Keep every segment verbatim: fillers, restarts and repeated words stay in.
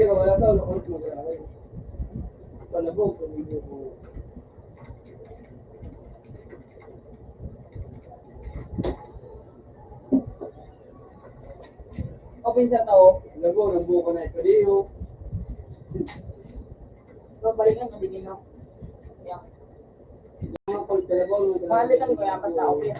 Pero wala tao na ulit mag-aaral. Palabog, pamilya ko. Open sa tao. Lago, lago ko na ito. Pero balik lang, hindi na. Balik lang, wala pa sa open.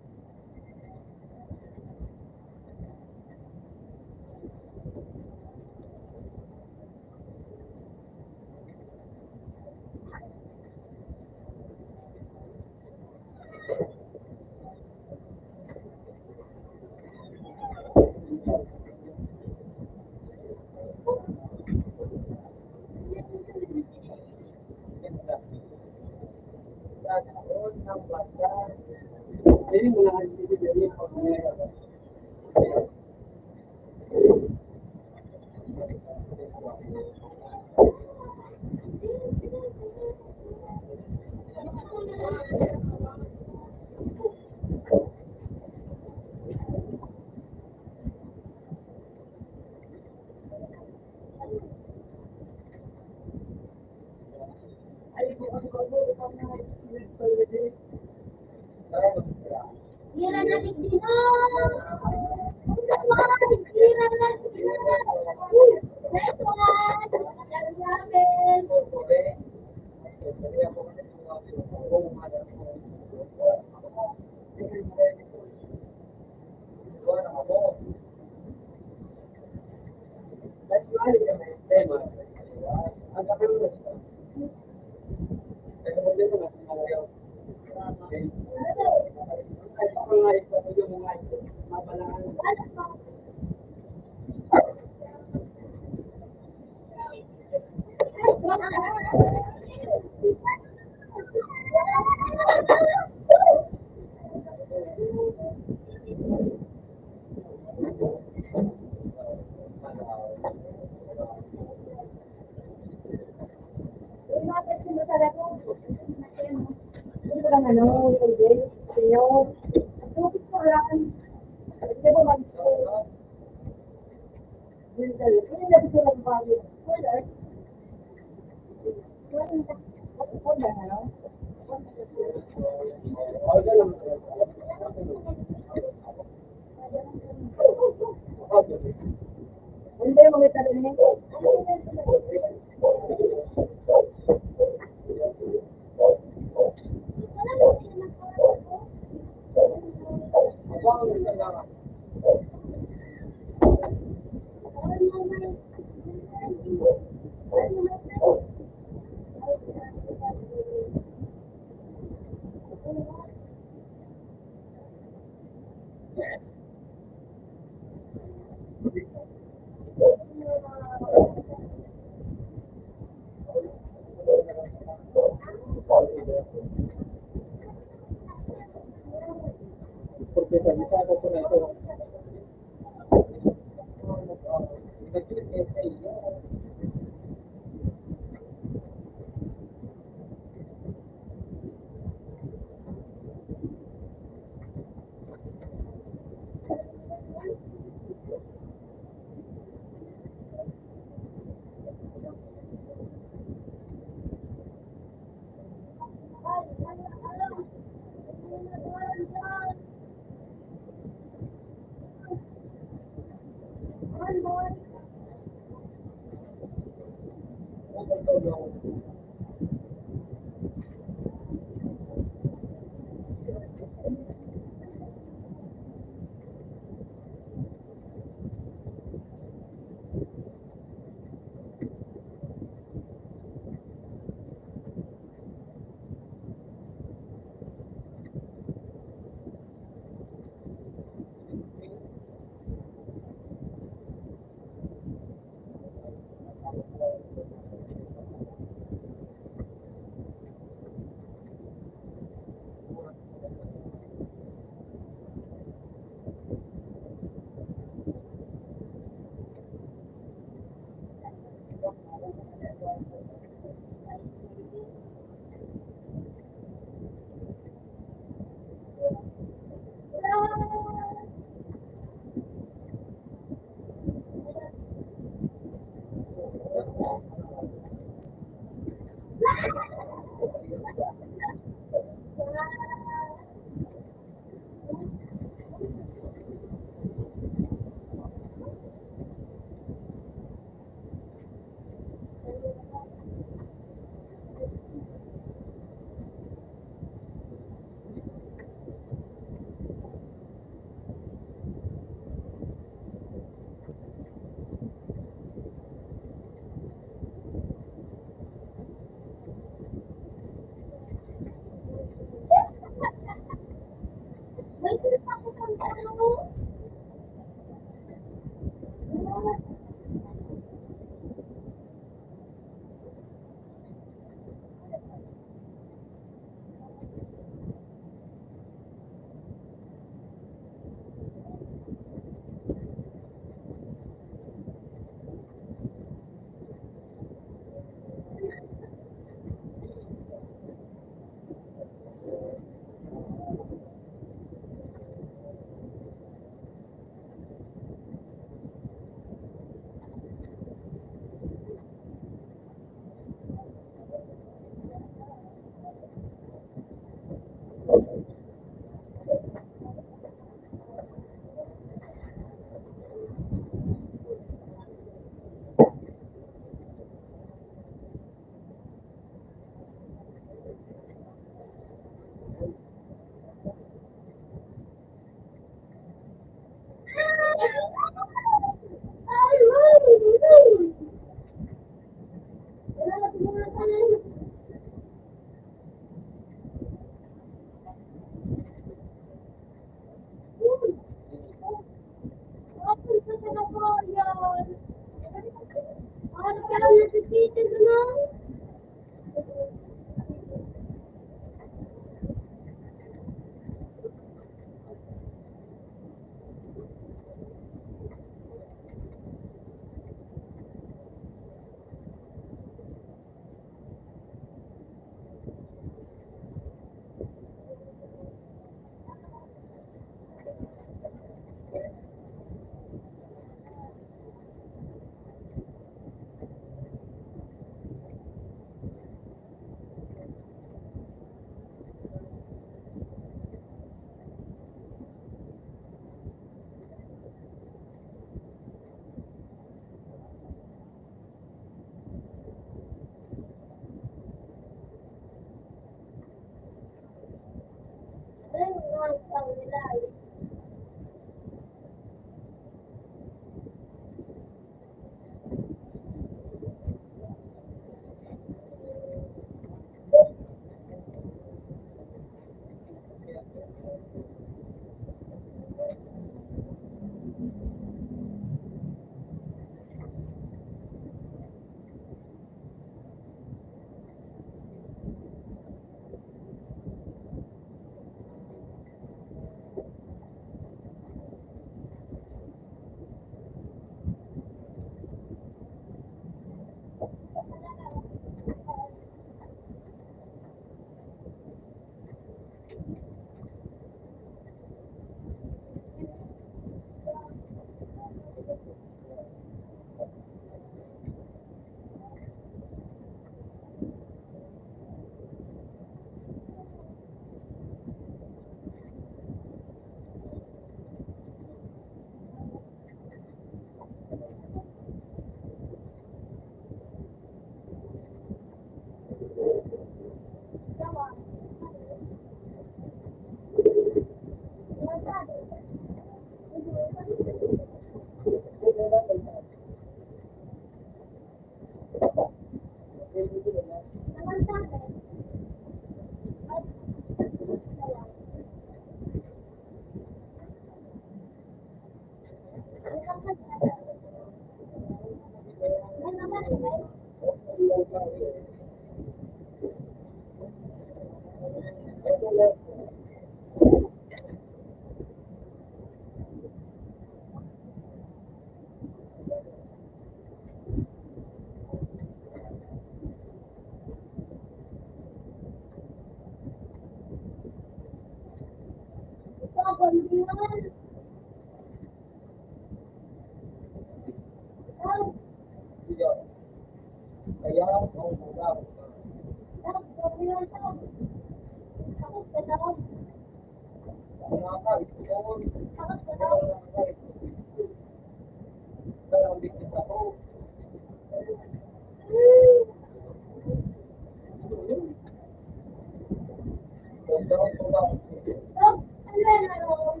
Ano yan, ano?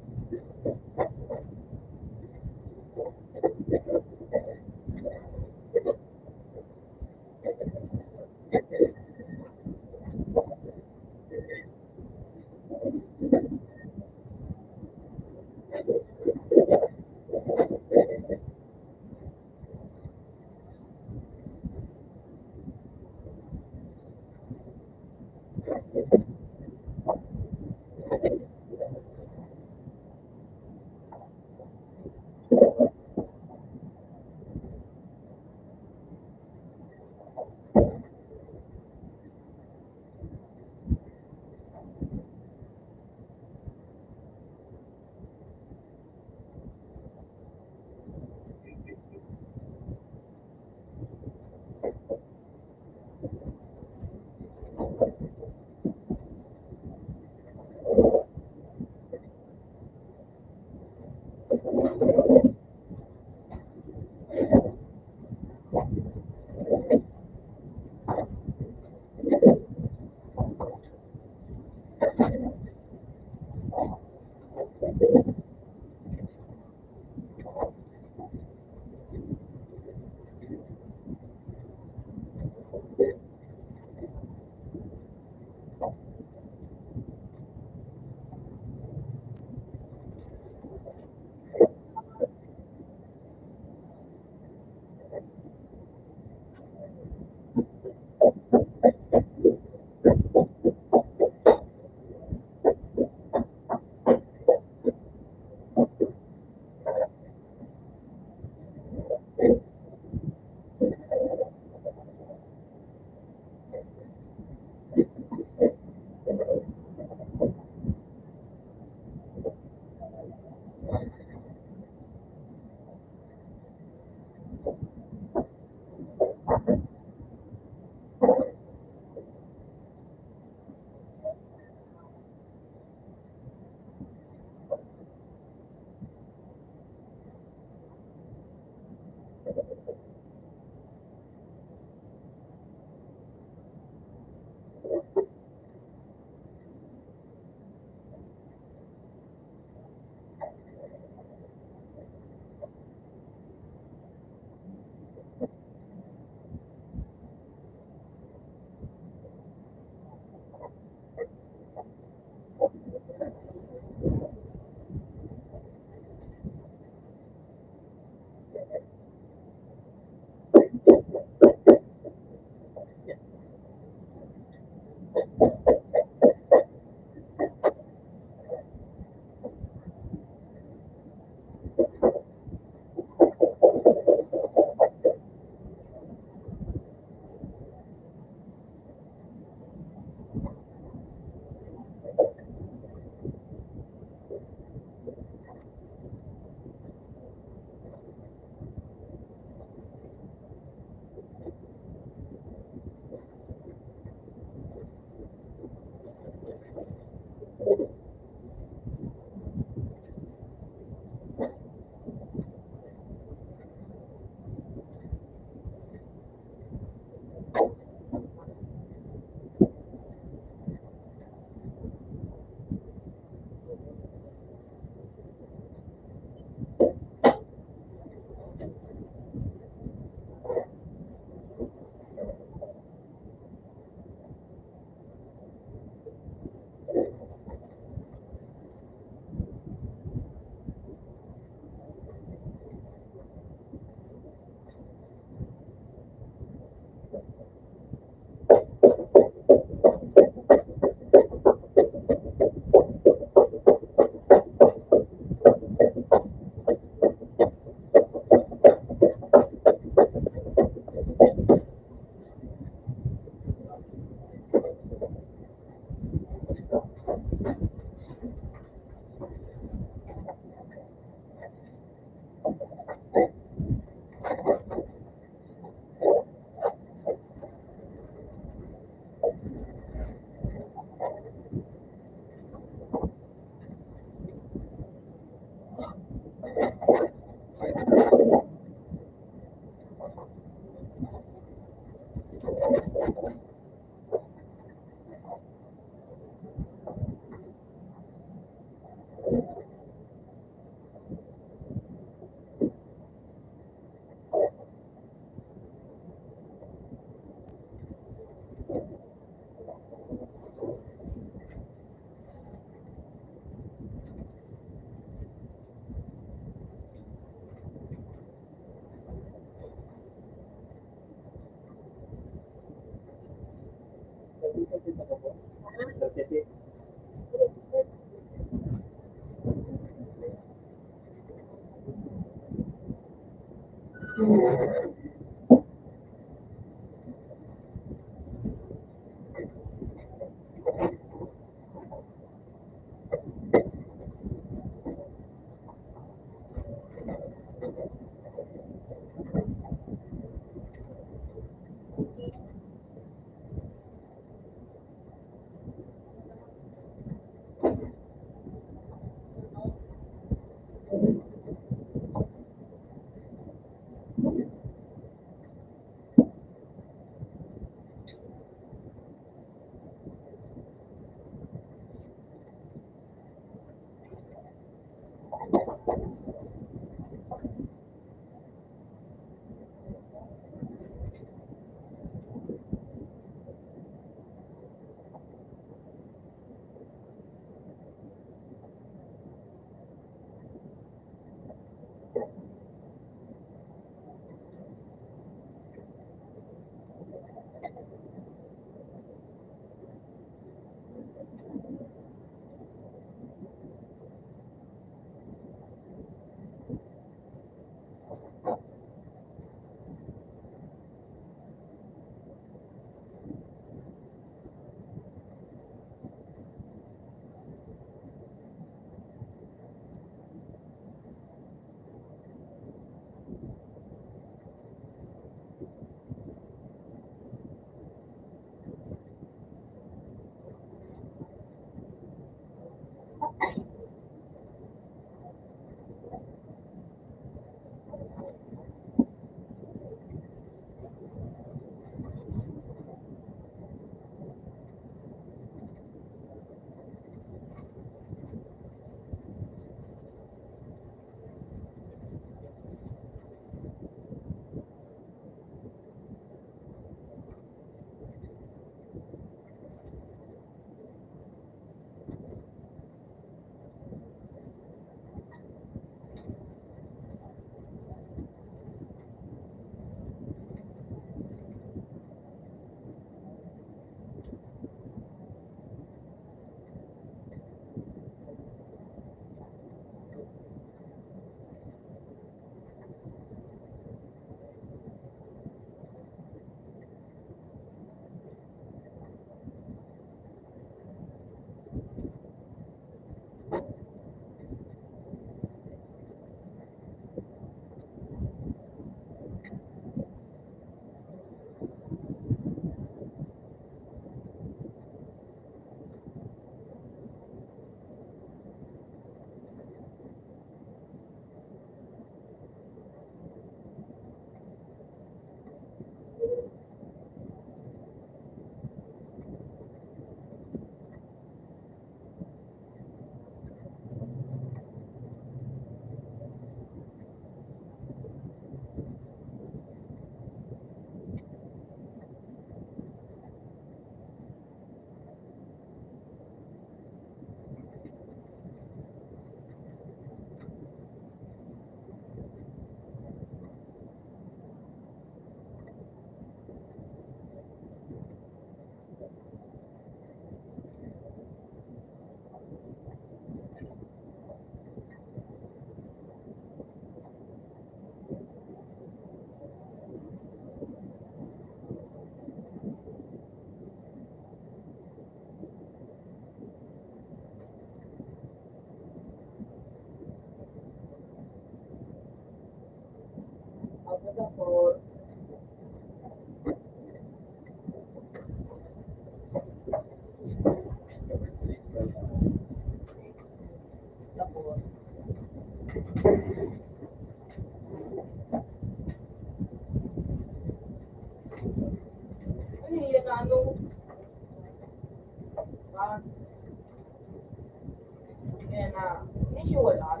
Ayan na. Medyo wala.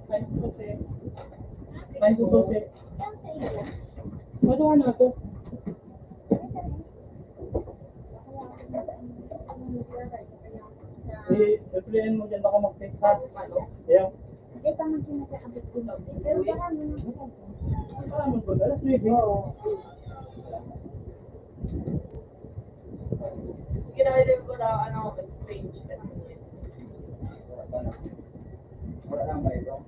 Five to ten. Five to ten. Ano nga na to? Eh, replyan mo dyan, baka mag-text ha. Ayan. Hindi pa man siya nag-aabot din. Pero baka naman. Baka naman po, alas nuebe. Oo. Sige na, hindi ko na, ano, exchange. Wala na, may wrong.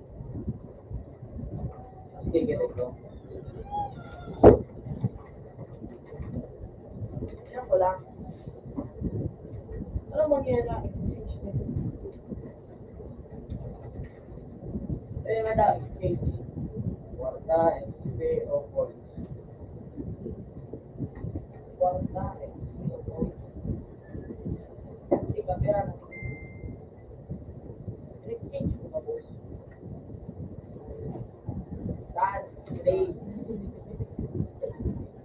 Kaya nga dahil exchange. Kwarta, X P o points. Kwarta, X P o points. Di ba, pera na? Exchange ko ba, boss? Dad, play.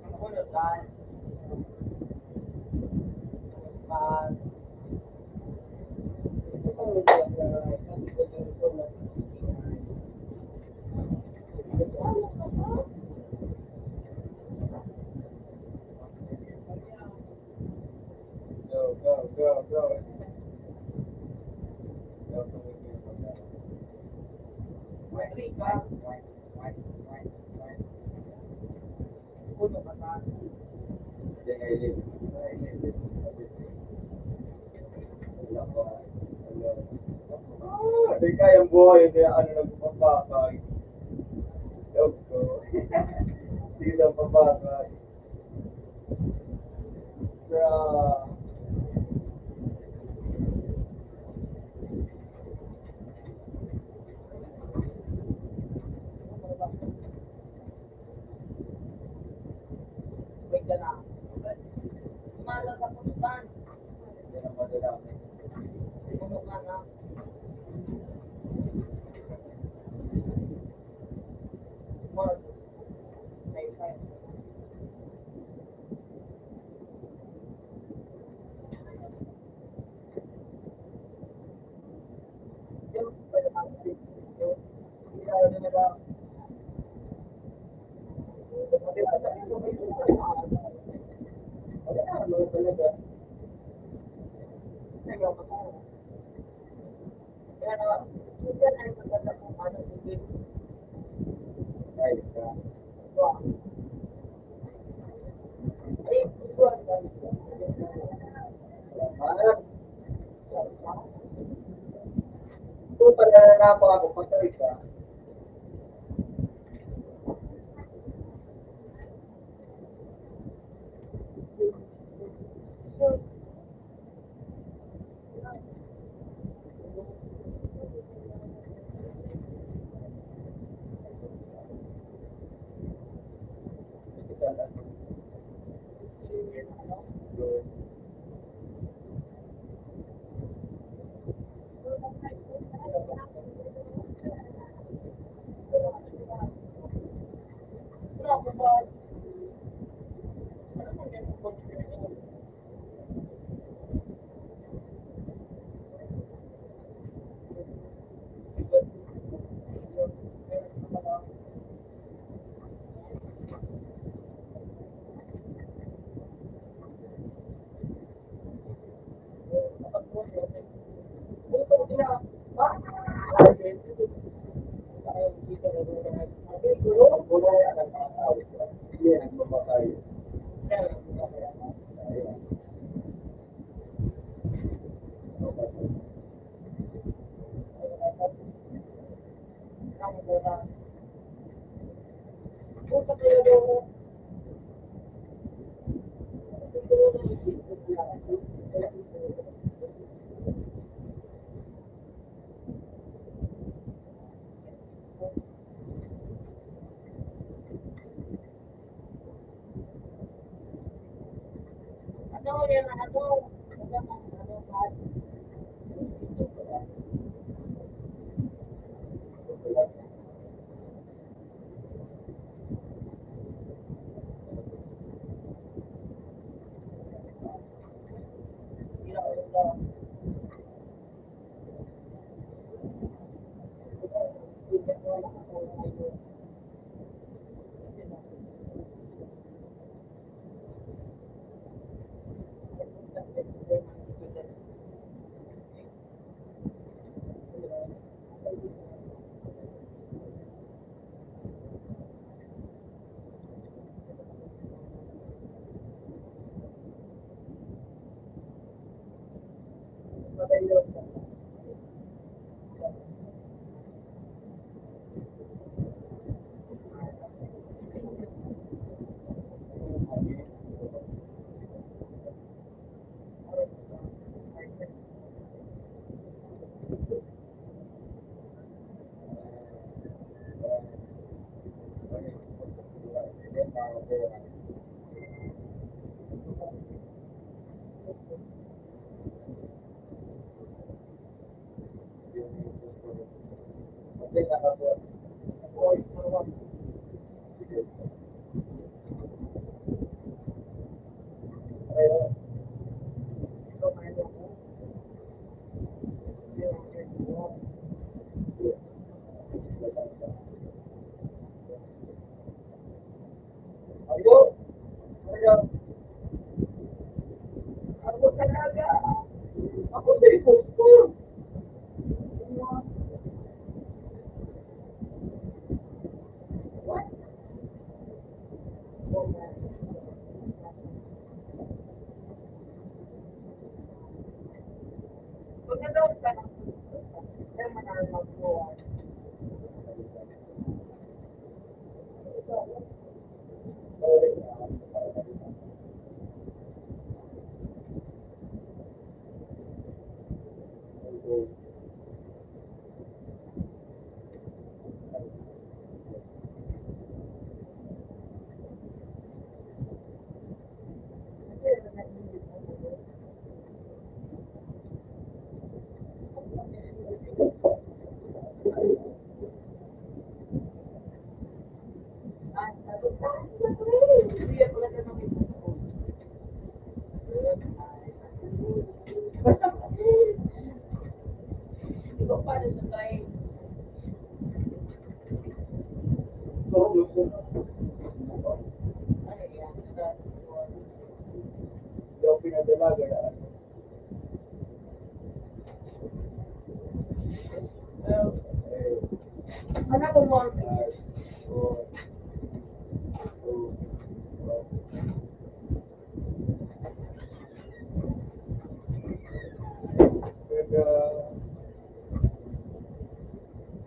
Ako na, dad. Pag Go, go, go, go. Ah, di kayang buhay kaya ano nagpapakay. Joke ko. Di lang papakay. Bra. Wait ka lang. Umaga ka putukan. Yan ang madala. Puno ka na. Tomorrow. Same time. Ito pala na ako, ako, patay ka.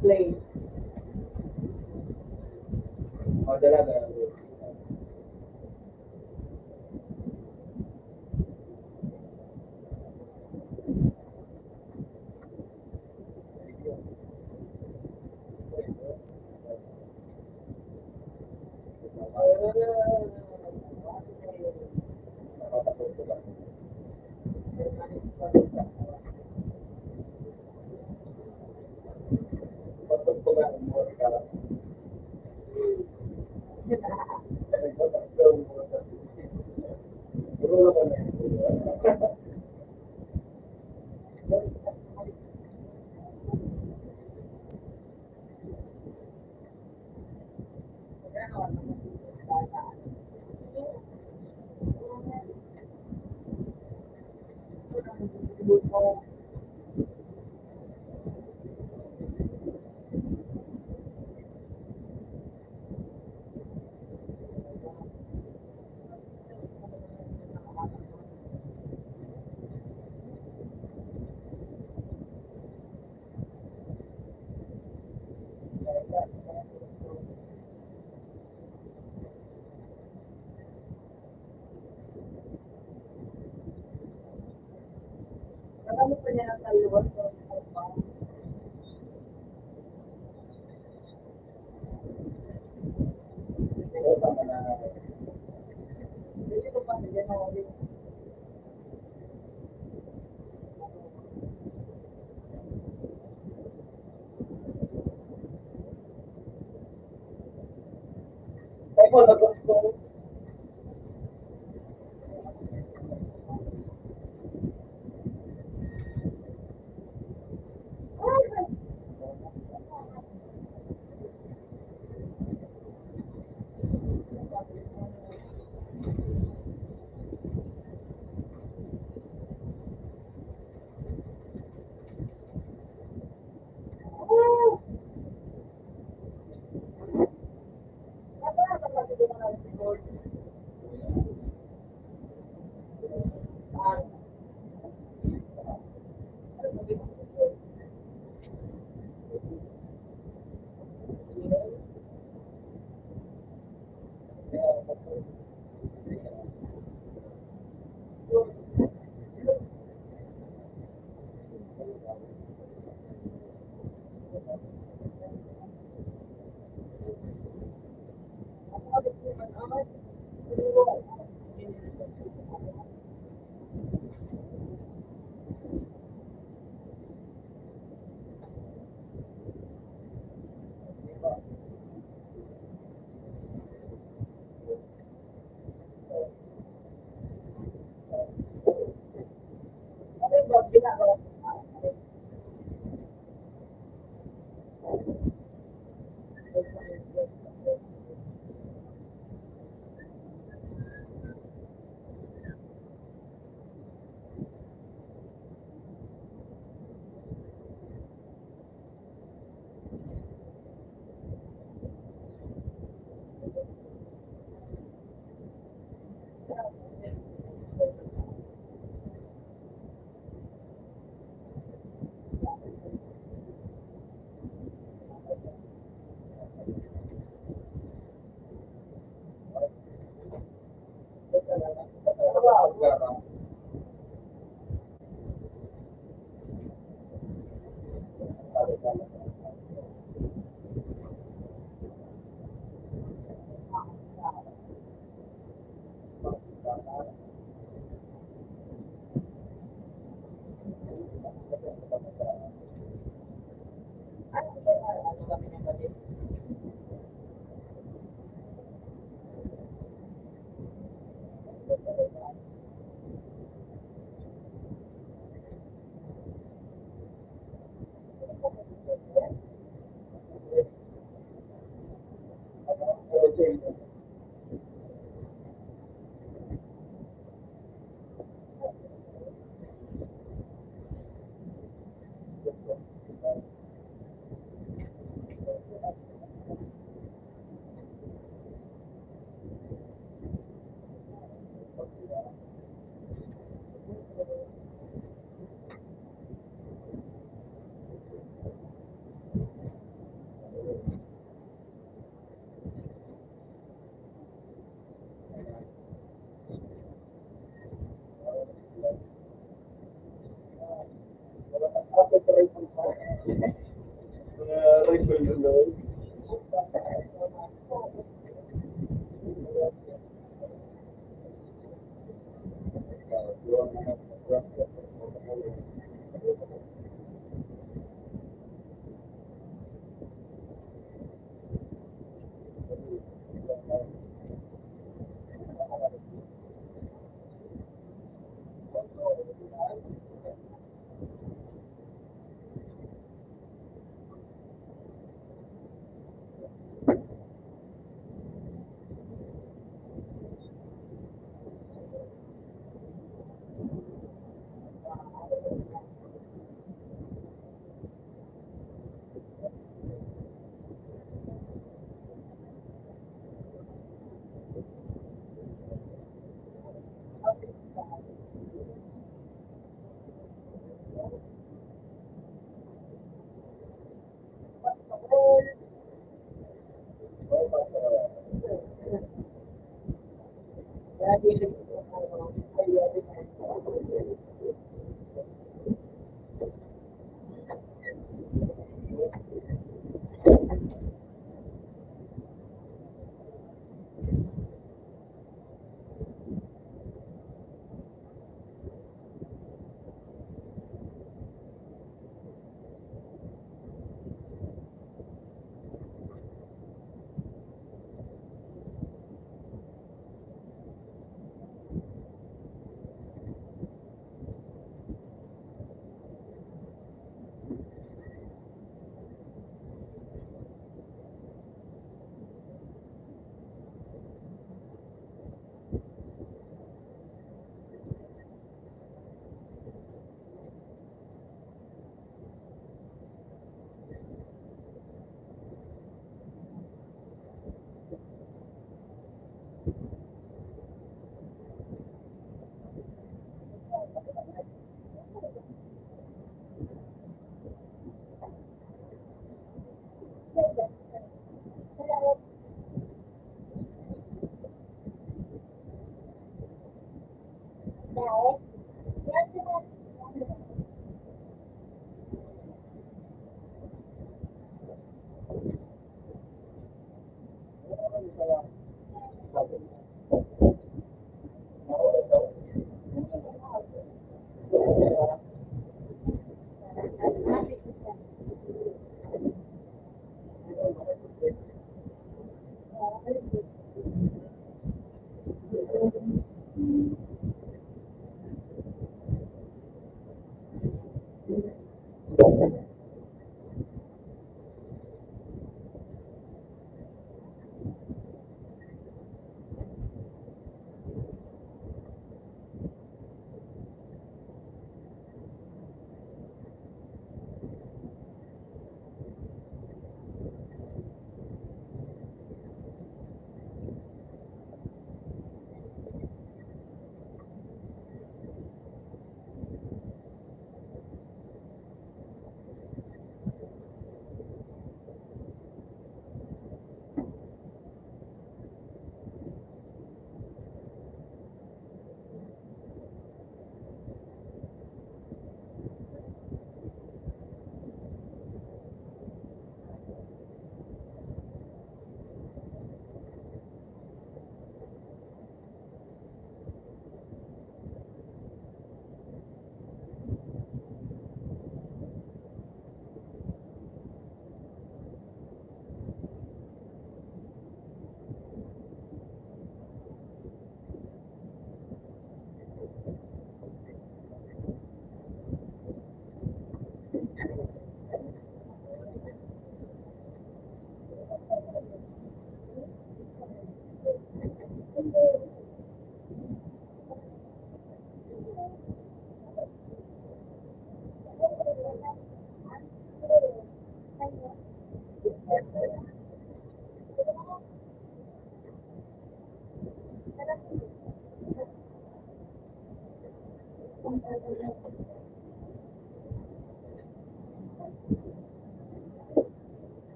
Play.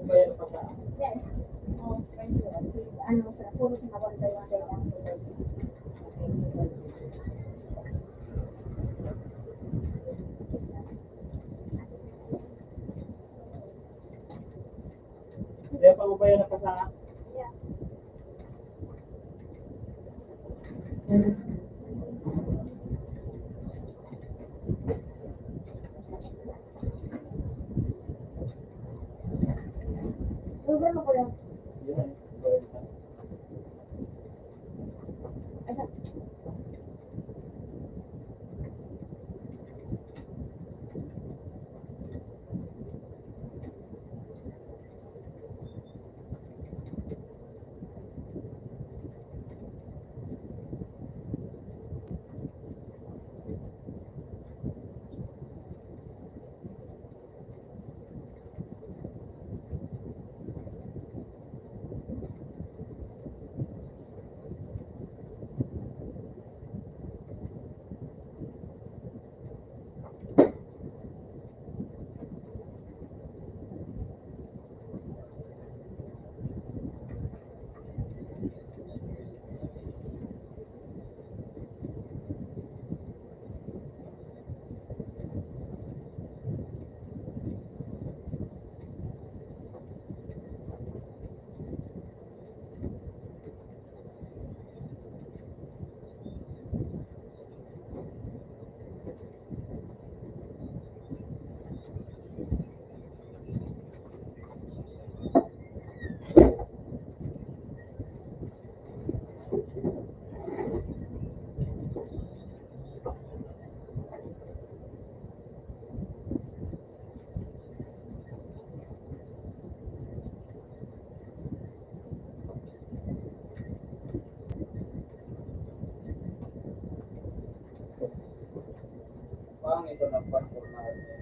Yes. Oh, thank you. Ano, sa puro sa one by one by one. Kaya pag-ubaya na pa sa Pangit ang nagpagpormahan niya.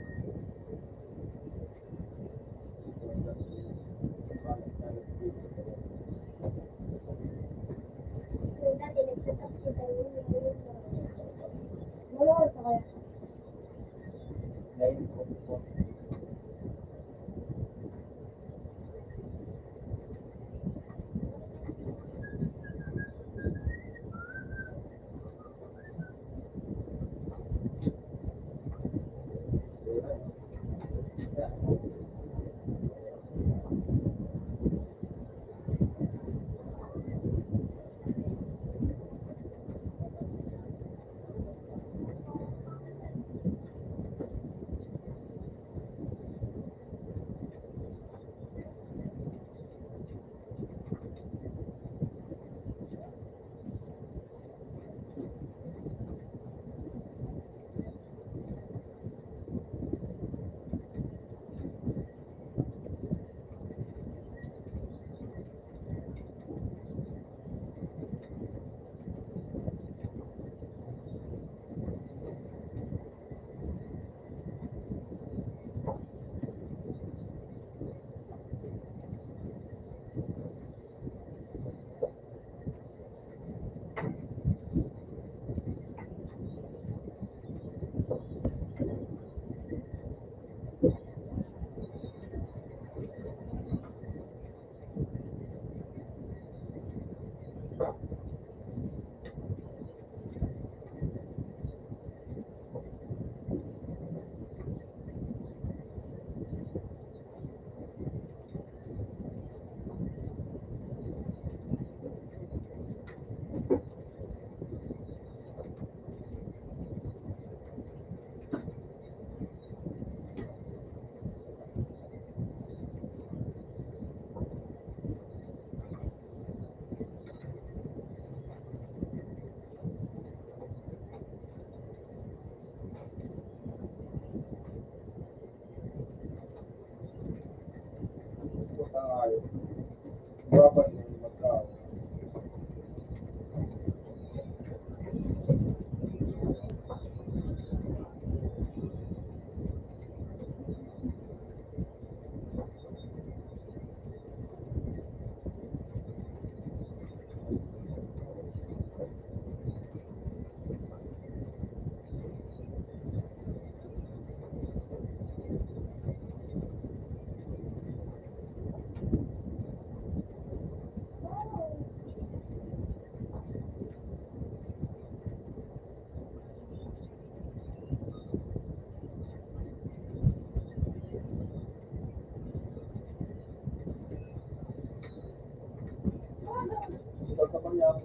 Ikaw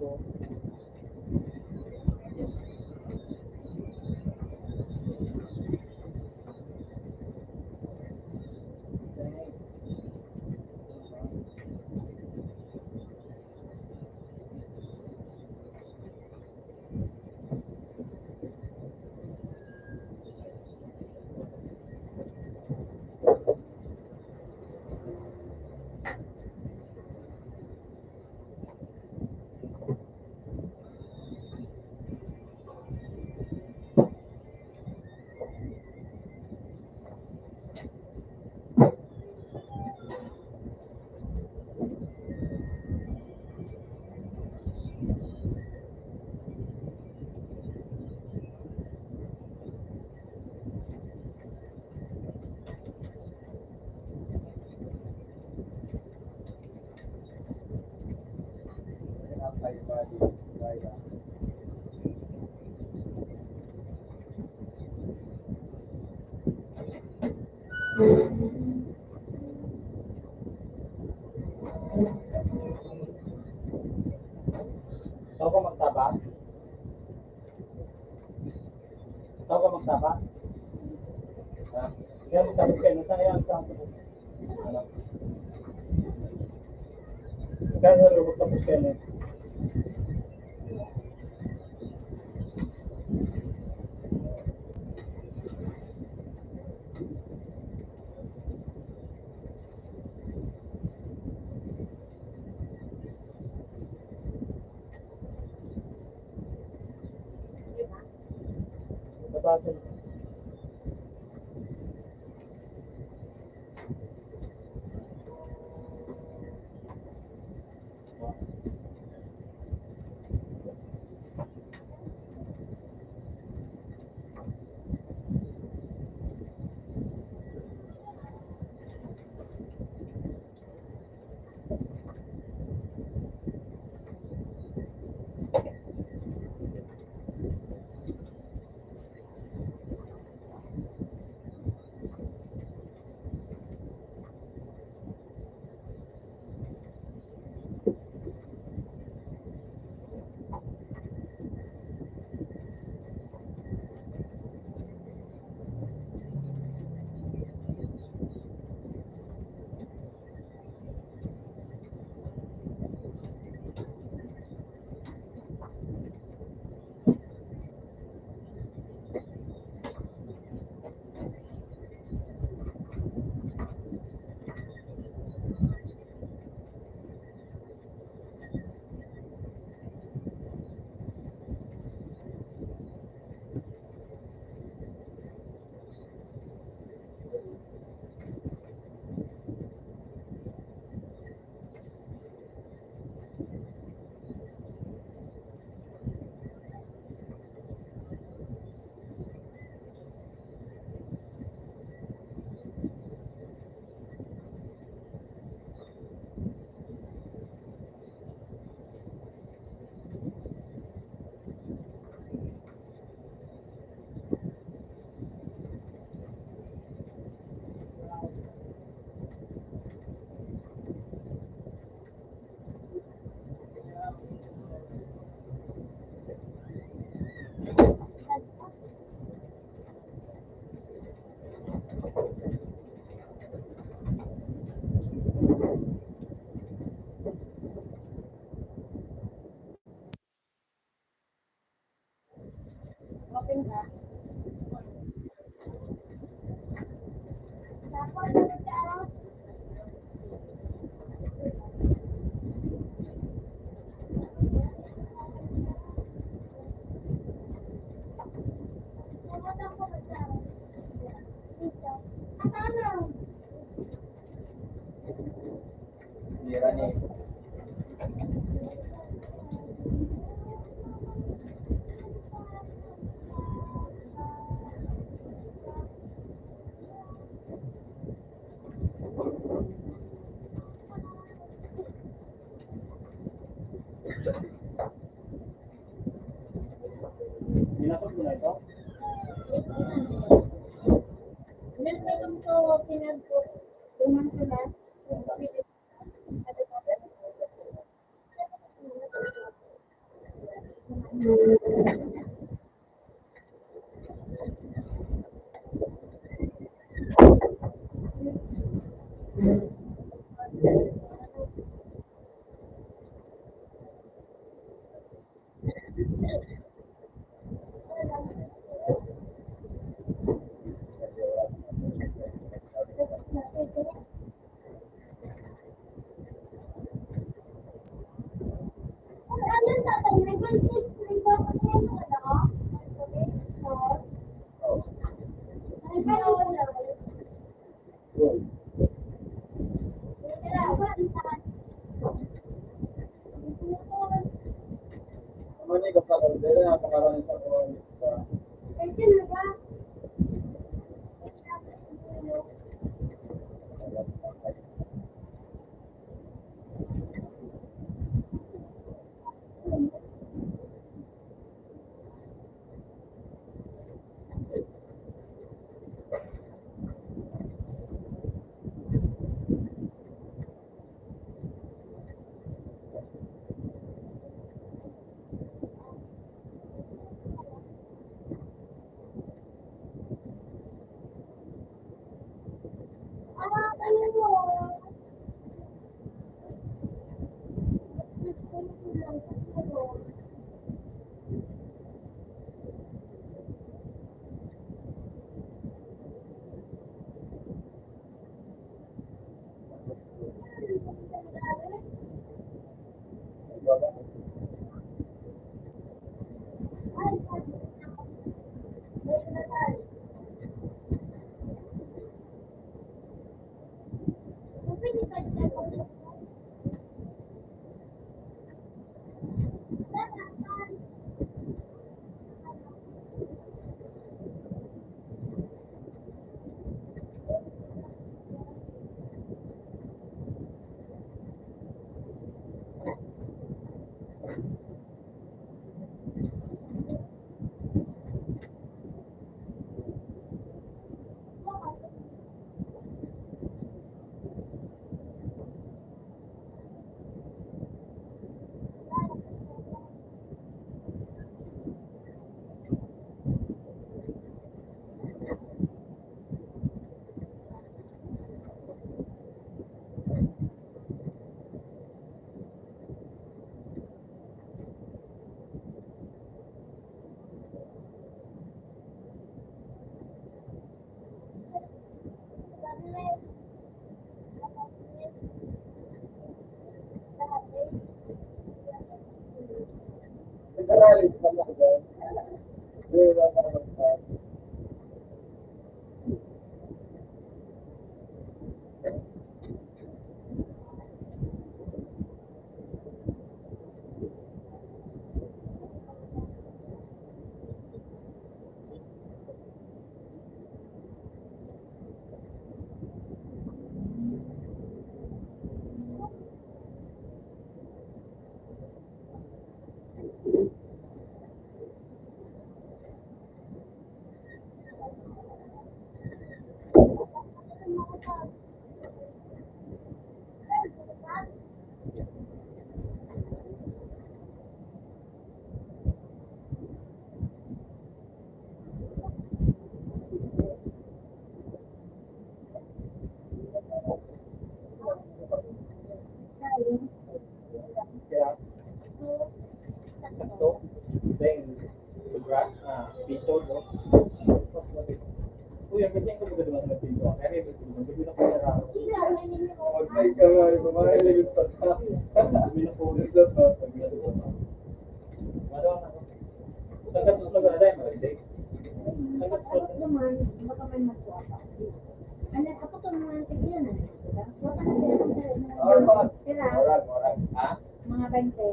ka magtabak? Ikaw ka magtabak? Ha? Ikaw magtabak kayo. Ikaw ang magtabak. Ano? Ikaw ang magtabak kayo. Nabasa niyo. Open ka. Binakod mo na ito? Welcome to Pinagkot. Lumang Tulas. Kaya, sakto, then, sobra, ah, pito, no? Uy, ang ganyan ko maganda mga pinto. Kaya may pinto, hindi ko na kaya. Ay, kaway, babae, lagot pa ka. Hindi na po. Ano, ano? Tanggap mo ba na dahil maganda? Tanggap mo. Naman, baka may matuwa pa. Ano, kapag ang mga kaibigan na, wala ka na sila kung sila yung mga Alright. Sila, Alright, alright. Ha? Mga bainte.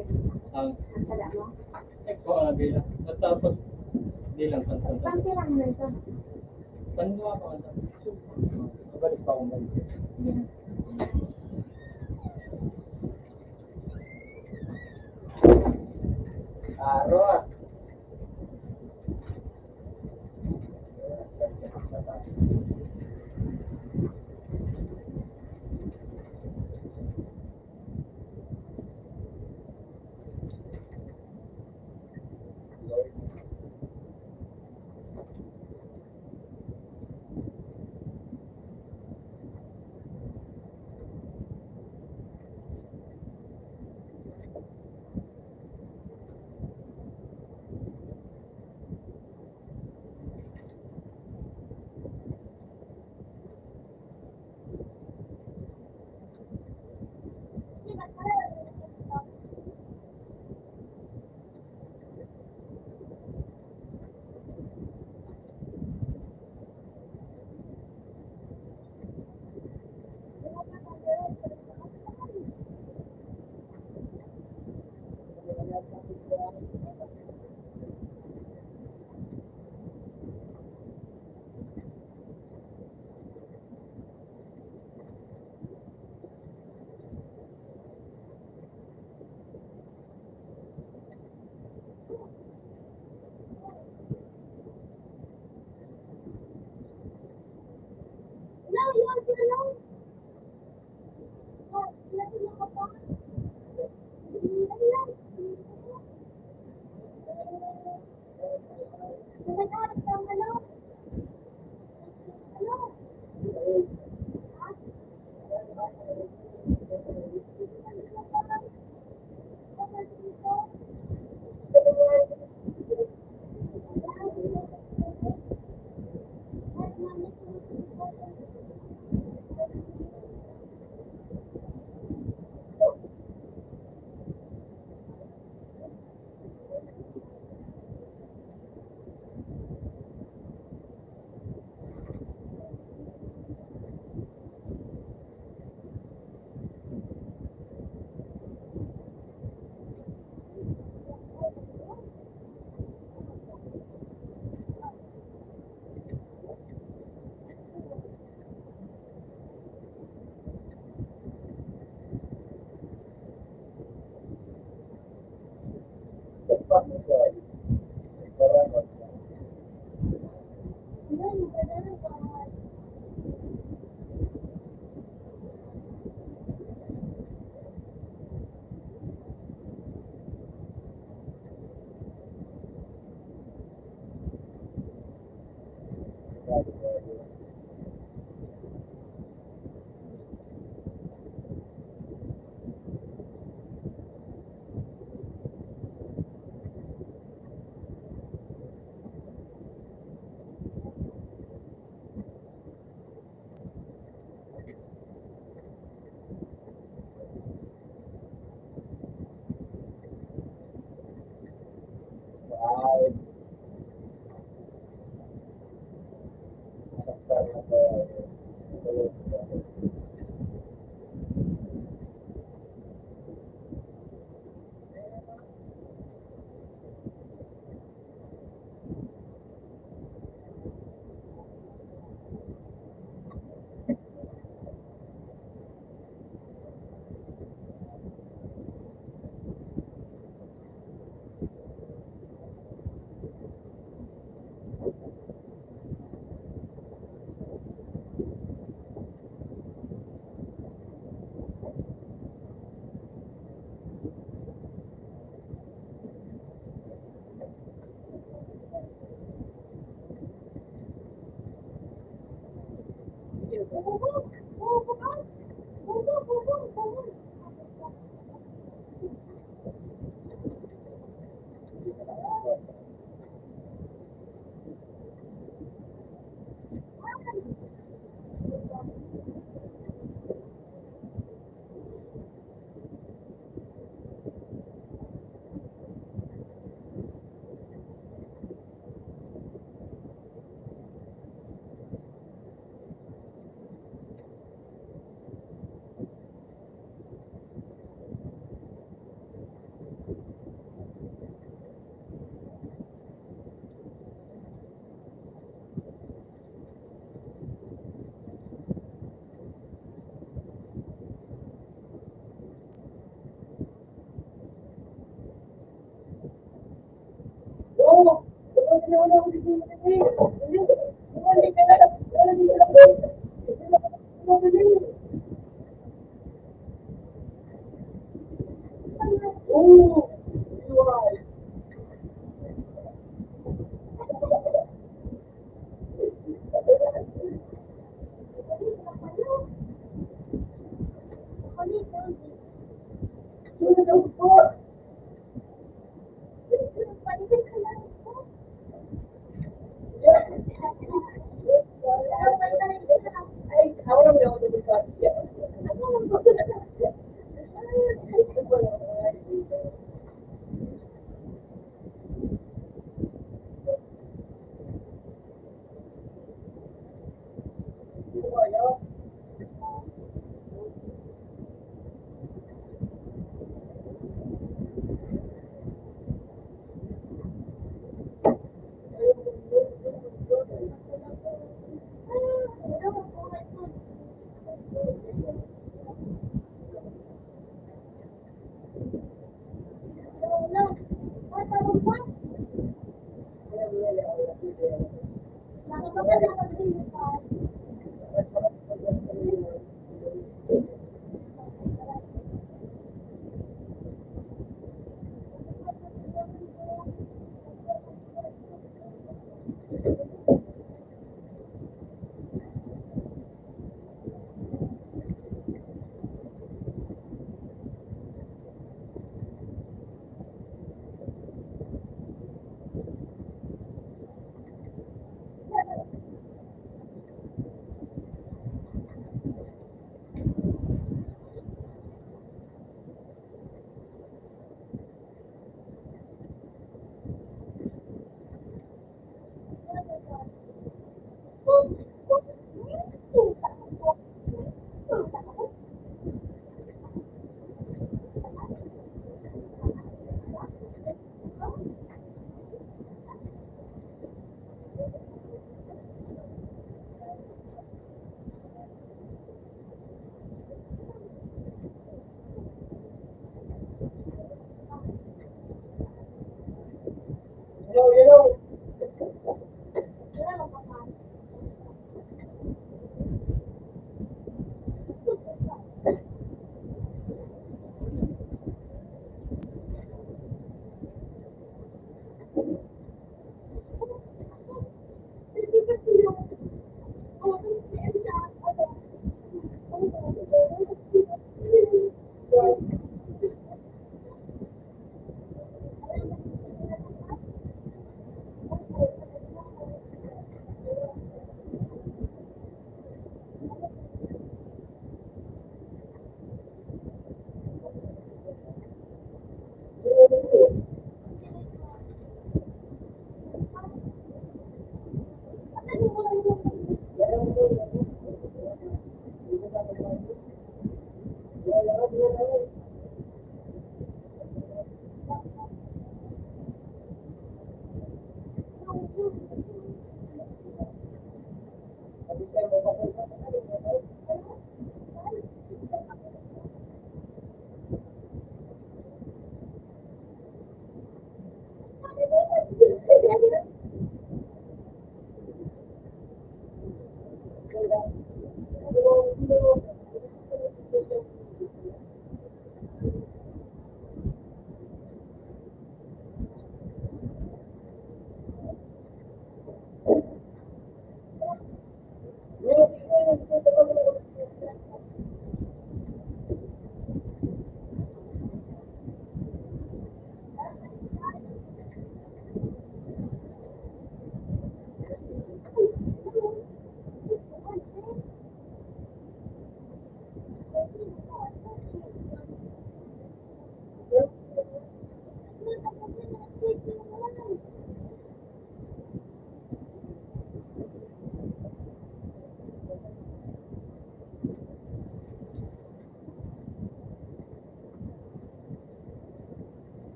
Ang Ang tala mo? Eko ang bilang. At tapos, bilang pantang. Bainte lang na ito. Panuwa pa ang mabalik pa akong bainte. Yeah. Arot.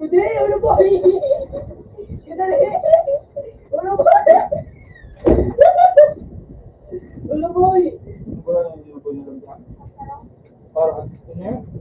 Hindi, ulo boy! Dali! Ulo boy! Ulo boy! Para, ano yan?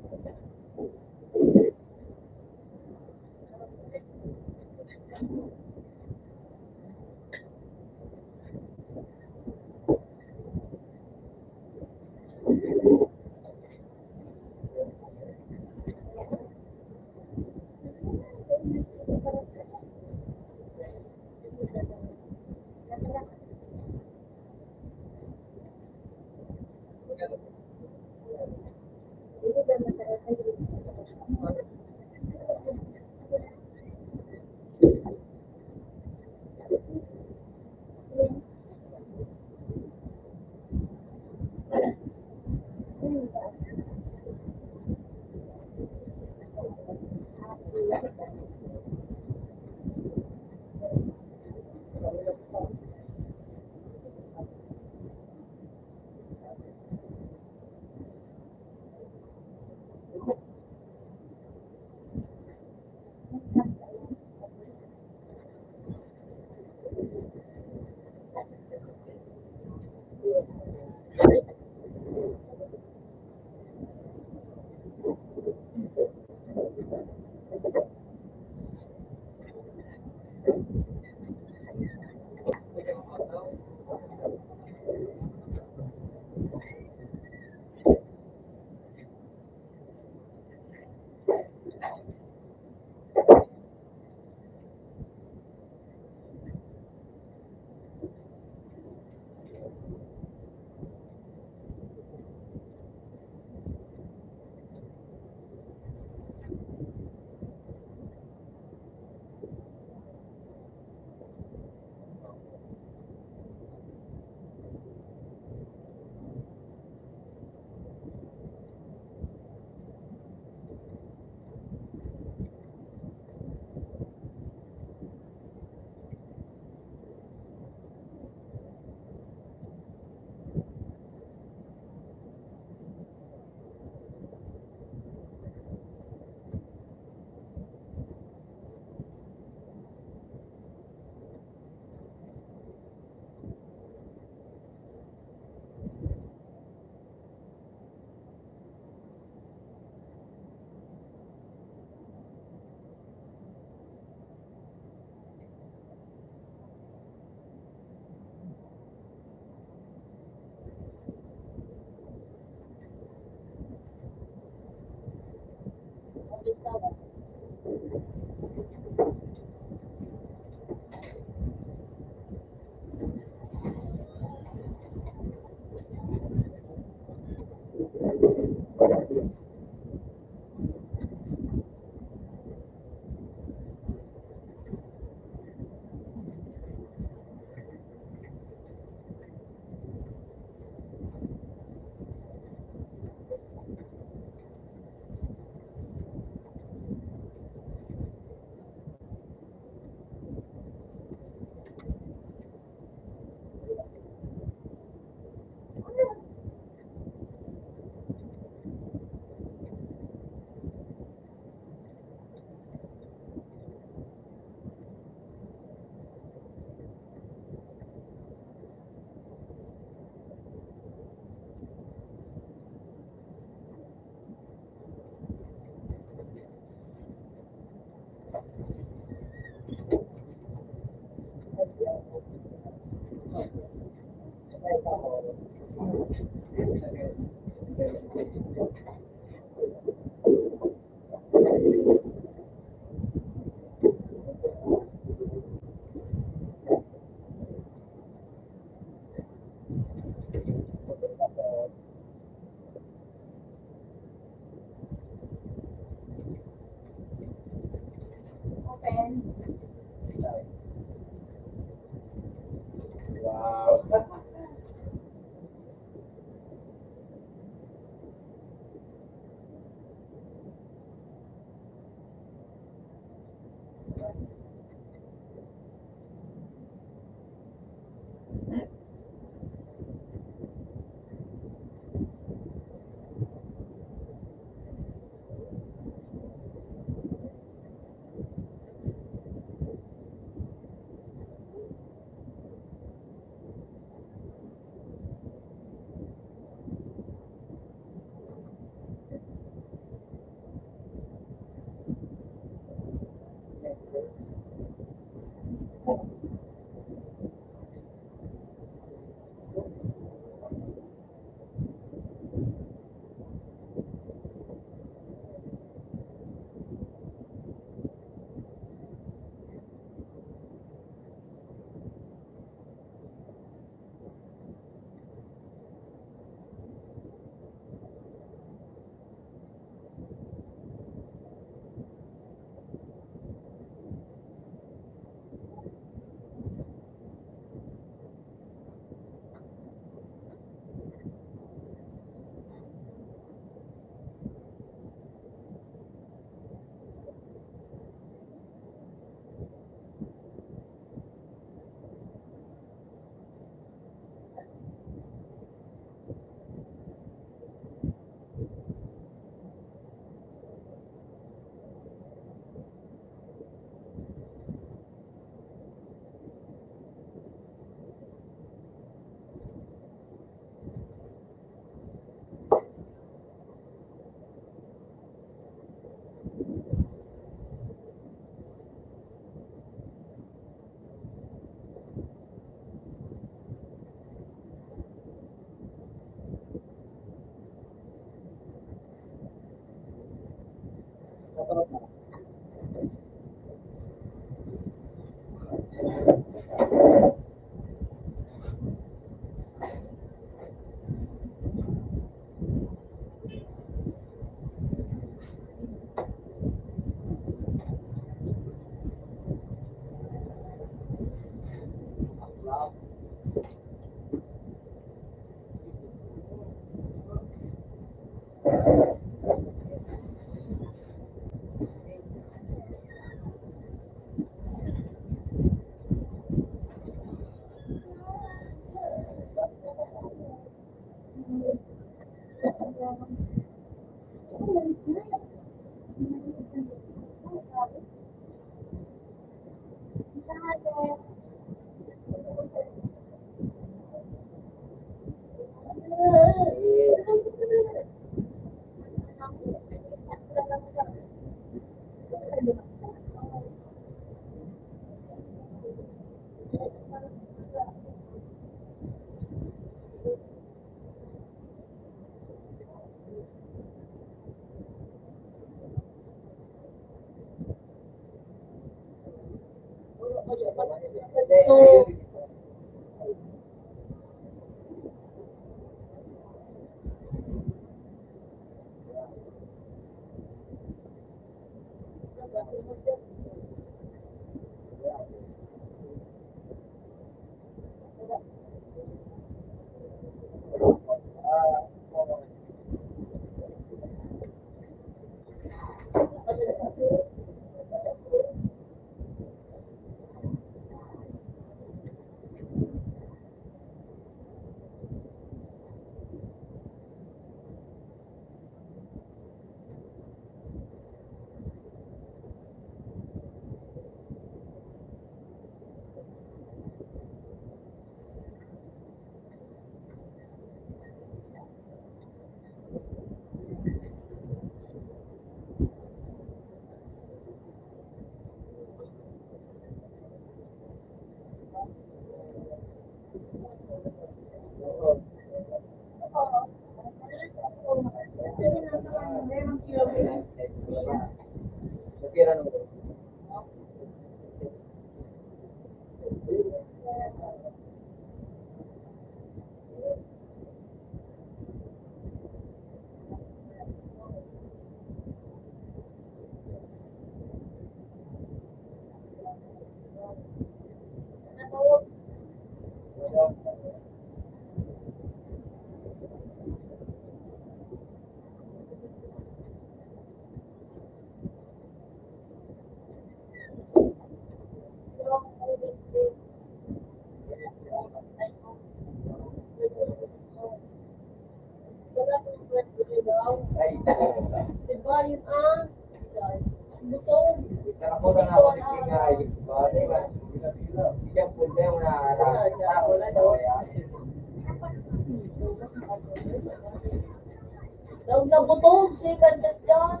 Daog na butog, second na dyan.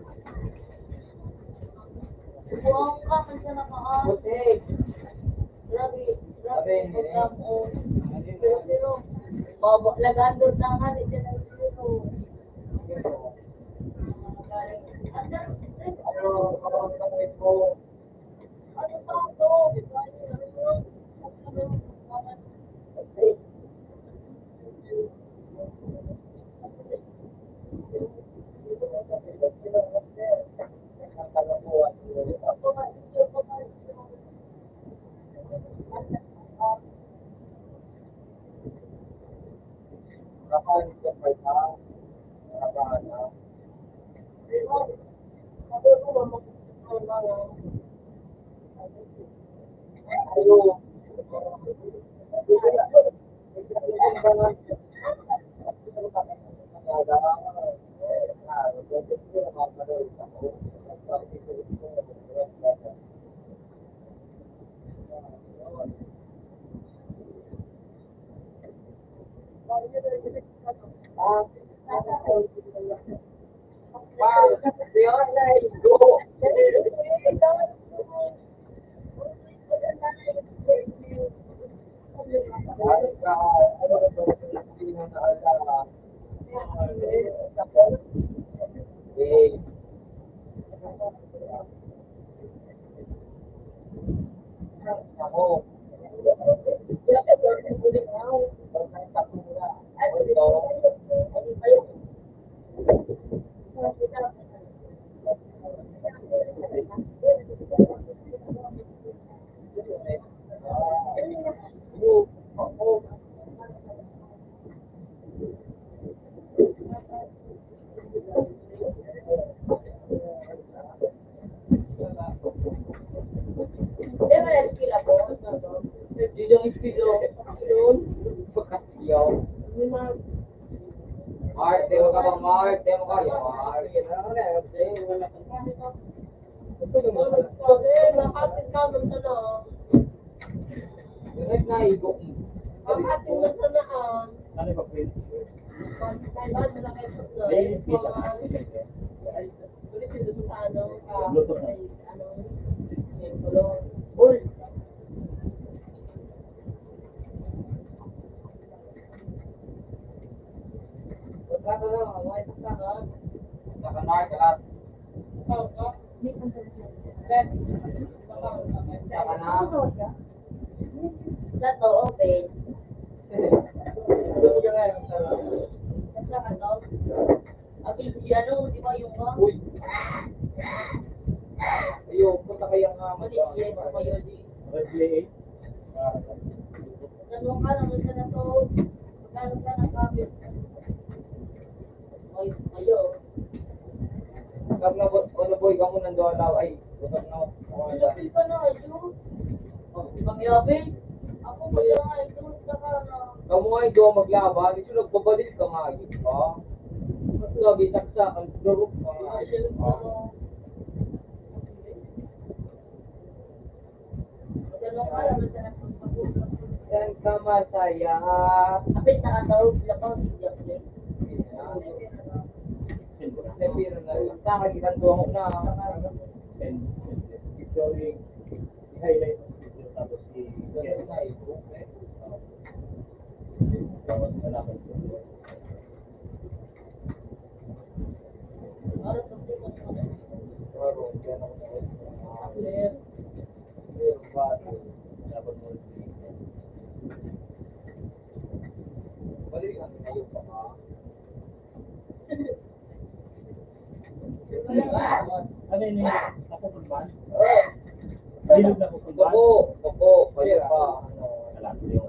Buang ka, kaya na maan. Putik. Grabe, grabe, Sabi, program, oh. Pero, pero, baba, lagando na nga, di dyan ang zero. At saka, Ano, ano, ano, ano, Arte mo ka ba, Mark? Arte mo ka, Mark? Ito naman pala. Bakit naman sana? Bakit naigo mo? Bakit naman sana, ah? Ano ba, friend? Bakit naman sana? Ay, hindi pa. Ulit yung sa ano, ah, Bluetooth na. Ay, ano, yung kulong. Uy! Sa kanar, kalat. Sa kanar. Sa to, open. Sa kanar. Abi, si ano, di ba yung ba? Uy. Ayun, punta kaya nga Mali, mag- yes, kayo di. Red P A. Tanong ka naman sa nato. Magkano ka ng kapit? Ay, ayo. Pag nabot, ano boy, kamo nandun, ay, Ano, pil ka na, ayo. Oh, pangyabi. Ako, kaya nga, ito, saka na. Kamo nga, ito ang maglaban. Ito, nagbabadil ka nga, yun ba? Sabi, saksak, ang durog ka nga, yun ba? Ganun ka, naman sa nagpapagod. Yan ka masaya. Apit na kataw, labaw, hindi ako, eh. Siyempre na, sa akin, ilan ko ako na. Ito, i-highlight mo dito, tapos i- Ano yun yung napupunban? Bilog na pupunban? Bako, bako, kayo pa, ano, Kalapit yung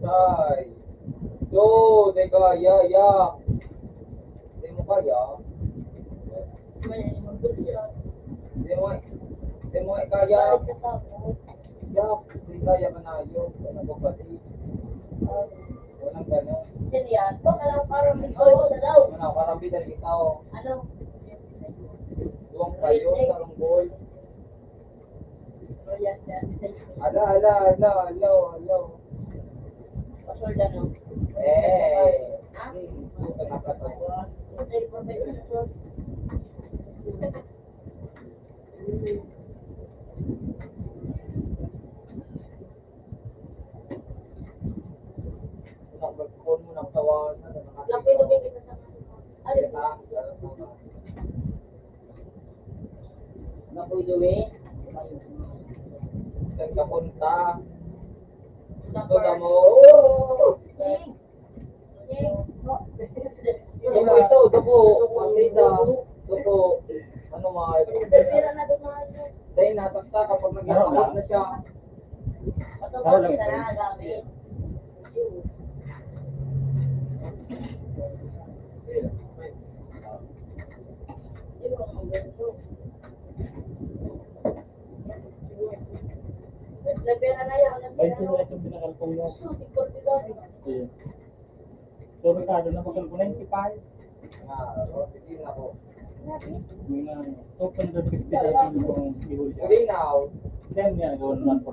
Dai. So, dai kaya, ya. Dai mo kaya? Dai mo, dai mo kaya? Ya, dai kaya manayo. Ano ba pati? Walang ganon. Yan, yan. Baka lang parang may gulo sa daw. Ano, parang bidan ikaw. Ano? Duwang payo, sarong gol. Ala, ala, ala, ala, ala. Eh, hmm, puta na ka to. Lakoy na ba kita sa ano? Ay, lakoy na ba? Nagkapunta. Ito ka mo. Ito, ito po. Ito po. Ito po. Ito po. Ano, mga ito? Dahil natakta kapag nagkakapot na siya. Ano lang ito? Ay, ito na itong pinakalpong mo. Iya. So, Ricardo, na magkano po, ninety-five? Ah, o, sige na po. Mga two hundred fifty thousand yung ihulog. Sige na, o. Then, yan, gawin naman po.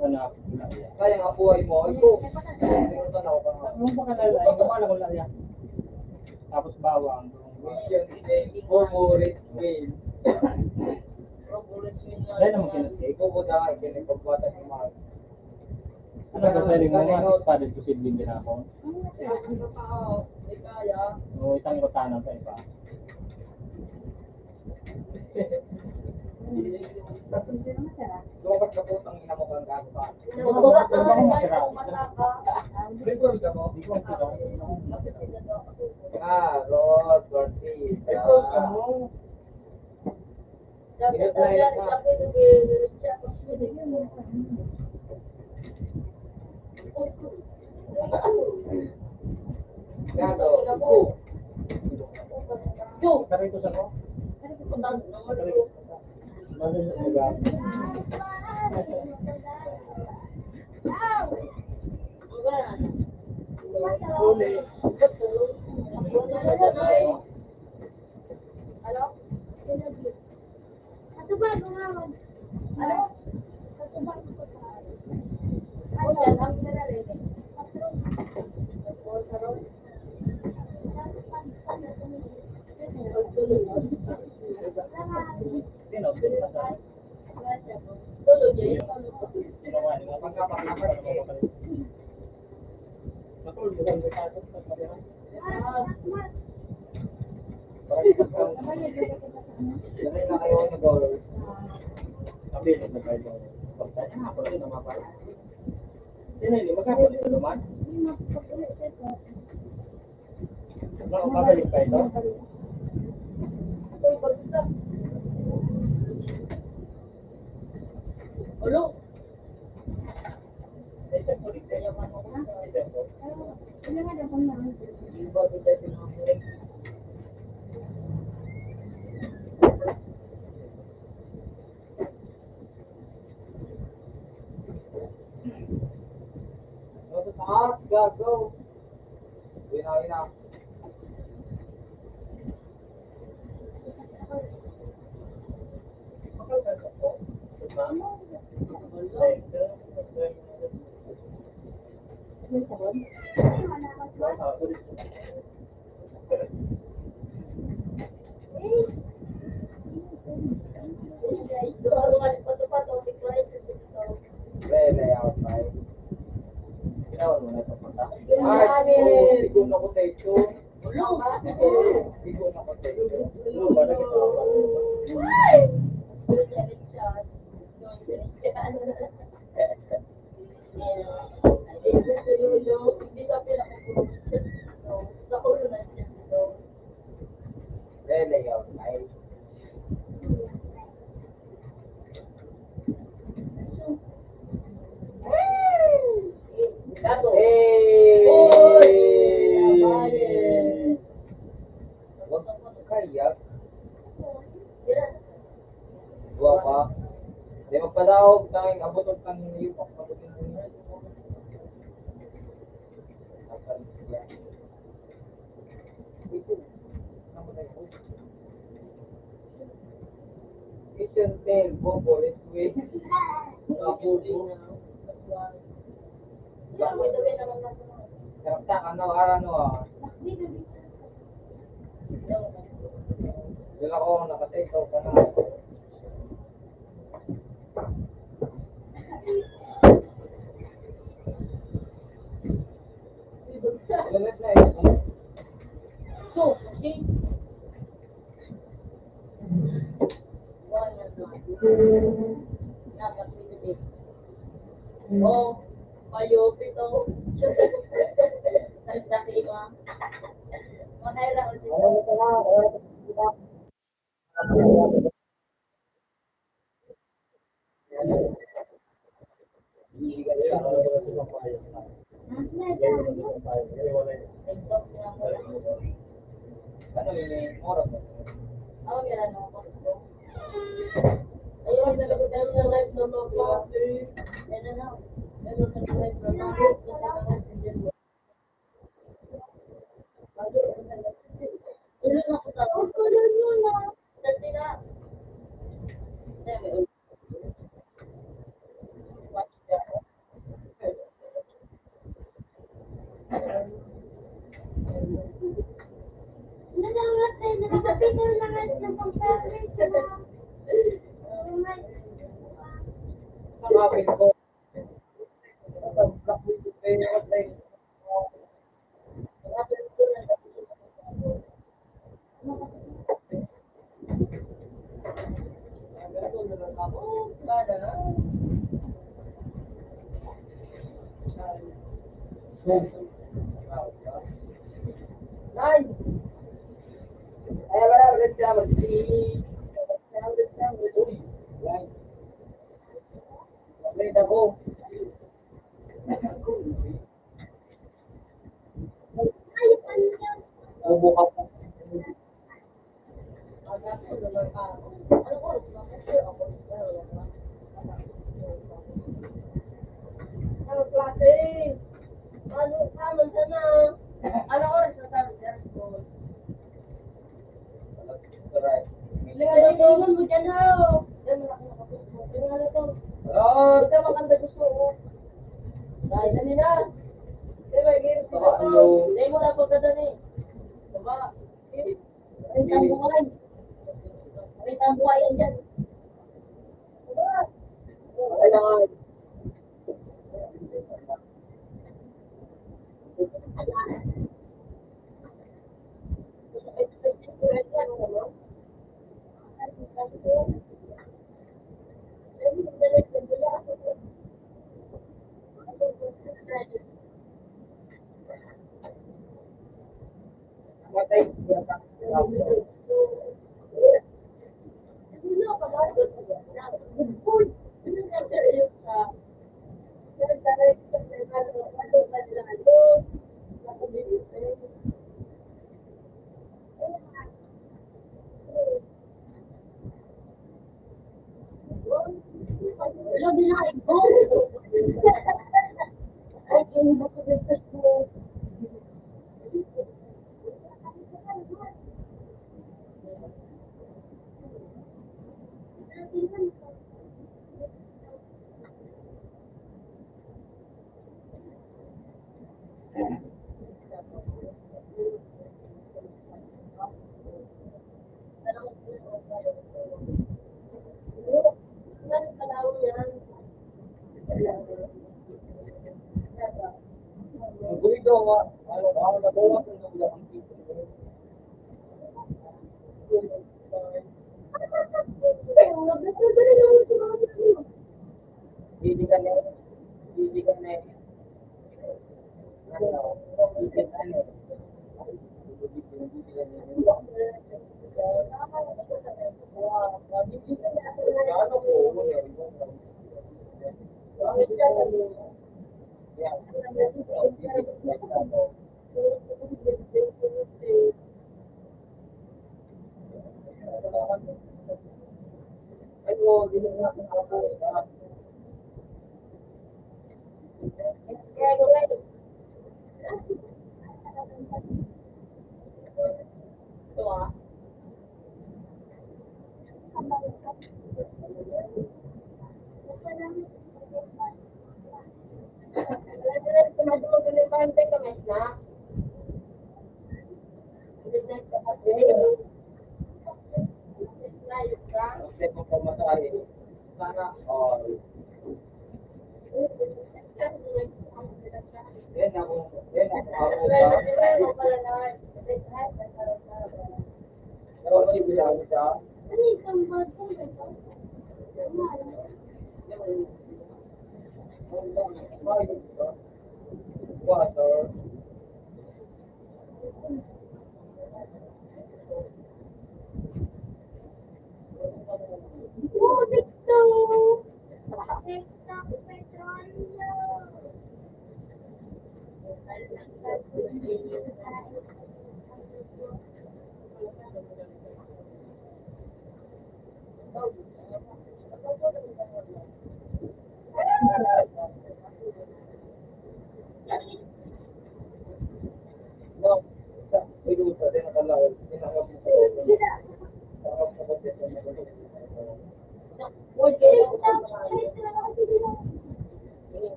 Wala, wala, wala. Kaya nga po ay mo, ay po. Ano ba ka na, ay, wala, wala, wala, yan. Tapos bawang. Mission, eh, Bobo, Red Squid. Dahil naman kinatake. Bobo na, ay, kinipagwatan yung mga Ano ba pwede mo nga sa study posibleng ginapon? O itang rotana sa iba. Dapat ka po, tangina mo, kang gago ka. Ano ba? Ano ba? Record ka mo? Di ko ang sira. Ah, Rod, Rod, Rod. Record ka mo? Hello? Atubang, mga ano? Atubang. Hello? Nasa taas, gago. Uwi na, uwi na. Pre, layout, pre. Ginawa mo na ito, pre. Ay, oh, ikaw na ko, Techo. Ikaw na ko, Techo. Ano ba na kita? Pre, layout, pre. Hey! Uy! Huwag kang kaya. Duwa pa. Di magpadaog, tanging abot ang tanging iyo, pagpatuloy mo niya. Mission Tail Bobo Rescue. Bobo. Karakta ka, no? Ara, no, ah. Wala ko, nakatekto ka na. Lalat na eh. Oh, payo, pito. Ang sakit mo. Ano ka na? Ano yung oras mo? Ayun, nalagot tayo sa live ng mga klase. Yan na lang. Meron sa live ng mga klase. Nine. Ay, wala, wala siya. Mag-, wala siya. Uy, nine. Wala ako. Bobo ka pa. Ano klase? Ano ka man sana? Ano oras na tayo sa school? Lingalingon mo dyan, ho. Yan, malaki na kapos mo. Yan, ano to? Ah. Ito, maganda gusto ko. Dahil na nila. Di ba, hirap ko na to. Ano? Hindi mo na pagkada ni. Diba? Ay, tambuhan. Ay, tambuhan yan dyan. Diba? Ayan. Matay.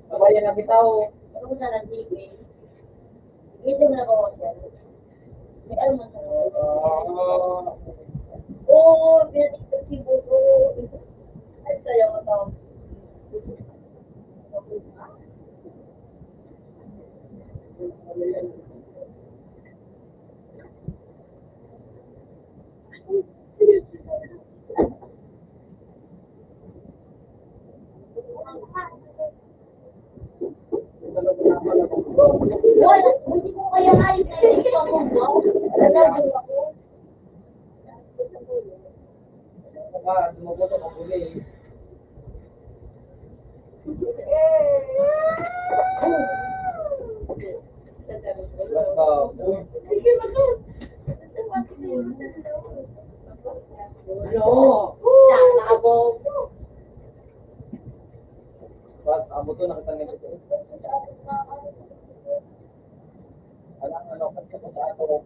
Sabayan na kita, oh. Ano na lang, T V? Dito na ako, sir. May almusal. Ah. Oo, pinatiktok si Bugo. Ay, sayaw ko to. Ano? Ba't amo to, nakita niyo to? Alam, ano, kasi sa ako,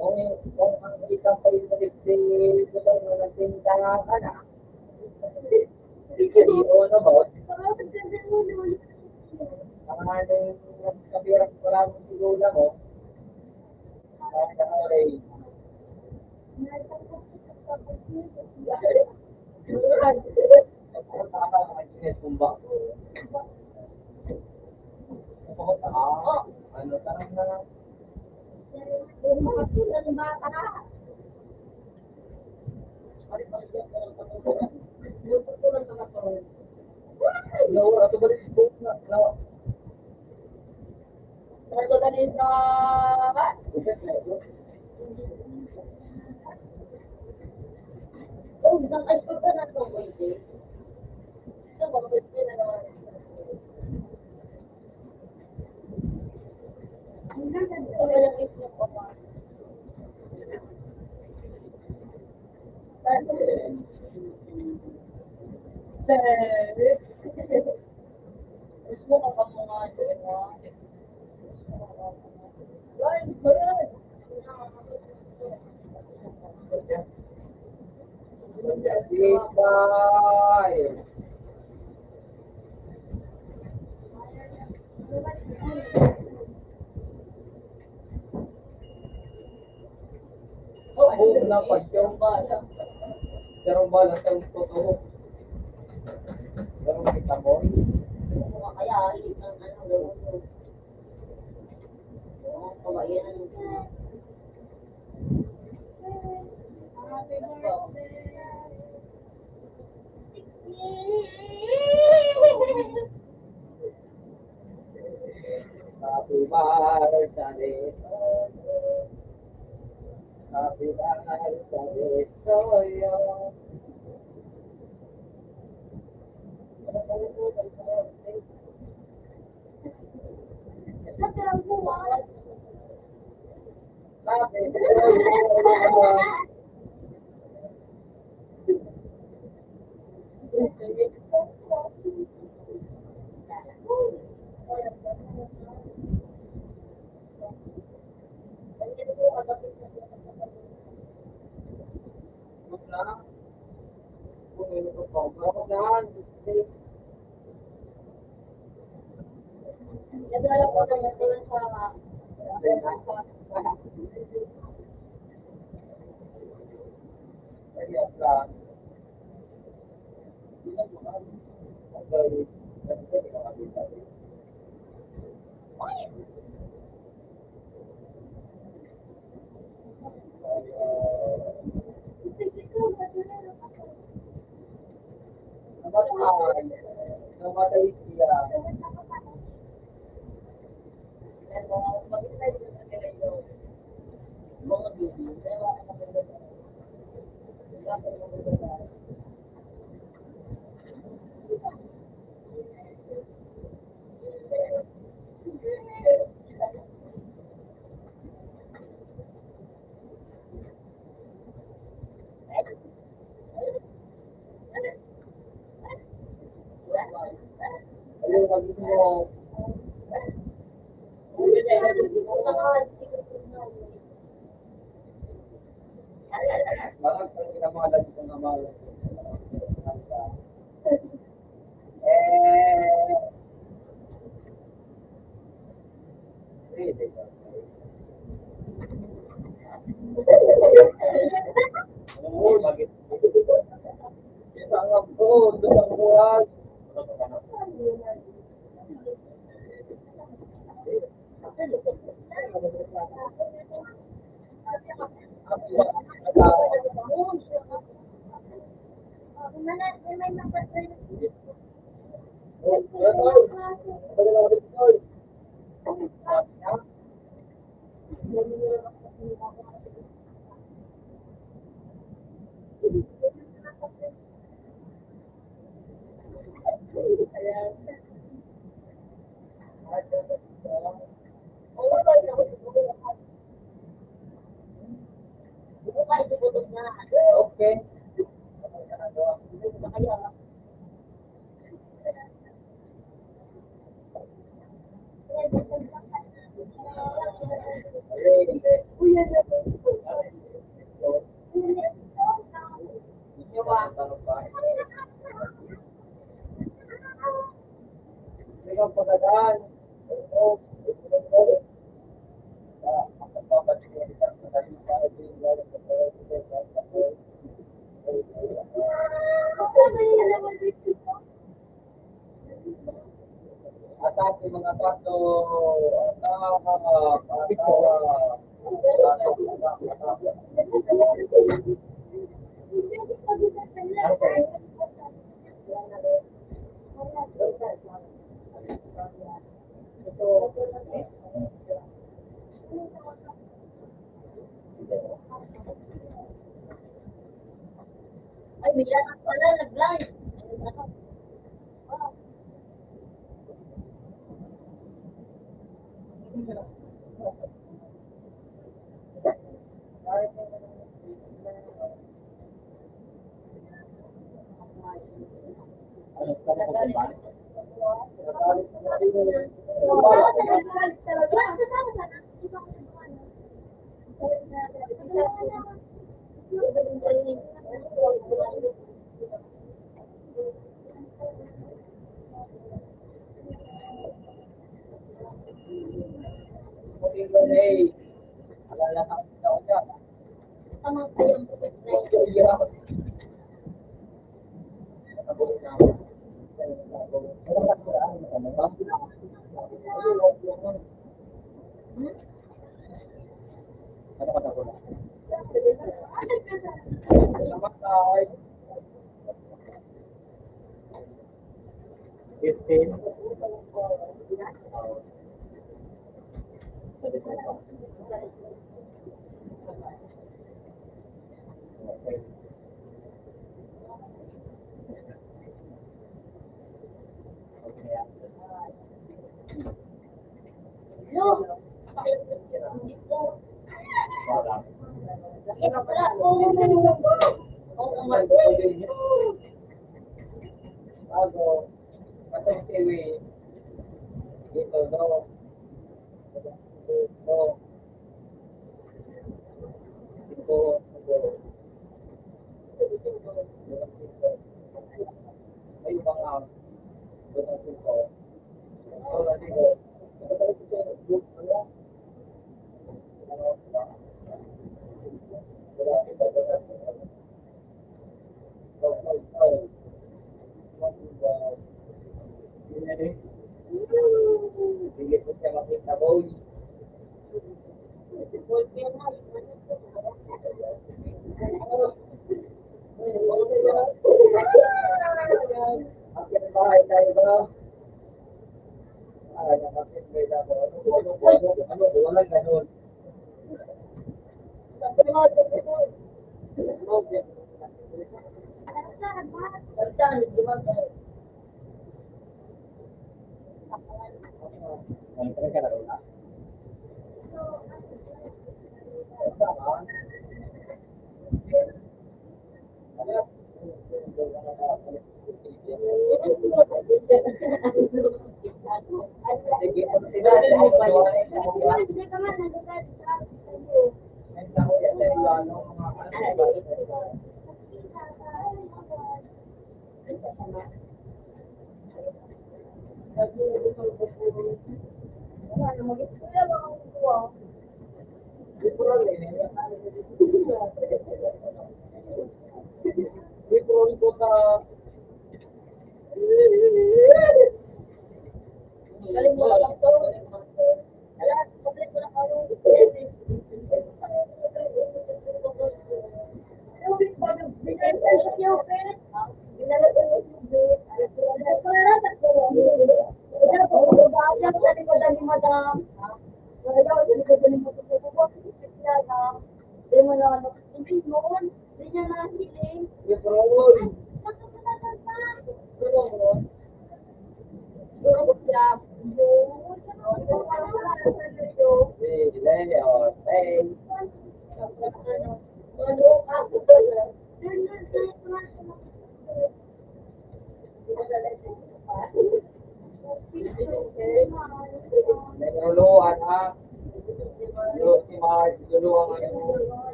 Kung, kung ang isang palipalit si Putol na nagtinda ka na, hindi ko na ba? Ang ano yung kapirang wala mong sigula mo? Buong na pagkaw bala. Pero bala sa totoo. Pero kita mo. Kaya, ang ano, ang kawayan. Happy birthday. Happy birthday to you. Namatay. Namatay siya. Atake mga tato, atake, atawa, Ay, may lahat pala, nag-live. Bago, patay si Ewi. Dito, no? No. Dito, dito. May mga, dito, dito.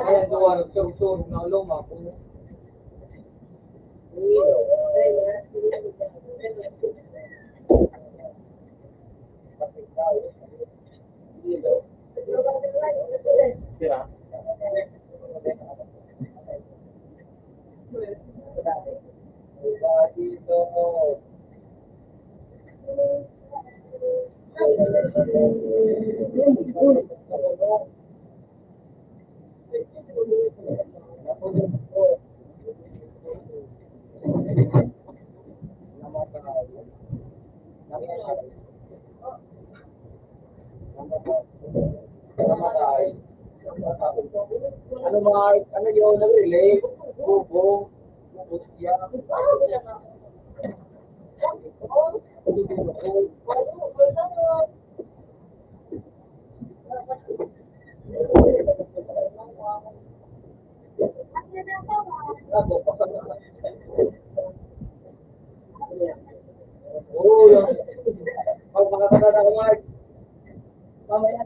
Ayan, duwa, nagsurog-surog na ulo, mga puno. Ano, mga, ano yun, nag-relate? Bubong, bubong siya. Oo, yun. Pag mga katatawa, mamaya.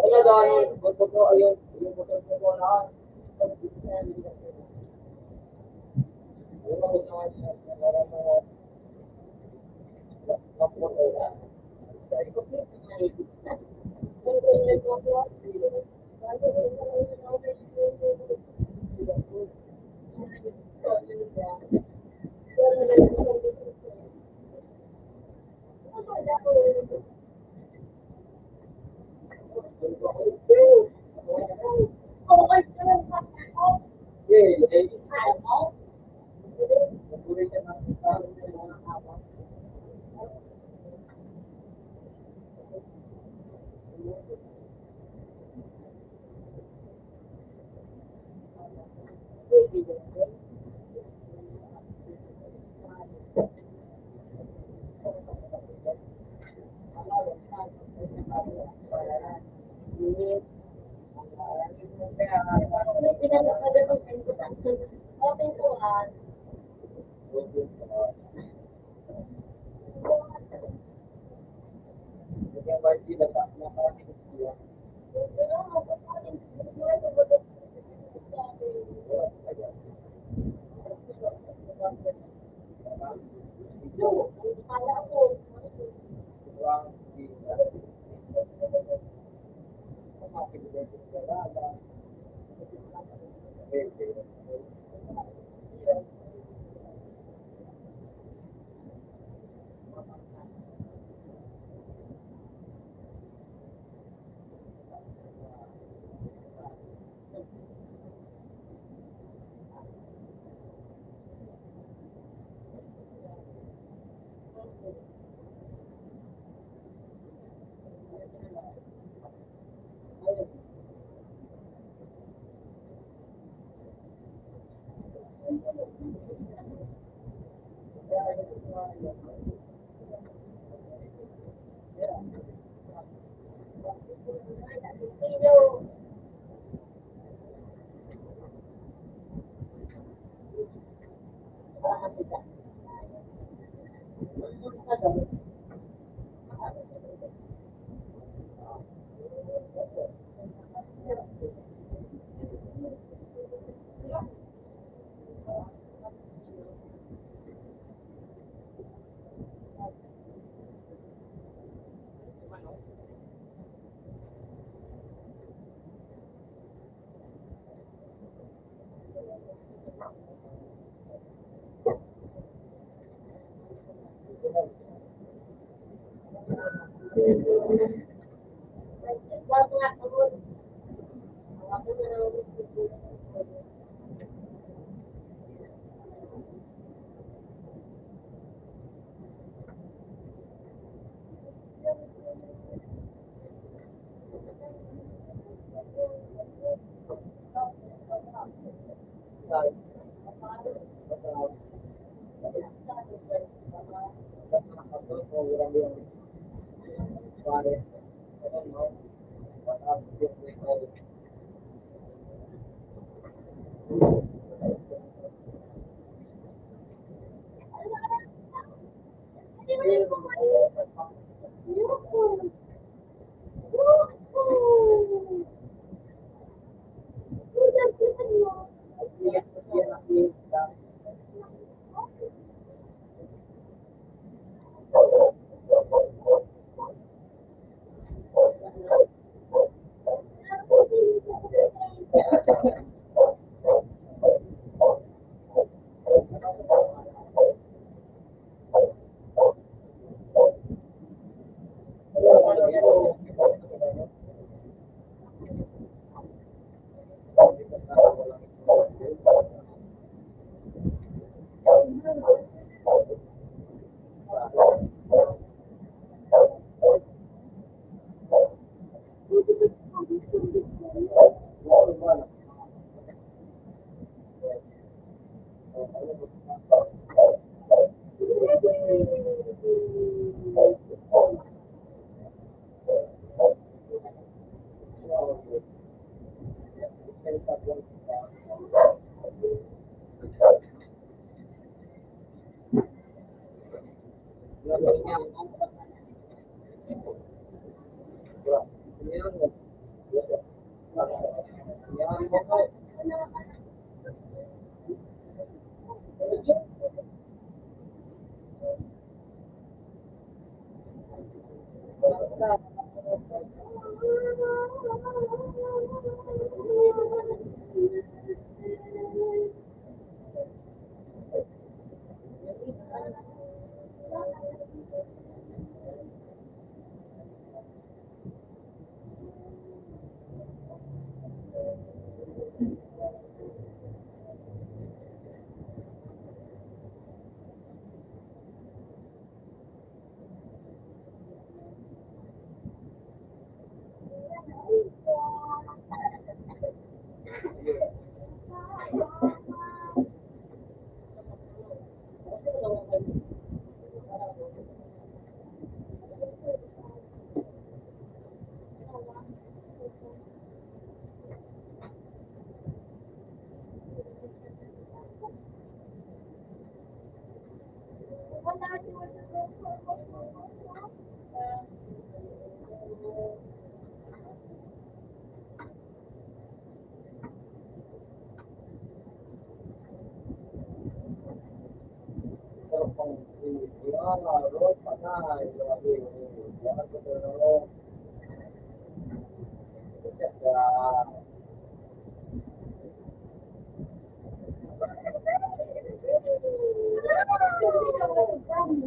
Kaya dahil, gusto ko, ayun, yung gusto ko na,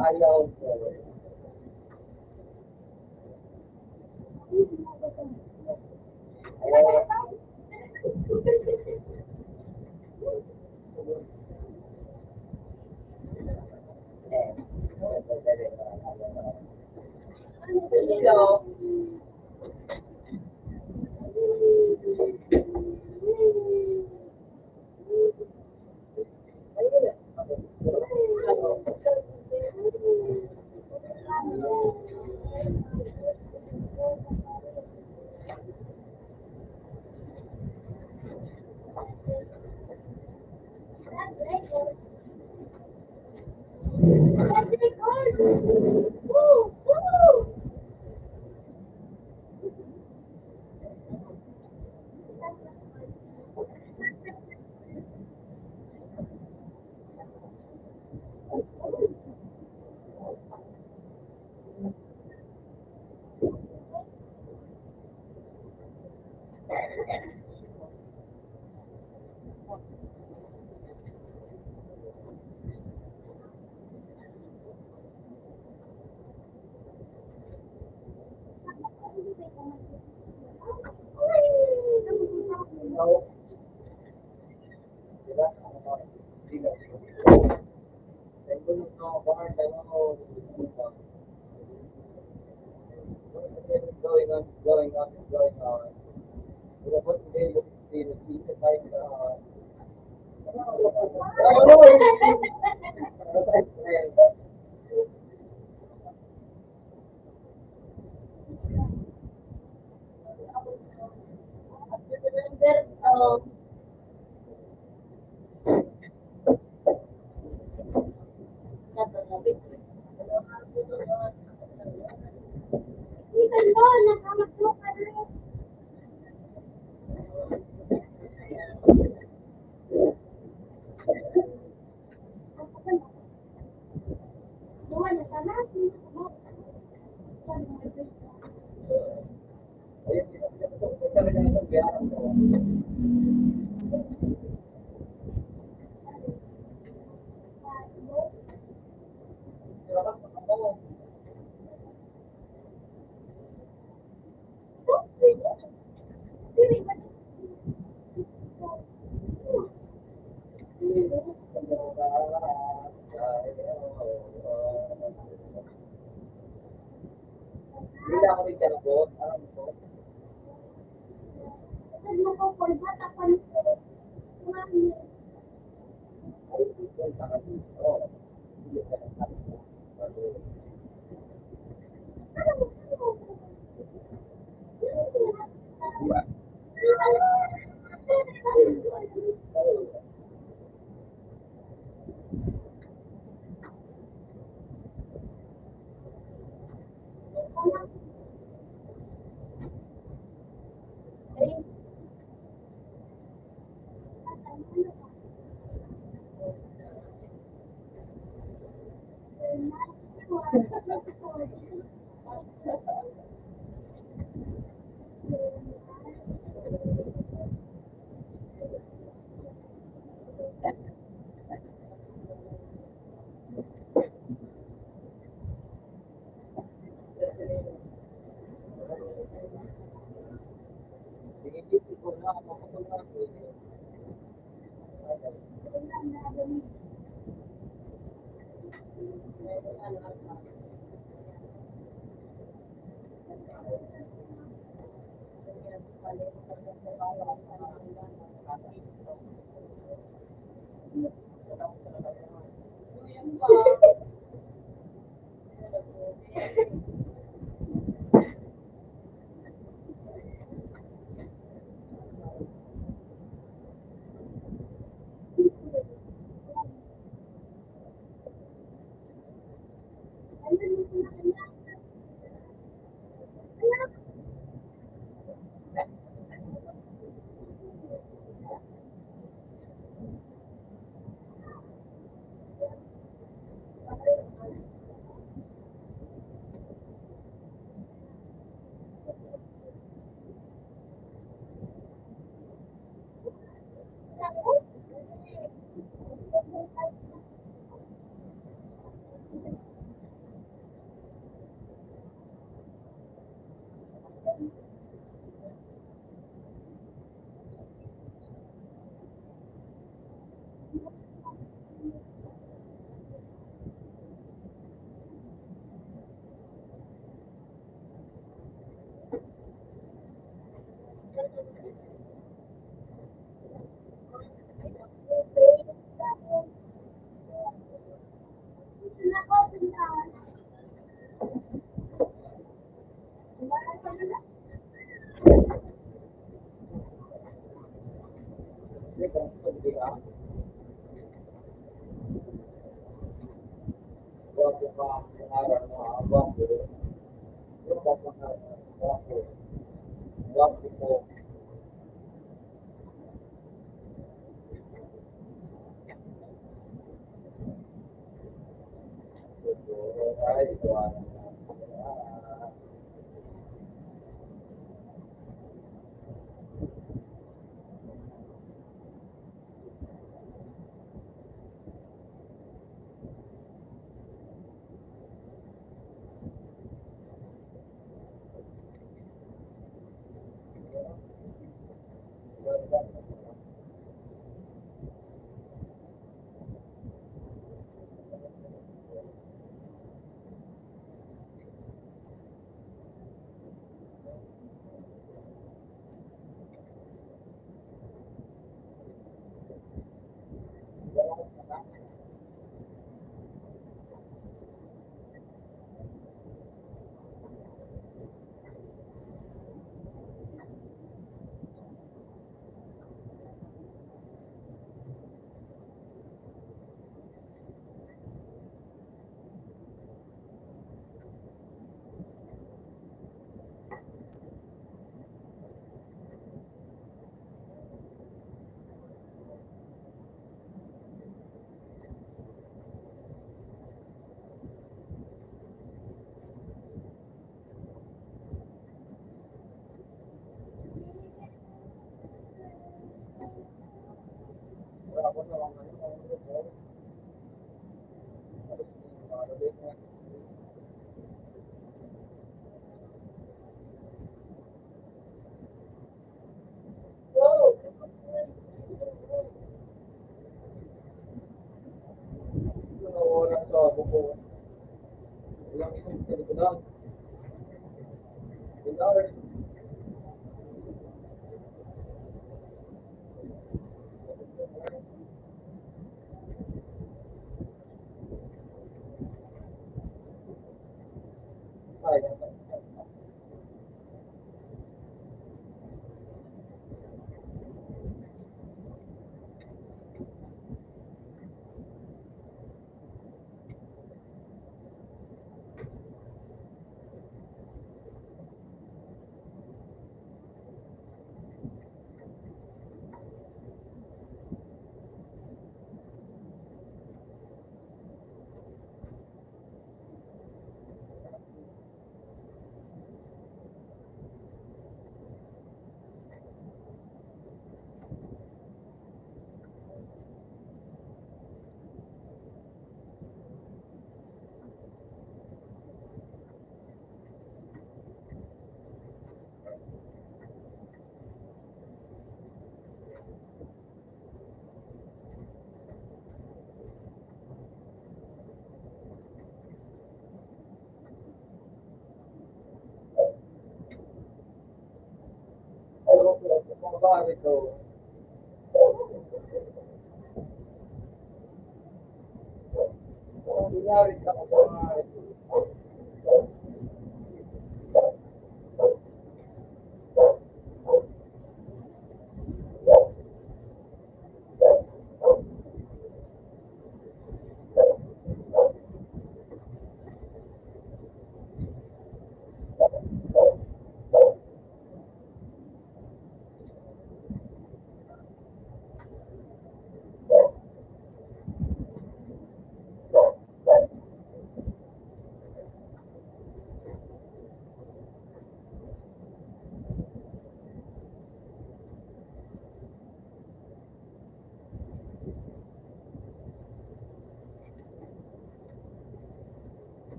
Ayaw ko.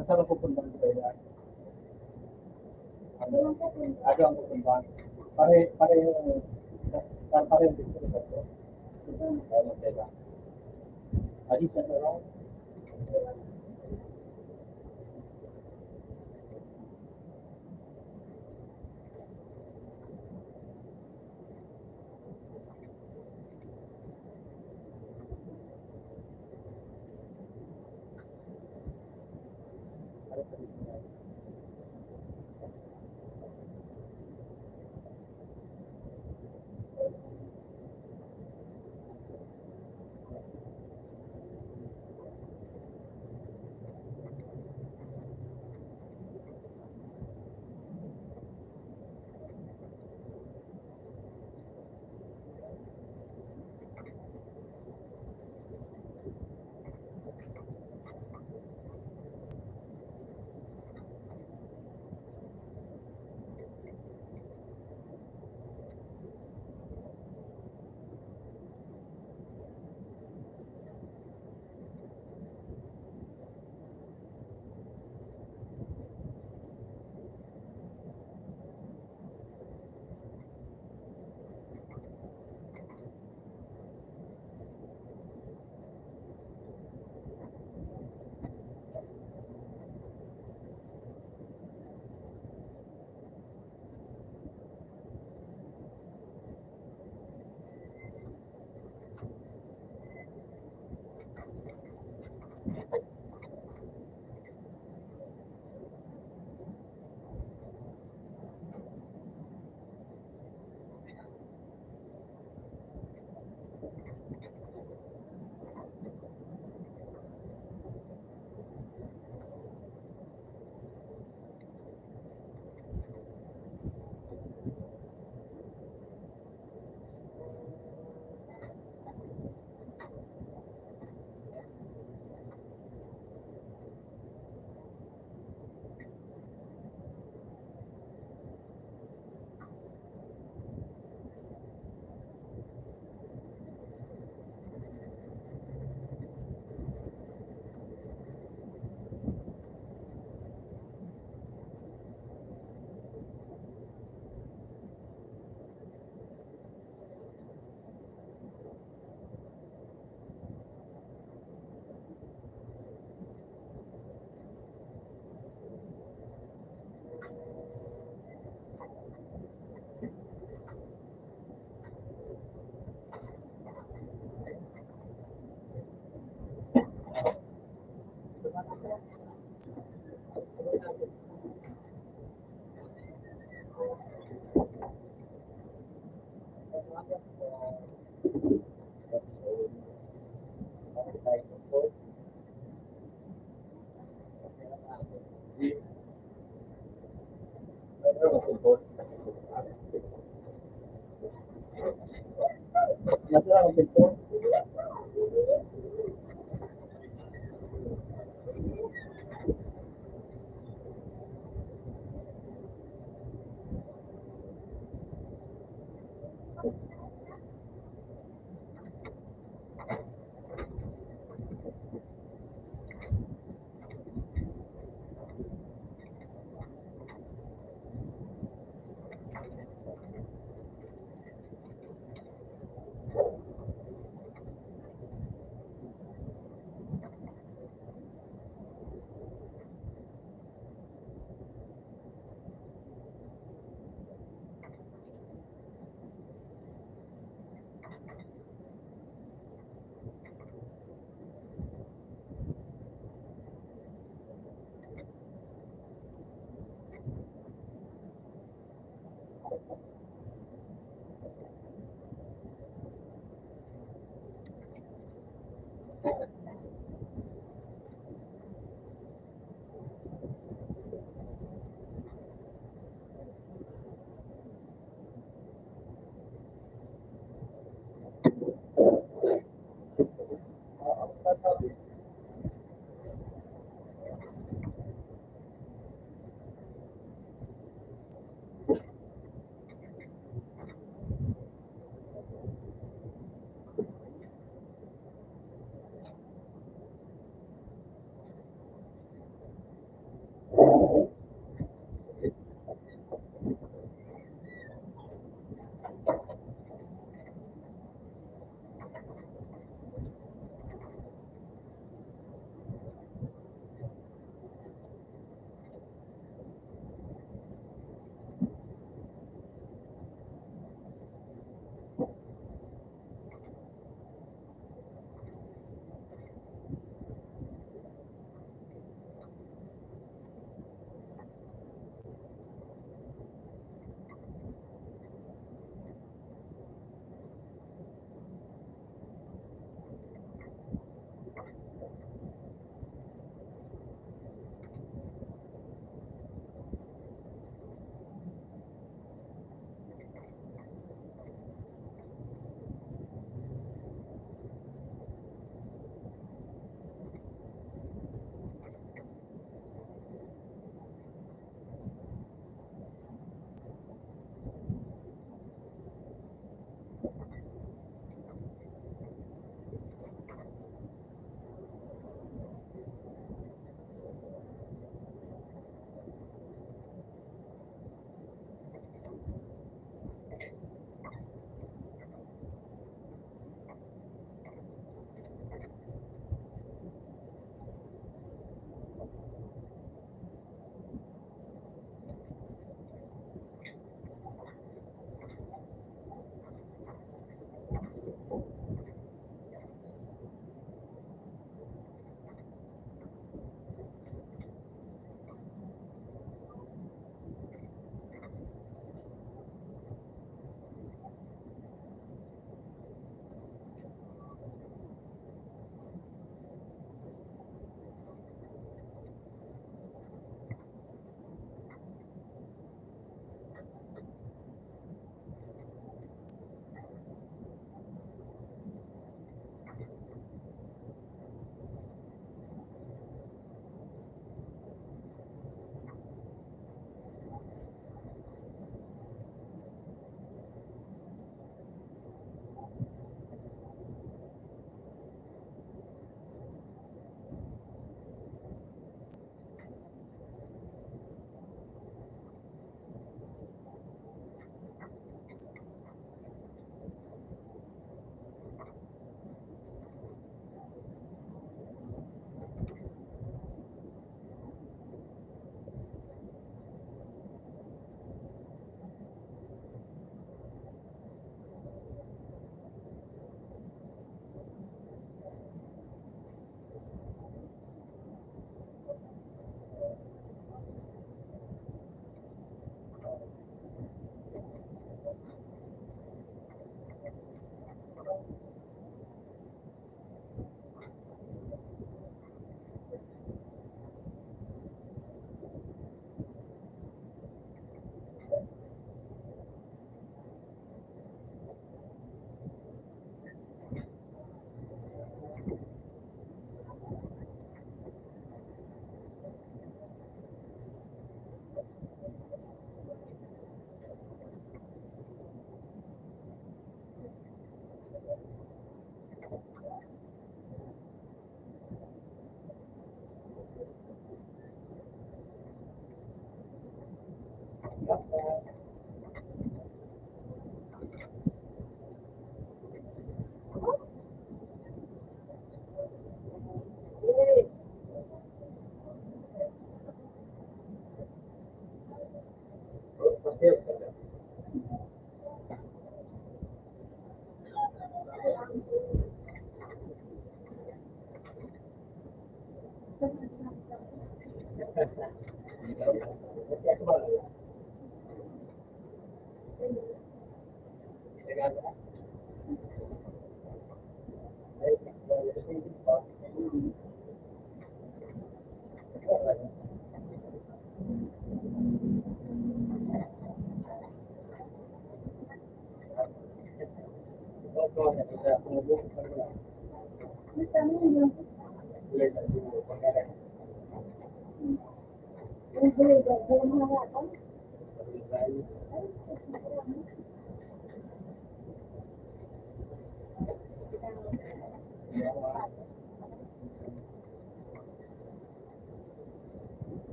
Nasaan ang pupunta ng Thailand? Ano? Ano ang pupunta? Pare, pare, pare, pare, ano, Thailand? Adi sa Thailand?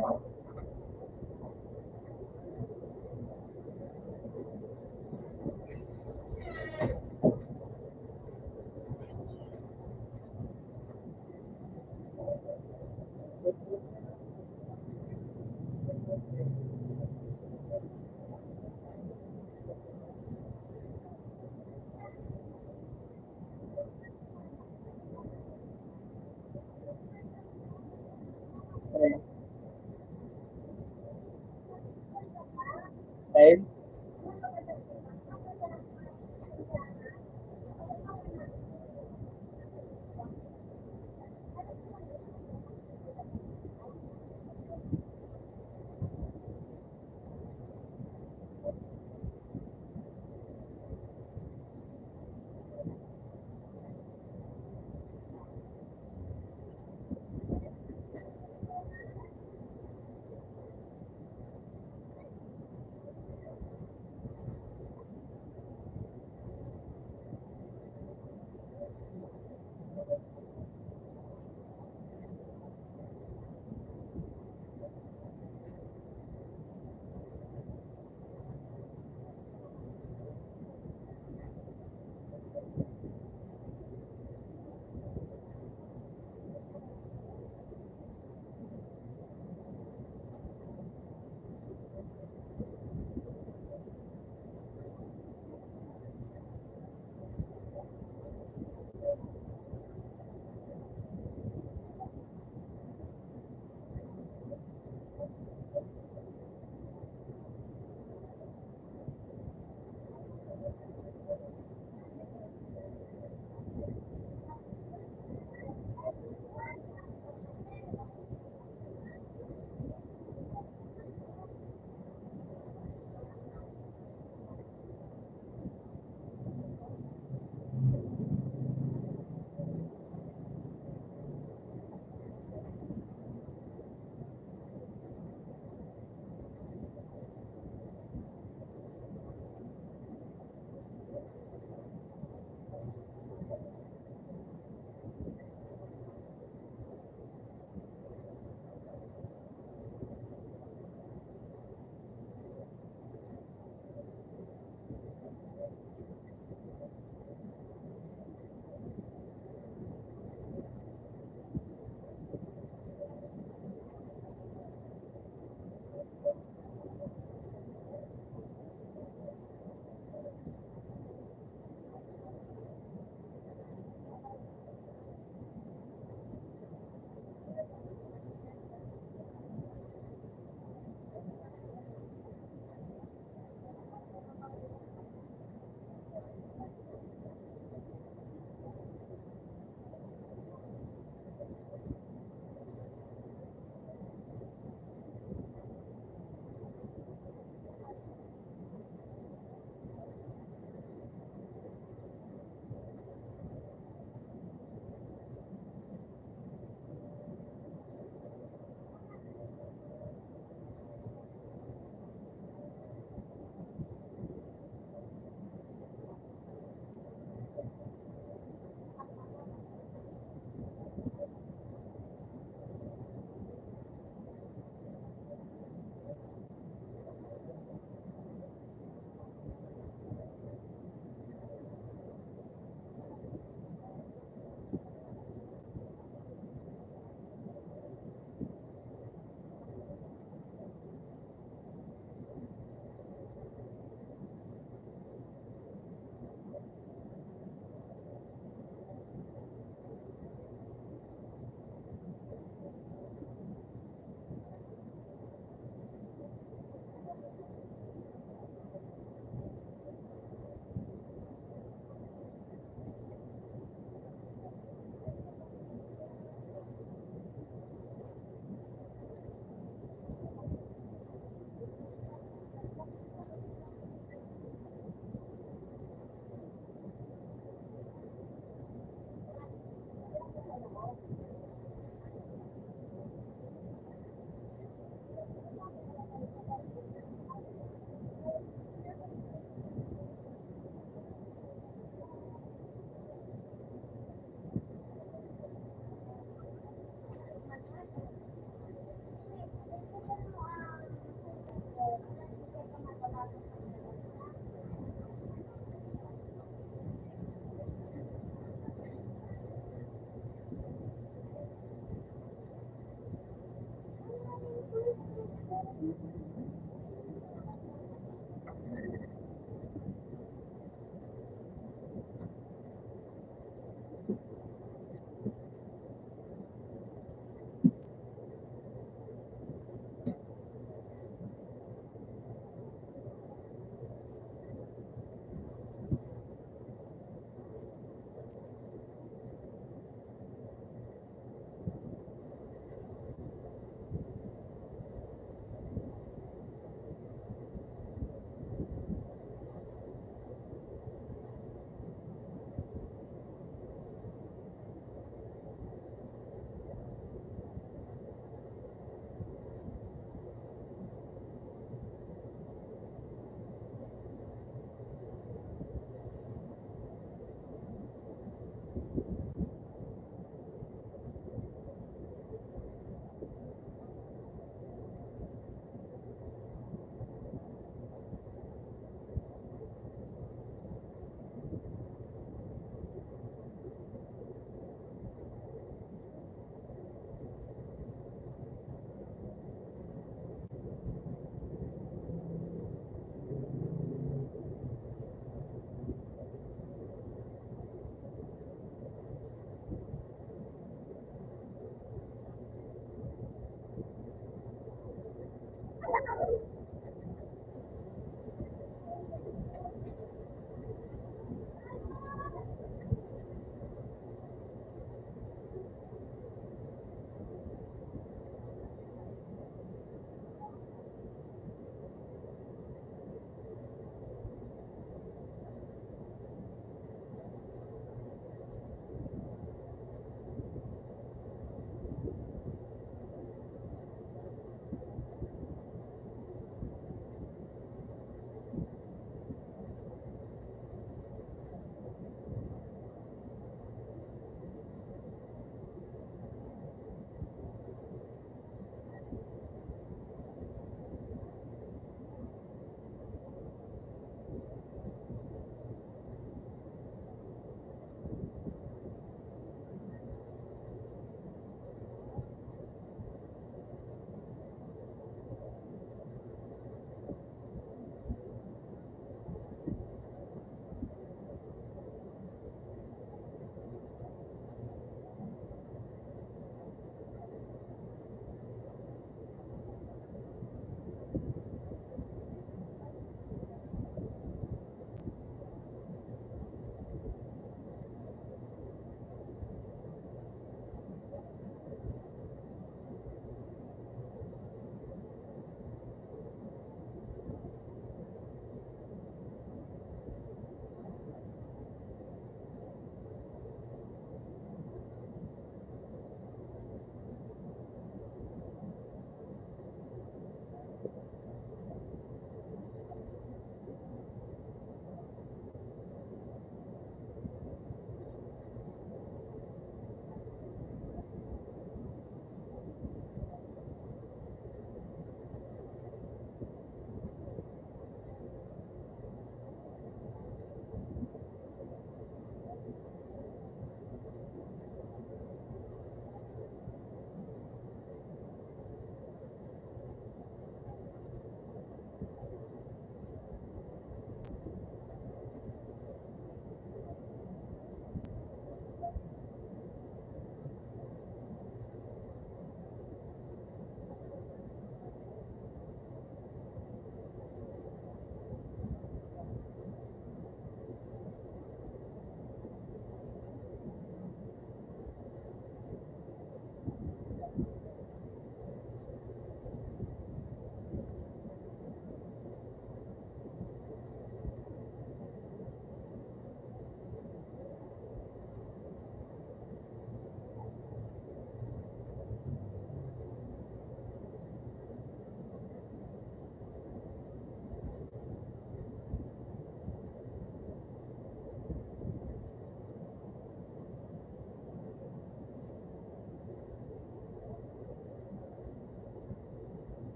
Time.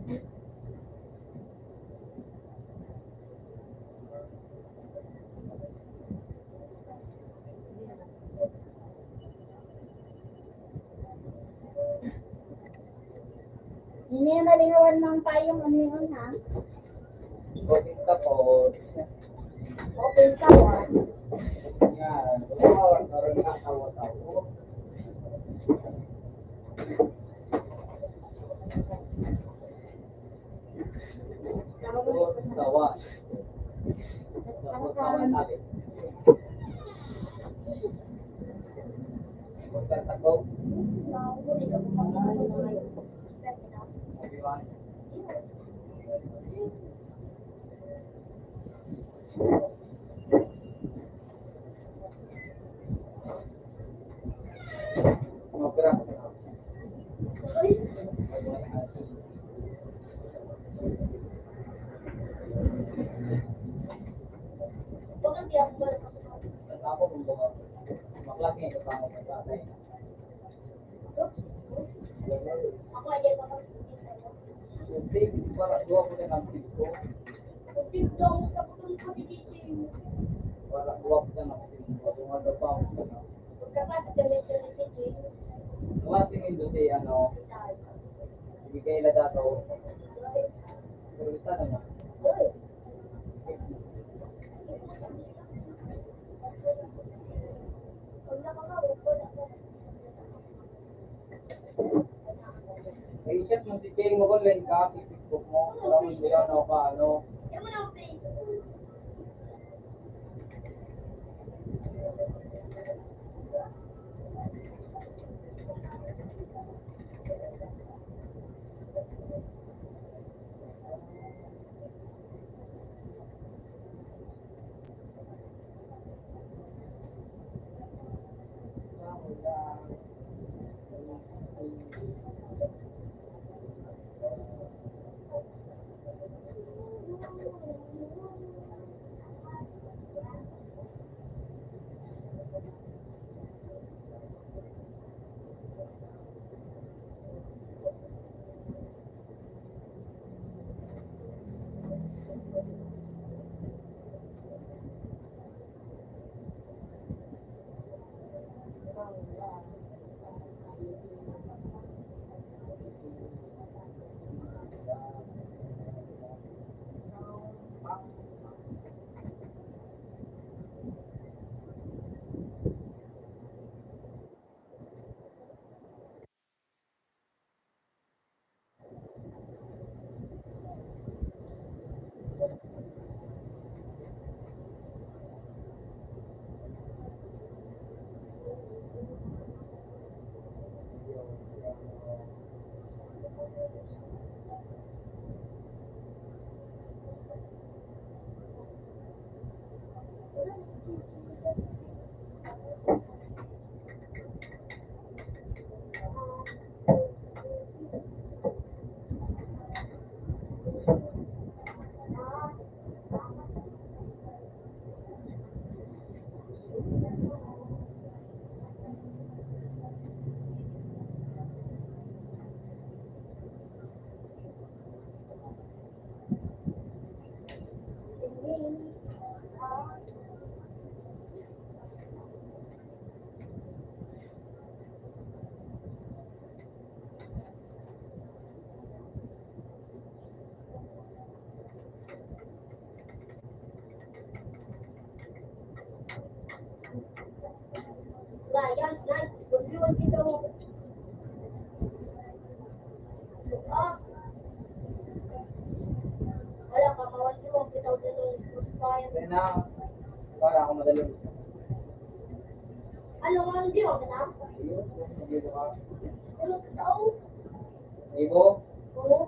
Ini malingawan mang payong, ano yun, ha? Open ka po. Open sa one. Yan. Wow, karon na, tawa-tawa. Tawa. Tawa-tawa natin. Magtatago. Wala, duwa po na ang singko. Wala, duwa po na ang singko. Kung ano pa ako na. Wala, singin doon si ano, ibigay na dato. Pero isa na nga. I-chat mo si Jay mo kung line ka, Facebook mo. Alam mo siya, ano, paano. Kaya na, para ako madali. Ano nga ang diyo, anak? Ayun, hindi ko ka. Ano totoo? Ibo? Oo.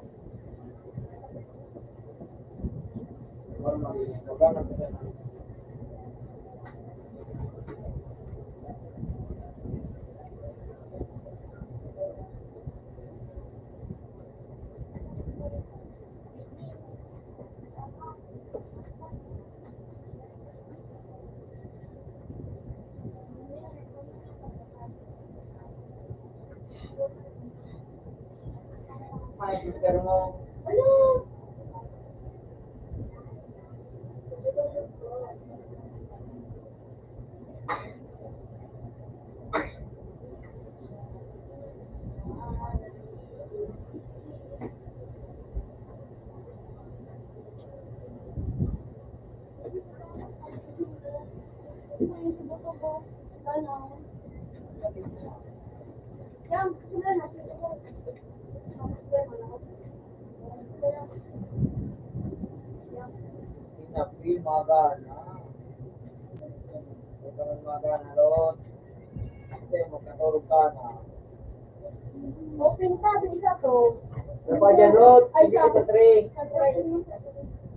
Ay, pero mo, Inapi, magana. Huwag ka man magana, Lord. Kasi magkaturog ka na. Open pa, sa isa to. Ano pa dyan, Lord? Ay, sige, sa sa three. Sa three.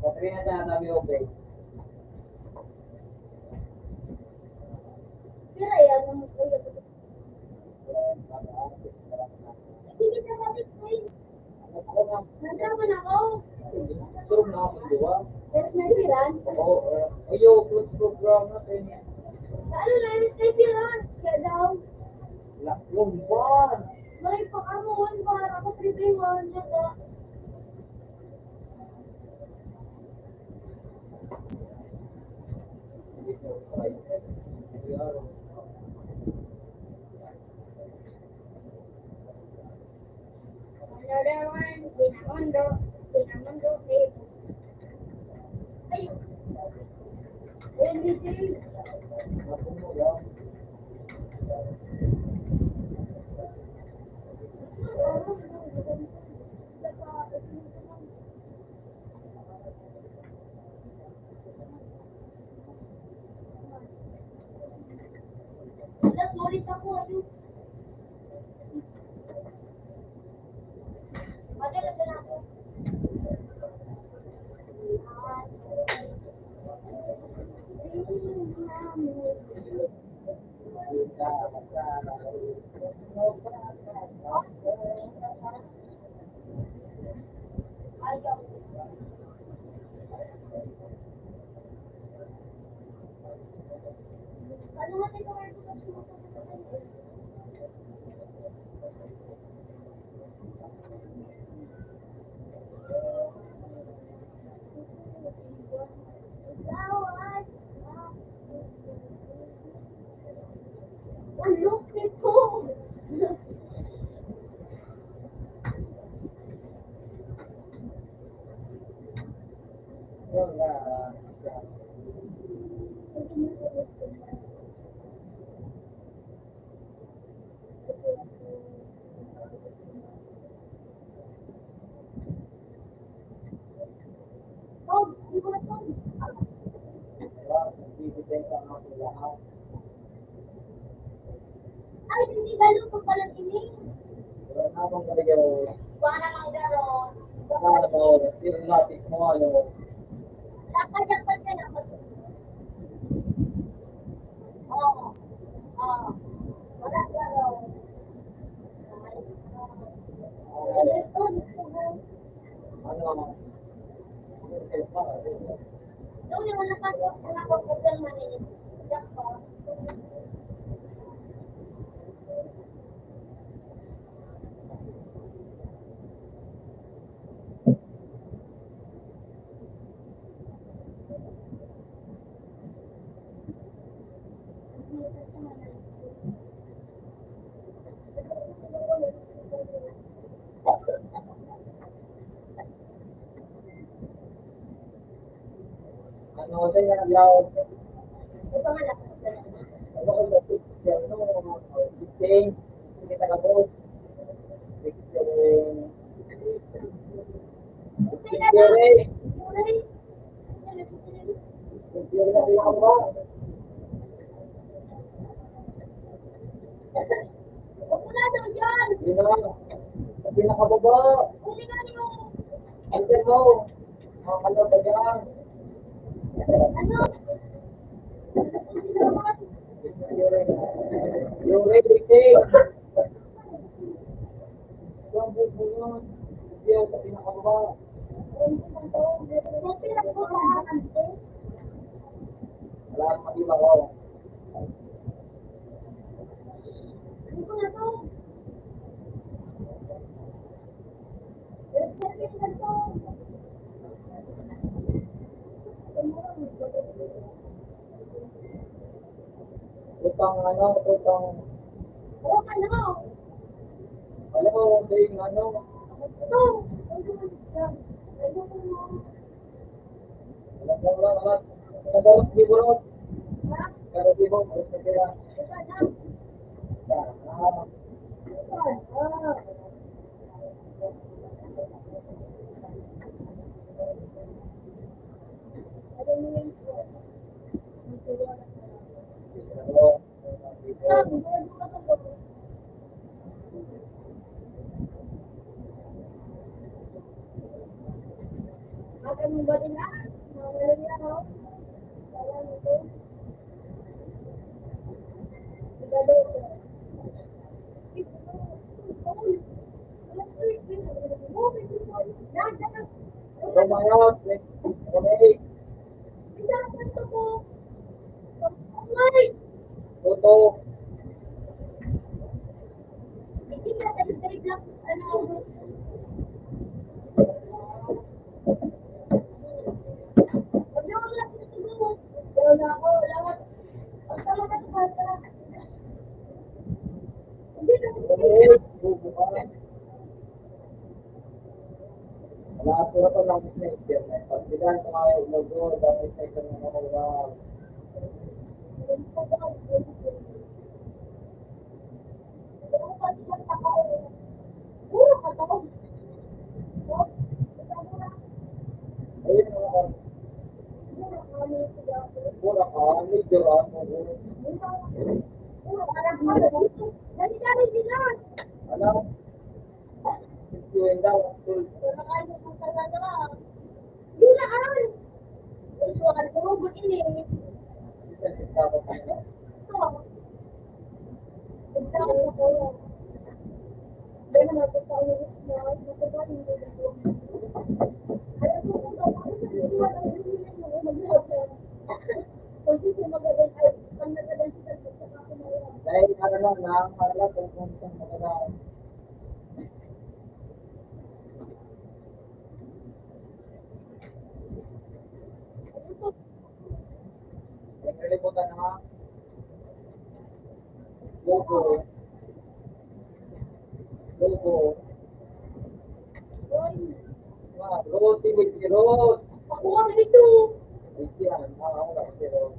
Sa three na siya, sabi open. Pira yan? Ang Nagkaman ako. Pero na akong duwa. Pero sniper yan. Oo, eh, ayo, close program na, eh. Sa ano na yung sniper, ha? Kaya daw. Laklong ba? Malay pa ka mo, one bar. Ako, three by one. Yan, ah. Another one, pinamundo, pinamundo, eh. Ay. Ayun, busy. Ay, hindi galo ko pala ini. Wala namang garo. Wala namang garo. Wala namang garo. Dapat, dapat ka na mas. Oo. Oo. Wala garo. Ano? Ano, sa inyo naglaog? Ano, ano, fifteen, kita ka po. Fifteen. Fifteen. Yun na. Sa pinakababa. Andyan mo. Mga kalabayan. Yung ready. Yung bubuyon. Yan, sa pinakababa. Wala akong madiba ko. Utang ano, utang. Utang ano? Alam mo, utang ano? Ito. Alam mo, wala, wala. Tagalog, di mo ron. Tagalog, di mo. Basta kaya. Ah. Romanos, Romans. Toto. Wala po na pala ang business, sir. Pagbidahan ko nga yung logo, dapat sa isang mga oras. Ayun, mga. Wala ka, may dira mo. Alam. Yun daw, tol. Wala ka, ano, talaga. Yun na, ay. Gusto ka, gurugo, ini. Isa, isa, isa. Oh. Ikaw, ikaw. Dahil na, ikaw, ikaw, ikaw. Alam ko, kung ako sa ikaw, ang hindi mo maghihapon. Kung di ko magaling, ay, pag nagaling kita, gusto ka ako mahirap. Dahil, ano lang, na, para lang, kung, kung, kung maganda. Naglilibutan na nga. Logo. Logo. Ah, Ruth, si Ruth. Ako ang ito. Ay, siya. Ah, ako lang si Ruth.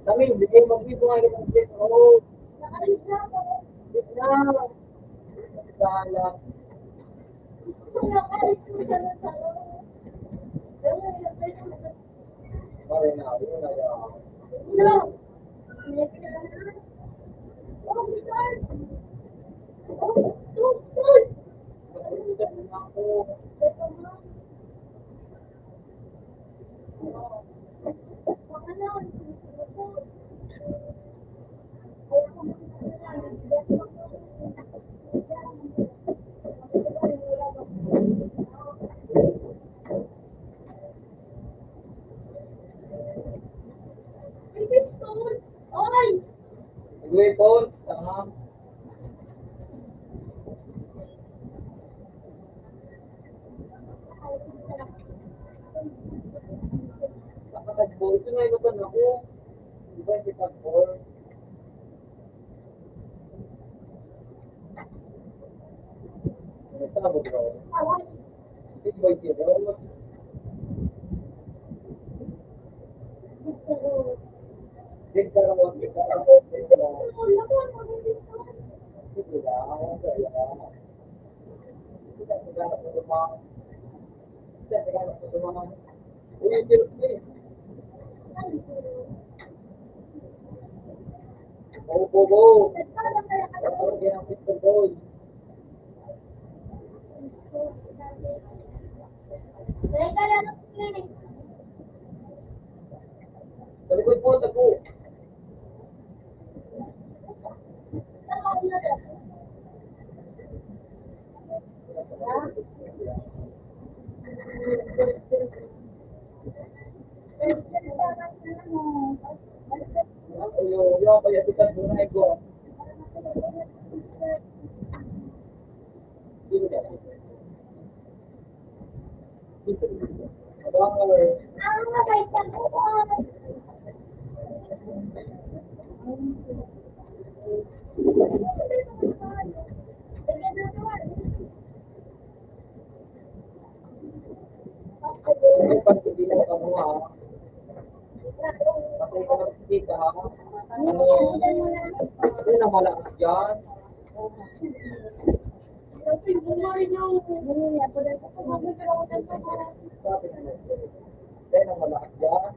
Kami, hindi kayo mag-ibo nga ng petrol. Gitna. Sala. Marinaryo na yan. Nag-weapon, tanga. Nakakag-ball. Ito nga, iba pa na ako. Iba yung kitag-ball. Ano tawag, bro? Hindi ba yun? Hindi ka raw, hindi ka raw, hindi ka raw. Sige lang, kaya. Hindi ka naghahanap ng tumang. Hindi ka naghahanap ng tumang. Uy, hindi, hindi. Bobo, bobo. Ano ba yan ang picture, boy? Ano? Ano na malakas dyan? Yan ang malakas dyan.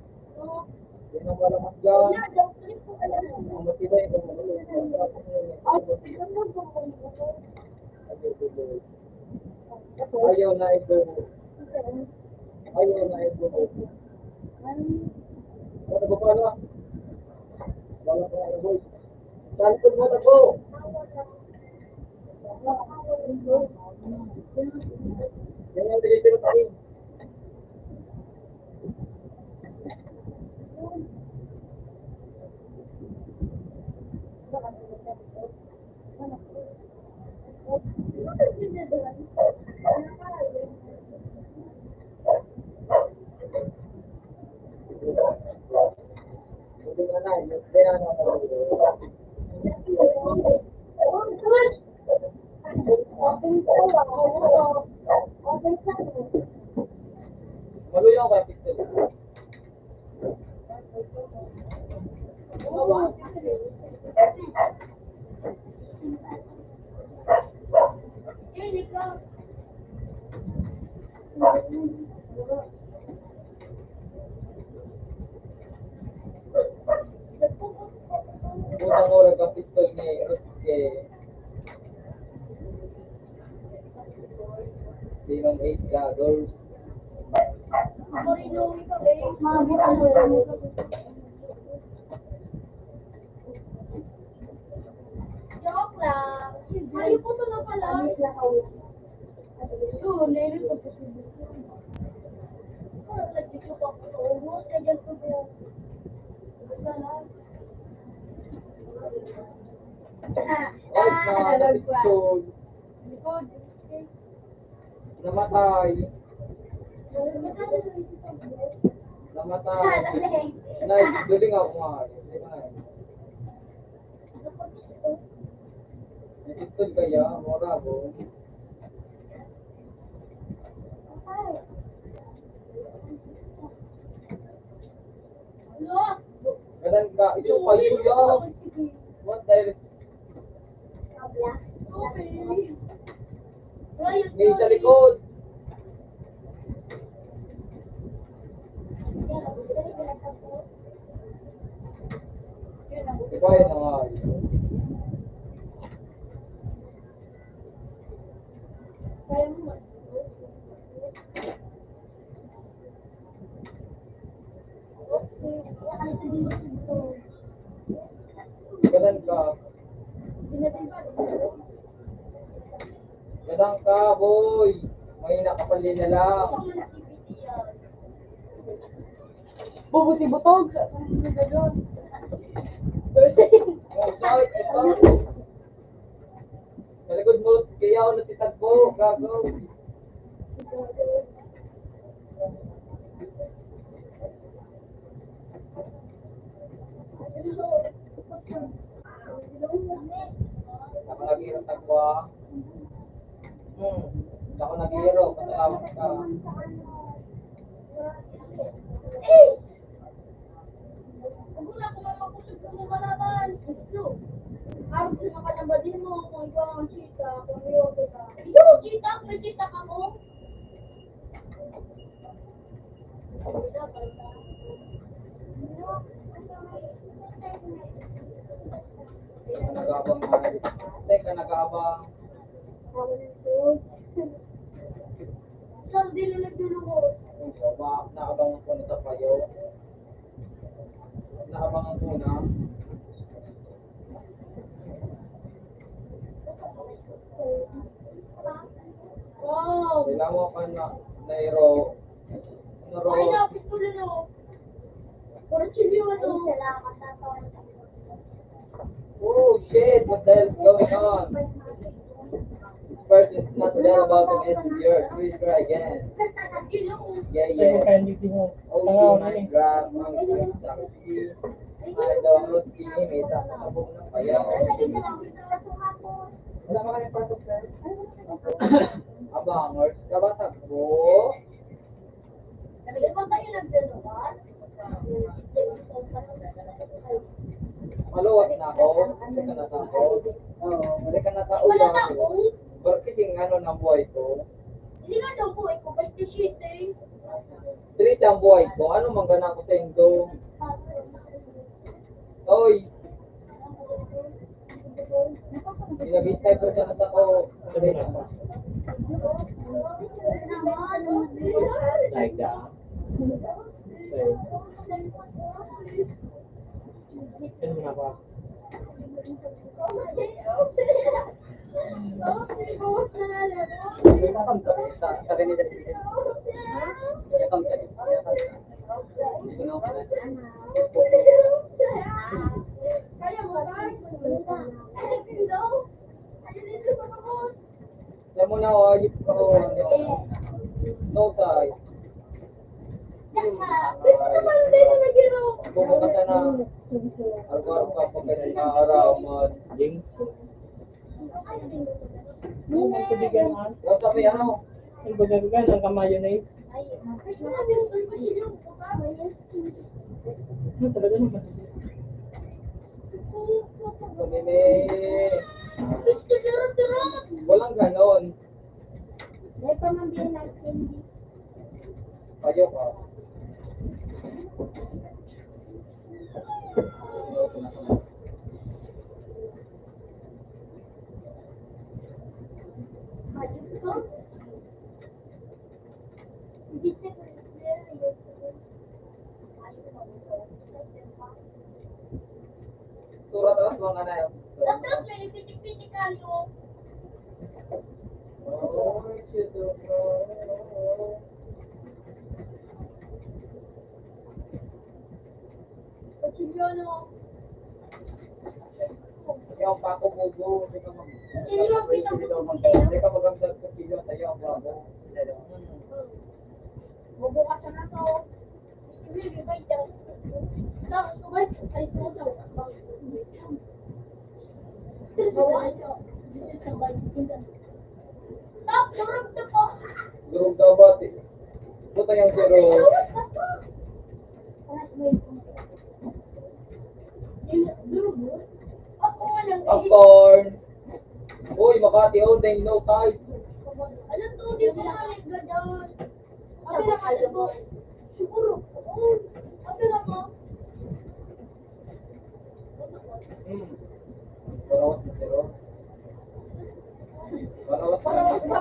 Yan ang malakas dyan. Ang matibay, ang matibay. Ayaw na ito. Ayaw na ito. Ano ba pala? Wala pa nga, boy. Salikod mo na po. Yan ang diretso na tayo. Maluyaw kaya pistol? Butang oras ang pistol ni Rodrigue. Sinong eight goggles? Joke lang. Ayun po, ito na pala. Yun, ayun po. Nag-video pa po. Ubus na dyan po. Ah, ah, nag-video. Likod. Namatay. Namatay. Nay, galing ako nga. May pistol kaya? Mura ako. Gadan ka. Ito pa yun, yo. What the hell is May sa likod. Diba yun, mga Gadan ka. Gadan ka, boy. Mahina ka pali na lang. Bubuti butog. Oh, sorry, ito. Sa likod mo, kaya ako nasitag po, gago. Ako nag-iirog tagwa. Hmm. Ako nag-iirog, patalawan ka. Huwag na ako mapakusog kung lumalaban. Gusto. Harap sa mga panambadin mo, kung ikaw ang chika, kung iyo kita. Iyo, chika? May chika ka mo? Teka, nag-aabang na. Teka, nag-aabang. Sir, di na nagdulungos. Ba, nakabangon po na sa payo. Na, Wow! Kailangan mo pa na, nairo, nairo. Ay, napis ko na, no? Kutsilyo, ano? Oh, shit, what the hell's going on? This person's not well about the messenger. Please try again. Yeah, yeah. Thank you, Minecraft, Minecraft, Taxi. Ay, daw ang Ruth Kini, may ta-, tabong ng bayaw. Wala ba kayong pasok, sir? Abangers, kabatag po. Maluwas na ako. Hindi ka na tao. Oo, hindi ka na tao. Pero kasi ano ng buhay ko. Hindi nga daw buhay ko, ba't kasi ito eh? Triste ang buhay ko. Ano man gana ko sa indo? Oy! Nag-sniper ka na sa ko. Like that. Ano na ba? Alam mo na, oh, ayun ko, ano, no side. Bubukasan na. Araw-araw ka pa kayo na araw, man. Ding. Ano ang tubigan, ha? Wala kami, ano? Ang bugagan ng kamayo na yun. Ano talaga naman? Kami ni... Walang ganon. May pamangkin natin. Payo ka. Tura taas mga na yun. Tapos, may pitik-pitik kayo. Kutsilyo, no? Yung pako bobo, hindi ka mag- Kutsilyo, kita mo, hindi ka mag-, kutsilyo, tayo ang pako. Bubukasan na to. Sige, di ba, ito? Tapos, sabay, ay, ito, ito. Durog daw ba, te? Buta yung siro. Popcorn. Uy, Makati, oh, dang no sides. Ano to? Di ko kami gadaan. Ano na kayo? Siguro. Ano na ba? Hmm. Parawas na, pero. Parawas na.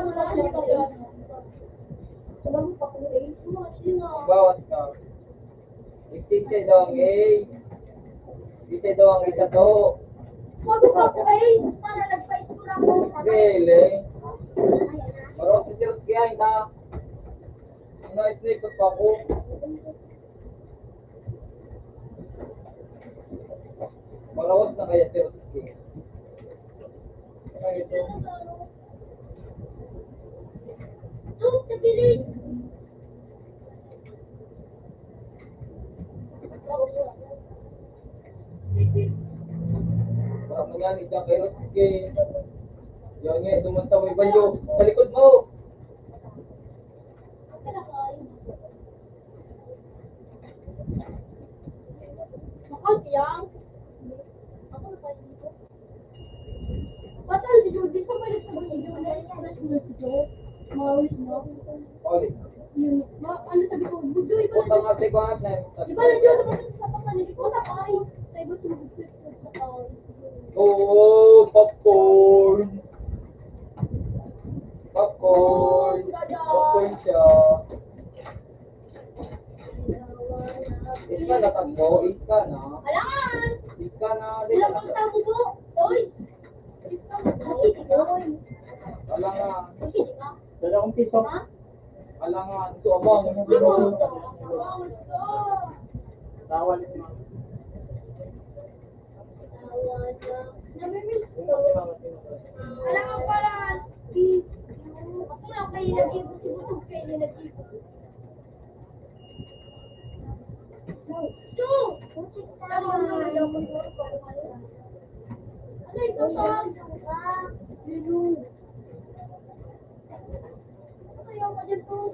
Bawas ka. Isisay daw ang ace. Isisay daw ang isa to. Bago pa ako ace, para nagpa-score ako sa... Galing. Parawas na, pero kaya na. Ano, sniper pa ako. Malawas na kaya, sir. Ano ito? Doon sa gilid. Parang nangyari dyan kayo, sige. Yan nga, dumunta mo yung banyo. Sa likod mo! Bakit yan? Ako na kayo dito. Patay si Judy. Saan ba nagsabay si Judy? Ay, si Judy. Mawit na. Ulit. Yun. Ma-, ano sabi ko? Budoy ba? Utang ate ko, ate. Di ba na Diyos? Sabi ko sa papa niya, di ko na kain. Sa iba, sumagot ko sa papa. Oo, popcorn. Popcorn. Popcorn siya. Iska na tatlo, iska na. Alangan! Iska na, di Wala ba? Pang tao po. Soy! Iska na. Kasi di ba? Alangan. Kasi di ba? Dala kong piso. Ha? Alangan. Ito, abang. Ano? Abang, gusto. Tawa ni Mama. Namimiss ko. Alam mo pala, di, ako lang kayo nag-ibo, si Butog kayo nag-ibo. So, tama na, ano ito, sa, ano yung pwede po?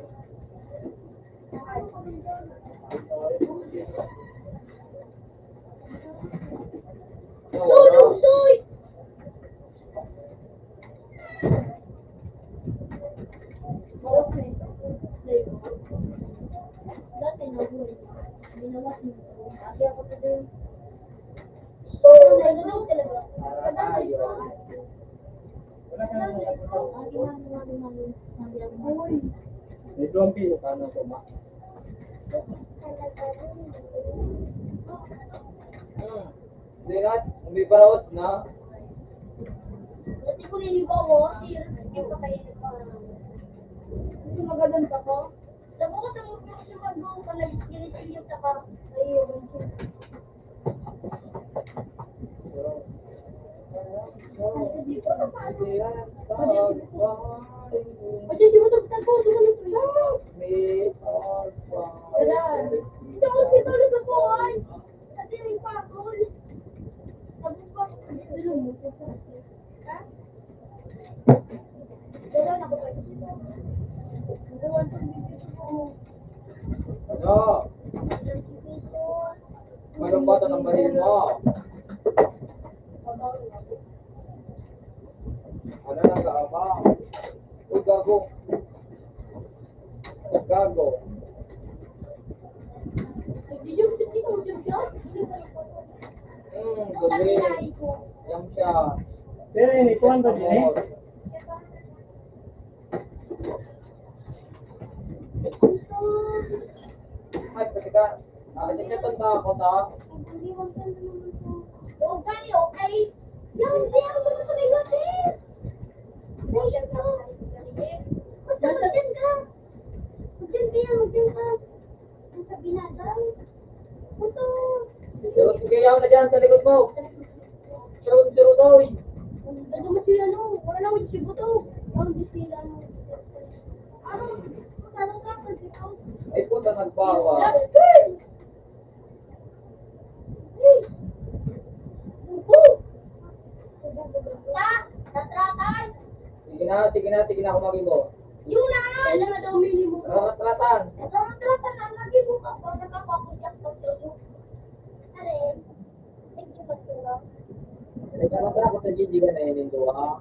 May duwang pino ka na po, ma. Hmm. Hindi na, hindi pa raos na. Dati ko ninibawa, si Rich yung kakainin pa. Kasi magadan pa ko. Tapos sa mga sumagot, pag nag-, nag-, nag-, Ayun. Ano? Malungkot ang baril mo. Ano na, gaabang? Uy, gago. Gago. Hmm, gabi. Yan siya. Pero yun, ikuhan ba din eh? Ay, pwede ka. Ah, hindi ka tanda ako, ta? Huwag ka niyo, guys. Yan, yan, huwag ka sa may gabi. Ay, ito. Basta dyan ka. Huwag dyan ka, huwag dyan ka. Ang sabi na, daw. Ito. Pero sige, yaw na dyan sa likod mo. Pero, pero, daw, eh. Ano mo si ano? Wala na ako si Buto. Ang bisila mo. Ano? Ano ka? Ay, puta, nagbawa. Last girl! Please! Buto! Ta! Tatratan! Sige na, sige na, sige na, ako mag-ibo. Yun na nga! Alam na daw, minimum. Tatratan! Tatratan ang mag-ibo ka, para kapapagyak ko sa'yo. Are, medyo magtulog. Medyo magtulog ako sa G G ka na yun, yung duwa.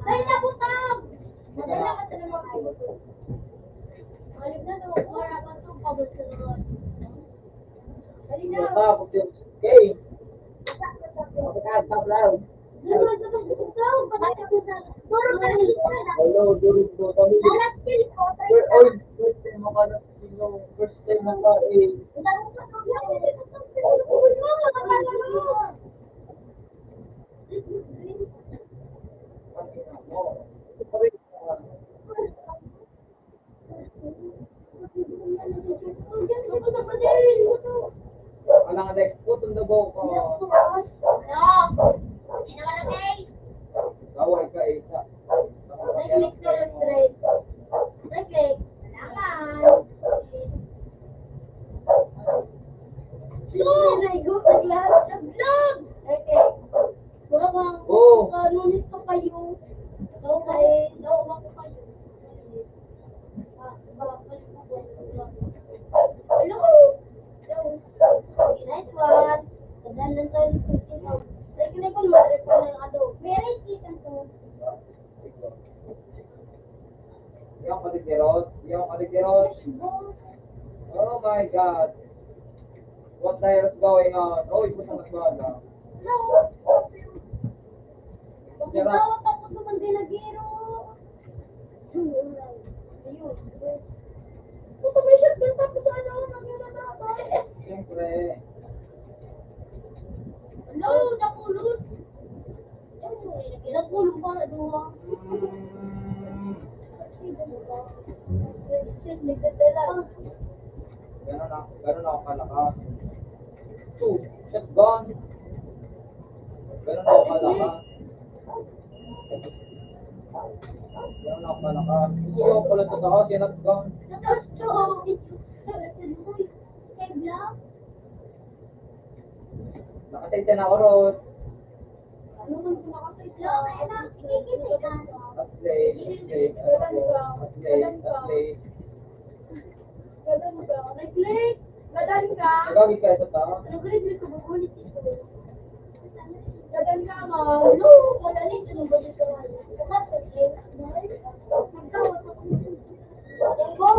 Ay, nabutang! Madala ka sa mga kayo. Malig na to, wala ka to, pabot ka naman. Dali na. Bata, pag yung, okay. Kapag ka, kapag lang. Dali na, kapag ikaw, kapag ka, kapag ka. Puro ka na isa na. Hello, during the family. Alas kel ko, tayo Sir, na. Oy, first time mo ka na sa Pino. First time mo ka, eh. Ang dami ko sa mga, Alang adek, putong dugo ko. Ano? Sino ka na, Faith? Kaway ka, isa. Nag-click na yung thread. Nag-click. Kailangan. So, nag-vlog. Ngunit pa kayo, daw kay, daw ako kayo. Hello! Hello! Nice one! Ganda ng toilet ko dito. Like, like, kung ma-refer ng ano, meron kitang to. Yung kapatid ni Rod, yung kapatid ni Rod. Oh my God. What the hell is going on? Oh, ipon sa magwala. Hello! Bakit tawag tapos naman din nag-iiro? Ayun. Puta, may shotgun tapos ano, nag-iiro na ako. Siyempre. Hello, nakulot. Ayun, nakulot para duha. Mm. Shit, nagdadala. Ganun na, ganun ako kalakas. Two, shotgun. Ganun ako kalakas. Ganun ako kalakas. Gusto ko pala sa taas, yan at gun. Sa taas to. Sky Black. Nakasaytan ako, Rod. At play, at play, at play, at play. Gadan ka. Nag-play? Gadan ka? Nagagi ka sa tao? Nag-play ko, bubulit ito. Gadan ka, ma. No, wala na ito, nabalik ka na. Dapat nag-play. Nagkawat ako. Yan, go.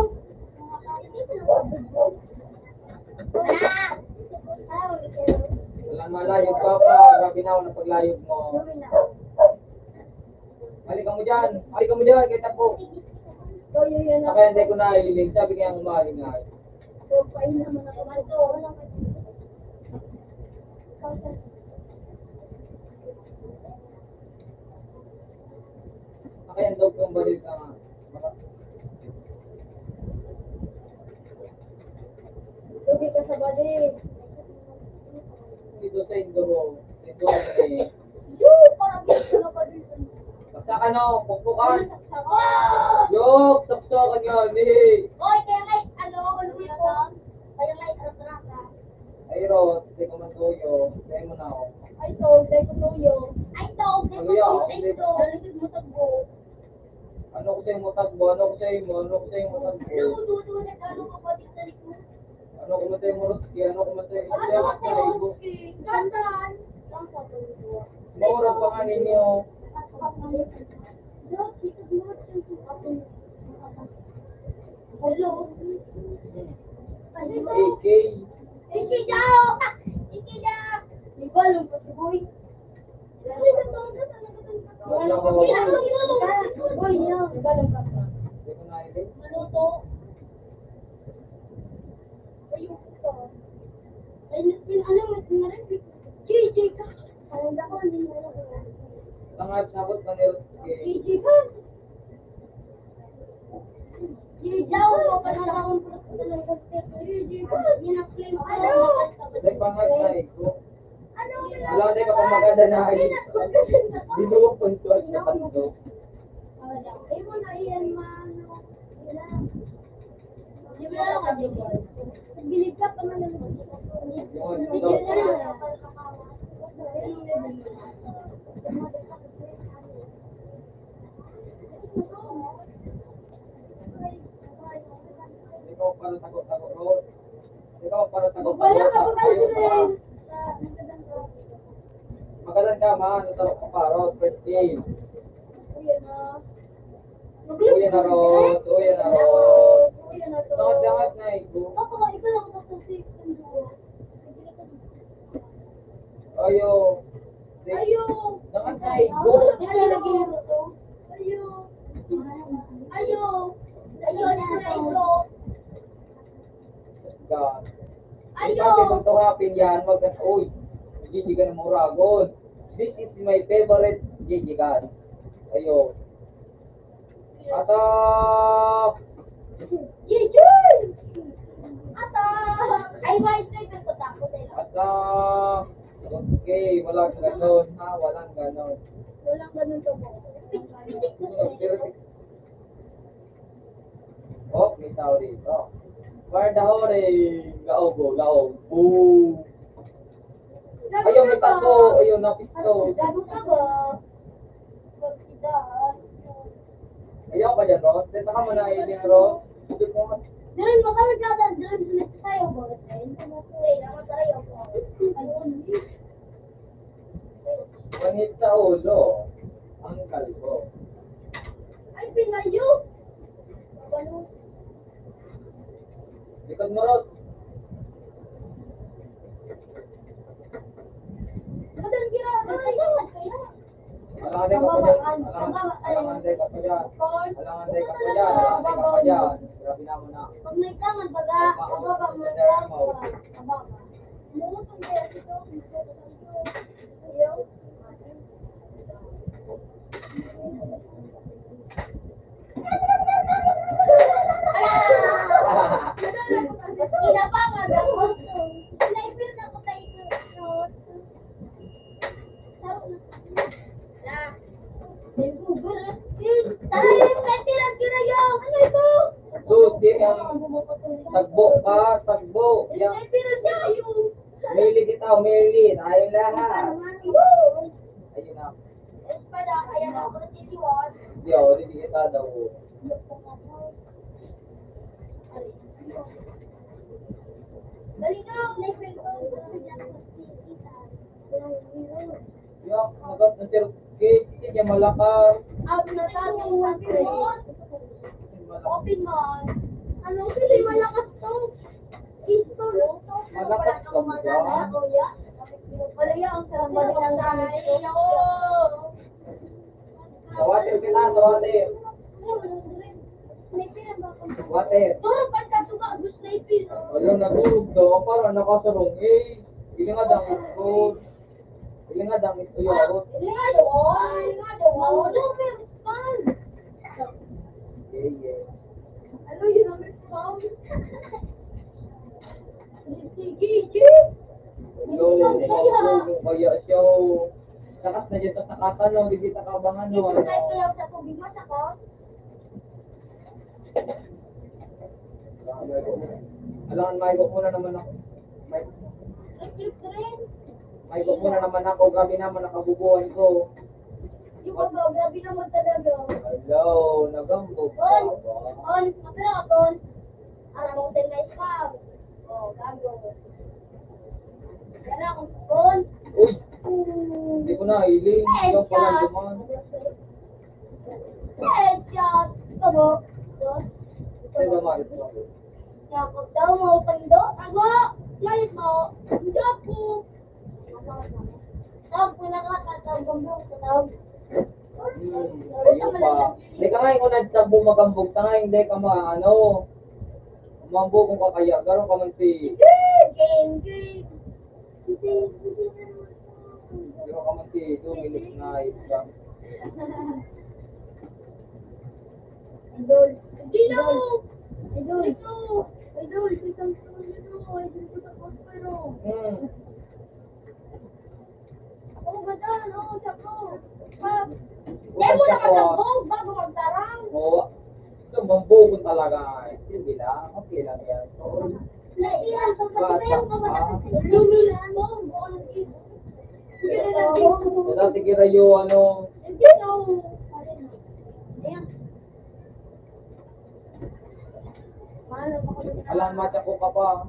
Walang malayog, Papa. Grabe na ako ng paglayog mo. Balik ka mo dyan. Balik ka mo dyan. Kita po. Kaya hindi ko naiiling. Sabi kaya umaling nga. Kaya daw kung balik ka nga. Lugi ka sa bali. Dito sa Indo, Indo, eh. Yo, parang gusto na pa dito. Saksakan, no? Pukpukan. Saksakan. Yo, saksakan yan, eh. Oy, kaya nga, ano, ulwi ko. Kaya nga, itratraka. Ay, Ros, di ko man tuyo. Di mo na ako. Ay, to, di ko tuyo. Ay, to, di ko tuyo. Ay, to, di ko tuyo. Ano ko sa'yo mo tagbo? Ano ko sa'yo mo? Ano ko sa'yo mo tagbo? Ano ko sa'yo mo, Roski? Ano ko sa'yo mo? Ano ko sa'yo mo, Roski? Dandan! Maurag pa nga ninyo. Hello. A K. A K daw! A K daw! Di ba, lumpas ko, boy? Tangad, sabot pa ni Roski. Nagpangad na iko. Wala, di ka pa maganda na ay. Binuwag po yung suwat sa panto. Di ba lang ka, di ba? Gilid ka pa man. Yun, yun. Ikaw, para tago-tago, Ros. Ikaw, para tago-tago. Wala ka pa kayo, Ros. Magalan ka, ma. Ano, tarok ka pa, Ros. First game. Uy, yan na, Ros. Uy, yan na, Ros. Dangat-dangat na, ikaw. Papa, ikaw lang ako sa six, ang duo. Ayo. Ayo. Dangat na, ikaw. Ayo. Ayo. Ayo. Ayo, ayo. God. Ayo. Sabi mo, "Ito nga, pinyan, wag ka, uy, Gigi ka na muragon. This is my favorite Gigi God." Ayo. Atap! Gigi! Atap! Ay, may sniper ko, takot eh. Atap! Okay, walang ganon, ha? Walang ganon. Walang ganon to, boy. Pitik-pitik ko sa'yo. Oh, may tao dito. Fire the hole, eh. Laog, oh, laog. Boom. Ayun, may tao. Ayun, napisto. Gago ka ba? Ayaw ka dyan, Ros. Dito ka muna, Eileen, Ros. Dito mo. Diyan, magkano ka dyan? Diyan, diyan tayo, boy. Ayun, naman tayo, boy. Ayun. Manhid sa ulo ang kalbo. Ay, pinayo! Likod mo, Ros. Madang gira, ay, kaya. Alangan din ka pa dyan. Alangan, alangan din ka pa dyan. Alangan din ka pa dyan. Alangan din ka pa dyan. Grabe naman na. Pag may tangan, baga, pababa mo na. Pababa. Umuutong kaya si Tom. Yung Mas kinapangag ako. Sniper na ko tayo. Sniper ang kinayaw. Ano ito? Dosi ang tagbo ka, tagbo. Yan. Sniper ang kinayaw. Mili kita, mili. Tayo lahat. Ayun na. Espada, ayan ako, titiwan. Yo, di kita daw. Dali na, may kwento. Yo, nagat na sir. Kay, sige, malakas. Ab na tayo, open man. Ano, sige, malakas to. Pistol. Malakas ka ba? Wala yan, ang sarap ba nilang gamit ko? Sa water kita, sa water. Water. Puro pagkasuka, gusto na ipin. Ayun, natulog daw. Parang nakasurong. Eh, ilinga dangit ko. Ilinga dangit ko, yawot. Ilinga daw. Ilinga daw. Maulo, pero fun. Yeah, yeah. Ano yun ang response? Sige, sige. Yo, kaya siya, oh. Sakat na dyan sa sakatan, no? Hindi ta kabangan, no? Dito tayo kaya sa tubig, masakot. Alangan, maigo muna naman ako. May, maigo muna naman ako. Grabe naman, nakabubuhan ko. Yung baga, grabe naman talaga. Hello, nagambog ka On, ba? On, masarap, On. Aram mo, sa'yo na spam. Oh, gago. Yan na, On. Uy! Hindi ko na, hiling. Ikaw pala Headshot. Duman. Headshot. Ito mo. Ito. Ito naman, ito. Yakap daw mo, pando. Tago! Layot mo. Hindi ako. Tawag ko na ka, tatawag mo, tatawag. Hmm, ayun pa. Hindi ka nga yung nagtagbo magambog, tanga, hindi ka maano. Umambog kung kakaya, garo ka man si Game, game. Garo ka man si Dominic na isa. Idol. Idol. Idol. Idol, si Samson, idol. Idol ko sa Prospero. Hmm. Oo, madaan, oo, sako. Pag, di mo nakatambog bago magtarang. Oo. So, mambuko talaga. Sige lang. Okay lang yan. Oo. Naiiwan ko pati Bata yung ka. Lumilis mo. Sa dati kirayo, ano? Hindi, no. Ayan. Alam, matako ka pa.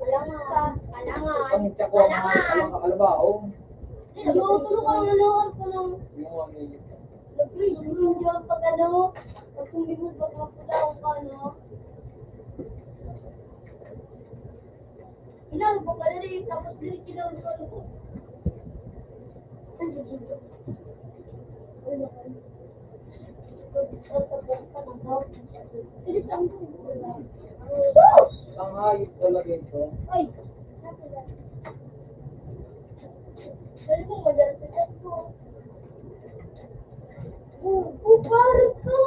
Alangan. Alangan. Ang tsako, ang Alangan. Alangan ka, alam ba? Oh. Tinuturo ko ng ano, ko ng Yung ano yun. Nag-freeze yung job pag ano, pag sumibog, pag mapula ako ka, ano. Inaro ko pala rin, tapos diretso na ulit ko. Ang hayop talaga ito. Ay! Sabi ko, madalas na ko. Oh, oh, pare ko!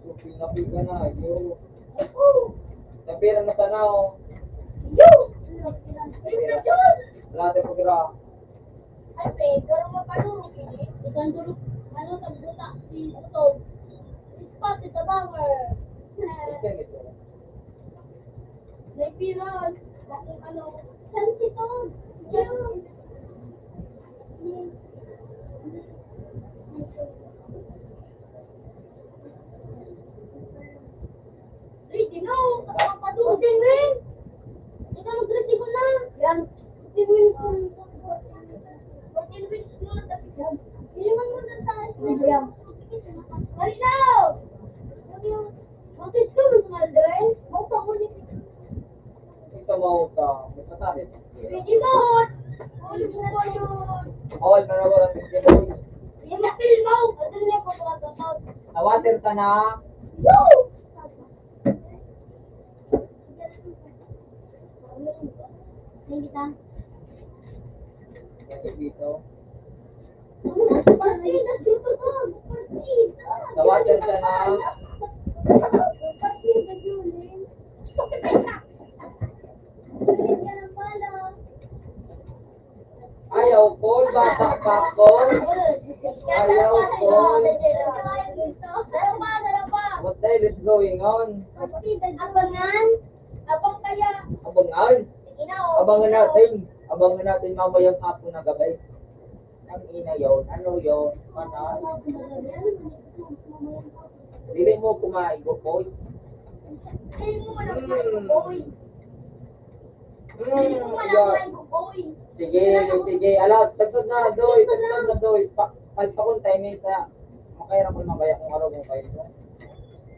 So, pinapig ka na, yo. Ay, oh! Tapira na sana, oh. Yo! Tapira. Wala tayo pag-ira. Ate, pero mapanurog ini. Ikan durog, ano, tagduta, si Utog. Spotted the bomber. Ito, ito. May piron. Bakit ano? Saan si Tom? Yun. Iliman mo na sa akin. Dali na! Bakit ka gusto nga, Dre? Maupa ko ni Ito mo ka. May patahin. Pwede mo! Ulo mo ba yun? All na naman ang Pokemon. Yung napil mo! Ito na yung pagkakataon. Nawater ka na. Woo! Hindi ka. Dito. Nawasan ka na. Ayaw, Paul. Bata pa ako. Ayaw, Paul. What the hell is going on? Abangan. Abang kaya. Abangan. Sige na, oh. Abangan natin. Abangan natin mamayang hapon na gabi. Ang ina yon, ano yon? Mana? Dili mo kumain, boy. Dili mo man ako, boy. Dili mo man ako, boy. Sige, sige. Ala, tagtag na, Doy. Tagtag na, Doy. Pa, pagpakon tayo ni sa, makairam ko mabaya kung araw kung kayo.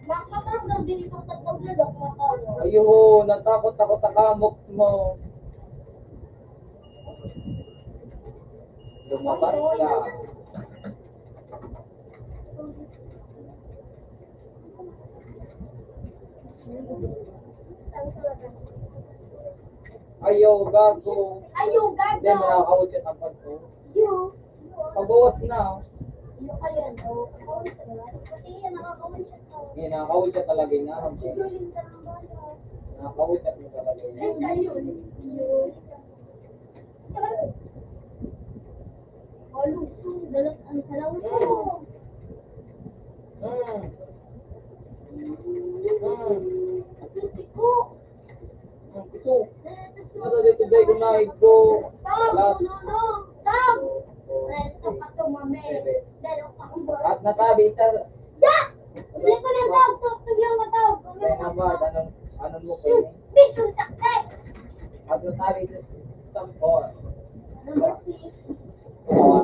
Makatarong daw din itong tagtag na, Dok, makatarong. Ayun, natakot ako sa kamok mo. Lumabas ka. Ayaw, gago. Ayaw, gago. Hindi, nakakawit yung tampad ko. Yo. Pag-uwas na, oh. Yo, ayan, oh. Nakakawit ka naman. Pati yan, nakakawit siya. Hindi, nakakawit siya talaga yun. Ito yung tarambala. Nakakawit siya talaga yun. Ay, tayo. Yo. Alusong dalas ang salaw ko. Mm. Mm. Ang puti ko. Ang puso. Ano dito, Jay? Kumain ko. Tag! Lahat. No, no, no. Tag! Presto pa to, mami. Pero pa ang At natabi sa Ya! Hindi ko na tag. Tag, tag lang matawag. Kaya nga ba, anong, anong mo kayo? Mission success! At natabi sa Number six. Oh,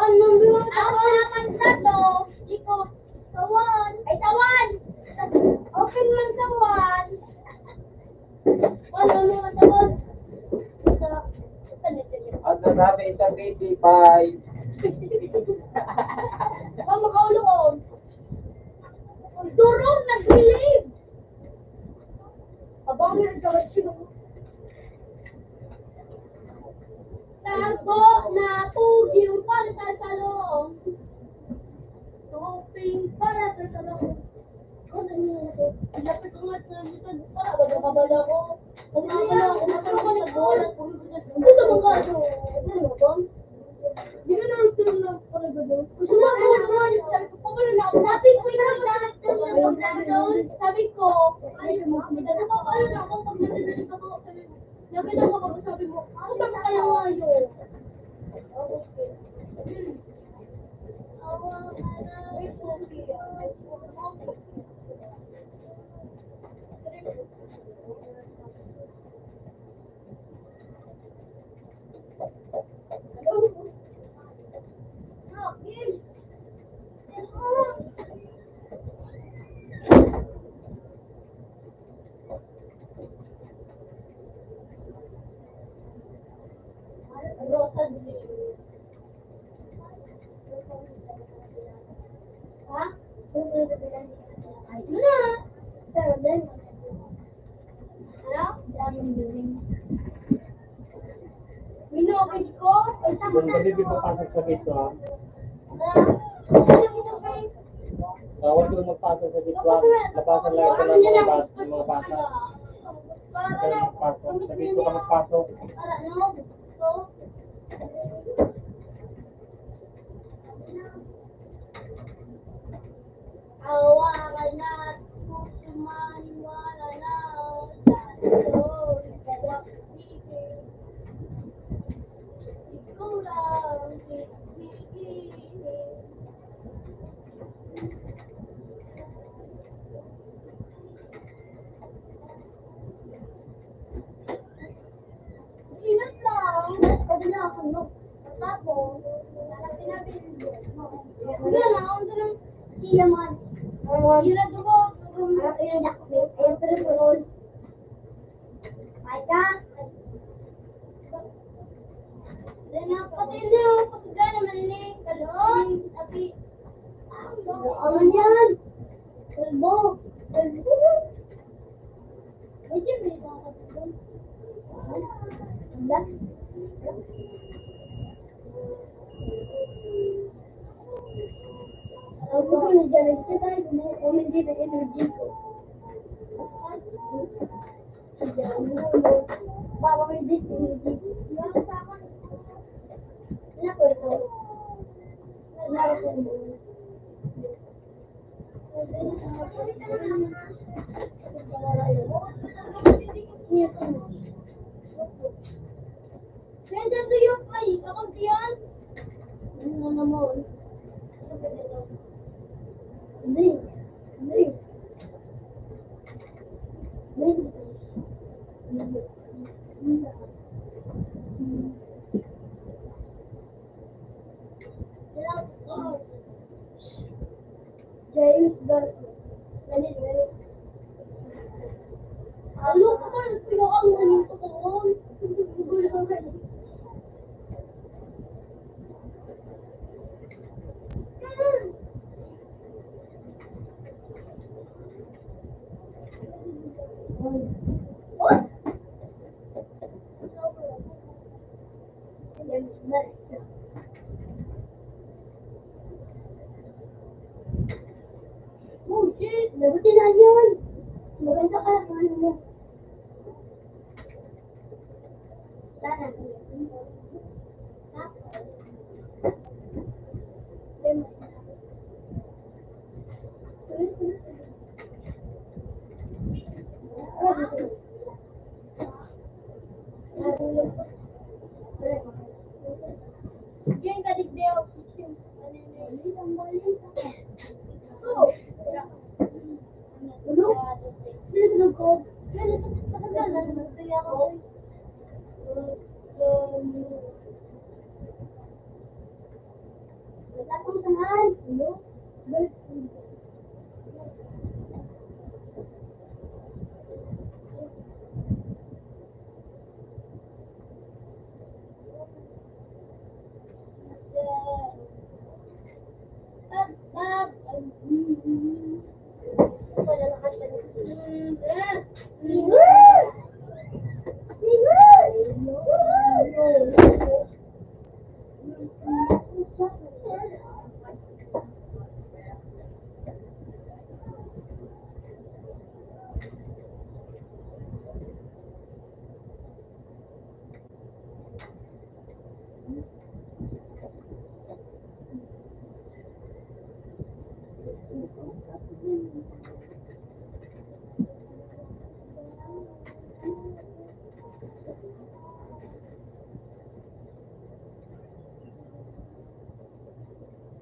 number one. Ako naman sa to, di ko, sa one. Ay, sa one. Sa, open man sa one. Ano naman sa one? Sa, sa, At nasabi sa P C five. Ba, makaulo ko. Durog, nag-relieve. Abang na ito. Tago na pugi para sa salong. Topping para sa salong. Lapit ko nga sa likod. Para wala ka ba ako? Kung wala ako, matulog ko sa bola. Gusto mo nga? Ano ba? Di na lang tulog na pala ba doon? Gusto mo ako naman? Sabi ko, "Pabalo na ako." Sabi ko, "Ikaw na." Sabi ko, "Ay, sabi ko, pabalo na ako." Pag nadadali ka mo, sabi mo, nakita ko pag sabi mo, "Ako ba kaya nga yun?" Ha? Ano na? Pero then, ano? Daming building. Minokit ko? Ay, tama Kung na kami to. Pinapasok sa gate ko, ha? Ah, ano ito, guys? Bawal ko magpasok sa gate ko, ha? Labasan lang ito ng mga bata, ng mga bata. Para Huwag kayo na. Magpasok. Sa gate ko ka magpasok. Para na, gusto. Awa ka na, kusumaniwala na, ikaw lang, Ingat lang. Pwede na ako, no? Wala na, ako na lang. Siya man. Yun na dugo. Harap yun, Jack. Ayun, pero sunod. Ay, ka. Yan ang pati na, pati na naman ni Kalong. Abi. Ano yan? Kalbo. Kalbo. Medyo may mga kalbo. Relax. Ang gusto ni Janet, siya tayo, kung hindi na energy ko. Baka may date, hindi. Wala ko ito. Wala ko ito. Ganda to yung ay, kapag yan. Ano na naman? Hindi. Hindi. Hindi. James Garcia. Dali, dali. Ano ko ba nagpinakang naging totoo? Oh, shit! Lagutin na yun! Maganda ka, ano mo? Sana.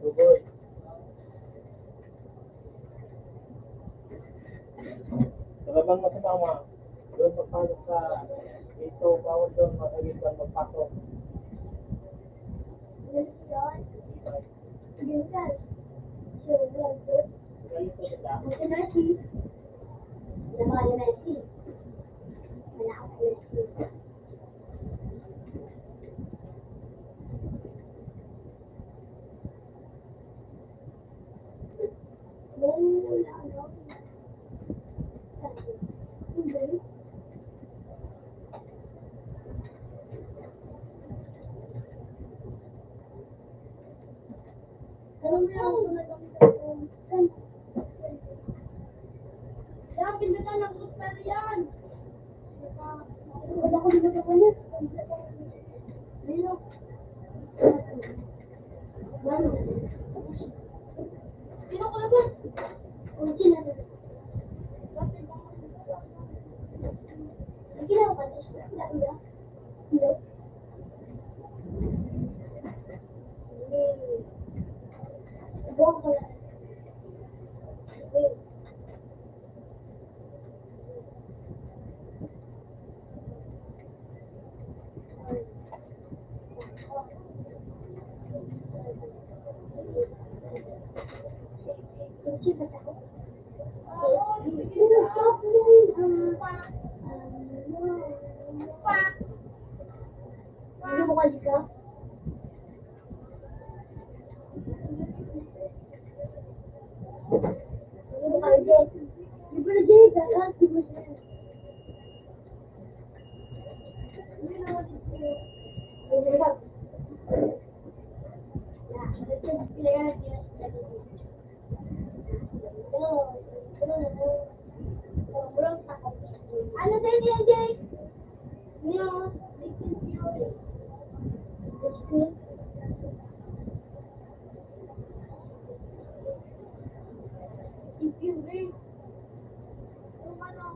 Tugoy. Talagang masama. Doon magpasok sa dito, bawal doon, madali kang magpasok. Yes, Lord. Yes, Lord. So, Lord, Lord. Ito na si, naman na si, wala ka na si. Ano mo ka? Ano tayo ni M J? Yung sixteen theory. Sixteen. If you read, yung ano,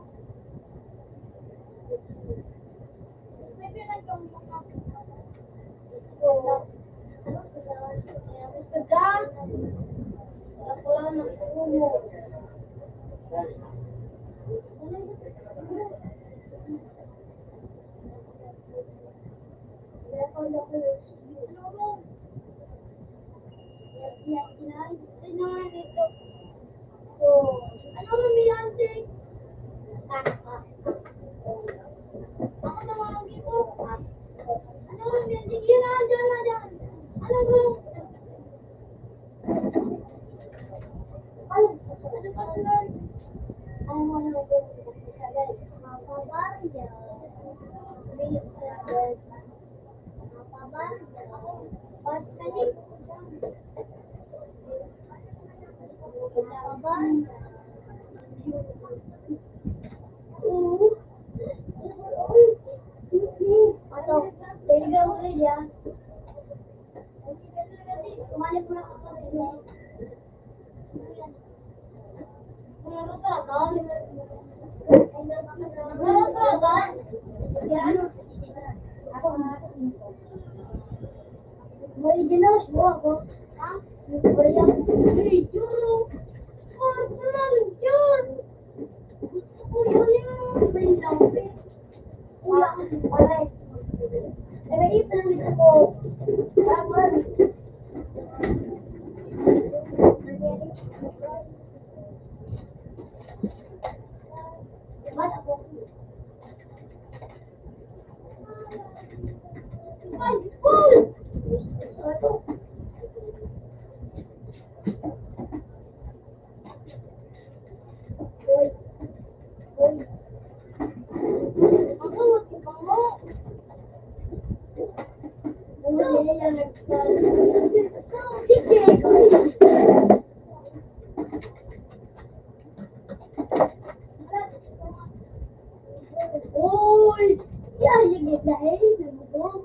Uy! Yan, sige, dahil nabubog.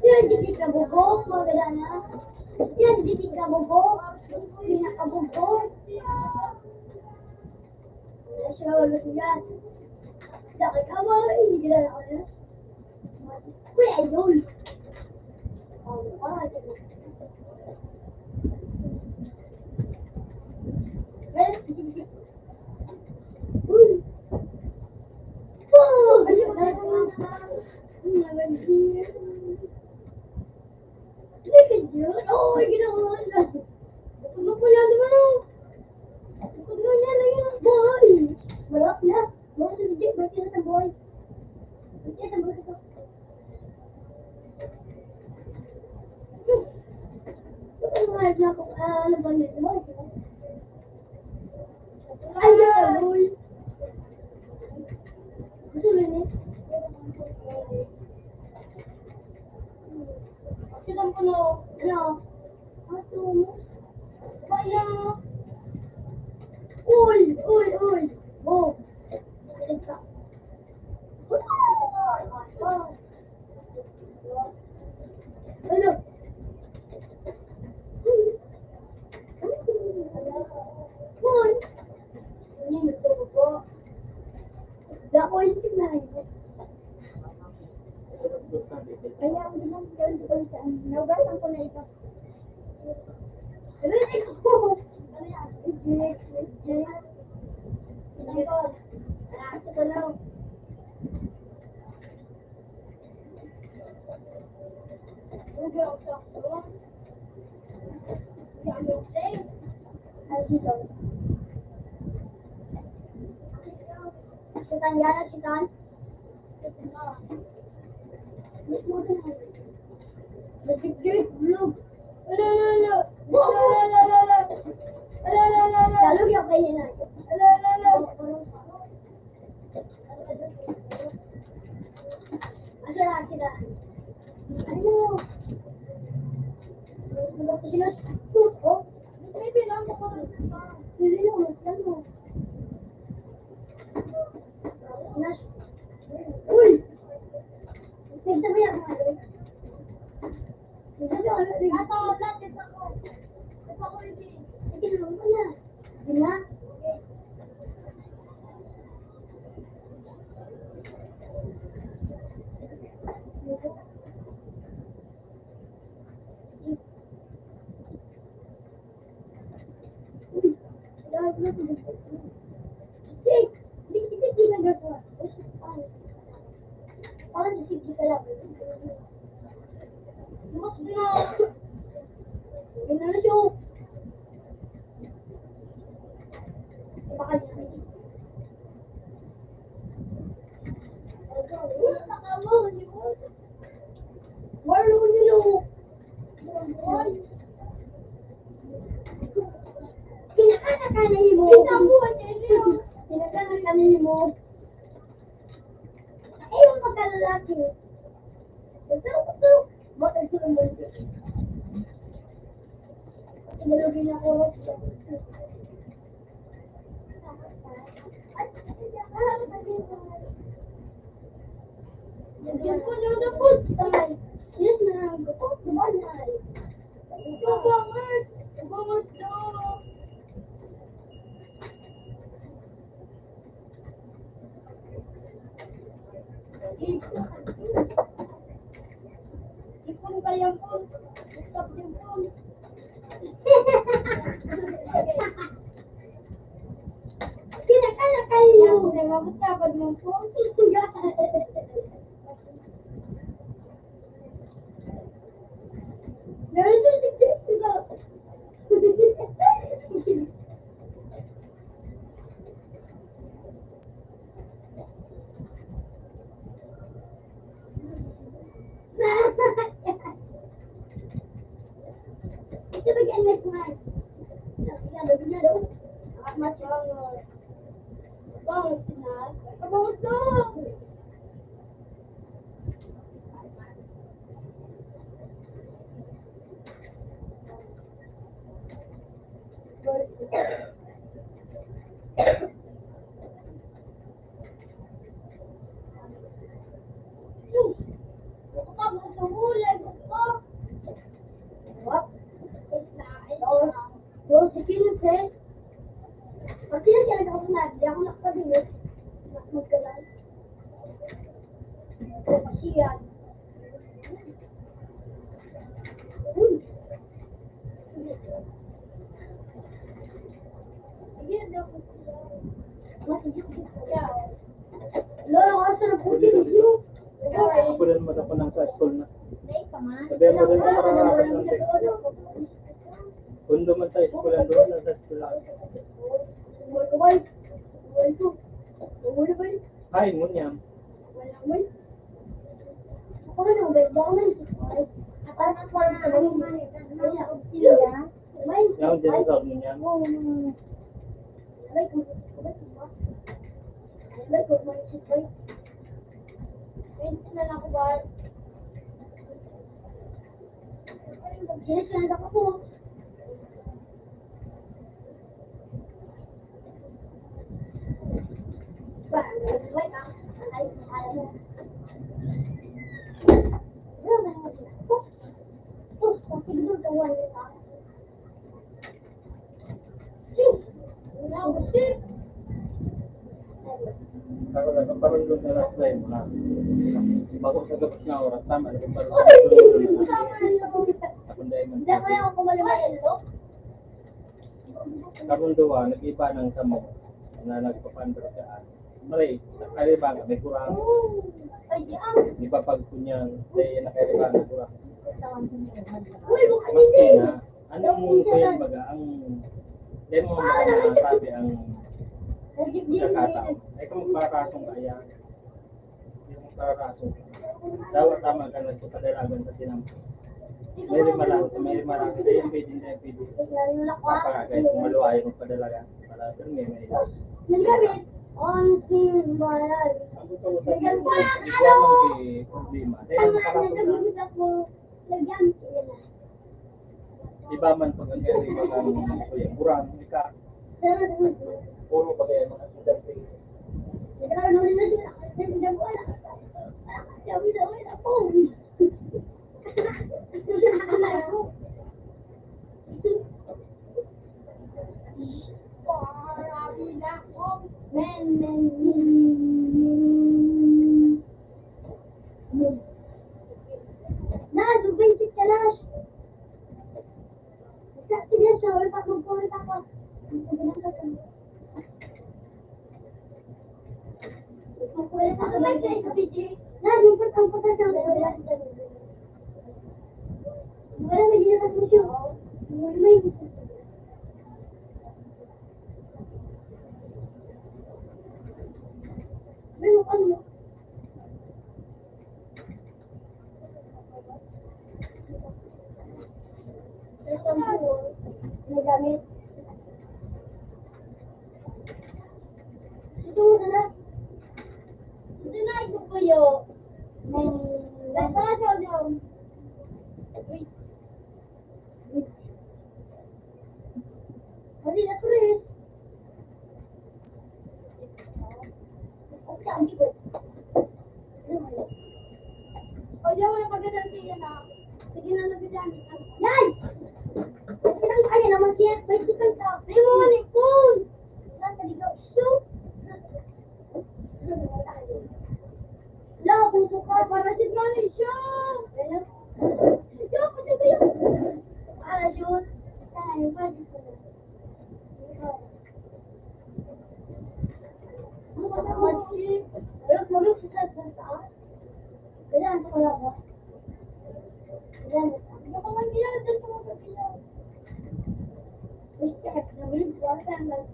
Yan, sige, kabubog, magana na. Yan, sige, kabubog. Pinakabubog. Siya, ulit yan. Dahil away, hindi na ako na. Uy, idol. Wala na. Wala na, hindi. Ba't yun sa boy? Ba't yun sa boy? Ano nga na ako? Ah, ano ba yun? Ano ba yun? Ay, yeah, boy. Gusto mo yun eh? Gusto ko na, ano? Ato mo? Kaya, uy, uy, uy. Wow. Ano? Uy. Ano yung gusto ko po? Dakoy, tignan. Kaya ang ginagawa ko sa naugasan ko na ito. Aray ko! Ano yan? Legit, legit. Legit. Legit. Kitan yan, kitan. Nagigit, bro. Ala, ala, ala. Ala, ala, ala. Ala, ala, ala. Lalo yung kanya na. Ala, ala, ala. Ano na sila? Ano? Sila, oh. Mas may bilang ko. Hindi na, mas lang mo. Uy! Tignan mo yan. Tignan mo, ano, tignan mo. Tignan mo na. Di ba? Pinakana ka na imo. Pinakana ka na imo. Ayaw magkalalaki. Ito, ito. Bakit sila mo? Tinulogin ako. Diyan ko na napos. Yes, na. Gusto ko na. Ito, bangat. Bangat daw. Ipon kaya po. Stop yung phone. Pinakala kayo. Ako na, mabot ka, pag mong phone. Ito ba yan, Miss Mar? Sabi nga, sabi nga daw. Mas bango. Bango, Pinas. Bango to. Doon si Kinos eh. Pag Kinos yan, ako na, di ako nakapag-init. Magkalan. Kasi yan. Uy. Mas, Lolo, ako sa nabuti, video. Ako din, mata ko nang sa school na. Sabi mo rin, para Pundo man tayo, eskwela doon, nasa eskwela. Ay, ngunyan. Yaon din sa niya. Ako na, kaparundong na last time na. Bago sa gabos na oras, tama na kaparundong. Ako na yung Karundong, nag-iba ng samo na nagpapaandar ka. Mare, nakaliba nga may kurang. Di ba pag kunyang, di nakaliba nga kurang. Maski na, ano mo pa yan baga, ang, di mo May lima lang, may lima lang. Hindi yung pwede, hindi yung pwede. Papakagay, kung maluwayan mo padala yan. Wala, pero may, may. Naggamit. On simbahan. Ang gusto ko sabihin, ikaw ang may problema. Dahil ang makakapag-, naggamit ako. Naggamit ko yan. Iba man pag ang gari, pag ang kuya, burang, ika. Puro bagay ang mga estudyante. Ikaw, nung nila sila, kasi sila wala. Wala, wala, wala, wala. Nagamit. Ito mo na. Ito na, ito po yun. May, may, Dali na, Chris. O, di ako napagdadalhan yan, ah. Sige na, nagdadalhan. Yan! Saan kaya naman siya? Bicycle ka. May mga lipon. Saan ka, ligaw? Shoot! Wala akong suka para si Granny siya. Siya, pati kayo. Ah, yun. Tayo, pwede ko na. Ano ba naman? Wala, wala sa taas. Kailangan sa kalawa. Kailangan sa. Baka man nila dyan sa mga kapila. Respect. Nabilib ko. Ano ang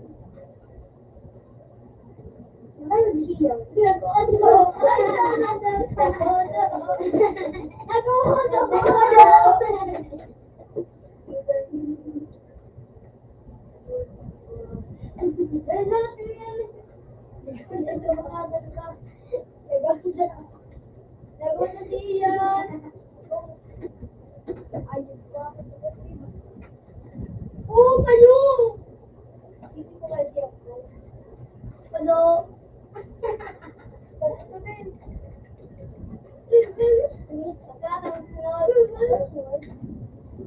Oo, kayo! Ano?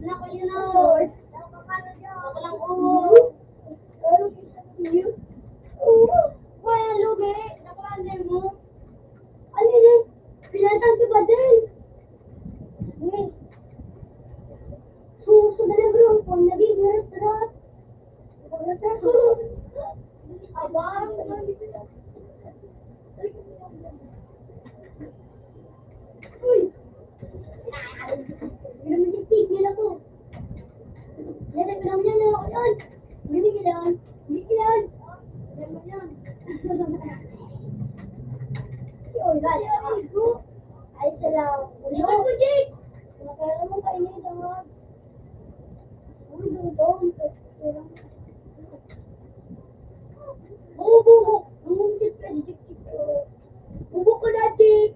Wala kayo na. Wala kayo. Wala kayo. Wala kayo. Wala kayo. Wala kayo. Ano yun? Pinatang si Badel. Eh. Susunod na, bro. Kung naging hirap-hirap. Hirap-hirap. Abang. Uy. Hirap-hirap. Yan, yan, yan, yan. Hindi kailangan. Hindi kailangan. Hindi kailangan. Ay, salamat. Ay, salamat. Ay, salamat. Ay, salamat. Bubo ko. Bubo ko na, Jake.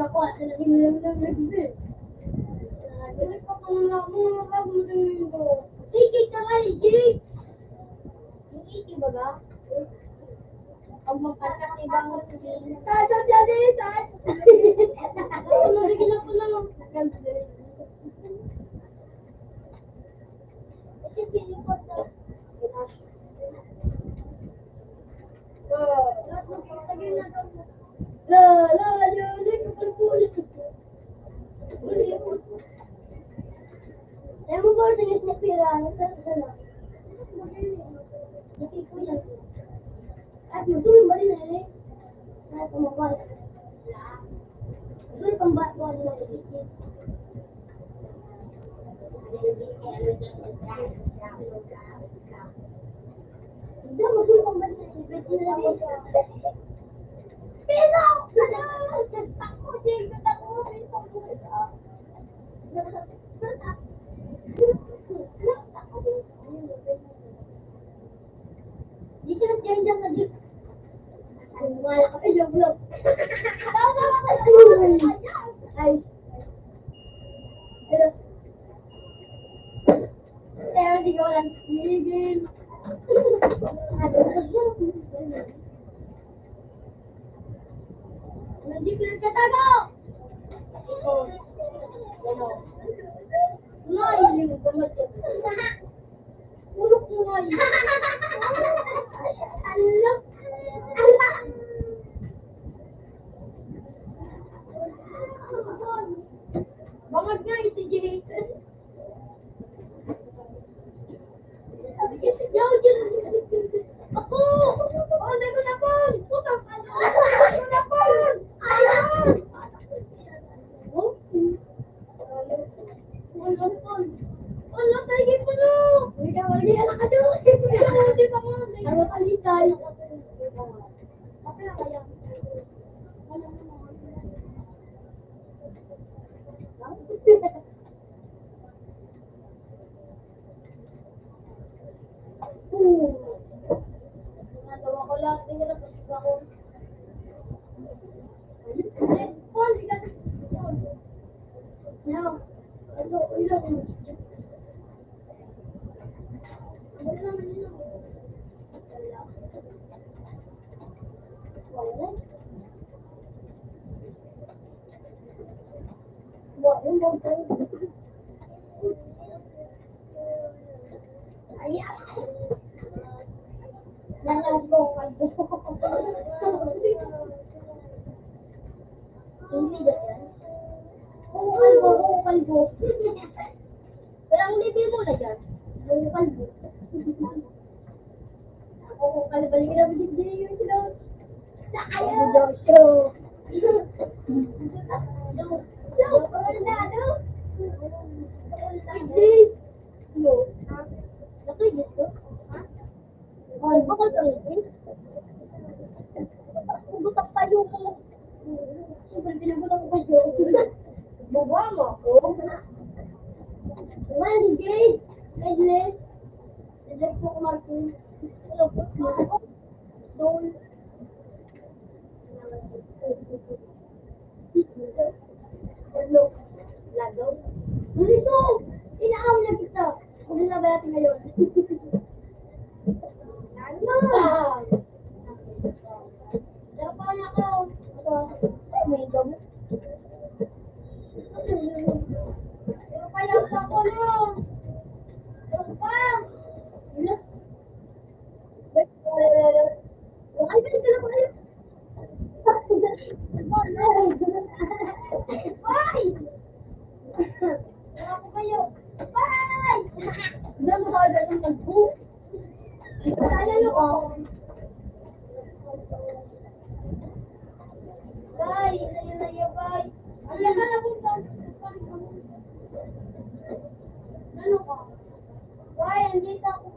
Ako, asa na din lang ng nagbe? Dili pa kung mga mga bagong domingo. Sige, tangali, Jay. Yung iki, baga? Ang magpagkas ni Bangos ni Tata Jalisan. Ako, nabigyan ako ng kasi sinukat na. Kaya mo ba sinis na pira? Ano ka sana? Hindi ko yan. At yung tuloy ba rin eh? Sa tumabal. Tuloy pang ba ko ang mga isip. Dito na diyan, diyan na dito. Ay, wala ka pa yung vlog. Ay. Pero, pero hindi ko lang tigil. Hindi ko nagtatago! Ito. Ano? Ngayon, yung gamot ko. Ulo ko ngayon. Ano? Bangag nga, eh, si Jay. Yaw, Diyos! Ako! Oh, dai ko napon! Putang ina! Dai ko napon! Ayun! Oh? Wala pon. Wala, tayo po, no! Ikaw, hindi, anak ka doon! Ikaw, hindi pa mo. Ano ka, litay? Kapila kaya? Natawa ko lang, tingnan ko, di ba ako? Ay, Paul, ikaw. Now, ano, ano, ano naman yun? Wala. Wala, wala. Ay, ay. Lalag ko, kalbo. Hindi ba yan? Oo, kalbo, oo, kalbo. Pero ang libi mo na dyan. Oo, kalbo. Ako, kalbalik na, hindi yun sila. Sa kayo. So, so, so, ano? English. No. Naku, Diyos ko. Ha? Oh, bakit ang English? Ang butak pa yung, siyempre, pinagutak ko pa yung. Bawa mo ako. One, Jade, Agnes, Agnes po, Martin. Hello po. Soul. Hello. Lagaw. Dito! Inaam na kita! Huwag na ba natin ngayon? Ano? Pero paano ako? Ito. Ay, may gamot. Pero kaya pa ako, no? Pero pa! Ay, pwede na ba kayo? Ay! Wala ko kayo. Ay! Diyan mo kagad ang nagbu-, kaya nyo ako. Bay, sa'yo na yun, bay. Ang yaman akong sa-, ano ka? Bay, andito ako,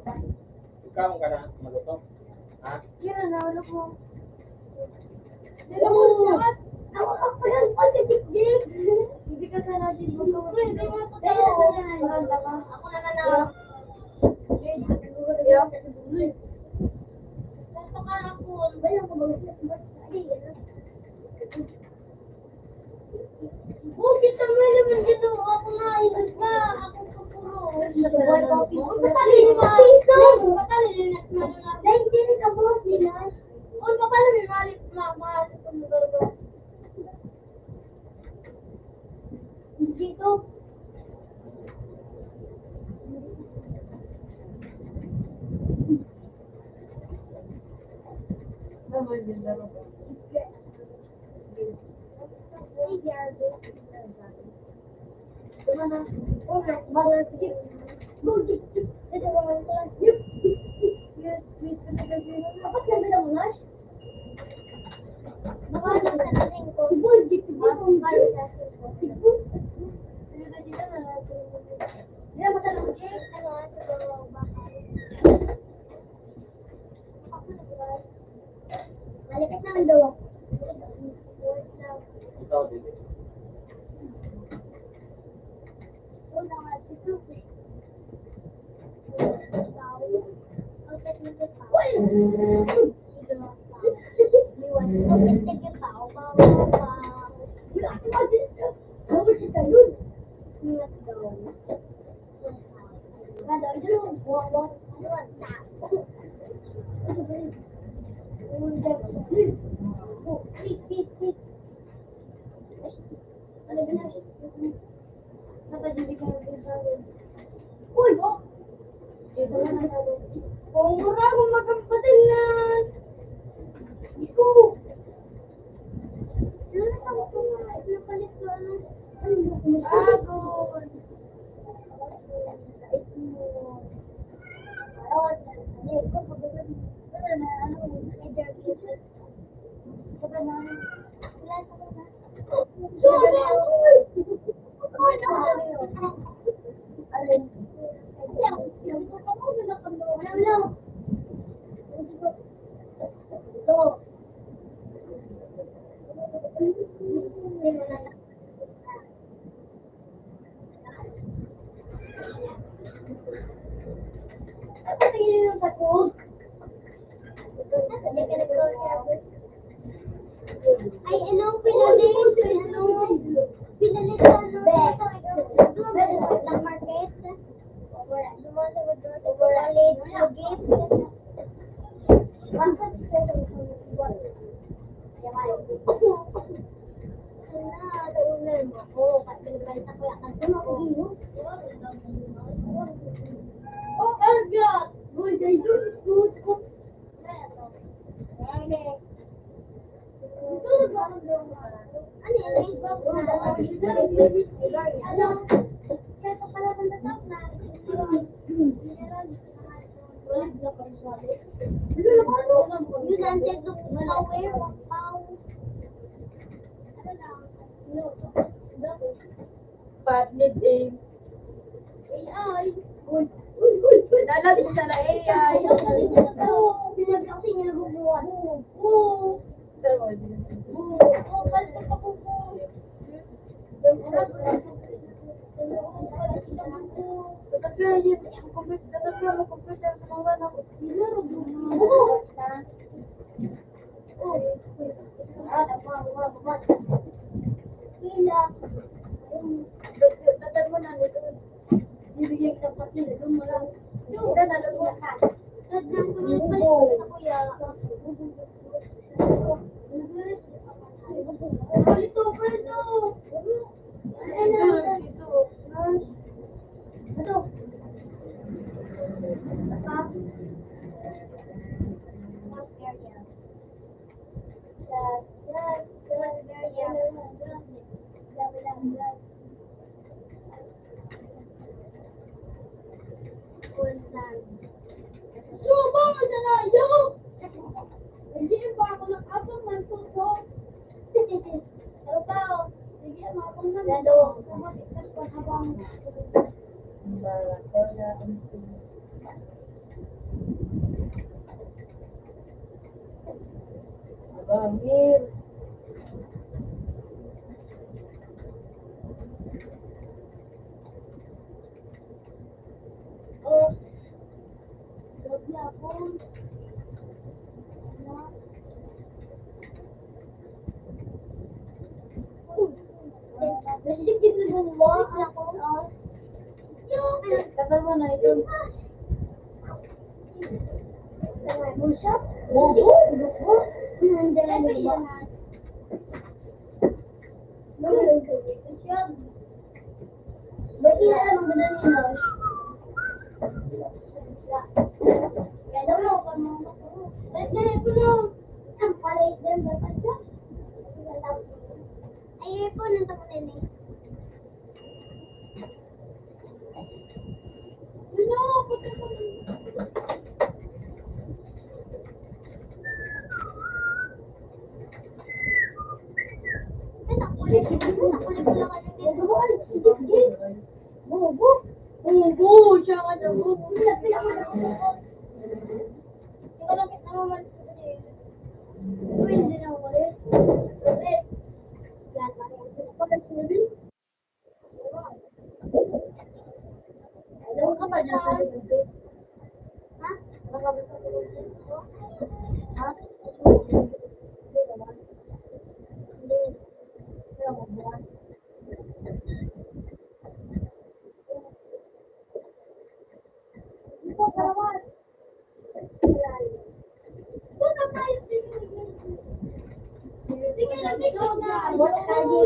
Ikaw ang kana maluto. Ha? Yan, nahulog mo. Dala mo, lahat. Ako, ako, yan, pati tikdik. Hindi ka sana din magkawala. Hindi, hindi mo ito. Ako naman na. Gusto ka lang po. Bayan ko, mag-, basta, ay, ano. Oh, kita mo naman dito. Ako na, iba pa. Ako pa puro. Ang kapal ni Mali. Ang kapal ni Mali. Dahil hindi rin ang buhos nila. Ang kapal ni Mali. Ma-, mahal ko ng barba. Dito. Malapit na ang duwa. Ikaw, Dili. Uy, oh! Kung mura akong magampatan na. Ikaw. Ano na ako ito nga? Napalit ko, ano? Ano na ako? Ako. Ay, ano, pinalit, ano, pinalit, ano, ito, ito, ito, black market. Wala, sumasagot doon, pinalit, gift. Bakit ito? Partner din. A I. Uy, uy, uy, uy. Dala din sa A I. Pinag-aksi niya nagbubuhat. Oo. Tama din. Oo. Oo, palito ka po po. Kasi yun, ang computer, ang computer, sa mga anak ko. Oo. Suba mo sa layo! Hindi ba ako nakapag mantuto? Ano ba? Sige, mapang na. Lalo. Kumatikas pa habang. Wala, wala, ang Bangir. Oh. Gabi ako. Kapal mo na ito. Bubo? Bubo? Ang dami ba? Ba't hindi alam ang ganda ni Nosh? Kaya daw mo, kung mga ba't na rin po, ang palay dyan, ba't na siya? Ay, ipon ang tapunin eh. Bobo. Bobo. Siya nga daw, bobo. Hindi ko lang kita mamaliit. Pwede na ulit. Yan. Ano ka ba dyan? Ha?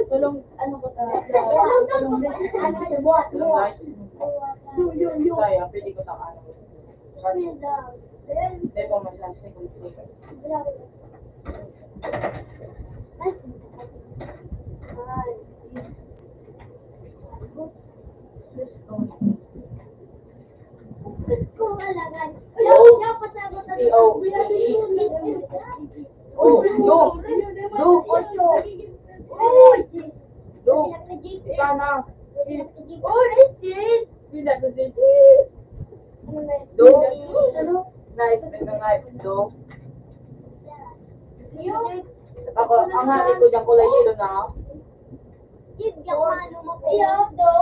Tulong, ano ko ta? Tulong, ano, buhat, buhat. Yun, yun, yun. Kaya, pwede ko ta, ano. Kasi, hindi pa masyadong second, second. O, C O, C E. O, do. Do, ocho. Uy! Do. Ikaw na. Uy, eighteen. Hindi na ko si Do. Nice, may mga do. Ako, ang hari ko dyan, kulay yellow na. Jid, di ako malumok. Iyo, do.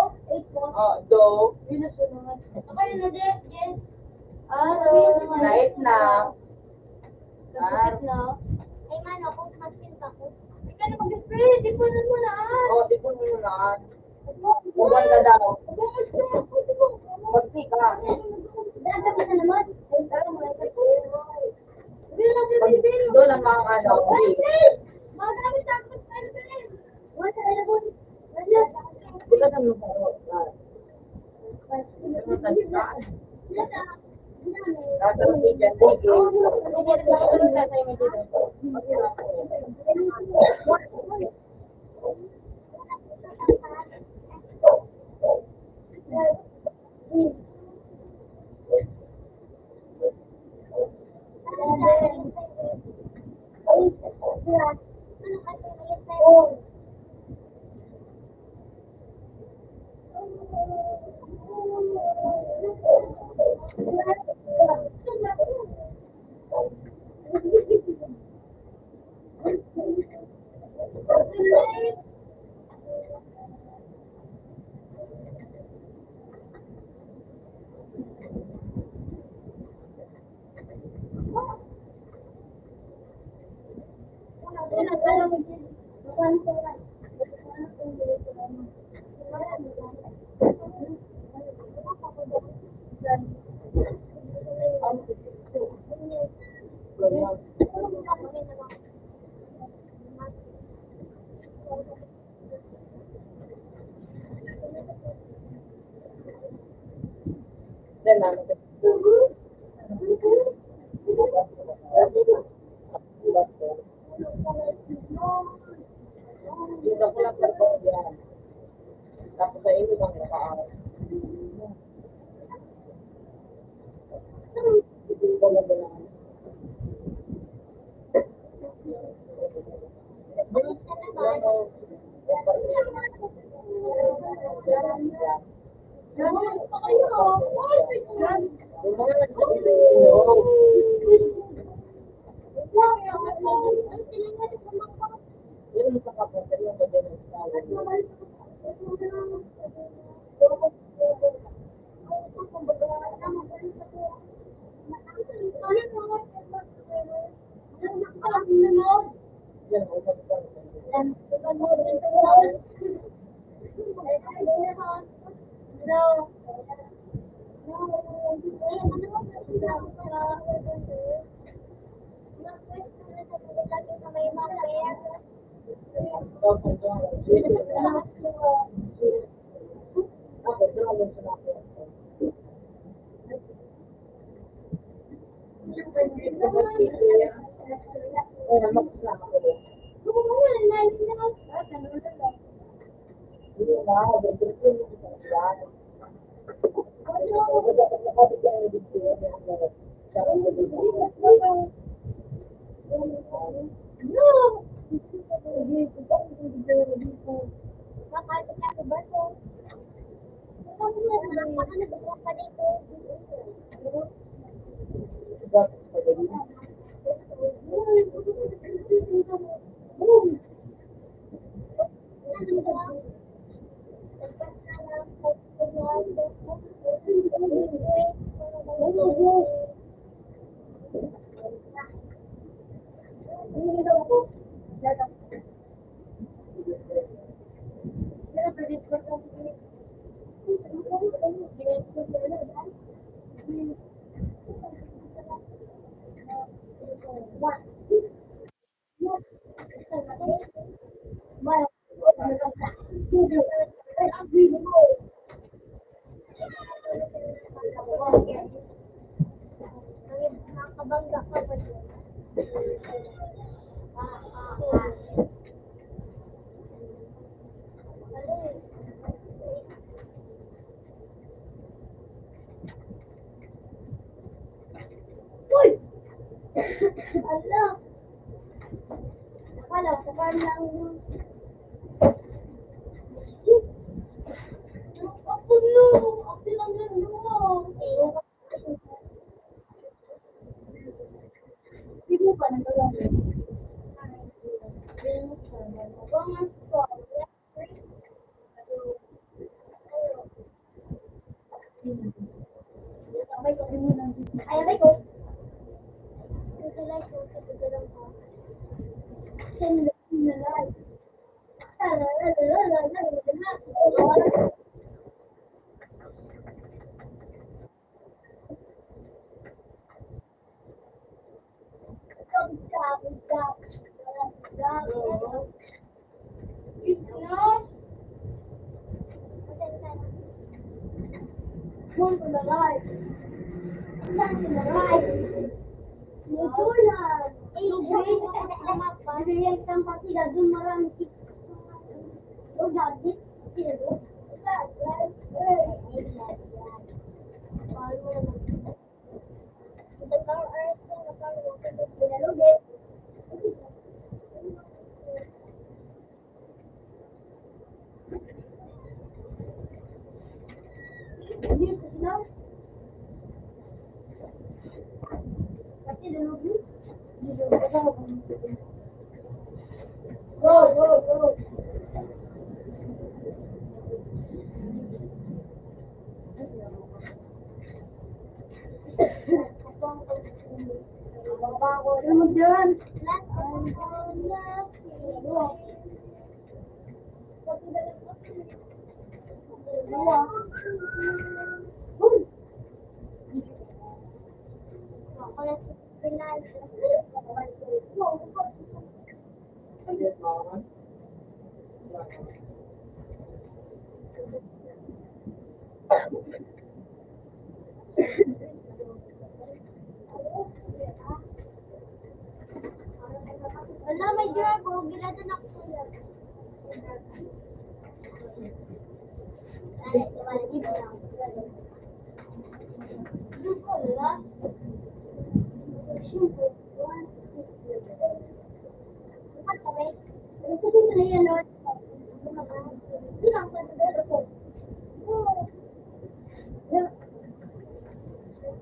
Oh, do. Yun ang sunod. Ako yun, Jid, Jid. Ah, Night na. Nagkasakit na. Ay, mano, ako, magpinta ko. Ikaw na mag-spray, tipunan mo na. Oh, tipunan mo na. Uban ka daw. Uban, gusto mo, gusto mo. Magpika. Dagat na naman. Ay, parang mga ito. Doon ang mga ano. Ay, Jid! Magamit ako sa pencil. Bukas ang lupa ko. Nasa Rosigan, sige. Tapos Uy! Ala! Akala ko pa lang yung, ako no! Ako lang yan, no! Sino ba nagkakaroon? Ay, aray ko. Come to the light. Come to the light. Mutulan. Bibigyan kitang partida, dun marami chicks. Oh, God, this is Go, go, go. Ano mo dyan? Wala, may dragon. Ginadala ko yan. Ay, wala, wala.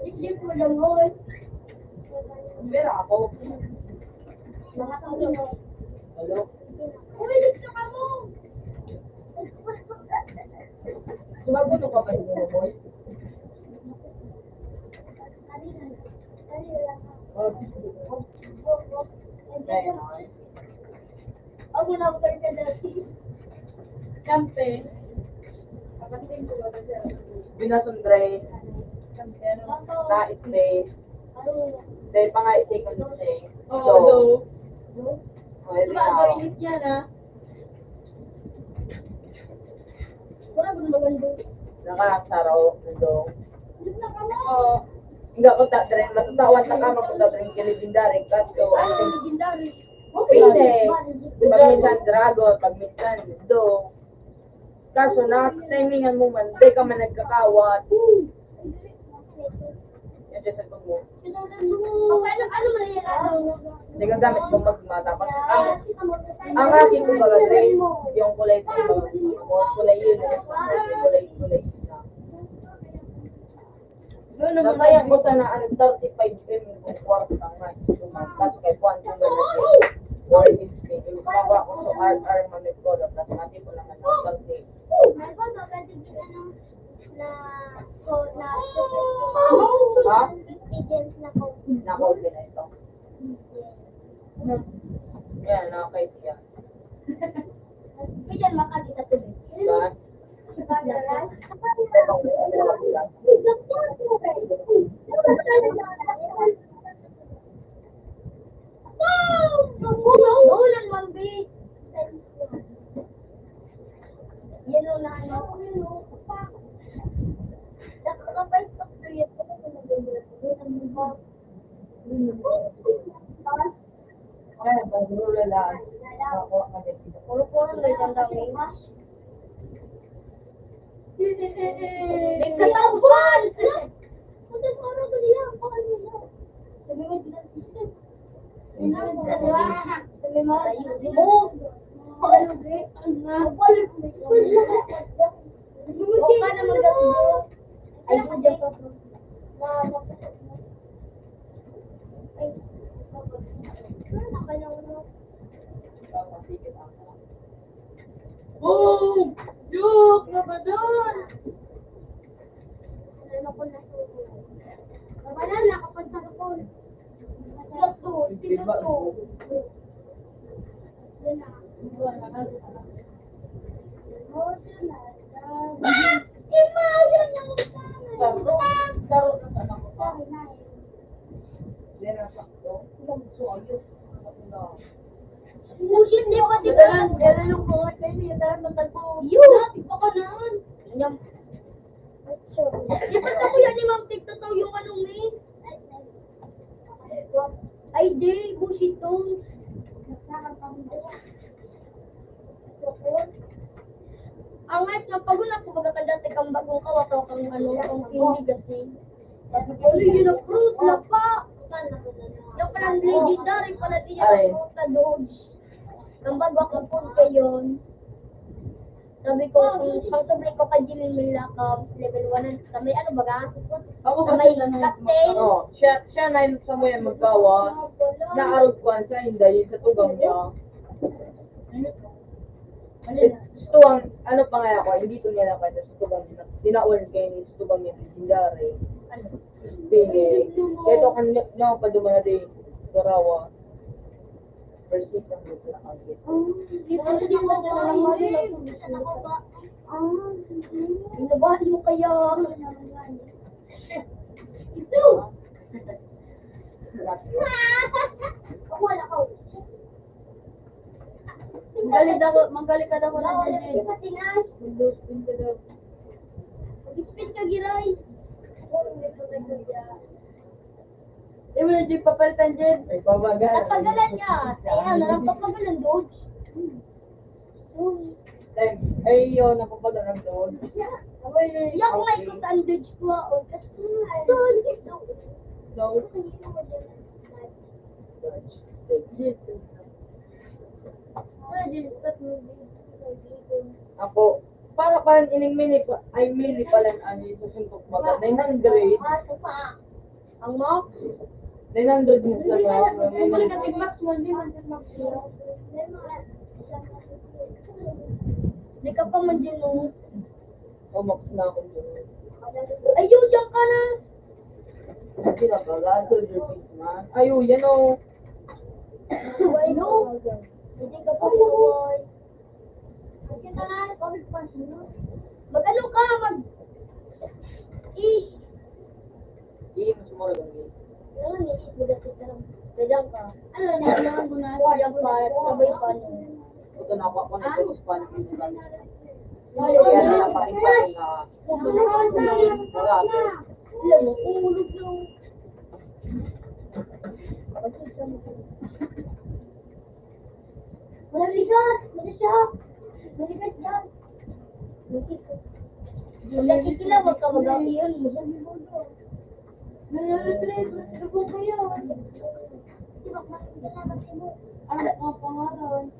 Hindi ko lang, hoy. Pero ako. Mga tao. Hello? Uy, dito ka mo! Sumagot ka pa rin, hoy? Oh, sige. Ako na ako kayo dati. Kampe. Binason Dre. Kampe, ano? Na stay. Dahil pa nga i-second stay. Oo, so, do. Oh, yun Diba, nga. Ang init niya na. Wala ko na maganda. Nakakasaro, nandong. Oo. Hindi ako ta-, dre-, matatawan na ka, magpunta dre, kay legendary, kaso, Ay, I think, legendary. Pwede. Pag minsan dragon, pag minsan do. Kaso na, timingan mo man, di ka man nagkakawat. Yan, just ang pag-, Ano, ano man yan? Hindi ka gamit kung magmata. Pag ang, ang akin, kumbaga, dre, yung kulay pink, yung kulay yun, yung kulay, kulay na. Doon naman Nasayan ko sana ang thirty-five M yung kwarta nga. Kaso kay Juan, sino na yun? Juan is king. Yung baba ko sa R R Mamit ko, tapos natin ko naman ng thirty. Meron ba pwede din, ano, na, ko, na, Ha? Fifty gems na ko. Nako, din na ito. Yan, okay siya. Pwede yan makagi sa tubig. Diba? Ulan, Ma'am B. Yan ang nahanap ko yun, oh. Nakakapay-stop na yun. Kaya, pag-rule lang. Ako, ako, Puro-puro na itong dami. Nagkataon! Sabi mo, sabi mo, oh, paano, be? Ang nga. Huwag ka na mag-, ay, huwag ka pa. Boom! Joke na ba doon? Ano ko na? Wala na, kapag sa kapon. Ito, ito. Yan na. Saro, saro na sana ko pa. Yan ang sakto. So, ayos. Bullshit, di pa, di pa. Dala, dala yung mga kayo, yung dala ng tagpo. Yun, dati pa ka naan. Yan. Di ba sa kuya ni Ma'am Tig, totoo yung ano, eh? Ay, di, bullshit to. Ang life na pag-una, kumbaga, kan dati kang bagong kawat o kang ano, kang pili kasi. Ano yun, ang fruit na pa? Yung parang legendary pala diyan, Ay. Fruit na Dodge. Ang bago akong fruit kayon. Sabi ko, kung pang-sobre ko kay Jimmy Milakab, level one na, sa may ano baga? Ako Sa ba may sila na captain? Oo, siya, siya na yung sa mga magkawa, naarog ko ang sa inday, sa tugang niya. Gusto ang, ano pa nga ako, hindi ko niya lang kaya sa tugang niya. Tinaon kayo ni sa tugang niya, legendary. Ano? Pili. Kaya ito kan niya, niya pa duman na din, Garawa. First week lang din sila kami. Di ba, di ba, di ba, di ba, Inabahan mo kaya? Ito! Ako wala ka. Manggali daw, manggali ka daw, wala Wala, na wala, din. Di ba, tinay? Windows, Windows daw. Mag-spin ka, Giray. Ako, hindi ko na kaya. Di mo na di papalitan, Jed. Ay, pabagal. Napagalan niya. Kaya, nalang papagalan, Dodge. Hmm. Ay, ay, yun, napapagalan, Dodge. Ay, Yak, may Okay. kutan, Dodge ko, oh. Kasi, Dodge. Dodge. Dodge. Dodge. Ay, Dodge, stop moving. Ako, para pa ining mini pa, ay, mini pa lang, ano, yung susuntok baga, nine hundred. Ang Max? Nine hundred mo sa Hindi na, mga, hindi mga na tigmax mo, hindi man tigmax mo. Di ka pa man din, oh. Oh, Max na ako dyan. Ayun, diyan ka na. Hindi na pala, silver piece na. Ayun, yan, oh. Buhay, no? Hindi ka pa buhay. Kita na, public function, no? Mag-ano ka, mag-, i-, Di, mas mura gani. Ano ni, magapit ka lang. Ganyan ka. Ano, ano, ano, ano, ano, ano, sabay pa, no? Ito na, pa, pa, pa, pa, pa, pa, Alam mo, ulog na. Maligat! Mali siya! Maligat yan! Maligat. Pag nakikilawag ka, mag-ahiyon mo. Nare-replay ko, ano po ba yun? Ano ang pangalan?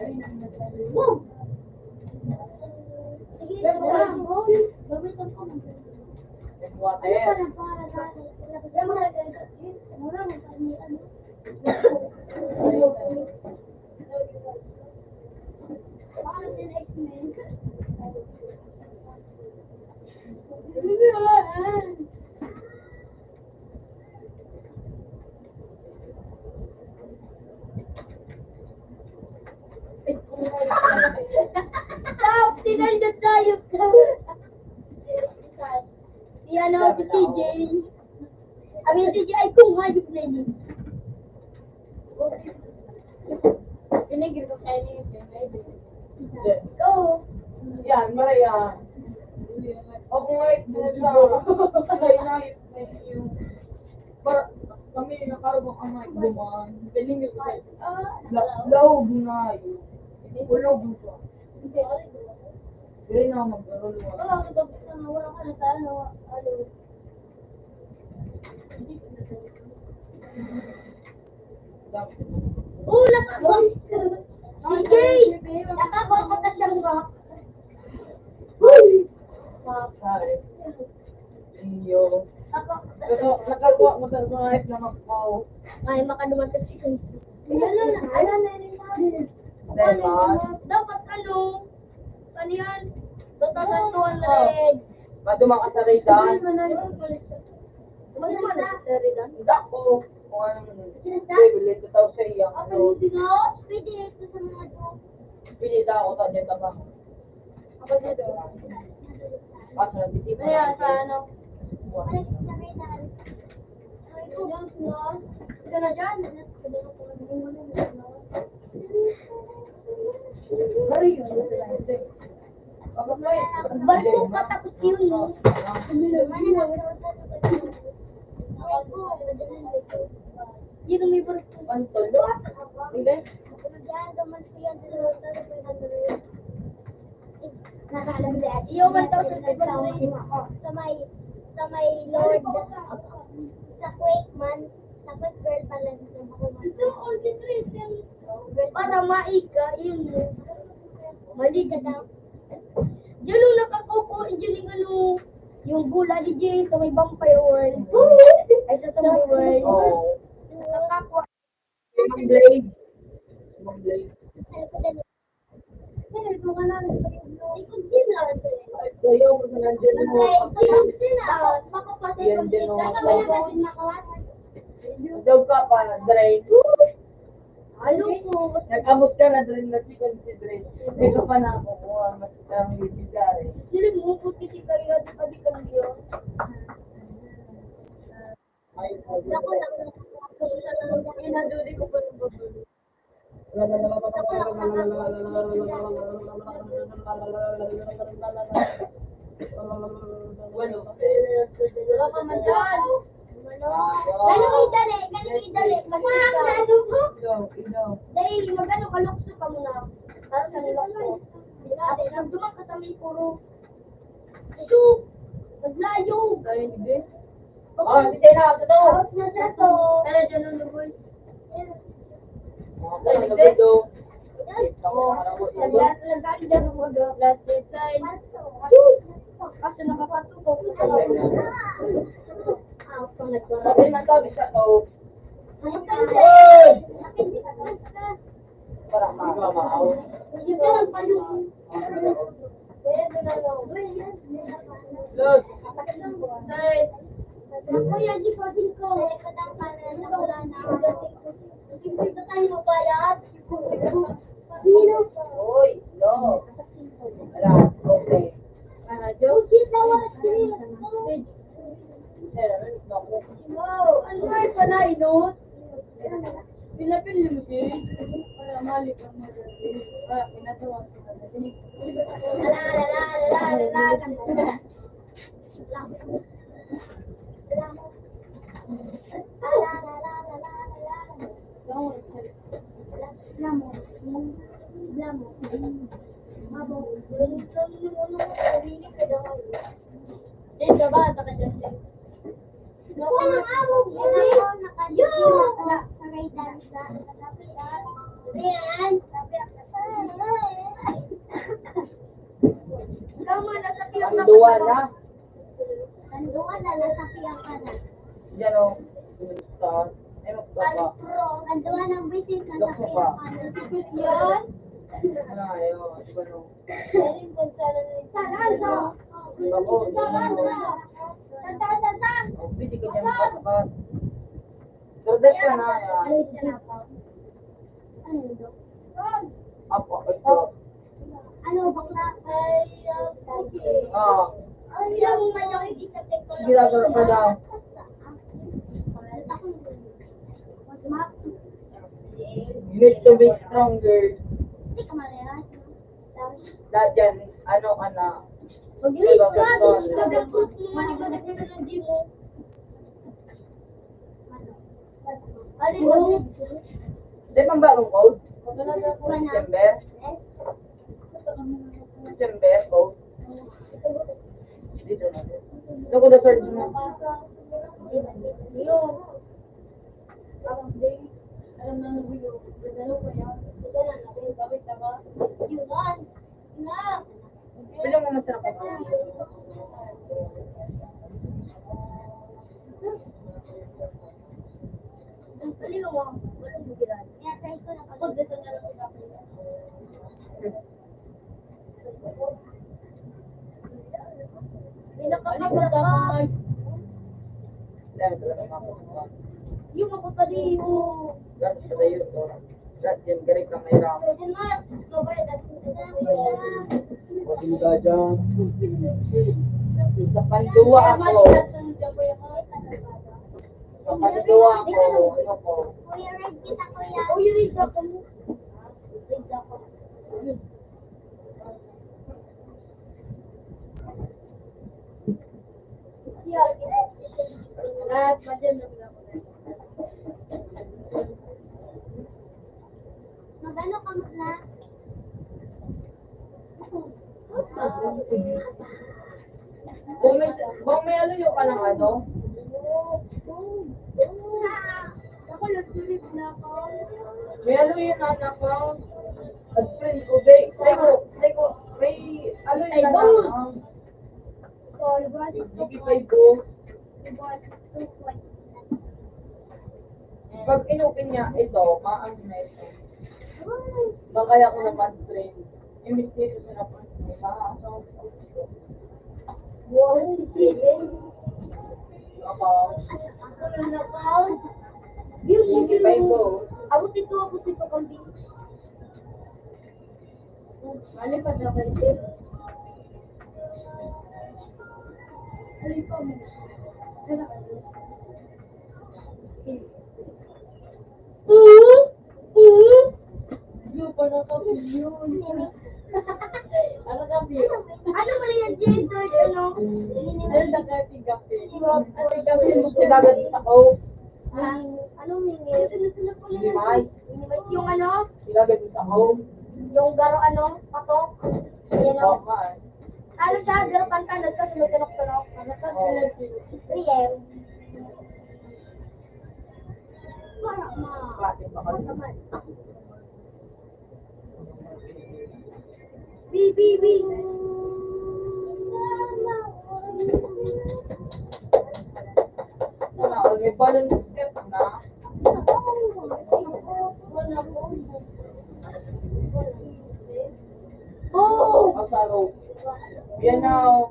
Ayun ang nagsabi. Wow! Sige, gamitan ko. Ano pa nang pangalan? Yung mga ganito, yun, mura mo pa niya, ano? Parang din X-Men. Stop! Tinanda tayo! Si ano, si C J. Abi ni C J, "Ay, kung hayop na yun." Pinigil ko kayo niya, pinigil. Go! Yan, Maria. Ako nga, eh, para kami, nakarugok ang mic duman. Galing yung mic. La-, laog na yun. Ulog pa. Dili na ako magkaroon. Wala ka dapat na wala ka na sa ano, ano. Oh, nakabot. C J, nakabot ko ta siyang rock. Uy! Pare. Iyo. Naka-, nakakuha mo sa, sa life na magpaw. Ay, makaduman sa seconds. Ano na, ano na rin natin? Diba? Dapat ano, ano yan? Two thousand two hundred. Maduman ka sa Ray-Ban? Maduman ka sa Ray-Ban? Hindi ako. Kung anong, hindi, bilhin ko tao sa iya. Ano? Pwede ito sa mga doon. Pwede daw ako sa dyan, taba. Ako dito. Kaso nagtitipon Ayan, ako. Sa ano? Buwan. Ito na dyan. Barko ka tapos yun, no? Yun ang may barko. Ang tulo. Hindi. Nakaalam na. Iyo, one thousand five hundred. Sa may, sa may Lord. Sa Quake man. Sa Quake Girl pala dito. Gusto ko si Tristan. Para maika, yun. Mali ka daw. Diyan yung nakakuko, diyan yung ano, yung bola ni Jay sa may Vampire World. Ay, sa Zombie World. Oo. Nakakakuha. Mang Blade. Mang Blade. Ay, ito ka na. Ikaw din na. Ay, kayo, kung nandiyan mo. Ay, ikaw din na. Yan din, oh. Kasi wala ka din nakawan. Daw ka pa, Drake. Ano po? Nag-abot ka na, Drake, na si Considre. Hindi ka pa nakukuha, mas isang bibigay. Sino mo, puti si Kayo, di ba, di Kayo? Ay, ako lang. Inaduli ko pa ng babae. Ako lang. Wala ka man dyan. Gano'n kayo dali? Gano'n kayo dali? Ikaw, ikaw. Dahil magano ka, lukso ka muna. Para sa lukso. Tapos magduman ka sa may puro. Su! Naglayo! Ay, hindi. Oh, si Sena, sa to. Out na sa to. Tara, dyan ang lumoy. Ay, hindi. Nagla-, nagla-, nagla-, nagla-, Last design. Kaso nakakatutok. Out ang nagpara. Sabi na to, bisa to. Ano ka, Hoy! Para mamahaw. Hindi ka lang palo. Lord. Kuya, di pa din ko. Wala na. Ay, no? Pinapil mo, Jay. Para mali ka mo, Jay. Ah, pinatawag ko na, Jay. Dito ba? Baka dyan. Ikaw nga, nasa piyok na. Ang duwa na. Ang duwa na, nasa piyok ka na. Yan o. Sa, eh, magpapa. Ang duwa ng bisis, nasa piyok ka na. Yan. Ano, ayun, di ba, no? Sarado! Sarado! Sarado! Sarado! Oh, pwede ka dyan makasakat. Pero dahil ka na, ah. Ano yun, Dok? Apo, apo. Ano, bakla? Ay, ah, okay. Ah. Ay, ang malaki, kita, kita. Sige, lalo ka daw. Mas ma- You need to be stronger. Hindi ka malaya. Lahat yan, ano ka na? Pag-release ko natin, pag-release ko natin, pag-release ko natin, Di ba ang bagong code? December? December code? Dito na. Ano ko na-search mo? Alam na nung video, gagano ko yan. Gawin na ba? Yun na. Pwede mo masarap ang pagkain. Ang paliwang, walang bugiran. Kaya try ko na pag-, Pinakakasarap. Yung ako pa rin, oh. Lahat sa tayo, oh. Lahat yan, galing ka may ramo. Pwede nga, ikaw ba yung dati ko na? Pwede ka dyan. Sa panduwa ako. Sa panduwa ako. Ano ko? Kuya, ride kita, kuya. Kuya, ride ako. Ride ako. Magano ka, Mama? Kung may, kung may aluyo ka ng ano? Ako, nagsulit na ako. May aluyo na anak ko. Nag-print ko, babe. Try ko, try ko. May aluyo na anak ko. Sige, five ko. Pag inopen niya, ito, maano na ito. Bagay ako naman, friend. Imbis dito sa napan, may maasaw. Wow, si Steven. Ako. Ako na napaw. Beautiful. Abot ito, abot ito, kambing. Malipad na kayo. Alin pa mo? Ano ka? Ano ka? Ano ka, Pio? Ano ba yan, Jason? Ano? Ano na ka, Tigapi? Tigapi. Tigapi mo. Tigapi sa ko. Ang, anong mingi? Minimize. Minimize yung ano? Ilagay mo sa home. Yung garo ano? Patok? Yan o. Oo nga eh. Ano siya? Garo pantay, nagkasunod tunok-tunok. Ano to? Oo. Three M. Para ma- Bakit pa kayo? Naman. Bi, bi, bi. Wala, may balance step na. Oh! Asaro. Yan na, oh.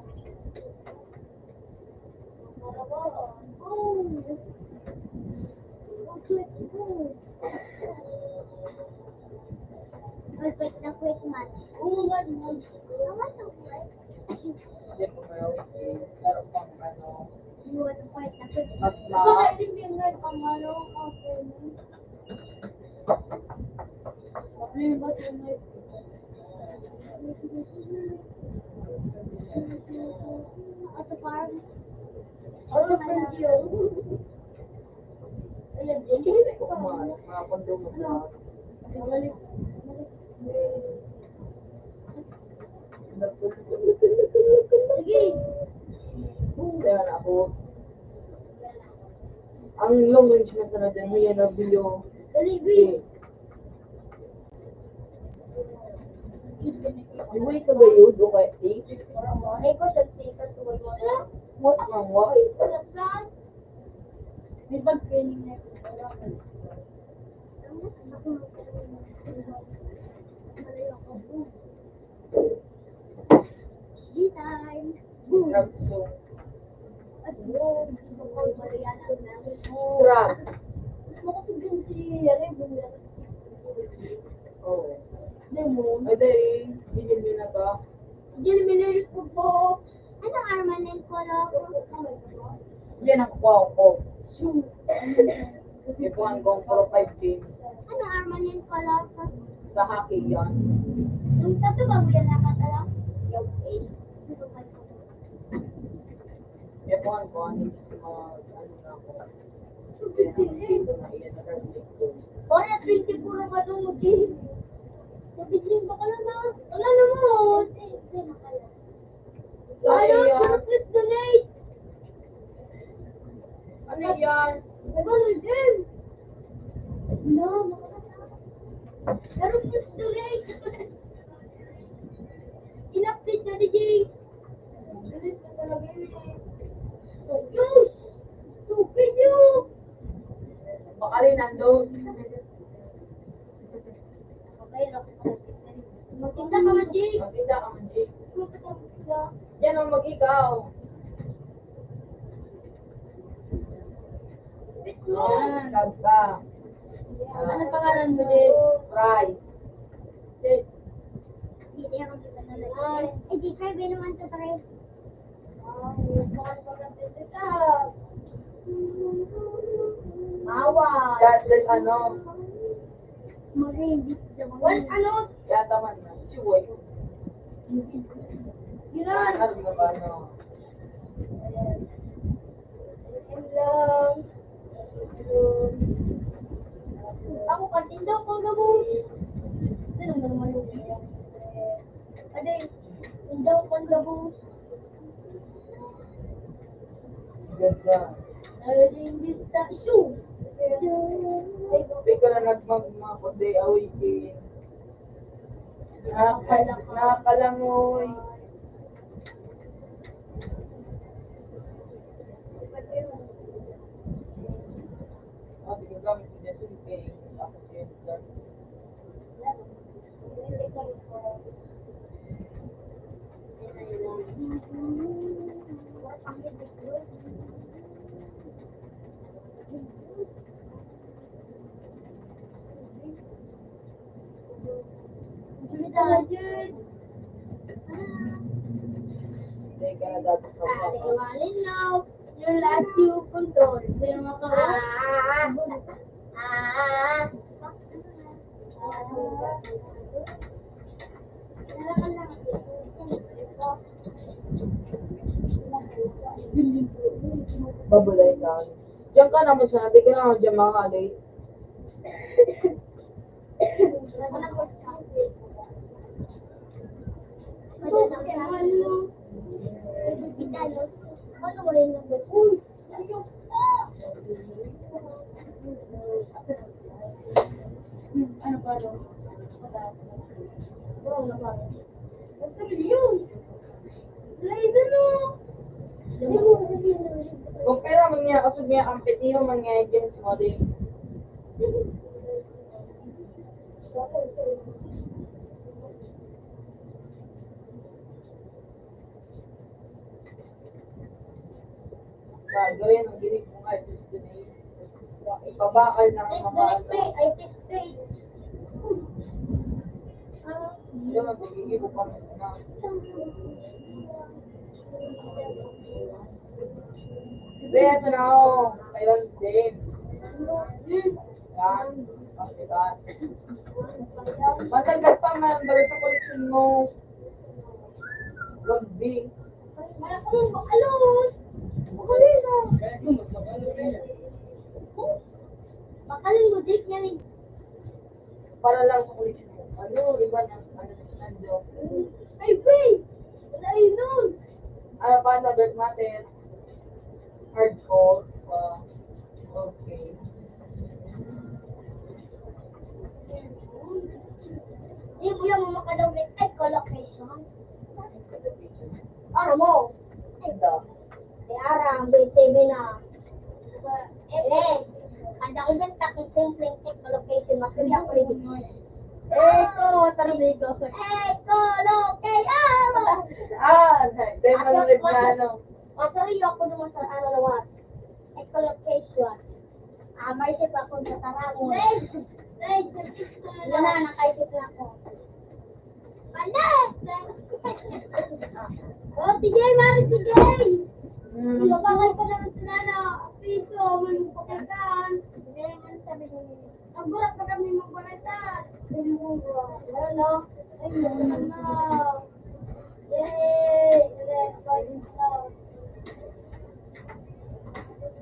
Perfect na quick match. Hindi po kayo, eh, laro pang ano, mas ma- Kaya na ako. Ang long range na sana dyan, may ano, bilyo. Dali, Bi. Iway ka gayod o kaya, eh? Ay, ko sa tikas, wala. What nga, why? May pag-training na ito. Di time. Drugs, no? At mo, gusto ko, Mariana, drugs. Mas makatubig si Yari, Yari. Oo. Hindi mo. Ay, dahil, binili na to. Binili ko po. Anong armanent ko, Lolo? Yan ang kuha ko. Ipuhan ko ang pro five games. Anong armanent ko, Lolo? Sa hockey yan. Yung tato ba mo yan nakatala? Yung eight. Ipuhan ko ang mga ano na ako. Oras twenty-four ang ano, G. Sabi ko, baka lang na, wala na mo. Ano yan? Pero please donate. Ano yan? Ano yan? No. Pero please donate. In-update na ni Jay. Donate na talaga yun eh. Stupid. Stupid yun. Baka rin nandos. Magtinda ka man, Jake. Magtinda ka man, Jake. Yan ang mag-ikaw. Yan, kanta. Ano pangalan mo, Jake? Price. Jake. Hindi, hindi ako magkakalayo. Ay, di, try, Beno, one, two, three. Awa. That is ano? What, ano? Yata man na. Sure. Yun. Ano ba, ano? Yun lang. Ako, kantin daw, kung gabos. Ano naman, maluwi yan? Ade, indaw kan gabos. Ganda. Ay, di, hindi sa shoe. Ikaw na nagmagmapot, day, away, eh. Nakakal-, nakakalangoy. Ah, di ko gamit yung Jesu, eh. Ako, eh, Yung last yung control. Yung mga kawala. Ah. Babulay ka. Diyan ka naman sa natin, kailangan diyan mga hali. Ano ba, no? Ano ba? Ang trilyon. Wala, ito, no? Kung pera man niya, kasi niya, ang pitiyo man niya, yung si Modi. Gagawin ang ginig mo nga, Diyos ko na yun. Ipabakal na ang mga ano. Ay, test pay. Ah. Yun, ang tigigil ko pa na. Kaya sa nao, kailan din. Matanggal pa man, balik sa koleksyon mo. Grabe. Marakulo, makalon. Makalon na. Makalon mo, Jake, yan eh. Para lang sa koleksyon mo. Ano, iba na, ano, ano. Ay, wait! Wala yun nun. Ah, paano, dark matter? Hardcore? Ah, okay. Di mo yung makadaw ng echolocation? Ano mo? Ito. May arang, B H A B na. Eh, kanda ko dyan, takis yung plastic location, mas hindi ako rin. Eko, tarmigo. Eko, location! Ah, dahil Ako, mga Legliano. Masuriyo ako naman sa ano, lawas. Echolocation. Ah, may isip ako sa tarang mo. Wala na, nakaisip na ako. Wala! Oh, si Jay, mari si Jay! Hmm. Mabangay ka naman sa nana. Piso, may magpakaitan. Hindi naman sabi niya. Ang gulat pa kami magpakaitan. Ano? Ay, ano na? Yay!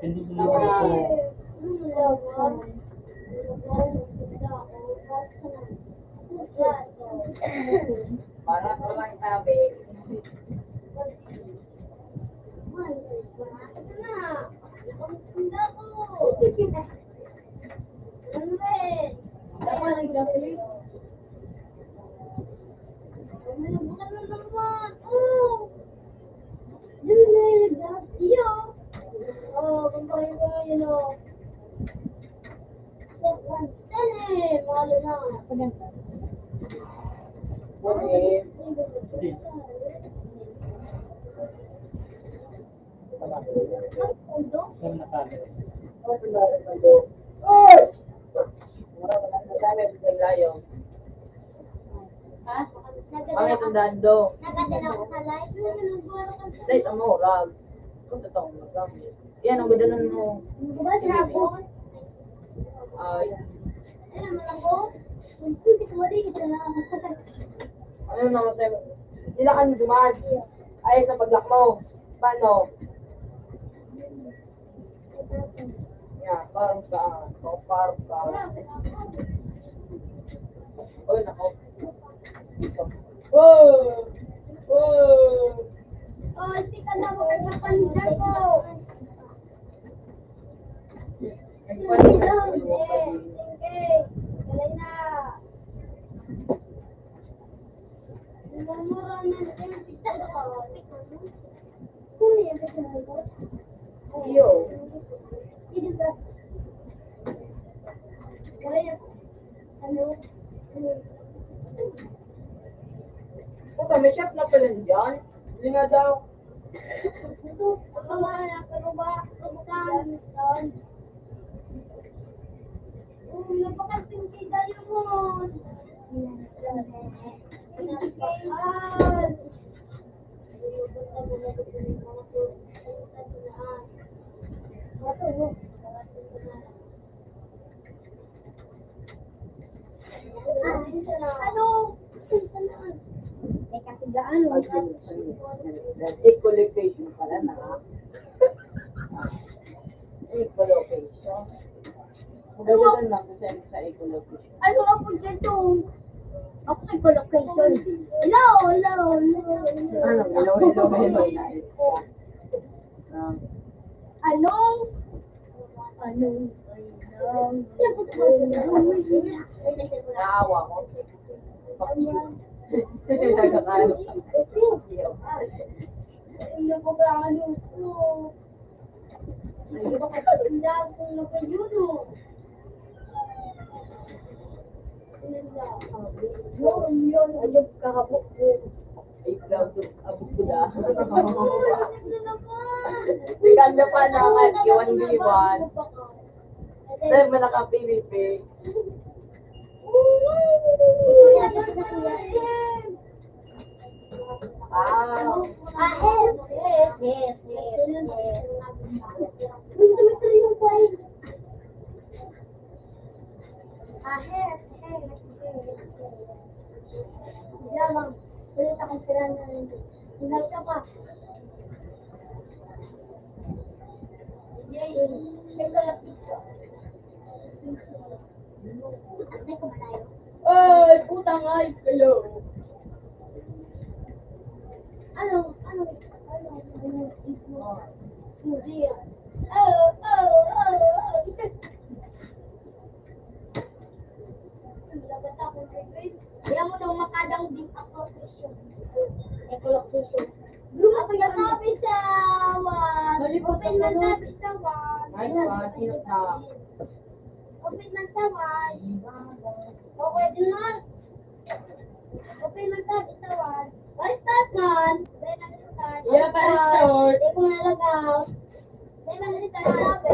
Hindi ko na ako. Para ko lang sabi. Ano eh? Tama rin kasi. Ano na naman? Oh! Yun na yun, ah. Iyo. Oh, kumpare ko yun, oh. Yan eh, mahal na. Ano eh? Bakit ang dando? Dahil ang murag. Kung totoong magamit. Yan, ang ganda nun mo. Ay. Ano naman sa'yo? Sila ka dumaan. Ay, sa paglak mo. Paano? Yan, parang ka. Parang ka. Uy, nako. Oh! Oh! Oh, si ka na mo kay Papa Nico. Iyo. Puta, may shop na pala dyan. Hindi nga daw. Ito, ang mga nagkaruba, karubahan, oh, napakating kay Diamond. Pinagkaihan. Ano? May kasigaan, wala. Echolocation pala na. Echolocation. Magagawa lang ako sa, sa ecolocation. Ano ako dito? Ako ecolocation. Hello, hello, hello, hello. Ano, hello, hello, hello. Ah. Anong, anong, anong, Naawa ko. Nagkakaano. Ano ba ka, ano ko? Ay, di ba ka, ang dami kong nagayuno. Yun, yun. Ayun, kakabok ko. Ay, grabe. Abog ko na. Ganda pa naman. Iwan, di iwan. Sir, malaka P V P. Wow. Ah, yes, yes, yes, yes, yes. Ah, he, he, he. Lamang, ulit akong tirana ng Ingat ka pa. Hindi, hindi ko lang gusto. Hindi ko malayo. Ay, putang ay kayo. Ano, ano, ano, ano, hindi yan. Oh, oh, oh, oh. Lagat ako, David. Kaya mo daw makadang din ako, Christian. Eko lang, Christian. Ako yung sabi sa one. Open man sabi sa one. Nice one, ingat na. Open man sa one. Okay din na. Open man sabi sa one. Basta man. Basta man. Yeah, basta. Di ko nalagaw. Di man restart sabi.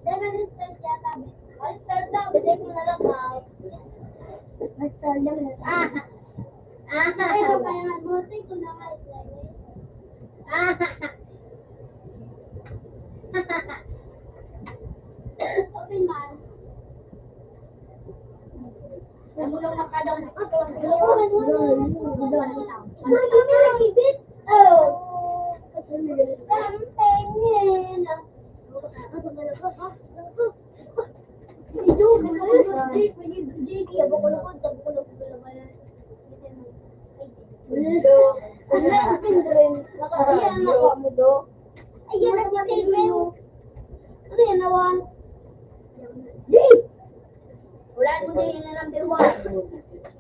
Di man restart siya sabi. Basta sabi, di ko nalagaw. Basta naman. Ah. Ah. Pero kaya nga, buti ko na nga, ah. Open man. Ang ulo na ka daw. Oh. Ang pengen. Medyo, medyo, medyo, medyo, medyo, medyo, medyo, Hello. Ano yung pin rin? Nakatiyan ako mo do. Ayan, nagtitipin. Ano yan, nawan? Di! Wala mo din yung number one.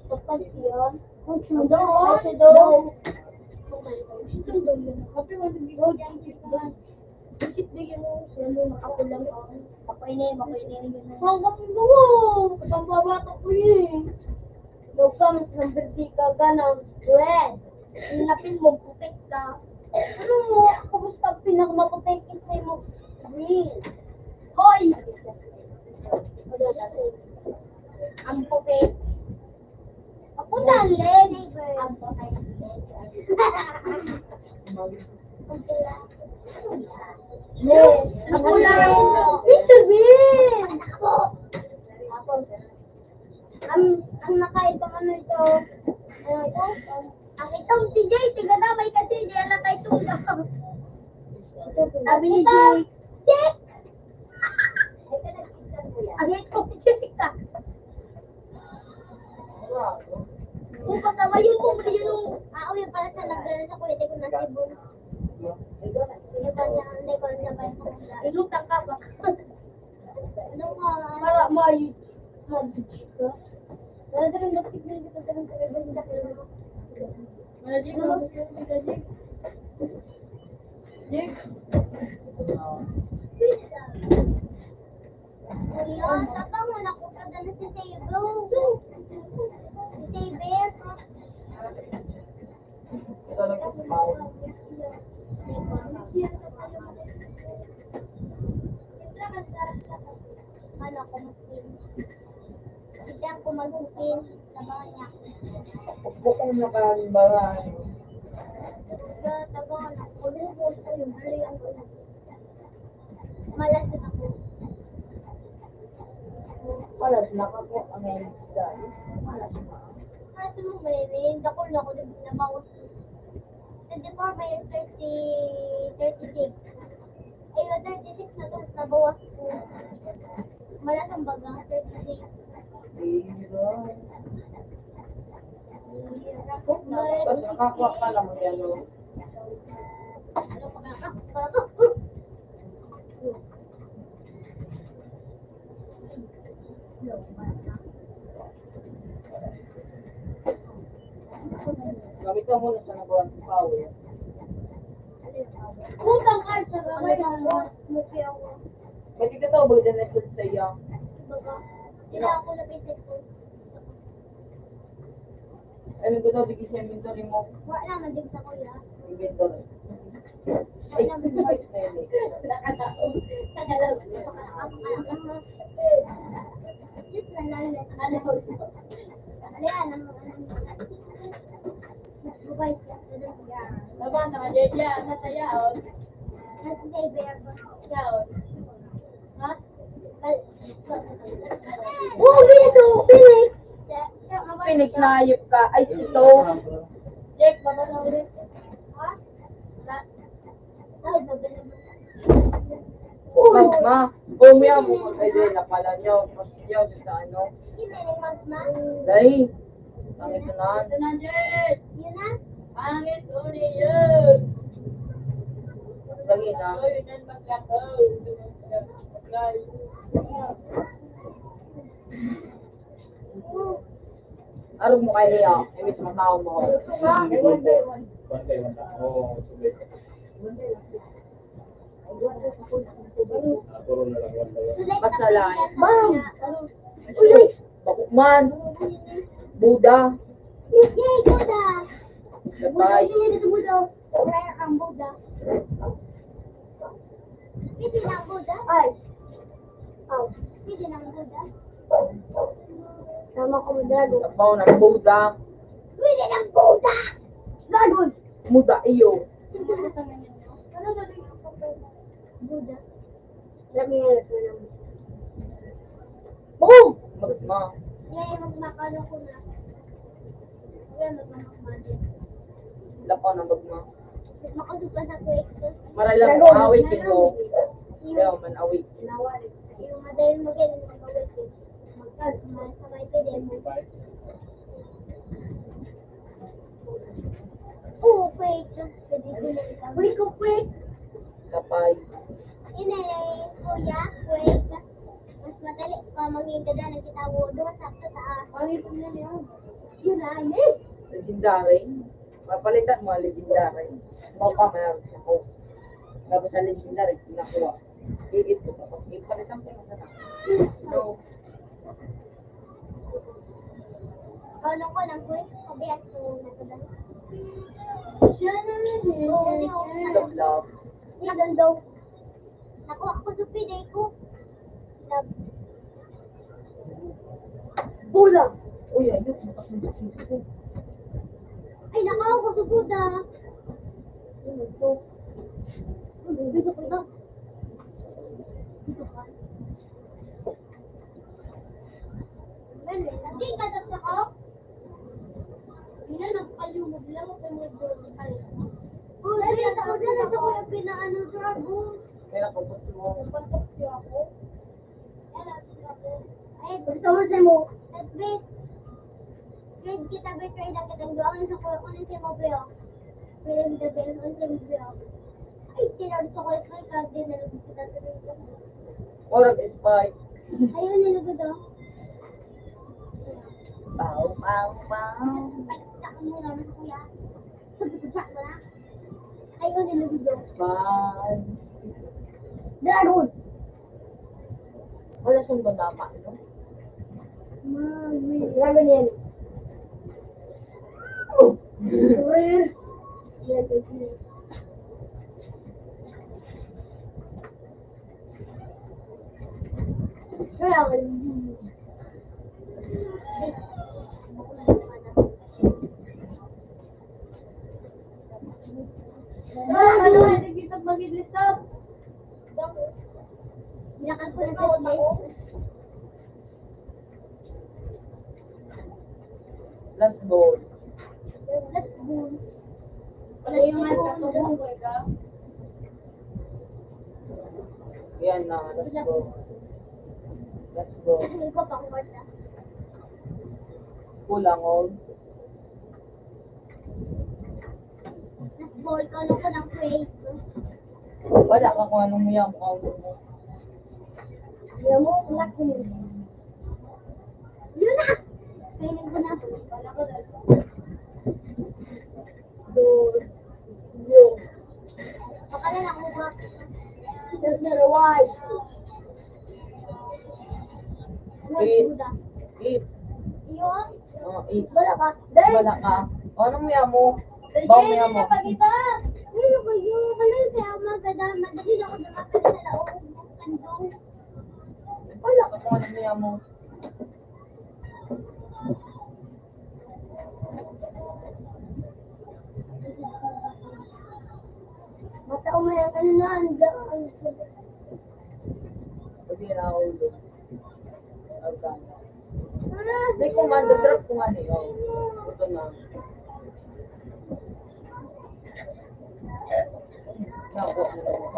Pagkas yun. Kung sundo, kung sundo. Kape mo, hindi ko dyan. Bakit di yun, oh? Sino mo makapulang ako? Makoy na yun, makoy na yun. Hanggang duwa! Kapambabato ko yun eh. Daw ka, mas nabirdi ka, ganang. Well, inapin mo, putik ka. Ano mo? Kumusta ang pinakamaputik kasi mo? Green. Hoy! Ang putik. Ako na, Len. Ang putik. Len, ako na. Mister Bean! Ang, ang nakaitong ano ito? Ano ito? Ang itong si Jay, tigadamay ka si Jay, ang nakaitong daw. Sabi ni Jay, Jay! Ang itong si Jay ka. Kung pasabayon mo, mali yun, ah, uy, pala sa nagdala sa kuya, di ko nasibong. Di ba niya, hindi ko nasabay. Inutang ka ba? Ano ka? Para may, mag-, para dito yung basket na dito, dito yung basket na dito. Wala dito, basket na dito. Jake? Kuya, tapang mo na ko pa dala si Sable. Si Sable. Ano, kumusta? Hindi ako magpipin. Trabaho niya. Bukong na kang bahay. Sa trabaho na. Kung yung gusto yung hali ang Malas na ako. Malas na ka po, ang ngayon, guys. Malas na. Kaso mo, may, may dakul na ako, di ba, nabawas. Twenty-four minus thirty, thirty-six. Ay, yung thirty-six na to, nabawas ko. Malas ang baga, thirty-six. Ayun. Mas nakakuha ka lang, ano? Gamit ka muna sa nabuhan ng power. Utang ay sa gamay ang mupi ako. May kikataw ba dyan na sa iya? Baga, sila ako na pinsit ko. Ano ko daw, bigay sa inventory mo? Wala naman din sa kuya. Inventory. Ay, nakataon. Nakalaw. Diyos na lang. Ano? Ano yan? Ang mga bubay siya. Baba na, Jeja. Nasa yaon. Nasa Xavier. Yaon. Ha? Kal- Oh, Phoenix, oh, Phoenix. Phoenix, na hayop ka. Ay, ito. Jake, baba na ulit. Ha? Magma. Oh, may amo. Ay, di, napala niyo. Mas niyo sa ano. Dai. Pangit na. Pangit ulit yun. Lagi na. Arog mo kaya niya, imbis matawa mo. Pasalan. Bam! Uy! Bako man. Buda. Yay, Buda! Patay. Buda, Buda. Wala kang Buda. Pwede lang Buda. Ay. Oh, pwede lang Buda. Sama ko, Dragon. Sabaw ng Buda. Pwede lang Buda. Dragon. Muda iyo. Buda. Lagi nga ito lang. Boom! Magma. Ngayon, magmakano ko na. Ngayon, magmamakmali. Lakaw na magma. Makasog ka sa kwek. Maray lang mo, awitin mo. Kaya man, awit. Yung madaling mag-, mag-awit. Magkas-, masabay ka din. Oo, kwek. Pwede ko na ikaw. Uy, ko, kwek. Kapay. Ini, kuya, kwek. Mas madali pa maging ganda ng kitawo doon sa taas. Ang ipon na niya. Yun na, eh. Legendary. Papalitan mo ang legendary. Mao pa, mayroon siya ko. Tapos ang legendary, nakuha. Iit ko pa. Ipalitan ko na sana. So, ano ko lang, kuy? Sabi at ko na ko lang. Siya na yun, eh. Oo, hindi ako. Love, love. Hindi, ganda. Nakuha ko sa piday ko. Love. Bola! Uy, ayun. Ay, nakaw ko sa buda. Ano to? Ano, dito ko ito. Dito ka. Ganun, naging katas ako. Hindi na, nagpalumog lang ako, nagdurog pa rin. Oh, dali, ako dyan, ako yung pinaano, dragon. Kaya ako, ba't mo? Nagpalpok siya ako. Ay, gusto mo sa mo? Nag-bet. Grade kita, bet, grade lang kitang duwang, ang sa kuya ko na si Mabel. Pwede mo sabihin, ang sa Mabel. Ay, tinawag sa kuya ko, ikaw din, nalagay kita sa Mabel. Orag spy. Ayun, nilugod, oh. Pow, pow, pow. Ay, takbo naman, kuya. Sabi ko, "Jack, wala." Ay, yun, nilugod daw. Bye. Dragon! Wala siyang banama, no? Mami. Dragon yan. Oh! Rare. Yan, yan, yan. Kaya, ano, hindi kita mag-list up. Binakan ko na sa ako. Last ball. Last ball. Ano yung nasa ko, boy ka? Yan na, last ball. Last ball. Ano yung papakuha siya? Kulang, oh. Last ball, kano ko ng create? Wala ka kung anong niya, mukha mo. Niya mo, wala ko. Yun na! Kailan ko na? Dos. Yun. Baka na lang ako. Sir, sir, why? Eight. Eight. Yun? Oh, eight. Wala ka. Wala ka. O, anong niya mo? Bawang niya mo. Ano kayo? Wala yung kaya umaga na. Madali lang ako dumating sa loob ng kandong. Wala ka kung anong niya mo. Mata ko may ano na, ang daan. Pwede na ako ulo. Commando drop kung ano yun. Ito na. Nakuha mo na yung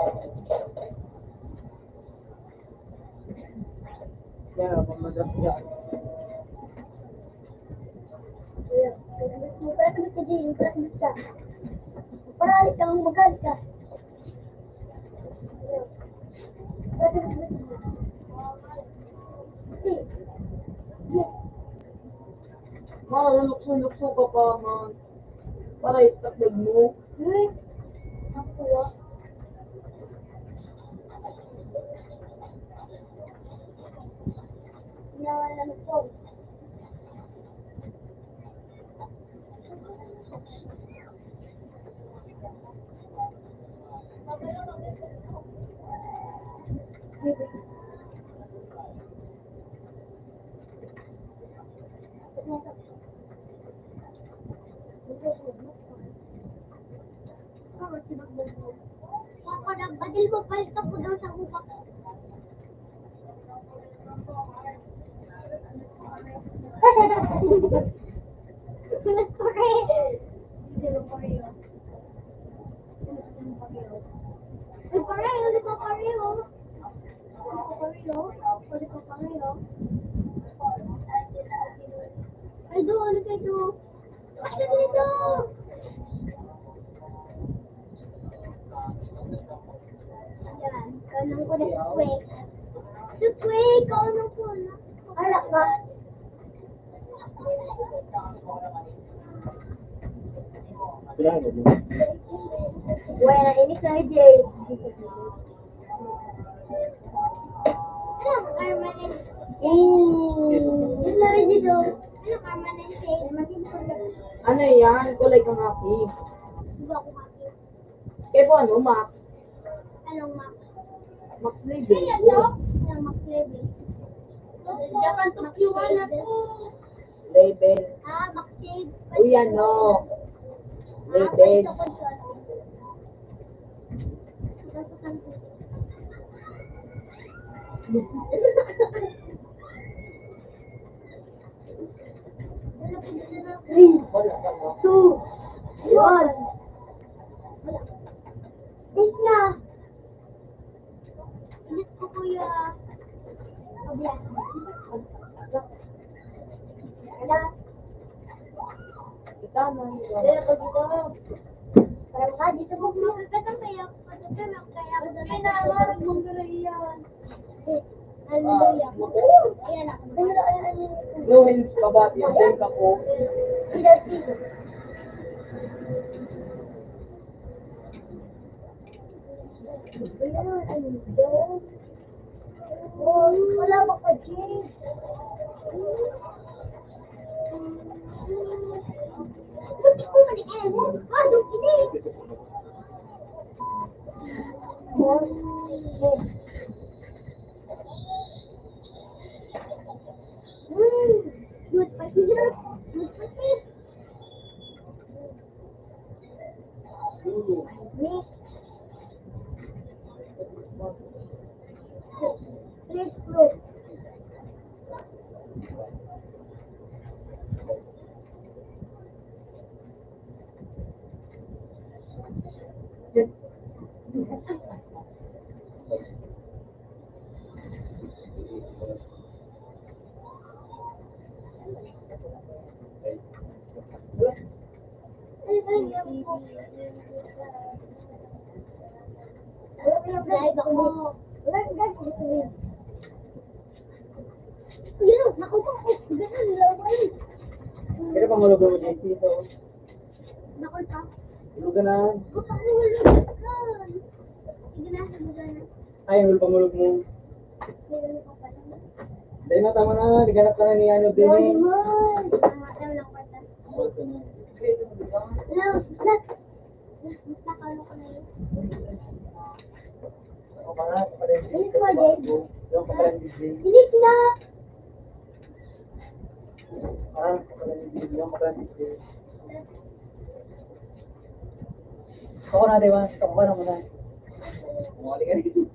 Yan, ang mga drop dyan. Kuya, pwede ka dyan, pwede ka. Parali kang magalit ka. Mga lukso-lukso ka pa, man. Para itaklag mo. Hmm? Ako, ah. Yan, ano po? Papa, nagbadil mo, palito ko daw sa hubak. Pareho, di ba pareho? Pareho? Pwede pa pareho? Ay, doon, ano kayo doon? Ay, ano ito? Yan. Kanang ko na si Quake. Si Quake, kanang ko na. Wala ka. Wala, inis na si Jay. Ano, permanent? Eh, yun na rin dito. Ano, permanent? Ano yan? Kulay kang aking. Diba ako aking? Kaya po ano, Max? Anong Max? Max Level. Kaya to? Anong Max Level? Japan to Q one na po. Level. Ah, Max Level. Uy, ano? Level. Three, two, one. Wala. Wait na. Ingat ko, kuya. Wala. Kita na. Kaya pag ito, parang ka, dito mo, makikita kaya, kaya, kaya, kaya, kaya, Hallelujah. Ayan na. No hints pa ba? Yung din ka po. Sila, sila. Ayan, ano yun? Oh, wala pa ka, Jay. Ba't ko man ikaw mo? Ah, doon ini. Hmm, good pa sila. Good pa sila. Please, bro. Live ako. Yun, naku po. Ganun, laway. Pero pangulog mo dito. Naku, pa. Tulog ka na. Ako pangulog. Sige na, sige na. Ay, ang pangulog mo. Sige na, papa. Dahil na, tama na. Naghanap ka na ni ano, Dini. Tama, tama lang, papa. Ang pangulog mo. Love, love. Nakalo ko na yun. Ako pa nga, ako pa rin. Init mo, Jay. Yung pa rin, Jay. Init na. Ah, ako pa rin, Jay. Yung pa rin, Jay. Ako na, di ba? Ako pa na muna. Mali ka rin.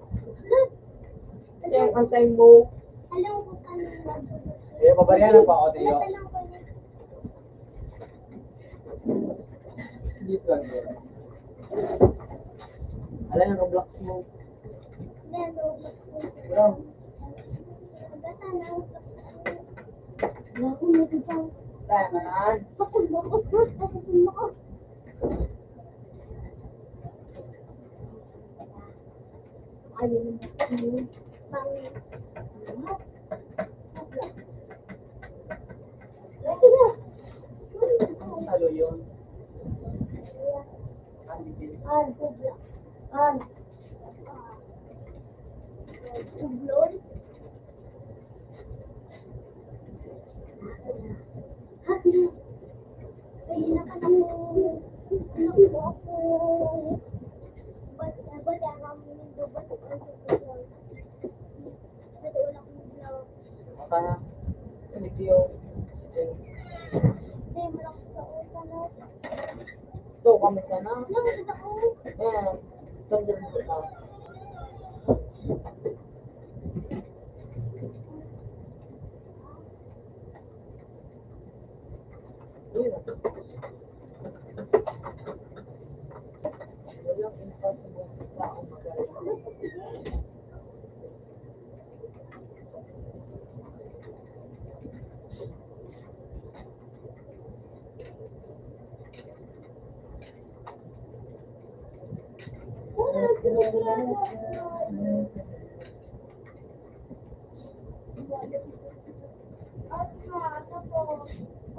Yan, ang time mo. Eh, pabaryan na pa ako, Tiyo. This one, Tiyo. Alam yung Roblox mo. Bro. Taman. Ayun. Ang talo yun. Ang bibili. Ang kubla. Ang kublon. Maka, hindi ko. Ito kami sana. Eh, tanda mo ito.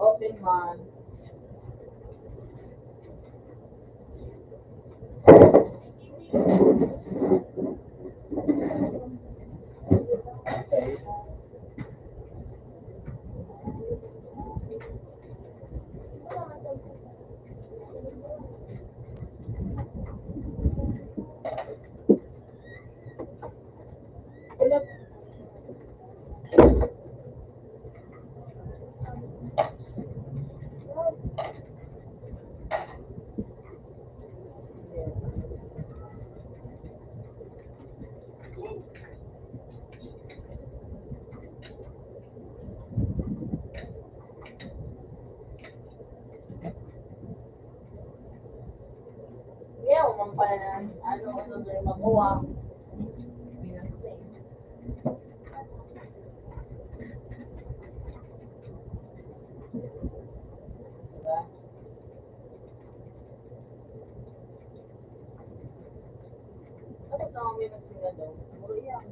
Open man. Yaw, man pala na, ano, ano na yung makuha. Diba? Ano na kami nagsinadong? Puro iyan.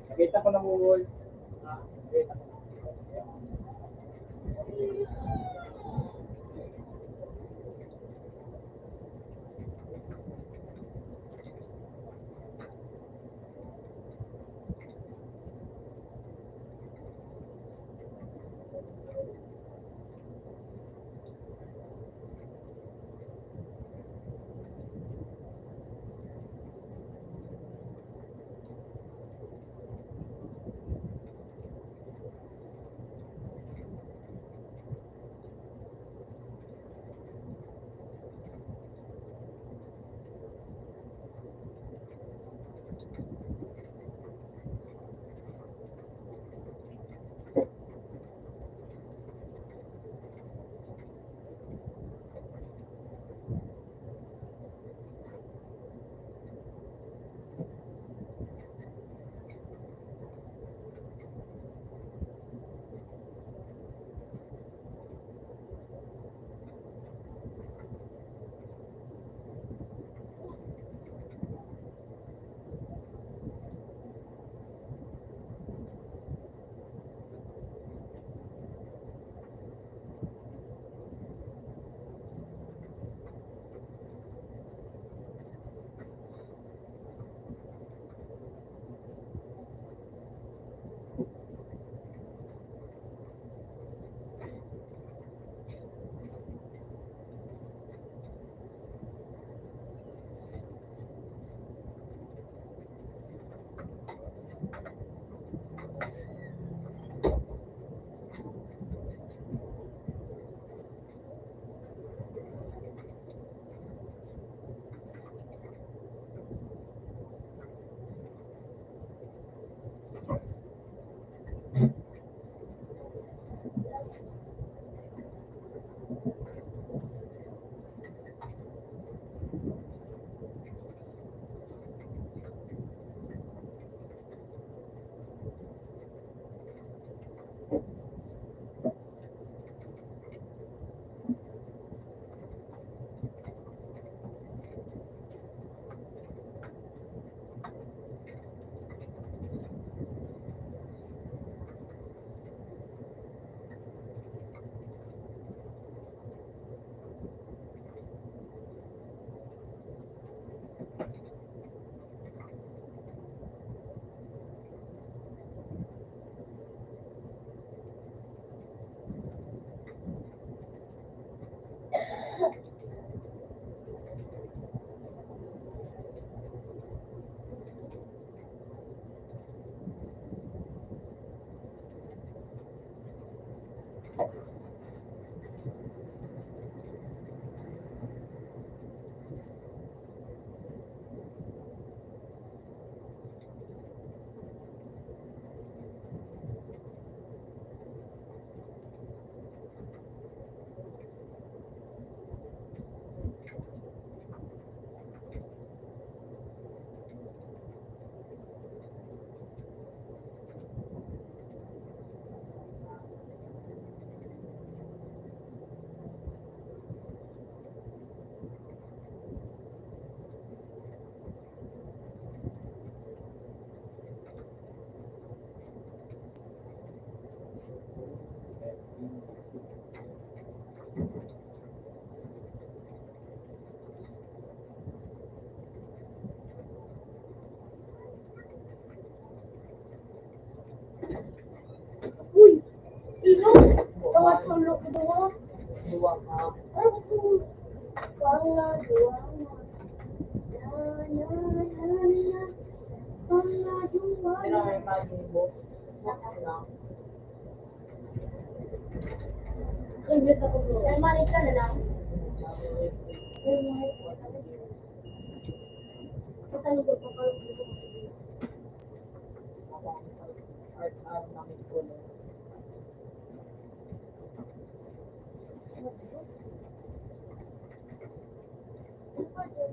Nakita ko na, Mungol. Ah, nakita ko na. Uy! Ino? Tawad ko, lo, duwa. Duwa ka. Ay, parang na, duwa. Na, na, na, na. Parang na, duwa. Ano ang imagine mo? Next na. Ay, marit ka na lang. Ay, marit ka na lang.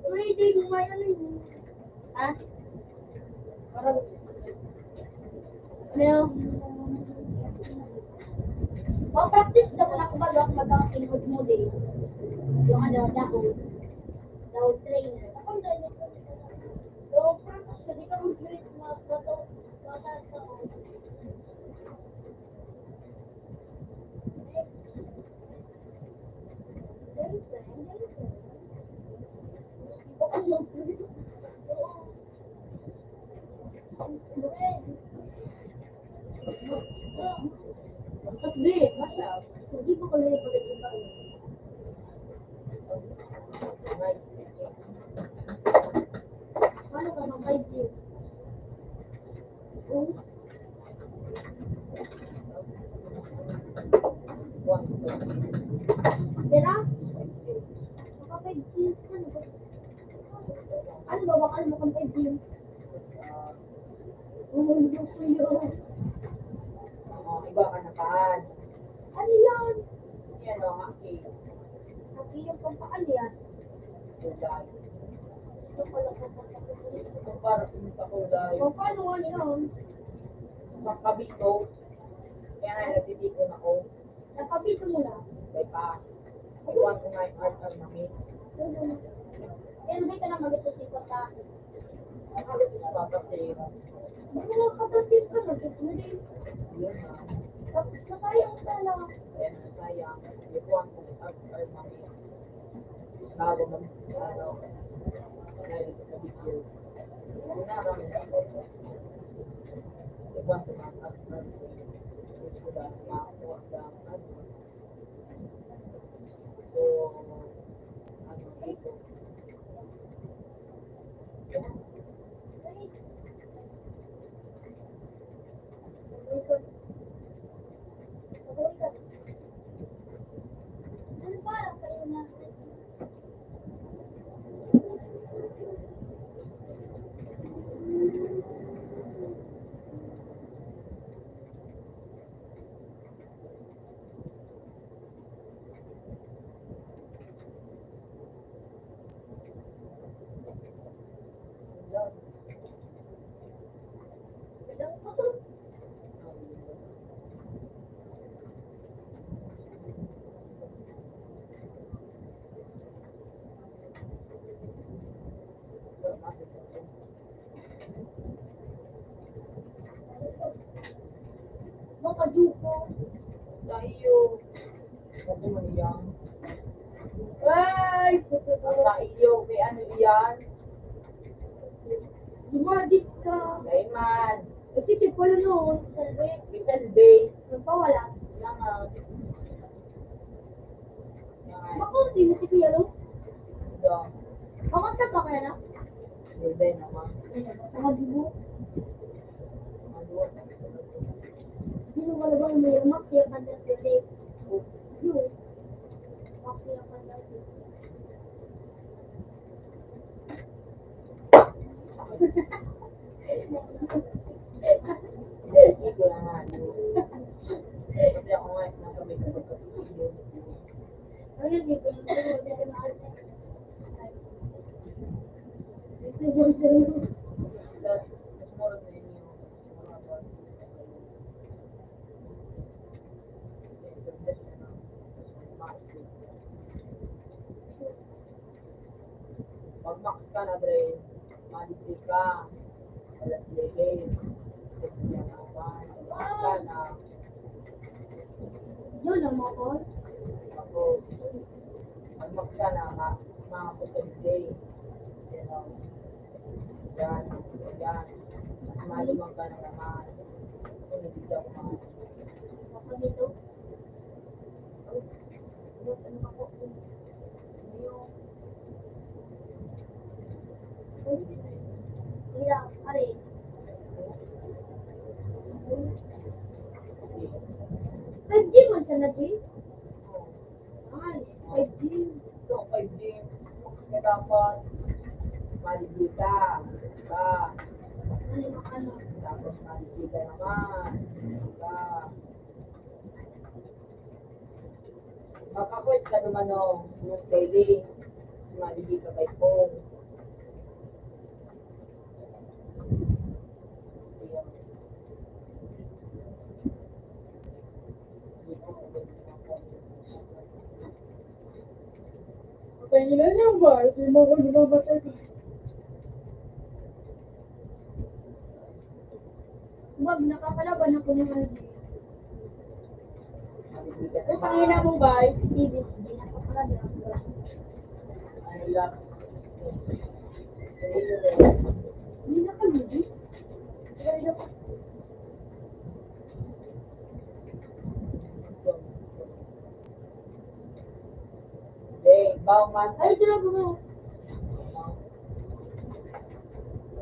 Pwede mo may ano yun. Ha? Parang, ano? Mag-practice na muna kung bago ako mag-, mag-, yung ano, daw, daw trainer. Ako na yun. So, practice na, di ka mag-train mga bato, bata pa. Paano ka mag-five G? Dira? Maka-five G ka na ba? Ano ba, bakal mo kang five G? Oo, hindi ko yun. Oo, iba ka na kaan. Ano yan? Yan o, haki. Haki yung pampaano yan? Kulay. Yung pala pampaano. Yung para sa kulay. O, paano nga yun? Makabito. Kaya nga, natitipon ako. Napapito mo lang. May pa. Iwan ko nga yung R R namin. Pero di ka na mag-gusto si Papa. Ang gusto si Papa, pera. Hindi mo kapatid ka, mag-gusto mo din. Yun nga. Tapos, masayang ka lang. Kaya nasayang. Iwan ko yung R R namin. Bago mag-, ano, dahil sa video. Yun na lang. Iwan ko nga, R R. Gusto ko lang makakuha ng, ano, Makaduko. Tayo. Ano man yan? Ay, puto ko. Ang tayo, kay ano yan? Lumadis ka. Kay man. Ito si Polo noon, Salve. Kay Salve. Nagpawala. Yan nga. Yan nga. Makunti mo si Kuya Ro? Ito. Makunti pa kaya na? Hindi naman. Ayun, mga dugo. Mga dugo. Sino ka na bang may maksi ang kanyang tete? Yun. Maksi ang kanyang tete. Hindi ko na nga. Kasi ako nga, nasa may kapatid. Ano yun? Ito yung sa'yo. Mas mura na yun yung mga Pag max ka na, Dre, malibre ka. Alas siyete. Ka na. Doon ang motor. Ako, ang magsa na, ma-, maabot sa day. Yan, o. Yan, yan. Mas malimang ka na naman. Kung hindi ka kumain. Ako dito. Ano, ano ako? Five G man sana, G? Ay, five G. Ito, five G. Mas na dapat. Mali ka. Diba? Mali ka na. Tapos mali ka naman. Diba? Makakwes ka naman, no? Yung daily, malili ka kay Pong. Pahingilan niya ba? Hindi mo ako nagmamatay. Wag, nakakalaban ako ng ano. Ang pangina mong bay? Ibig, hindi nakakalaban ako. Hindi na kami. Hey, bawang man. Ay, grabe mo.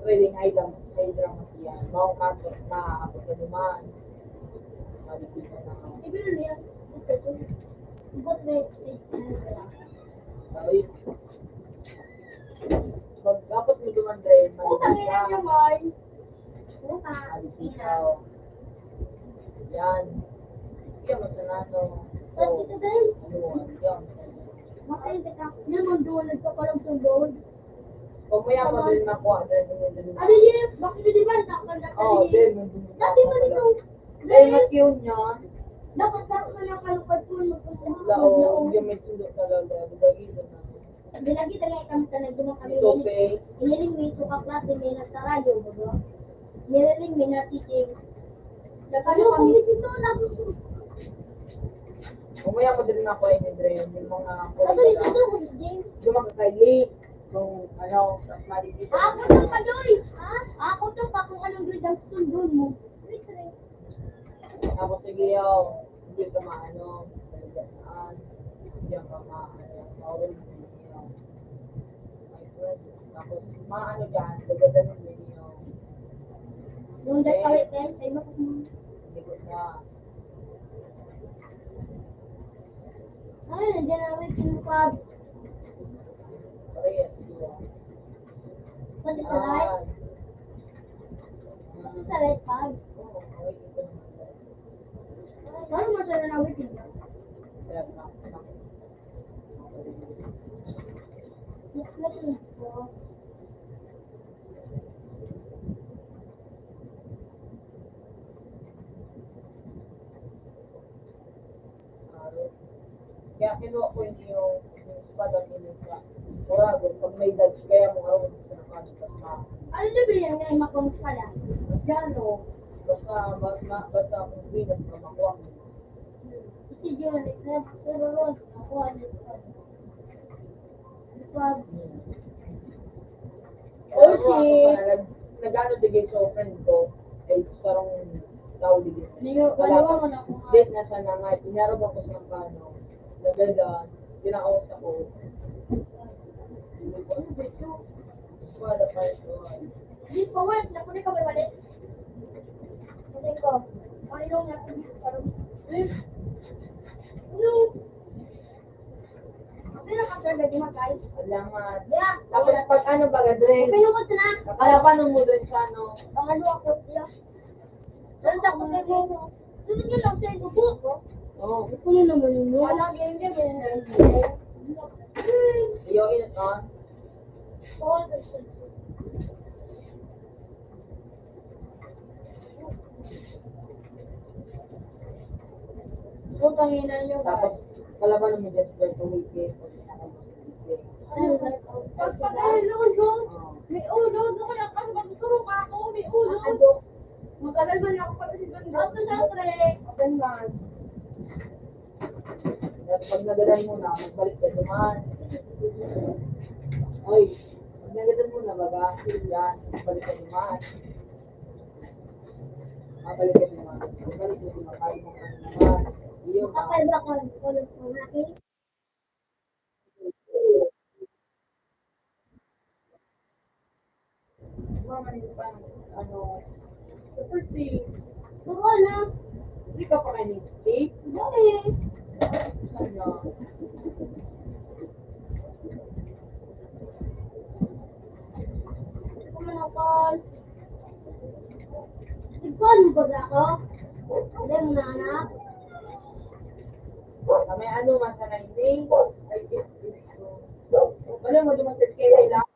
Pwedeng high lang, high lang yan. Bawang man, maabot ka naman. Malipit ka naman. Ibig niya. Ba't may stage na nila? Ay. Pag dapat mo duman, Dre, Putang ina niyo, May. Puta. Yan. Yan, masanano. Ba't kita, Dre? Ano, yan. Matay ka. Yan, ang duwa, nagpapalang sa gold. Pag mo yan, madali na kuha, Dre, dali, dali. Ano yun? Bakit di ba? Nakakanta ka Oo, din. Dre, madali na Dati kuha mo talaga. Dito. Dre, mat yun yan. Dapat sa ako na kalupad ko, magpunta. Lao, yung may sundo talaga. Dali, dali na. Lagi talaga kami ka nagduma kami. Ito, pe. Hiniling mi, so kaklase mi, nagsarayo, baga. Hiniling mi na teaching. Nagkano Ano kami? Kung ito na Mamaya mo din ako, eh, ni Dre, yung mga Ano, ito, ito, James? Yung mga kay Lee, kung ano, mas maliliit. Ako to, Kadoy. Ha? Ako to, pa kung anong grade ang sundon mo. Wait, wait. Tapos sige, oh, hindi ka maano, maligataan, hindi ka maano, bawal mo yun. My friend, tapos maano dyan, gagadanin mo yun. Yung dahil kawit, eh, sa'yo mo. Hindi ko na. Ay, nandiyan na kami pinupag. Pati sa live? Pati sa live pag. Paano mo siya nanawit yun? Kaya kinuha ko yung, yung espada ko yung sa Oragon, pag may dodge, kaya mo araw sa nakakas na. Ano na ba yan na yung makong espada? Masyado. Basta, ma, ma, basta kung bigas na makuha mo. Si John, nagturo ron, ako ang espada. Espada. Oh, Pero ako si pala, nag-, nag-ano digay sa friend ko, ay sarong tao digay. Ningo, Wala wala pa. Mo na kung Date na siya na nga, inarog ako sa kano. Naganda, tinaos ako. Hindi ko, ano ba ito? Wala pa ito. Di pa, wala. Napunay ka ba, wala? Sabi ko, "Ay, yung natin dito, parang, eh, ano?" Pero kapag lagi mag-ay. Salamat. Yeah. Tapos pag ano, baga, Dre? Okay, lumot na. Kakalaban mo, Dre, siya, no? Pang ano ako, yeah. Pero tapos may mo. Sunod yun lang sa ibubo ko. Oo. Ito na naman yun, no? Wala, ganyan, ganyan. Iyo, init, ah. Oo, that's it. Putang ina nyo, Tapos, guys. Kalaban mo dyan sa Puerto Rico. Pagpagaliluso, Oo. May ulo, doon kaya kasi magturo ka ako, may ulo. Ano? Matagal man ako pag-isip ng Ano sa pre? Open man. Pag nagadan mo na, magbalik ka naman. Oy, pag nagadan mo na, baga, yan, magbalik ka naman. Mabalik ka naman. Magbalik ka naman. Kaya mo ka naman. Iyo, ma. Kapay ba ko? Kulog ko, happy? Mama, hindi pa, ano, kasi, Baka na. Hindi ka pa kayo nag-date? Hindi. Ano? Hindi ko manakal. Ikaw, ano ba ako? Hindi mo na anak? May ano, masa na ini? Ay, wala mo naman sa kaya lang.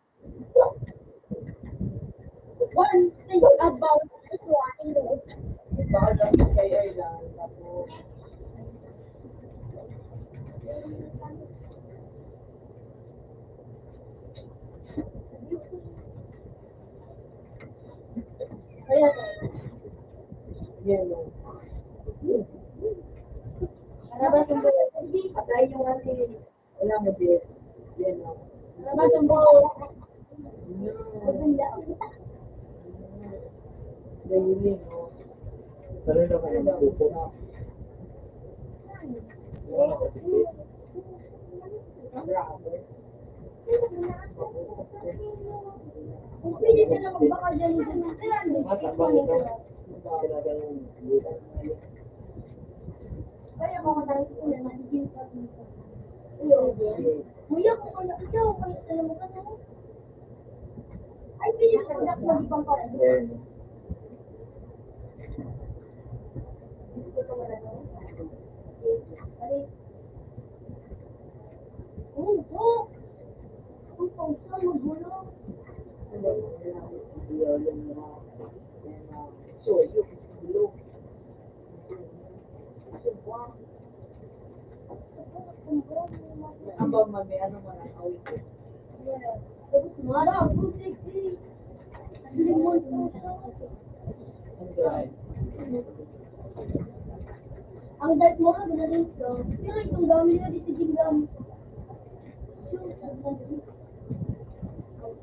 One thing about this one, baka lang sa kaya lang. Tapos, kaya, yun, no? Para ba sa mga patay yung ating Wala mo din. Yan, o. Labas ang buhok. Yun. Ganyan, o. Pero na kayo magpupo. Wala ko din. Kung pwede sila magbakal dyan, dyan, kaya ang Mata ba ito? Talagang Kaya mga tayo po na nagiging pag-ibig. Iyo, iyo. Kuya, kung ano, ikaw, kaya alam mo ka na. Ay, pili ko na, hindi pang para. Hindi ko pa wala na. Ay, oo, po. Ang pausa, magulo. So, yun, gulo. Ambang man may ano man ang awit ko. Ang dahil mo ka, ginaling ka. Pero itong gamit na dito, ginam.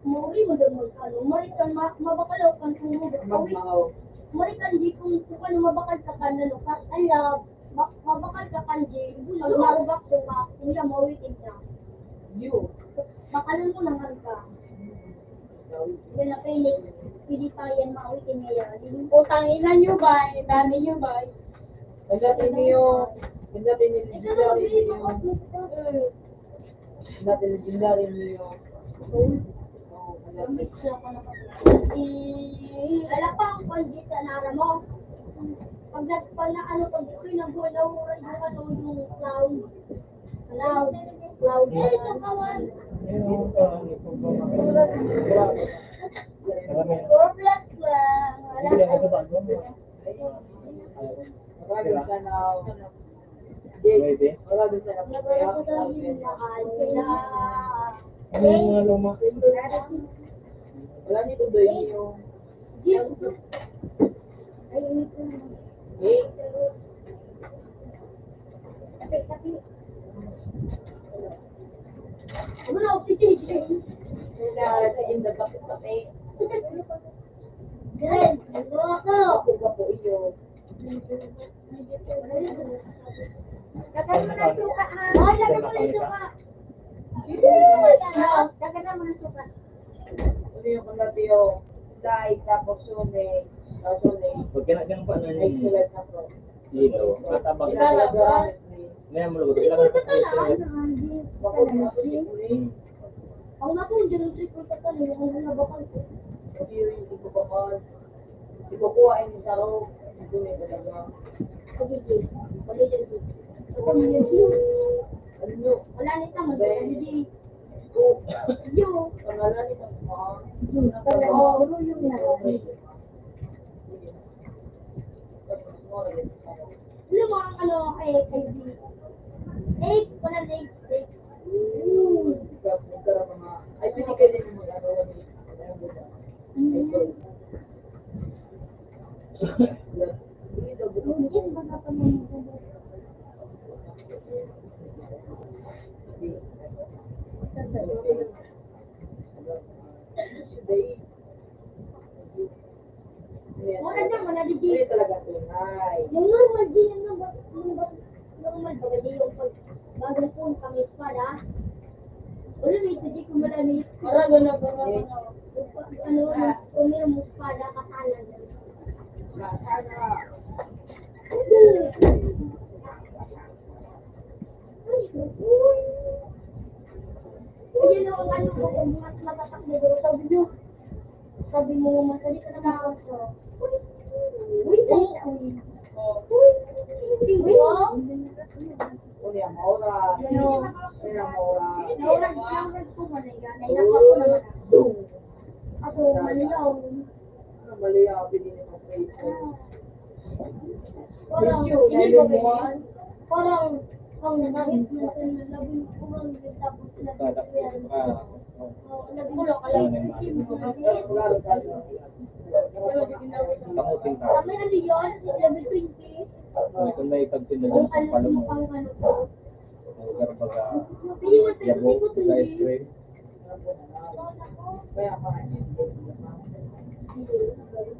Mauri mo daw mag-ano, mari kan ma-, mabakalaw kan tumubo. Mag-, Awi, mahaw. Mari kan di kung, kung ano, mabakal ka kan, ano, ka, ala, ma-, mabakal ka kan di, pag marubak ko ka, kuya, mawitin ka. Yo. Bakalan mo naman ka. Yan na, Felix. Pili pa yan, mawitin ngayon. Putang ina nyo ba? Ang dami nyo ba? Ang dati niyo, ang dati ni Ito, Lydia, Lydia. Ang dati ni Lydia, Lydia. Wala pa ang pandita na aram mo. Pag nag-, pag na-, ano, pag ito'y nagbuhay na oras, yung ano, yung cloud. Cloud. Cloud. Four plus lang. Wala. Maraming sana. Nuebe? Maraming sana. Ano yung mga luma? Wala nito ba yung Ano na, oxygen? Wala, sa inda, bakit kape? Diyan, ito ako. Ako ba po iyo? Lagyan mo ng suka, ha? Ay, lagyan mo ng suka. Lagyan mo ng suka. Ano yung kalatiyo? Dahil tapos sune, tapos sune. Pag kinagang pa na Ay, niya, sulat na po. Dito, matabang. Ilalabas. Ngayon mo lugod, ilang Ito ka lang. Bako na po, sipuli. Ang naku, hindi rin trip ko sa kanya, yung mga bakal ko. Hindi rin ito bakal. Ikukuha yung saro. Ito na talaga. Pagigil. Pagigil. Ito, may yun. Ano nyo? Wala na ito, mag-, Hindi. Ito. Yo. Pangalan ni Papa. Yun, pala. Oo. Puro yun na. Ano mo ang ano, kay, kay G? Eggs, wala na eggs, eggs. Ay, pwede ka din mag-ano, ano, ano, Hindi, baka pa naman. Kumal baga di yung pag, bago po kami espada. Wala na ito, di ko marami. Parang gano'n po, ano, ano, ano, kung may espada, katanan. Ayan ang ano ko, kung mas matatak na doon, sabi niyo, sabi mo, "Masali ka na ako." Uy, uy, uy, uy. Uy, uy, uy. Uy, ang oras. Ano? Uy, ang oras. Ang oras, ang oras ko, Manila. Naiyak ako naman. Ako, Manila, oh. Ano, Manila, pinili mo, Facebook. Parang, Issue, hindi ko layo mo, pwede. Parang, ang hit na sa labing kurang, tapos na. Ah, oh. Kamuting tao. Kami ano yun? Level twenty. Kung may pagtinda ng pampalunod. Ang ano ko. Ang lugar baga, yabo, baga ice cream.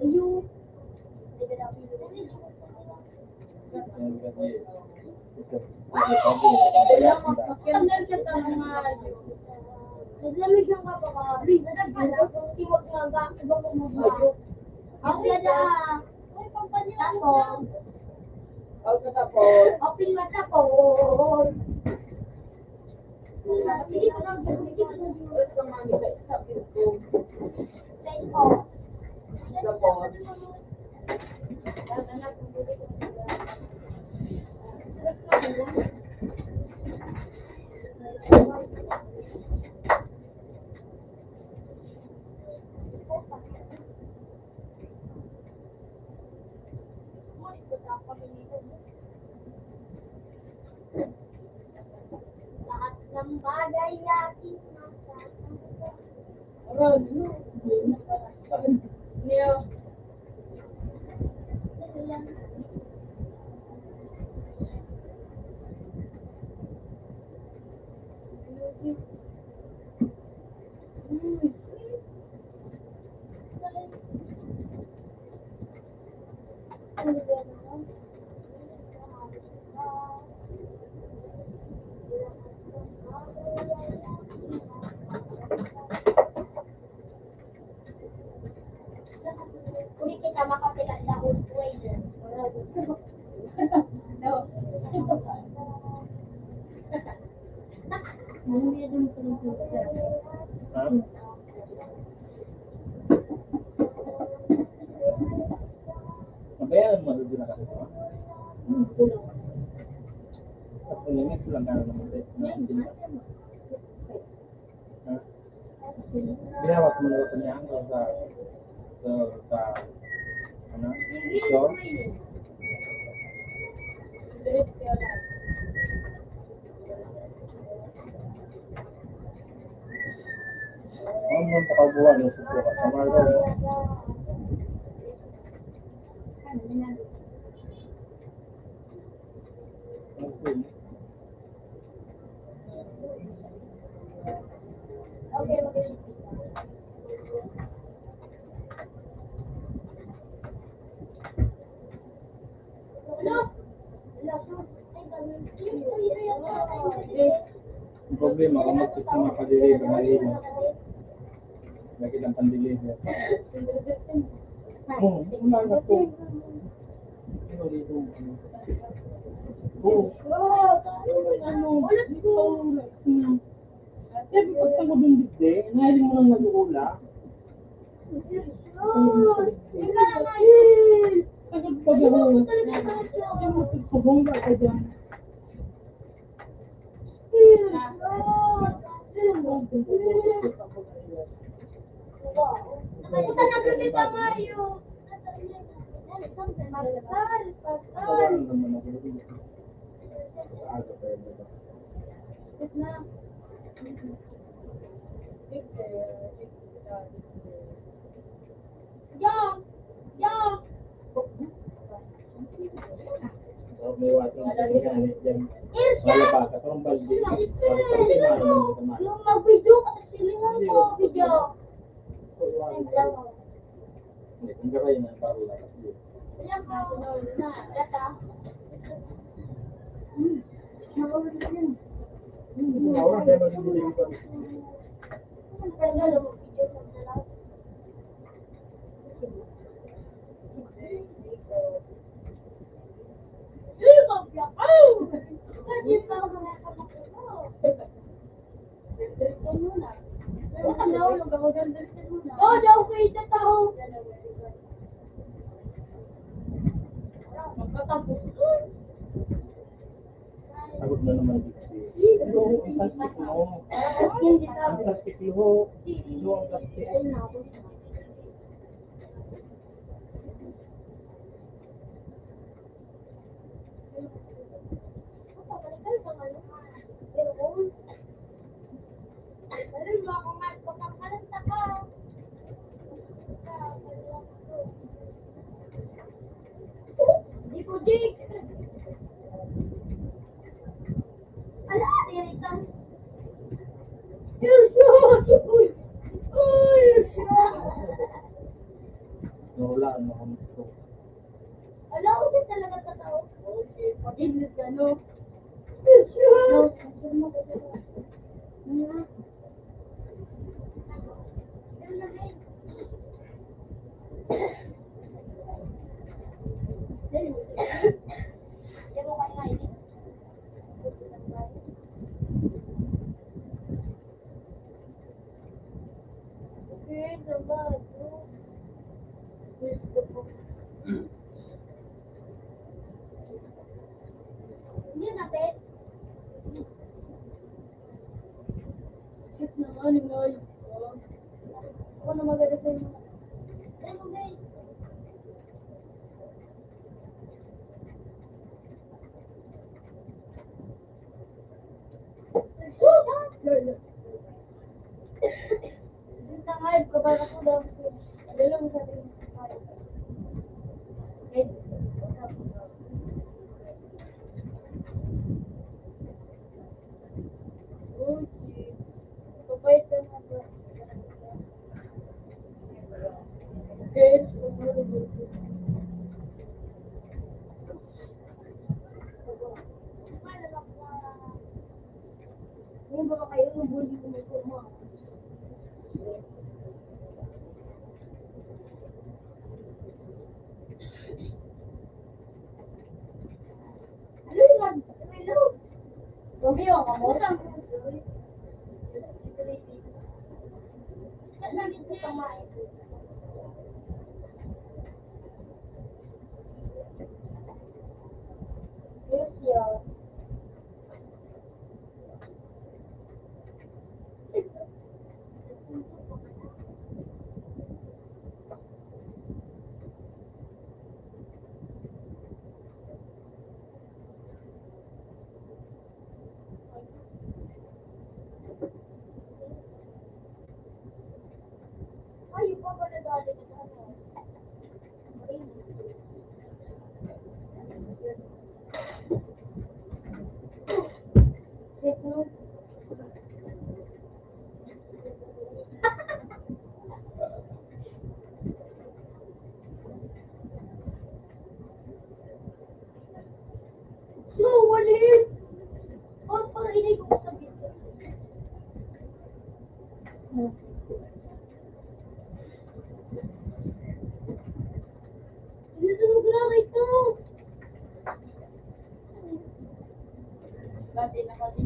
Ayun. Naglamig ang kapakabig. Naglamig ang kapakabig. Ang lada. Tapos, open mo sa phone. Hindi ko lang, hindi ko lang. Lahat ng bagay aking matatanda. Aral, no? Neo. Kung kita makapilala, no? Ha? Nabayaran mo na din ang kasama? Hmm, kulang. At kulang, kulang ka na naman, eh. Hindi na. Ha? Binawat mo na ba niya ang sa, sa, sa, ano? Ito? Ang mga pakabuhan ng suko ka, tama daw, no? Okay. Ang problema, kung magsusunod ka diri, bumalik mo. Lagi ng pandeliver. Oo, wala na po. Pero dito, ano. Oo. Ano, ano, ano. Sabi ko, "Tangod ng digdi, ngayon mo lang nag-uula." Tangod pa gano'n. Yung matutubong ba ka dyan? Nakita na kami pa, Mario. Pasal, pasal. Sit na. Yo! Yo! May water na ganyan. Irsa! Wala pa, katong balde. Yung mag-video ka, silingan ko, video. Hindi, kung gabay na, baro na kasi. Ayan pa, na, lata. Pagod na naman dito. Ang plastic mo. Ang plastic, luho. Luho ang plastic. Di ko, Jake. Ala, diri ka. Yes, Lord. Uy. Uy, yes, Lord. Nawala ang mga gusto. Ala, ako din talaga totoo. Okay, pag-English ka, no? Yes, Lord. Sit na nga, Ninay. Ako na maganda sa'yo. So, wali. Paparinig ko sa video. Dito mo graba ito. Grabe na kami.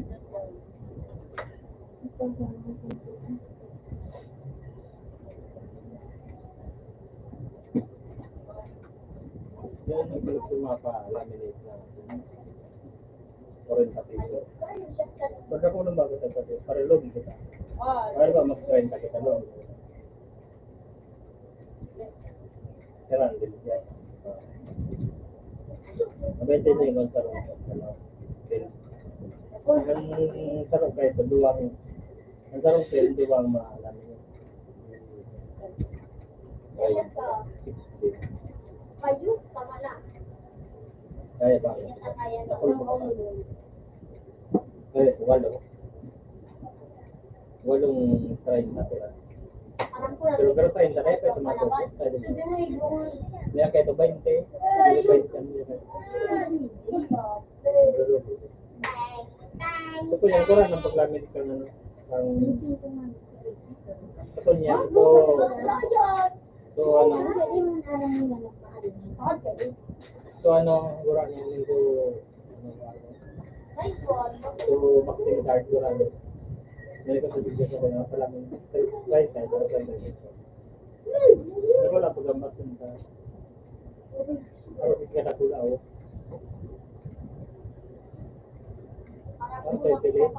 Yan ang gusto mapa-laminate na. Kwarenta pesos. Pag ako nang bago sa tabi, parelo din kita. Para ba mag-trenta kita, no? Kailangan din siya. Mabenta na yung sarong, ano, bill. Ang sarong kahit sa duwang, ang sarong bill, duwang maalam yun. Ay, sixty. Kayo, tama na. Kaya ba? Kaya na. Ako lang. Ay, walo. Walong treinta pira. Pero, pero treinta na ito, ito mga twenty. Kaya kaya ito, twenty. Twenty. Kuya, kura ng paglamit ka na, ang, ako niya, ito, ito, ano, ito, ano, kura ng ito, ano, ito, vaccine card, kura ng, may kapatid ko sa kanya, pala, may, may, may, may, may, Pero wala pag ang vaccine ka. Pero di ka nakula, oh. Ang kay Pili. Ang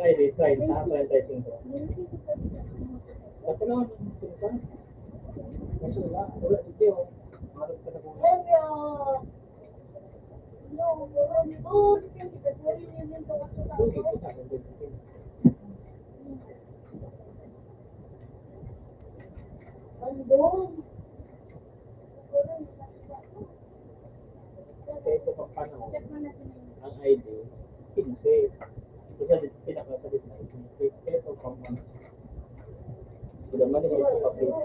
I D, treinta, treinta y cinco. Ako naman, treinta. Kaso wala, wala dito, oh. Harap ka na po. Sa ito pang panahon, ang I D, quince. Ito sa pinakasalit na, quince. Sa ito pang panahon. Sila man yung ito pa, quince.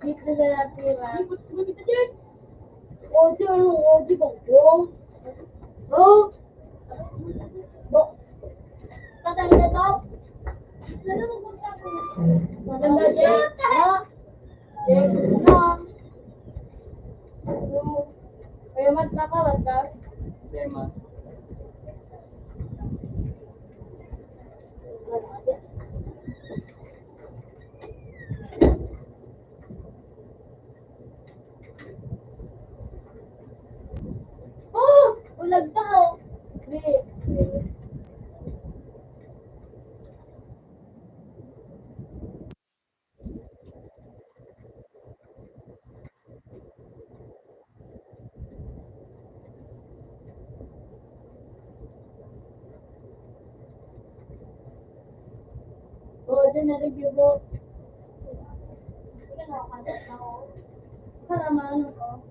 Dito na natira. O, di, ano, o, di ba, o? O? Bo-, patay na to? Maganda siya. Ha? Yes, ano? Kaya mat na ka, mat na? Kaya mat. Oh! Bulag na, oh! Wait. Oo, dyan na-review po. Para maano ko.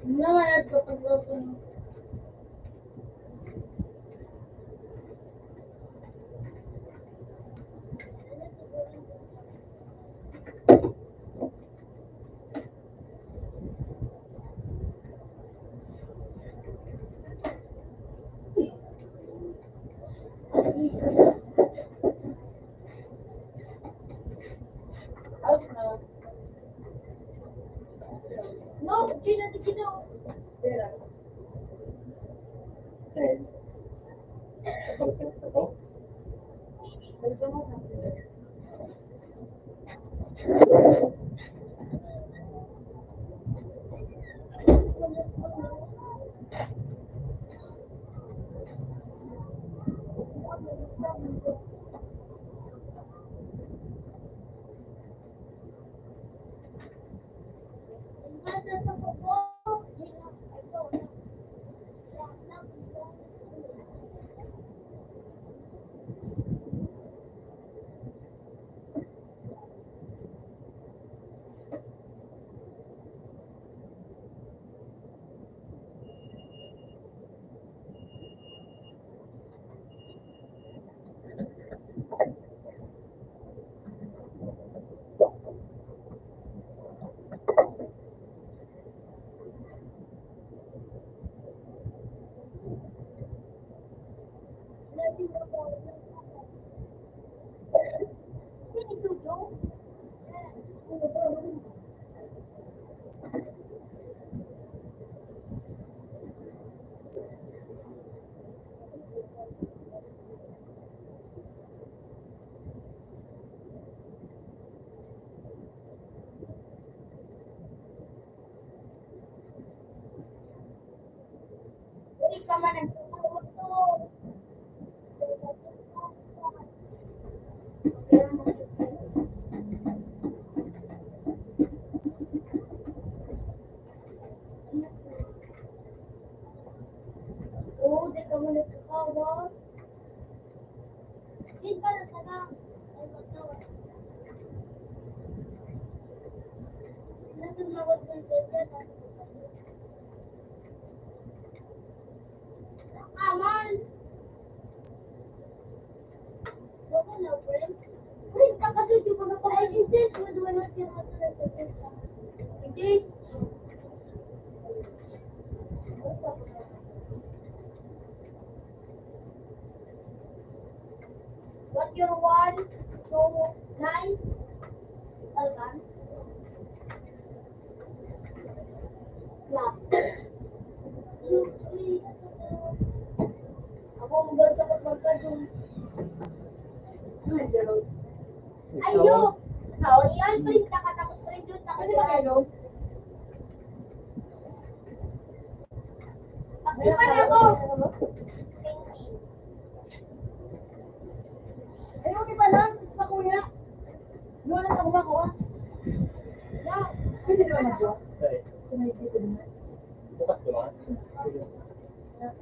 Wala nga yan kapag open. No, di na, di na. What your one, two, nine? Talaga? Yeah. Ako, ang ganda ko pagka dun. Ay, yo! Sorry, Alfred, nakatapos pa rin dun. Pwede ba kayo? Pagsipan ako. Ay, okay pala. Sa kuya. Wala na ako makuha. Pwede naman ako. Sorry. Kung may dito naman. Bukas ko lang.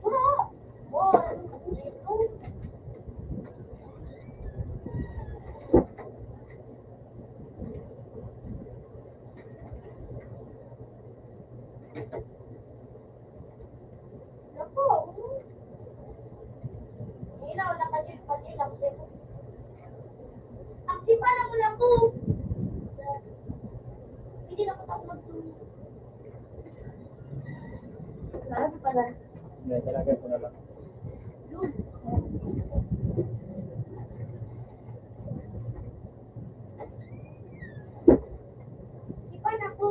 Wala. Naku! Ilaw, nakajud pa din ako sa'yo. Taksipan ako lang po. Hindi na po ako magtulog. Grabe pala. Hindi, talaga ko na lang. Iba na po.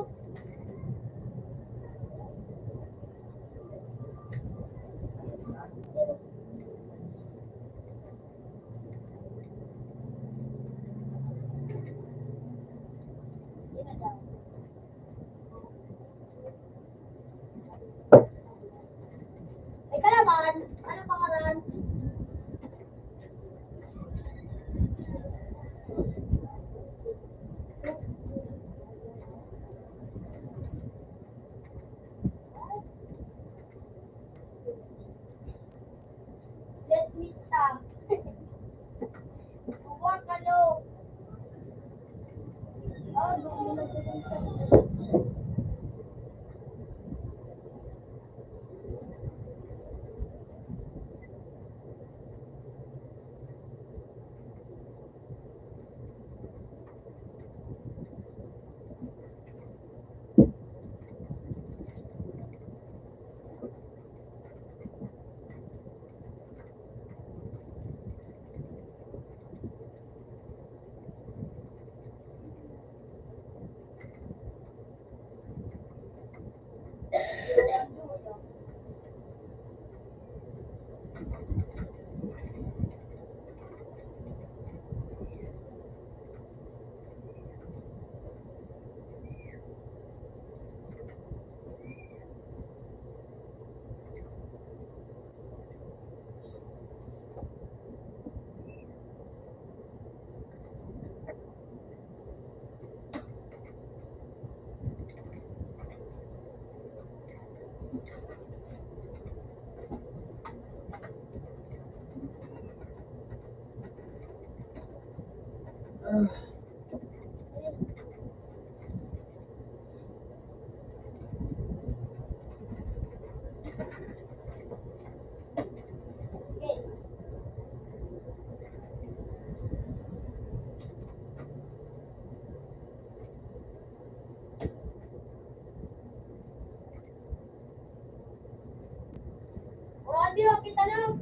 Ikaw naman, ano pangalan? Let me stop. Work alone. Oh, Grabe, oh, kita na.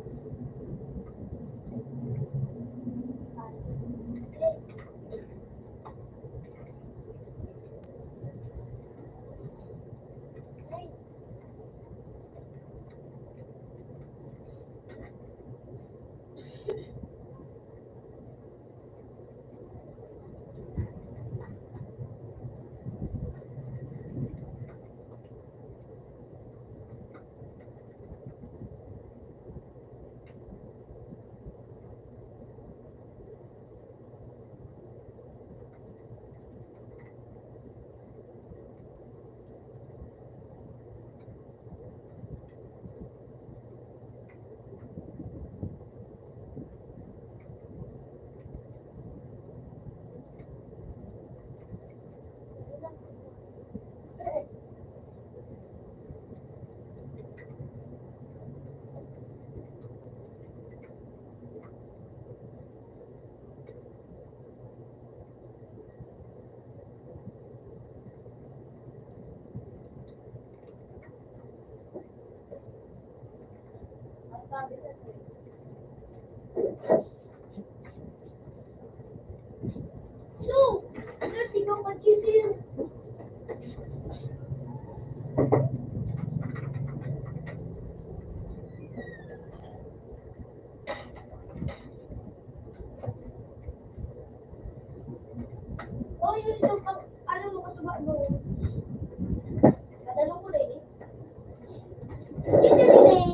Oh, yun yung pag, ano mo, kasuba mo. Padalong ko na yun eh. Yun na yun eh.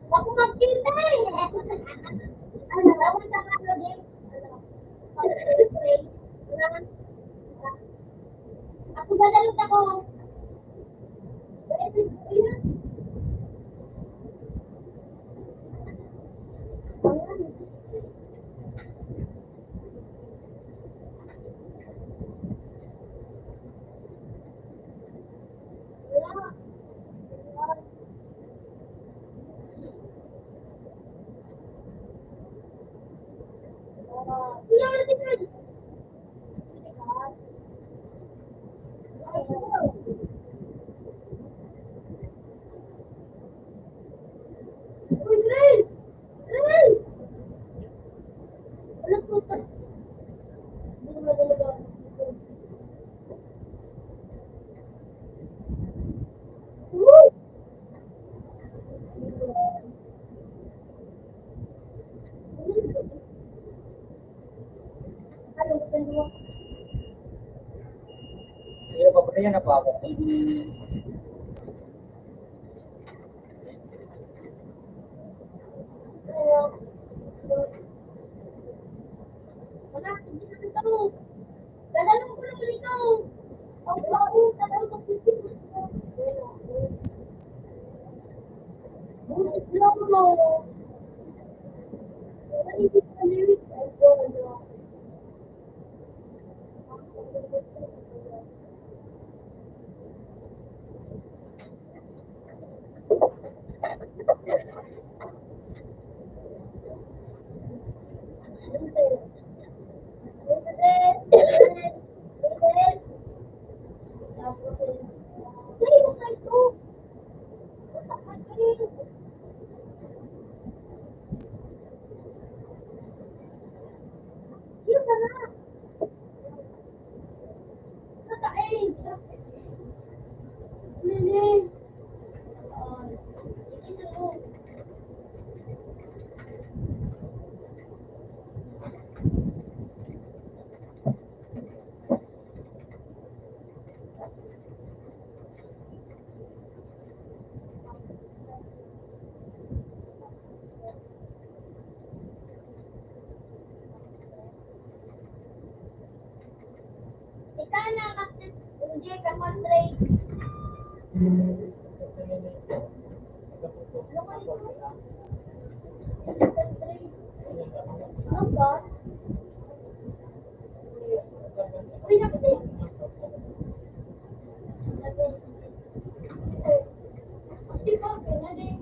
Ako magpinta eh. Ano, ako sa mga Ako gagalit ako. Iyo, papunta yan na pa ako. Ika na, Maxi, hindi ka mag-trade. Ano ba? Uy, Maxi. Maxi, pa, kanya din.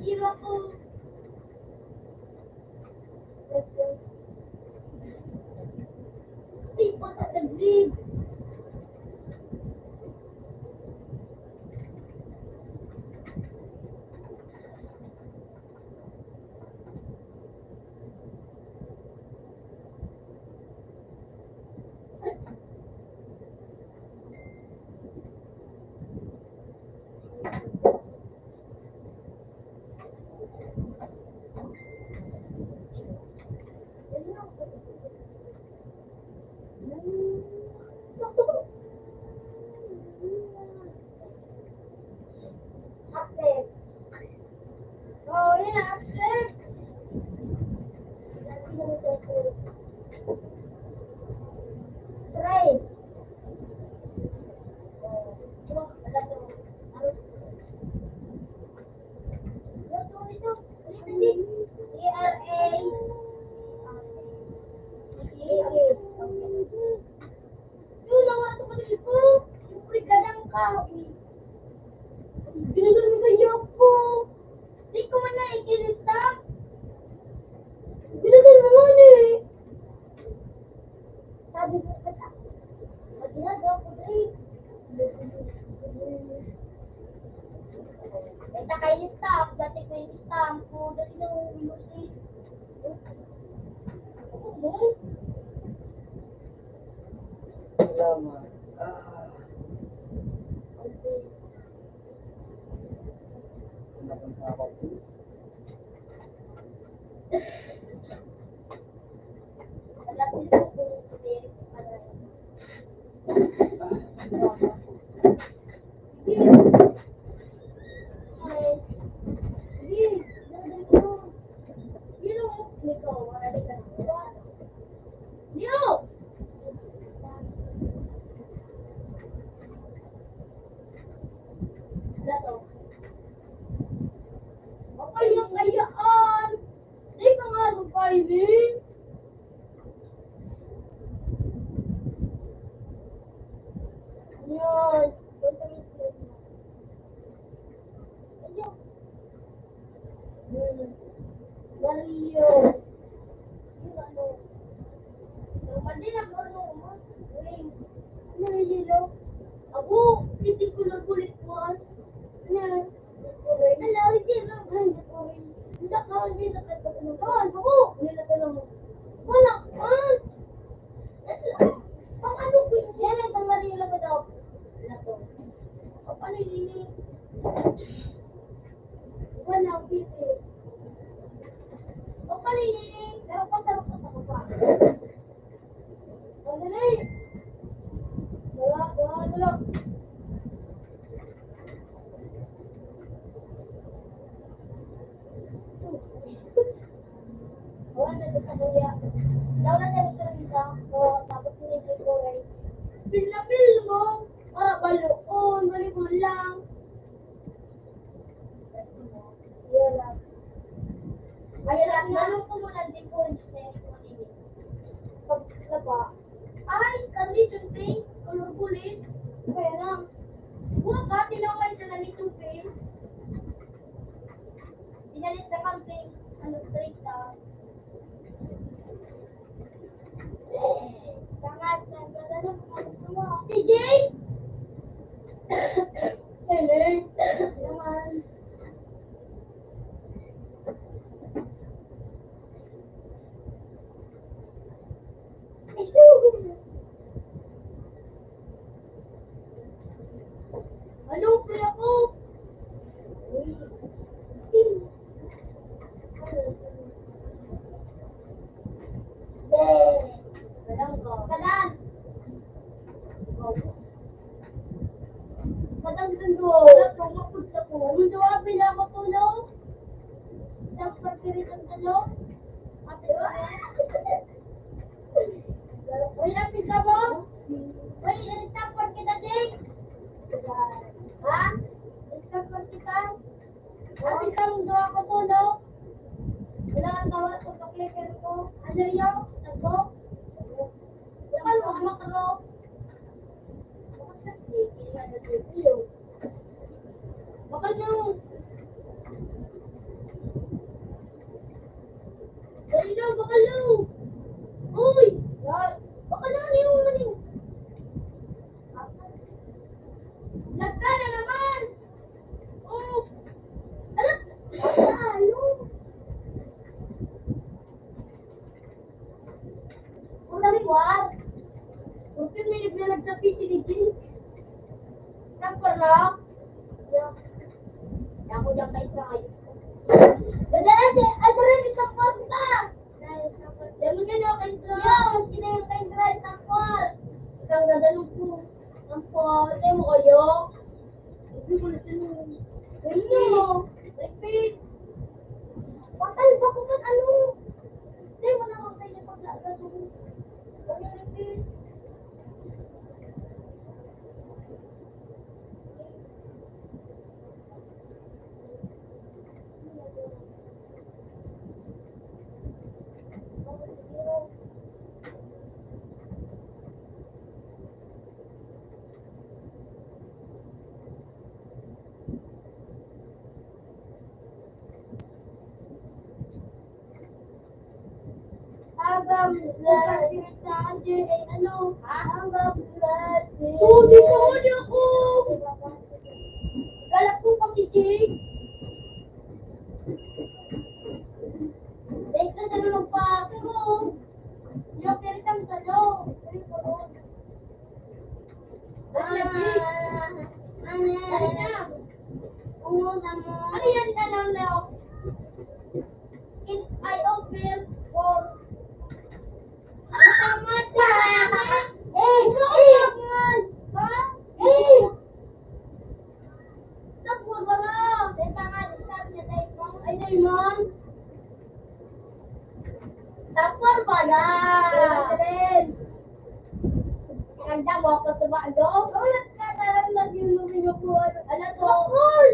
Ira ko. Ay, pataglig. Yun ang ato ka dito. Siyempre, ganang ka. Ginagano mo kaya ako? Di ko man na ikinista. Ginagano mo man eh. Sabi ko, "Ba't ako? Ba't ginagawa ko, Dre?" Ito kayo ni staff, dati ko yung staff ko, dati na uminom si... Salamat. Ah. Ang napang sabag ko. Apay, ang kayaan! Di ka nga magpailing. Yan. Hmm. Mario. Yung ano. Yung mali na po, ano, ano, yung yelo. Ako, isip ko lang kulit ko, ah. Yan. Wala, hindi lang. Ay, hindi ko rin. Hindi ako, hindi na kayo. Doon, ako. Hindi na kayo. Wala, ah. Ang ano ko yun? Yan, ay, tanggalin lang ko daw. Wala to. Ang ano yun, eh? Wala, ang pili. Ang ano yun, eh? Pero pagtarap ko sa baba. Ang dali. Wala, wala, wala. Awan na dito, kuya. Daw na siya gusto ng isa. O, tapos pinigil ko rin. Pil na pil mo. Para baloon. Balik mo lang. Yun lang. Ayan lang. Nanong ko muna, di ko rin siya. Pag, na ba? Ay, condition pink, color pula. Kaya lang. Buwag ka, tinawag sa nalitupin. Pinalit na kang pink, ano, straight ka. Pangat, nagdadala ko, ano mo? Si Jay? Hello. Naman. Ano, pre, ako? Kadan. Kadan, kadan, do. Wala kang mapud sa ko. Ang duwa, pinakatulog. Dapat pirit ang tulog. Ate, uy, apit ka mo? Uy, i-stop work kita, Jake. Ha? I-stop work kita? Apit kang duwa ko to, no? Wala ang tawag sa clicker ko. Ano yun? Ako? Bakal mo, makro. Bakal mo. Ang blood. Ano? Ha? Ang blood. Oh, di ko, di ako. Galak ko pa si Jake. Dahil ka sa mga pa, pero yung pinitang sa loob. Ah, ano? Ano yan? Ano yan? Ano yan? In, I open for Eh, eh, eh. Tapos, mga, ay, Damon. Stop for pala. Maganda mo ako sa bando. Ulat ka talagang nag-iinumin ako. Ano to? Bakol!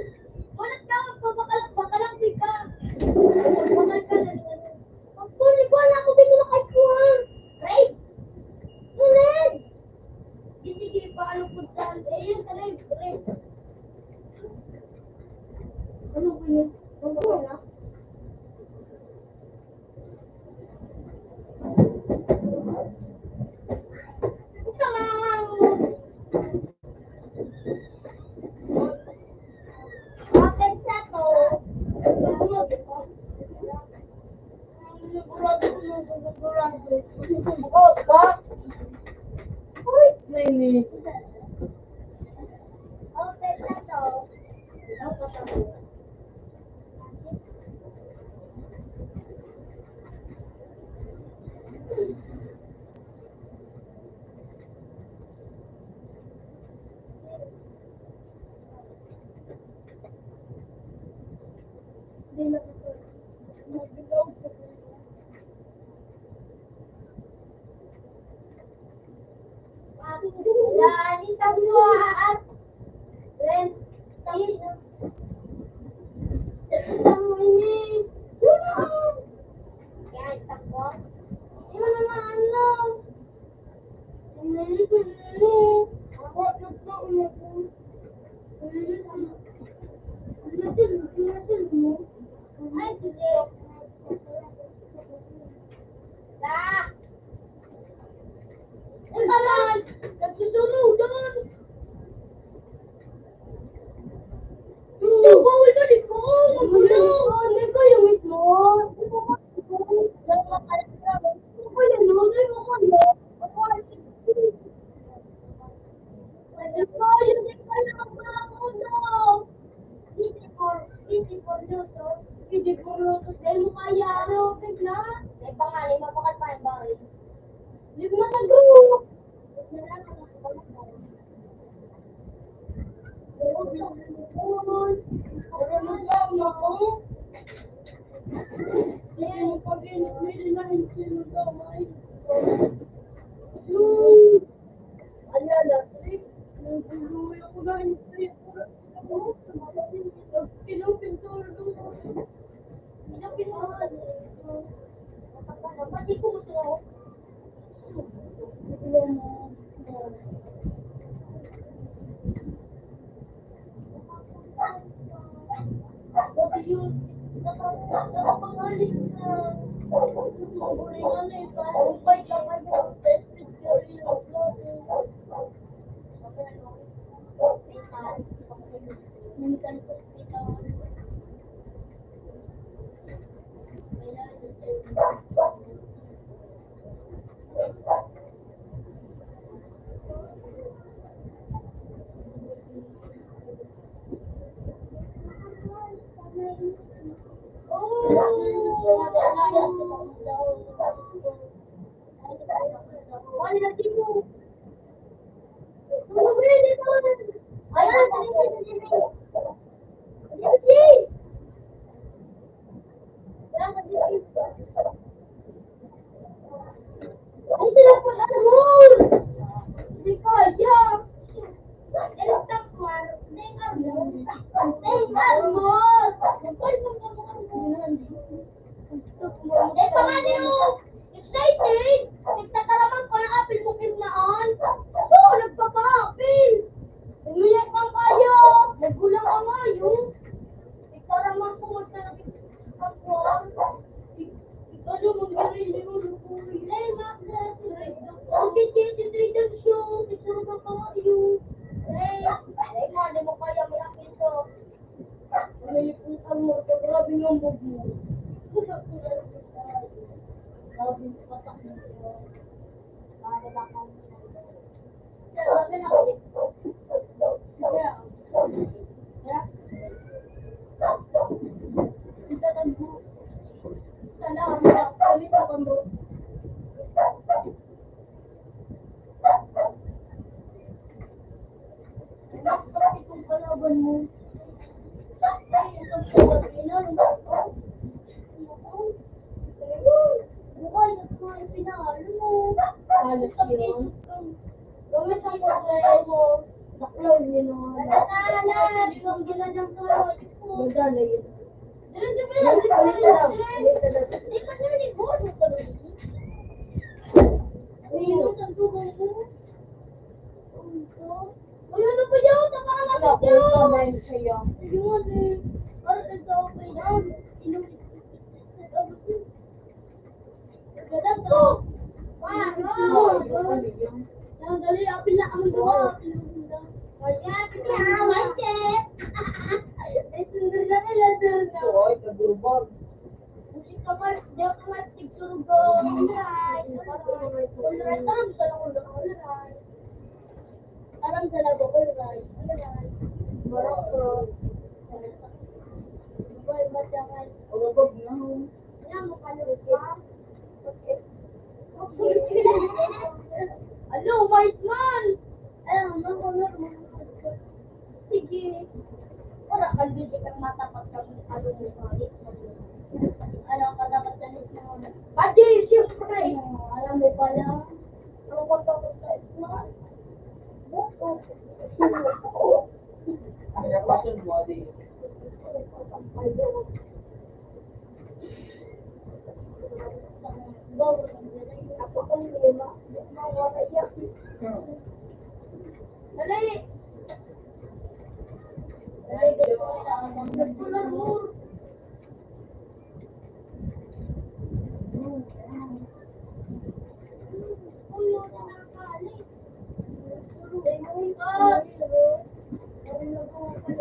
Ulat ka, magpapakalang, bakalang di ka. Bakal ka na naman. Bakol, ikaw na ako, di ko na kahit kuha. Red! Red! Di, sige, paano po dyan? Eh, yun ka, Red, Red. Ano ba yun? Ano ba yun? Ang taman! Nagsusunog doon! Gusto ko, wala, di ko, magulo! Hindi ko yung mismo! Hindi ko yung mismo! Hindi ko yung mismo! Hindi ko yung mismo! Hindi ko yung mismo! Dahil mo kaya, ano, bigla? May pangalan, mapakal pa yung baril. Hindi ko matagro. Excited! Nagtataraman pa ng apil mong imnaan. So, nagpapaapil. Umiyak ang kayo. Naggulang ang ayo. Mas pati kung kalaban mo. Ay, itong kalaban mo. Bukal, ito ang pinahalo mo. Halos yun. Gamit ang portrait mo. Baklaw, yun ang... Wala na, wala na. Di ko ang ginadang ko. Wala na yun. Diretso pa yan, diretso pa yan. Di pa yan, eh. Bukas na tuloy. Ay, yun ang sandukan ko. Uy, ano ba yun? Tama ka na. Wala, dito. Kuya, dahil sa'yo. Ayun, eh. Parang nagtao pa yan. Inulit ko. Ganun to. Wow. Yan, dali, apil na kami doon. Apil na kami doon. Ayan, apil na kami doon. Ay, sundol na nila doon. Oy, kagurbag. Hindi ka man, di ka man tigsurugo. Alright. Alright, parang gusto na ko na alright. Parang sa labo ko, alright. Alright. Barako. Boy, ba't ka kay... Ulubog na. Ano mo, kalubog? Hello, white man! Ayun, no, no, no, no. Sige. Wala kang bisik at matapat kang alumibalik. Ano ang katapat na nito? Pati, siyempre. Alam mo pala. Ang matapat na smart. Kaya passion mo, adi. Dali! Dali, dali.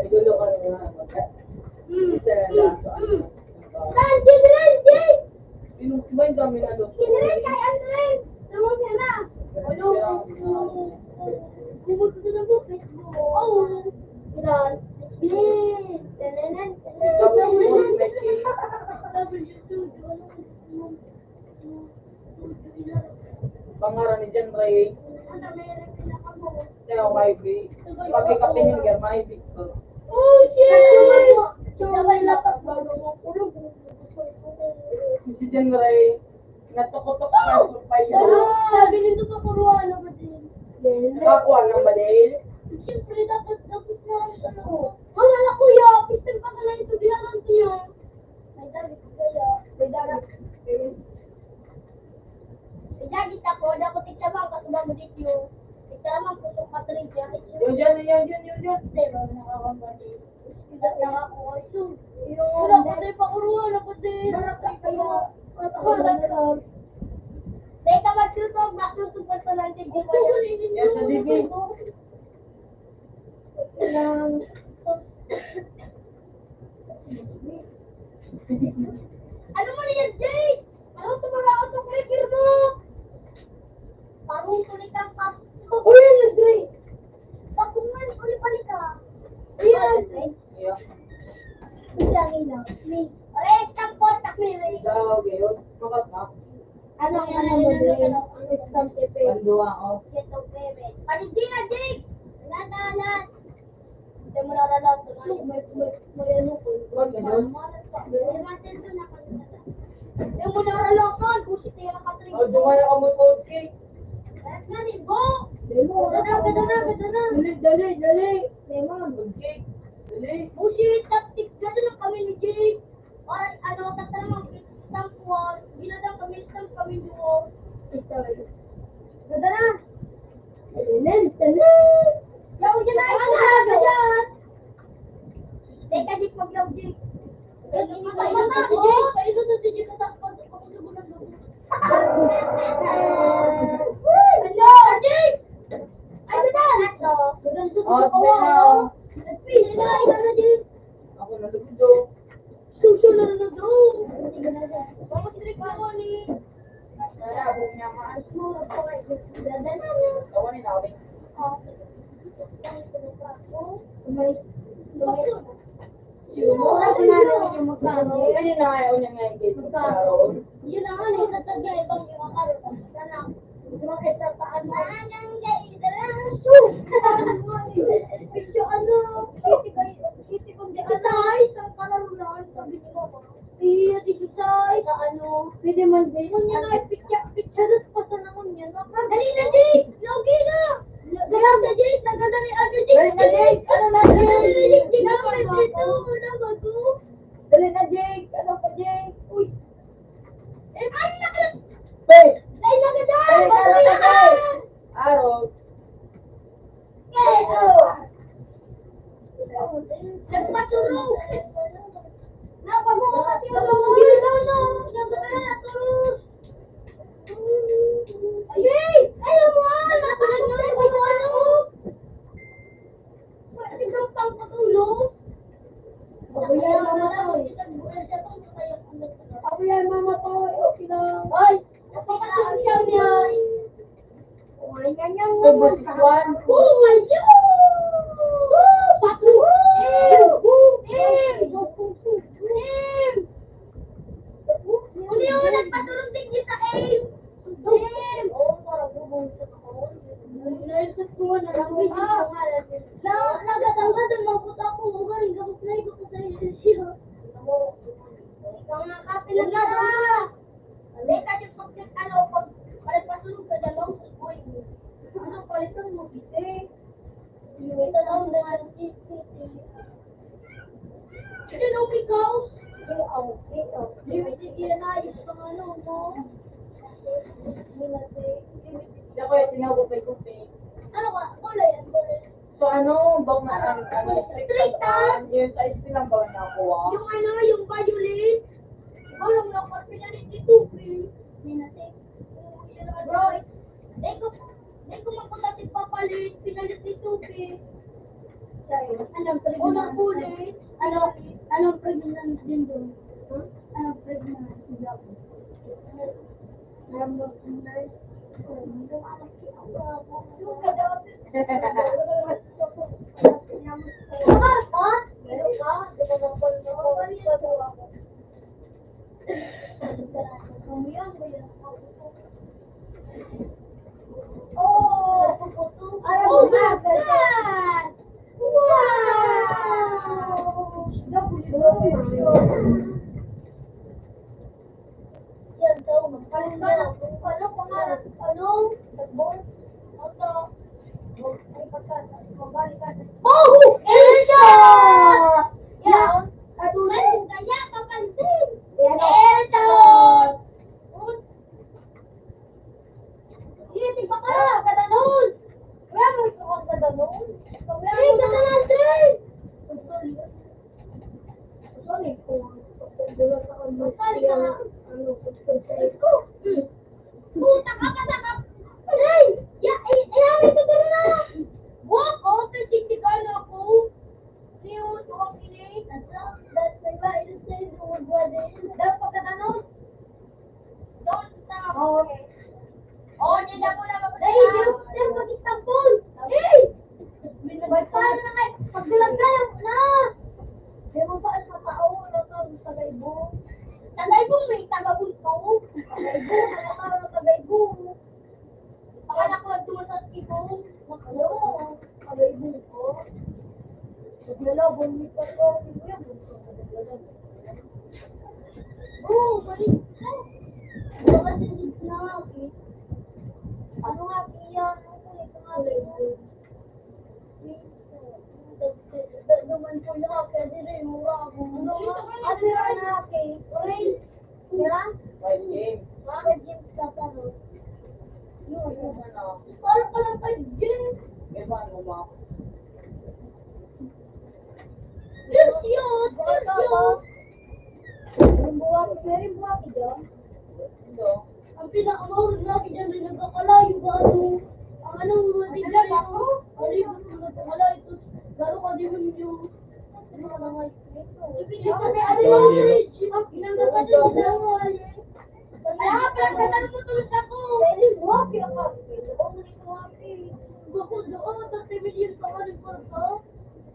Siguro ka na nga, isa na lang sa ano. Randy, Randy! Yung, yung dami na doon. Kinrek kay Andre! Tawag niya na! Ano? Kumot ko na po, Facebook. Oh! Kitan. Tananan. Tapos yung Facebook. Pangaran ni John Ray. Kaya may bi. Pag ikapininggan, may bi. Oh, shit! Sabay lapat bago mo kulog. Si John Ray, natukutok sa sumpay niya. Sabi nito, pakuruan na ba din? Nakakuha ng badil. Siyempre, dapat, dapat na ang ano. Wala na, kuya. Picture pa pala ito, ginaganto niya. May dagit ko sa'yo. May dagit. May dagit ako. Dapat ikaw ang kasama mo dito. Ikaw ang puso ka, Trin. Yun, yun, yun, yun, yun, yun. Pero nakakabali. Wala na ako, ay, so. Wala ko na ipakuruan ako din. Harap ka kaya. Harap ka. Dahil ka magsusog, magsusog pa sa lantig, di ba? Yan sa D B. Ano mo na yan, Jay? Ano ito mga autocracker mo? Parang tulik ang pap-, uy, ano, Jay? Papungan, ulit pa rin ka. Ayan. Ayan. Hindi lang, ilaw. May, ore, isang portak, may, may. Ikaw, gayon. Makakap. Ano, ano, ano, ano, ano, ano, stamp paper? Panduwa, oh. Ito, paper. Panindigan, Jake! Lahat, lahat, lahat. Hindi mo naralaw, may, may, may ano po. Ba't ganun? Yung mo naralaw ka, busit na yung nakatring. Oh, dumaya ka mo sa cake. Lahat na, Nibo! Dali mo, ganda na, ganda na, ganda na. Dali, dali, dali. Lemon. Cake. Dali. Busit, taktik, ganda lang kami ni Jake. Parang ano, tatanong ang stamp wall. Ginadang kami, stamp kami duo. Ito, ito. Ganda na. Tanan, tanan. Yaw, yan na, ito na, ito na. Teka, di pag-yaw, di. Ay, ito na, ito na, ito na, ito na. Uy, ano? Ay, ito na. Ito. Oh, ito na. Nag-fish. Ano na nga, una nga yung dito sa araw? Yun na nga, eh, natagya ibang yung araw. Sana, mga katrataan mo. Manang dahil daraso. Picture, ano, city ko, city ko, di, ano, ay, isang kalarulaan, sabi ni Mama. Iya, di si Sai. Sa ano, pwede man din. Kung niya nga, picture, picture, pa sa nangon niya, no? Dali na, Jake! Logi na! Dali na, Jake! Nagdadali, ano, Jake? Dali na, Jake! Ano na, Jake? Dali na, Jake! Dali na, Jake! Dali na, Jake! Ano pa, Jake? Uy! Eh, ay, laki! Hey! Ay, laki na! Hey, laki na! Arog! Hey, oh! Nagpasurog! Napag-uungat yung mga ginawa na! Nagdadala na, Turus! Ay, ay, ay, ang mga anak! Ano? Pwede kang pangpatulog? Pabayaan mama ko eh. Pabayaan mama ko eh. Okay lang. Ay! Napakasasyaw niya. Oh my God, yan, yan, yan. Two versus one. Oh my God! Woo! Paku! Team! Team! Team! Ano yun? Nagpasuruntik niya sa aim! Team! Oo, para bubong sa taon. Naisip ko na lang, may pangalan. Na, nagatanggad ang mga puta ko. Ang galing, gabos na ikot ko sa iyo siya. Ikaw na, kapila ka na. Hindi ka yung pag, ano, pag, pag nagpasurog ka na lang, sa buhay mo. Ano, palitan mo, bite? Ito daw na ang T P T. Sino ikaw? Ikaw, ikaw. Limited yan na, yung pang ano mo. Limited. Siya ko yung tinawag kay Kupi. Ano ka? Kulay, ang kulay. So, ano, bang na ang, ano, Straight up? Yun sa istilang bang nakuha? Yung ano, yung violet. Ikaw lang na, pag pinalit ni Tupi. Limited. Bro, it's, di ko, di ko mapunta tigpapalit, pinalit ni Tupi. Sorry. Anong pregnant? Unang kulit. Ano, anong pregnant din doon? Huh? Anong pregnant? Alam mo, pregnant? Yung anak ko, yung ka daw. Ano ka? Ano ka? Di ba, Oh! Alam mo na, ganyan. Wow! Yan daw, magpalit ka na. Ano, pangarap, ano? Football? Auto? Ay, pagka, magbalik ka sa Oh! Asia! Yan. At ulit. Kaya papansin. Yan. Aircon! Oops. Hindi, tigpa ka. Kadanon. Kaya mo ito ang kadanon. Hindi, kadanon, Dre. Sorry. Sorry. Sorry ka nga. Ano, sorry ko. Hmm. Puta ka, bata ka. Aray! Ya, ay, ay, ay, ito, tara na! Walk off, kasi hindi ka na ako. Cute, ang kilig. That's all. That's my mind. It's time to mag-wedding. Dapat pagkatano? Don't stop. Oh, okay. Oh, di na po na mag-stop. Hey, di na mag-stop po. Hey! Ba't pa na nga? Pagdulag ka lang na. Di mo pa ang katao, wala ka ang tagay mo. Tagay mo, may tagabunto. Tagay mo, wala ka ang tagay mo. Panganak ko ang tuwa sa tipo. Ano? Kabay mo ko. Naglalaban ni Papa. Oo, balik ko. Baka sindig na nga, eh. Ano nga, Pia? Ano ko nito nga, eh? Naman po lahat, kaya di rin mura ako. Ano nga? Ano nga, eh? Orange. Tira? Five games. Bakit yung tataro? Yun, yun. Parang palang five games. Di ba, ano ba? Yes, yun. Yes, yun. Yung buwan, meron buwan ka dyan? Ito. Ang pinakamahal na dyan na nagkakalayo ba ano? Ang anong mga tigyan ako? Palibot ko nagkakalayo. Tapos, garo ka din yung Ano ka na nga ito? Ibigay ko may ano yung ginagawa ng dalawa, eh. Kaya nga, pinagkatan mo tuloy siya ko. Pwede mo, pinaka-, pwede ko, pwede ko, eh. Bako doon, thirty million pa ka rin para sa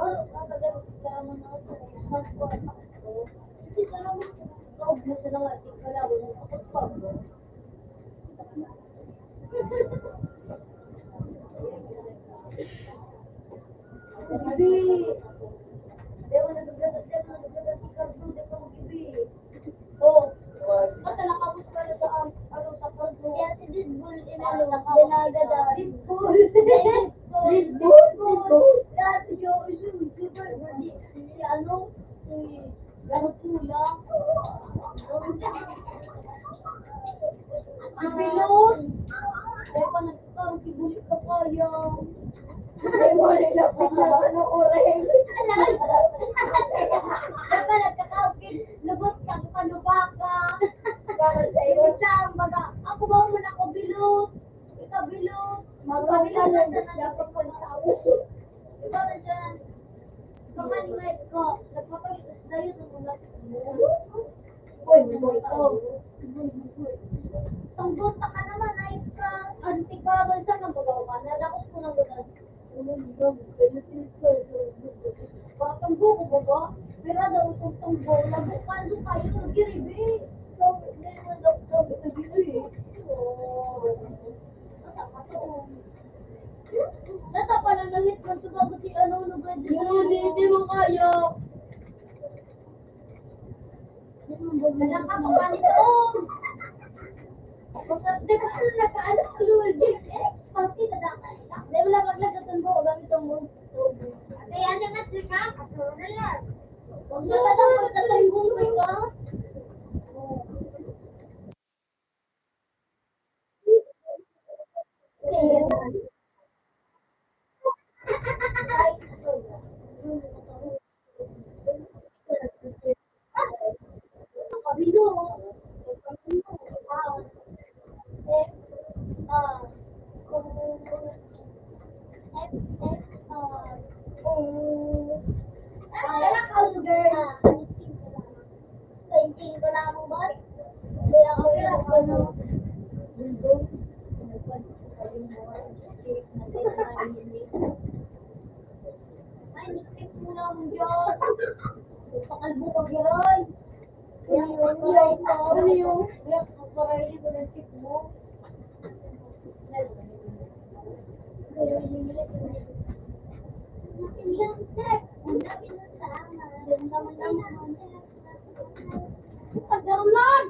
Baro ka ba daw sa mga sa isang ko at ako? Hindi ka naman kaubos na nga, di ka lang, kapag Hindi. Di mo nagagalit, di mo nagagalit si Cardo, di ka mag-ibi. Oh, basta nakabot ka na sa, ano, sa Cardo. Kaya si Red Bull, inano, binaga na. Red Bull. Red Bull. Red Bull. Dati yung, yung, yung, si, ano, si Ganun po lang. Ang bilog. Kaya pa nagkakaroon, gibulit ka kaya. Ay, wala na po na. Ano, oray? Kaya pa nagkakaroon, lubot ka, panubaka. Para sa iyo. Isang baga, ako ba man ako bilog? Ikaw bilog. Magpapilog ka sa dapat pang tao. Ikaw na dyan. Baka ni Mike ko, nagpapalitos na yun ang mga Uy, buboy ko. Pangbuta ka naman, ay ka. Ang tigbaban sa nang babaw ka, nadakot ko ng lugar. Batang buko ba ba? Pero daw itong tunggo, labukan doon kayo sa giribi. Sabi, hindi mo daw sabi sa giribi. Oh. Bata pa to, oh. Bata pa lang nangit man sa bago si ano, ano ba yun? Yun, hindi mo kaya. Wala ka pa ba nito? Basta, di ba, ano, nagkaano, Lord? Eh, pati na dapat. Di ba, maglagay ng buo, gamit ang buo. Kaya niya nga, di ba? Kaso na lang. Huwag na ba daw magtatunggo, di ba? Painting ko na mo, boy. Hindi ako yung ano. Ay, nagtip mo lang dyan. Pakalbo ka, Geroy. Kaya yung, kaya yung, kaya yung, kaya yung, kaya yung, kaya yung, Pagkaroon!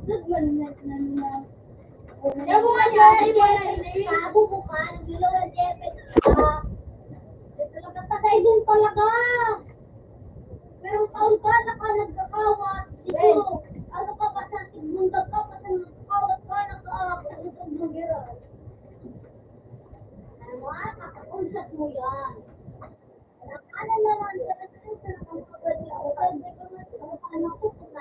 Nagmalinat na niya. Kaya mo nga dyan, ay, ay, ay, ay, nabubukan, ilaw ang debit ka. Ito lang, patay doon talaga. Pero taon ka na ka nagkakawat. Siguro, ano ka pa sa tigmundag ka pa sa nagkakawat ka? Sa kuyan. Akala naman, sa mga pagkakas, ang mga pagkakas, ang mga pagkakas, ang mga pagkakas,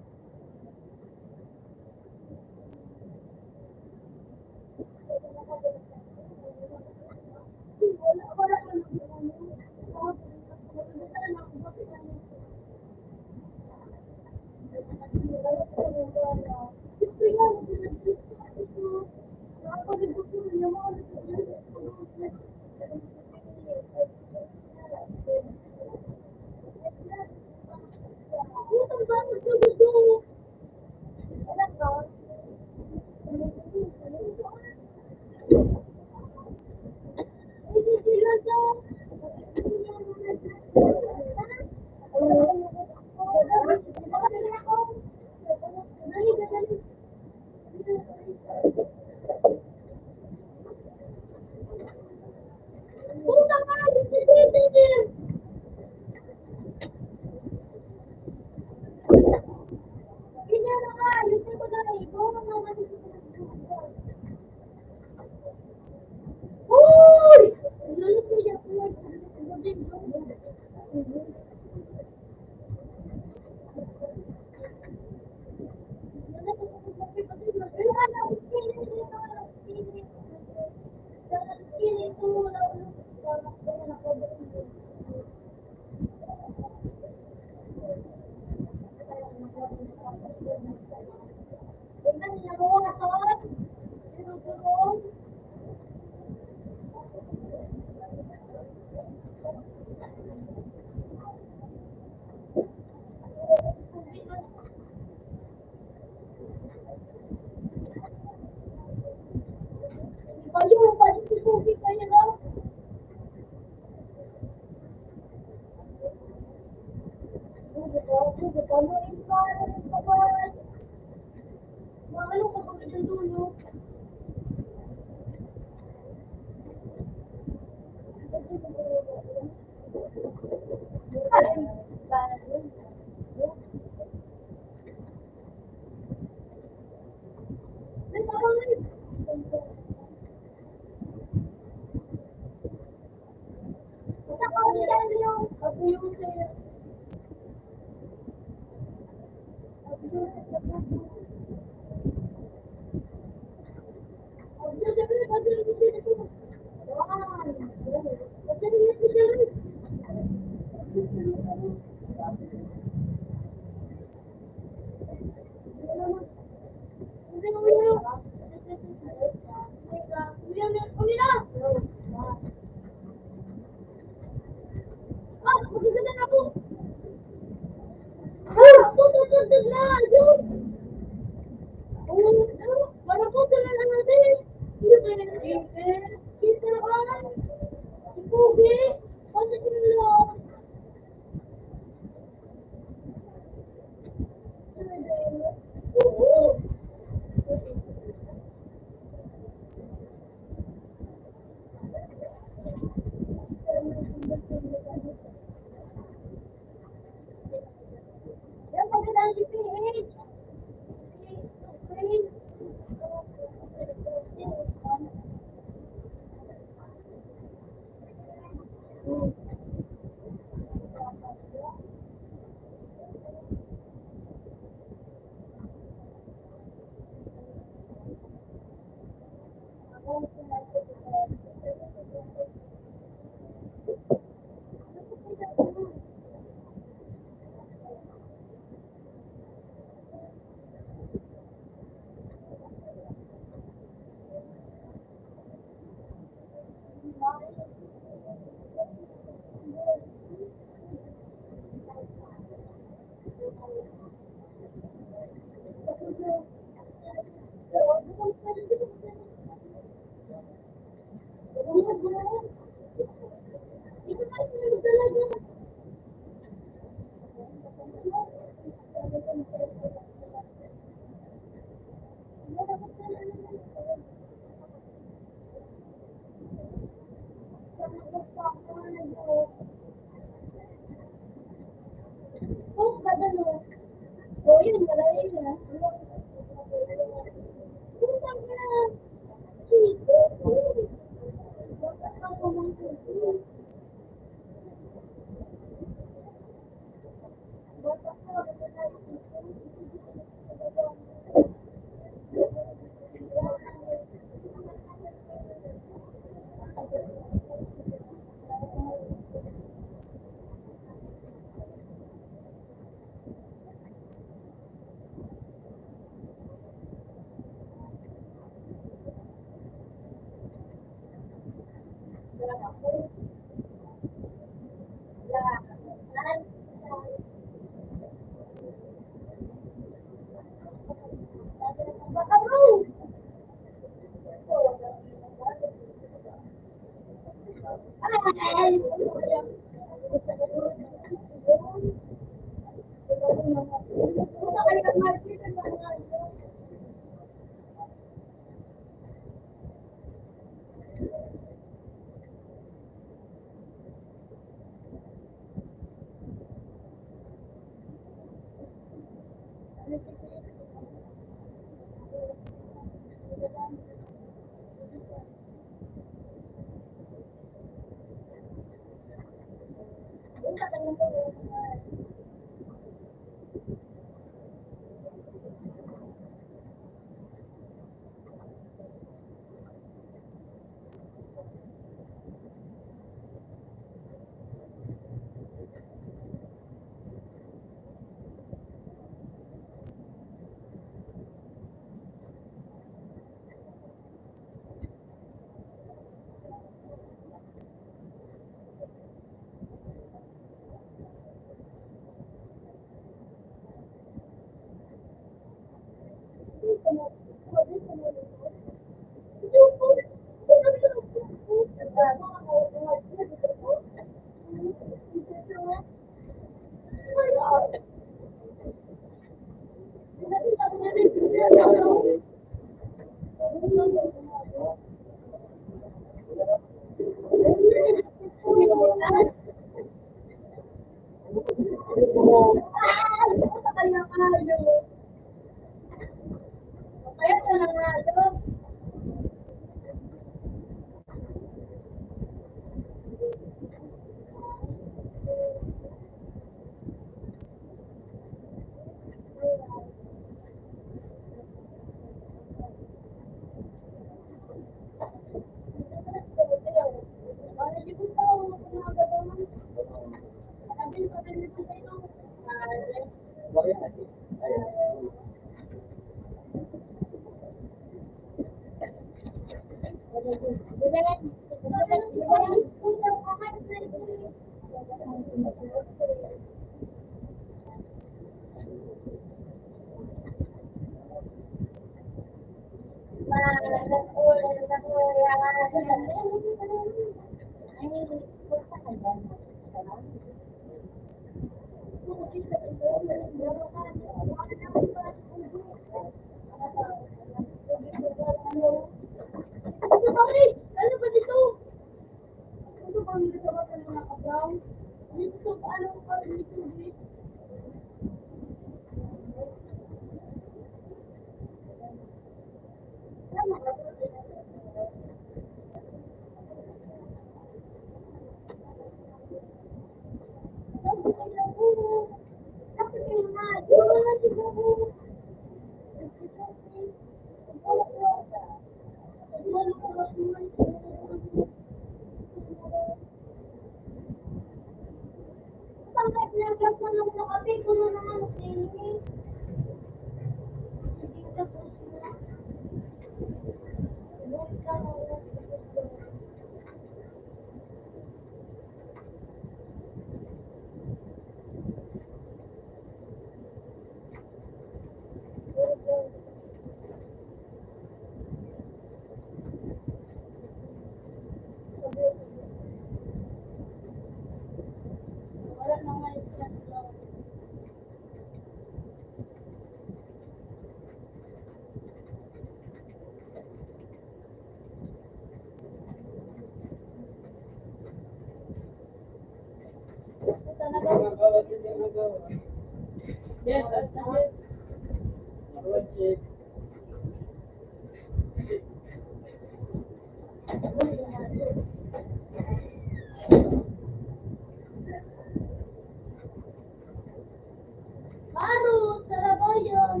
Barot, sarabayan.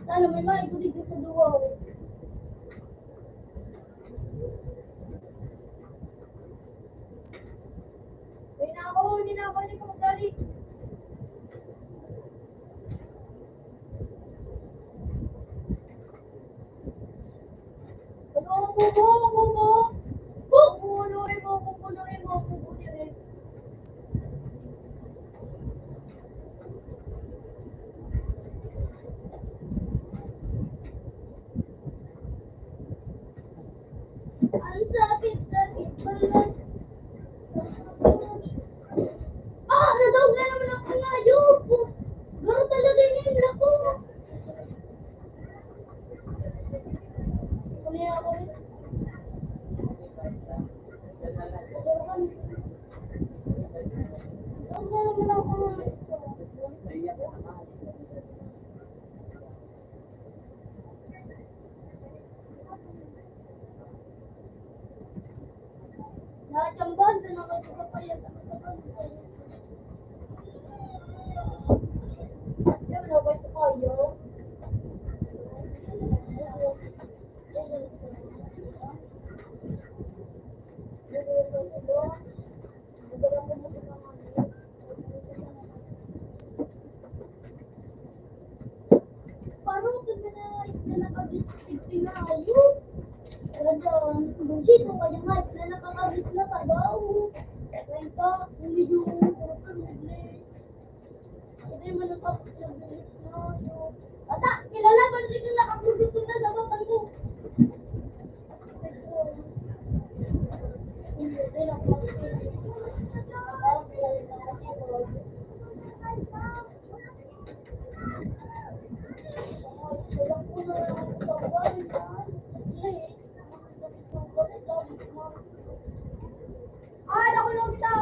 Sana may maigudig sa duwaw. May nako, hindi na ako, hindi ko magdali. Ano, bubo, bubo? Bubunuin mo, bubunuin mo, bubunuin. Ang sakit-sakit pala. Ah! Nadaog na naman ako, hayop! Garo talaga yun, lako! Ano yan ako? Nadaog na naman ako. Nagambag na naman sa payat ang katawan. Yan, nabay ko kayo. Parang ito na, na nakabit-, pinayo. Talagang, bullshit, ang kanya nga, na nakakabit na trabaho. Kaya pa, hindi yung proper English. Hindi mo nakapag-English na, no? Basta, kilala, pag hindi ka nakapag-English na, dapat ano? Ay, naku, naku, kita.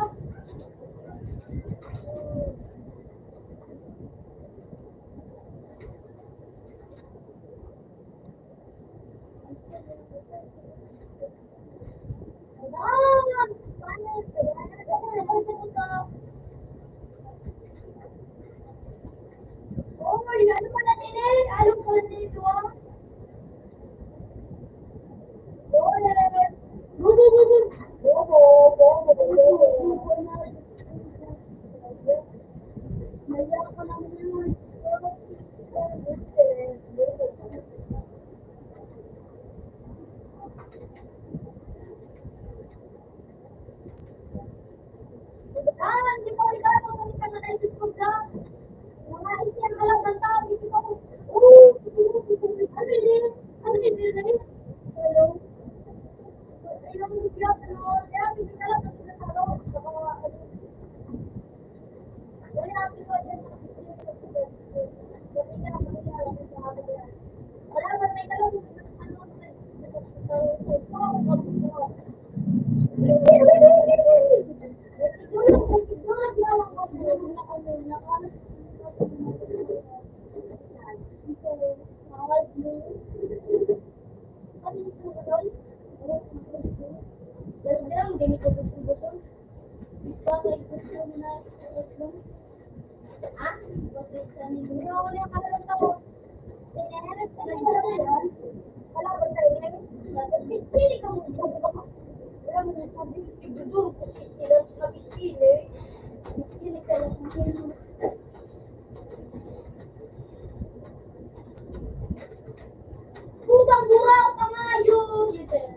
Putang burak ka nga yun! Yun, sir.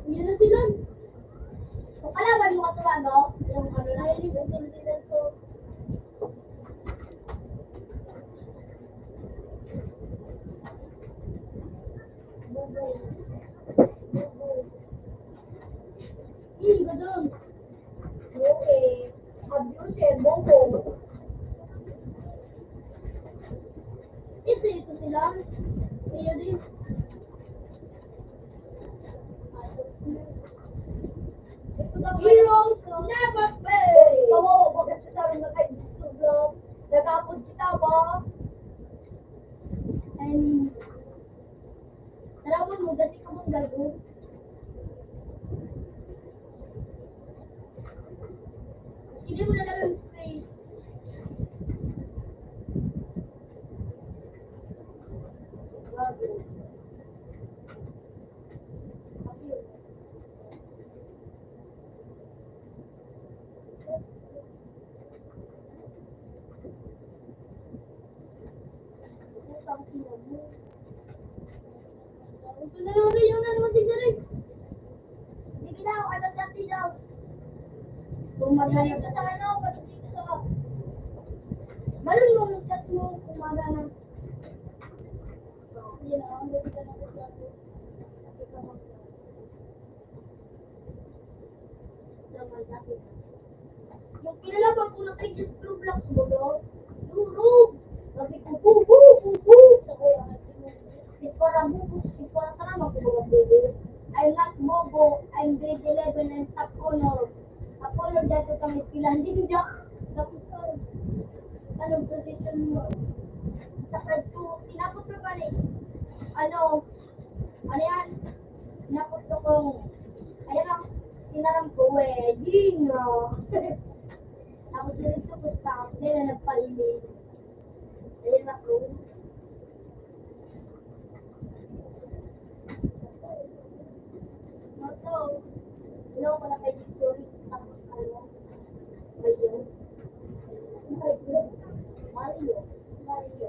Yun na sila. Ang kalaban mo katuwa, no? Yung ano na, yung sila, so, Heroes never fail! Kawawa baga sa sarong nagkaibistoblog. Nagapod kita ba? Ay, tarawan mo, dati ka mong gago. Sige mo na lang ang space. Gago. Ito na lang, Ray. Yun na naman, tignan, Ray. Sige daw, ano, chat daw? Kung maghanap ka sa ano, pag-, dito sa, balon mo yung chat mo, kung maghanap. Yun, ah, ang ganda ng chat mo. Yung kinalaban ko na kay Diyos Roblox mo, no? Durog! Sabi ko, "Bubu! Bubu!" Sa kuya, "Di para bubu, di para tara, magbubuga bubu." I'm not bobo, I'm grade eleven, I'm top honor. Top honor dyan sa isang eskwelahan. Hindi, hindi ako. Tapos, ah, anong position mo? Sa third two, tinapos ko pa rin. Ano, ano yan? Napot ko kung, ayan ang tinaram ko, wedding, no? Tapos diretso ko sa, kaya na nagpainit. Ayan ako. Ito, ano ko na kay sorry. Tapos ano, Mario. Mario. Mario. Mario.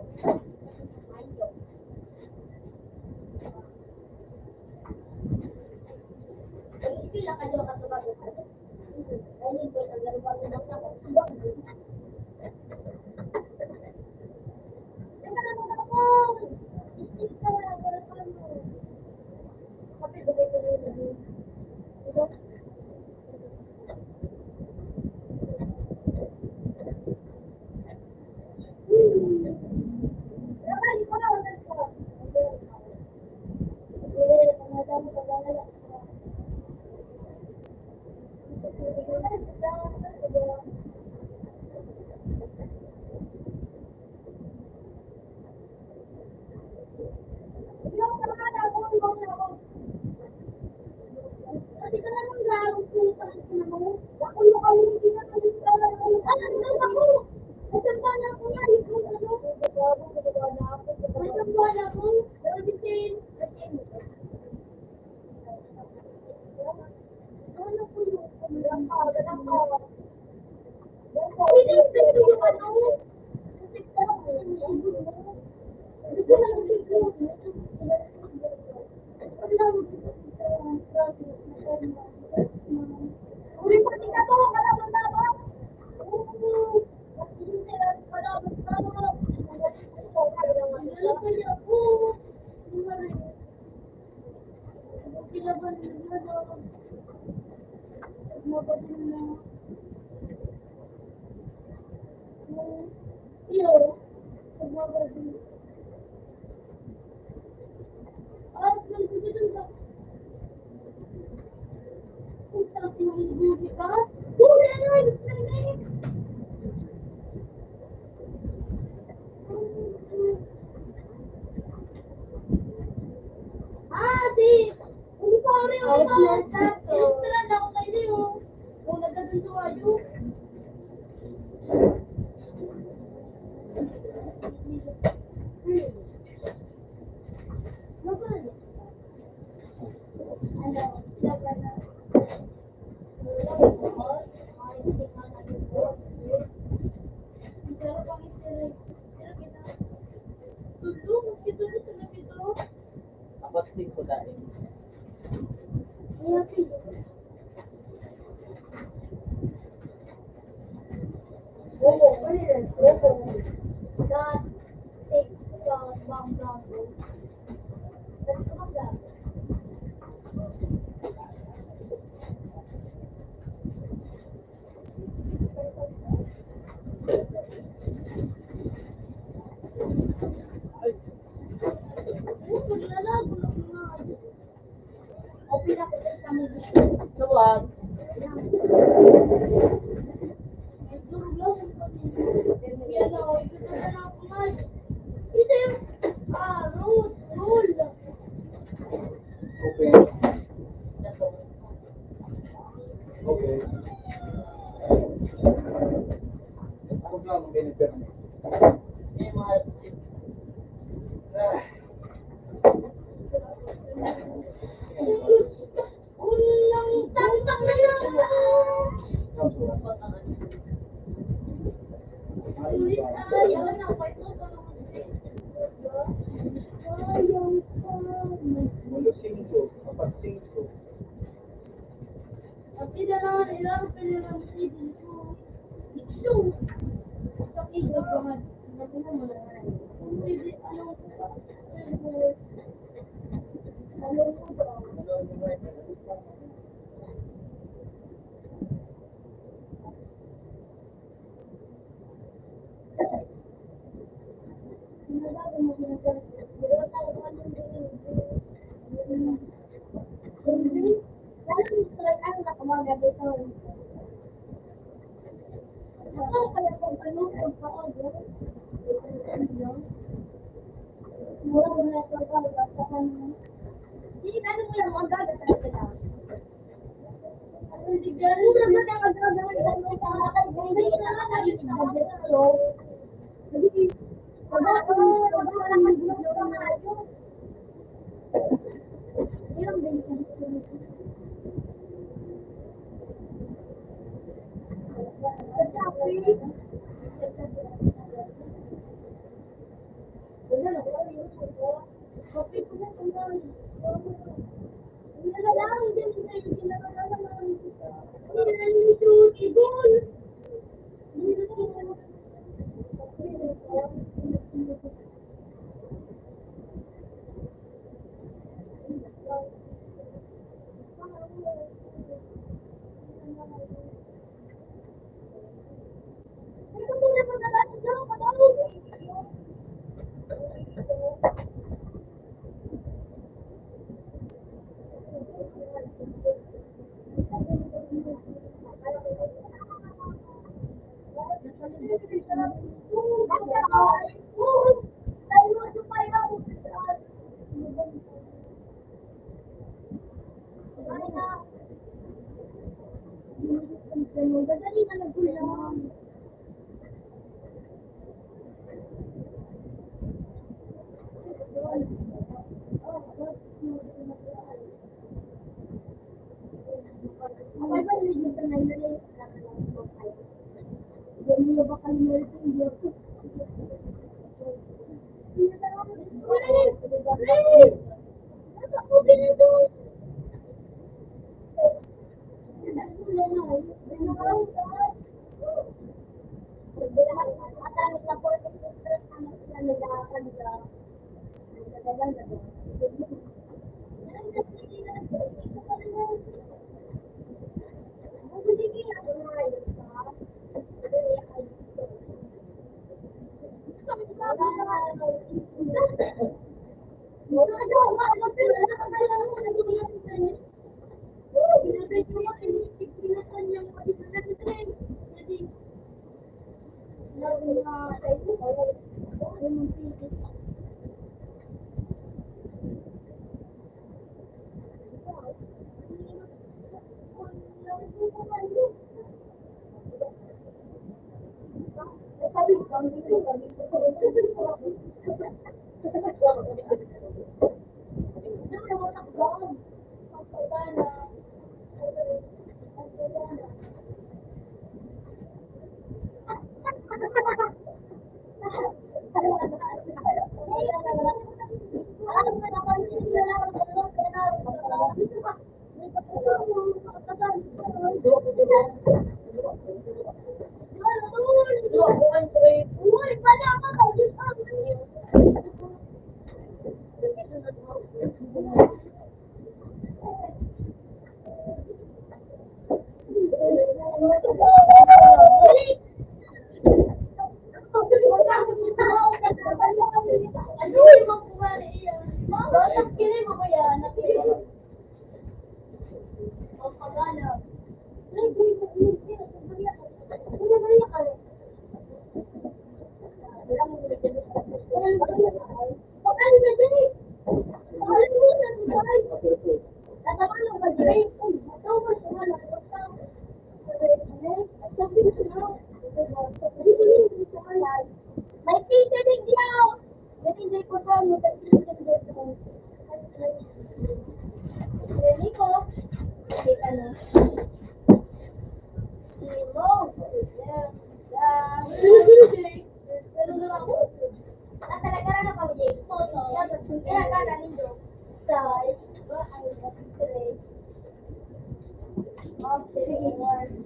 Ah, si, ano pa, ano yung mga, ilustrahan ako kayo, oh. Oh, nagkakasawa yun. Apat singko dahil. Okay. Okay. Ano ba ang benefit mo?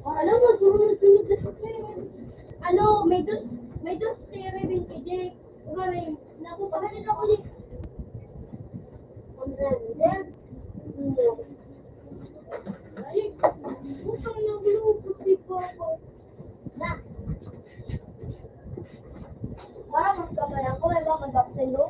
Alam mo, sunod-sunod na siya. Ano, may dos, may dos si Raven kay Jake. Ugaring, napupahanit ako ni Conrad. Then, ay, putang na ulo, puti pa ako. Na. Para mas kamay ako, may mga bakit sa'yo?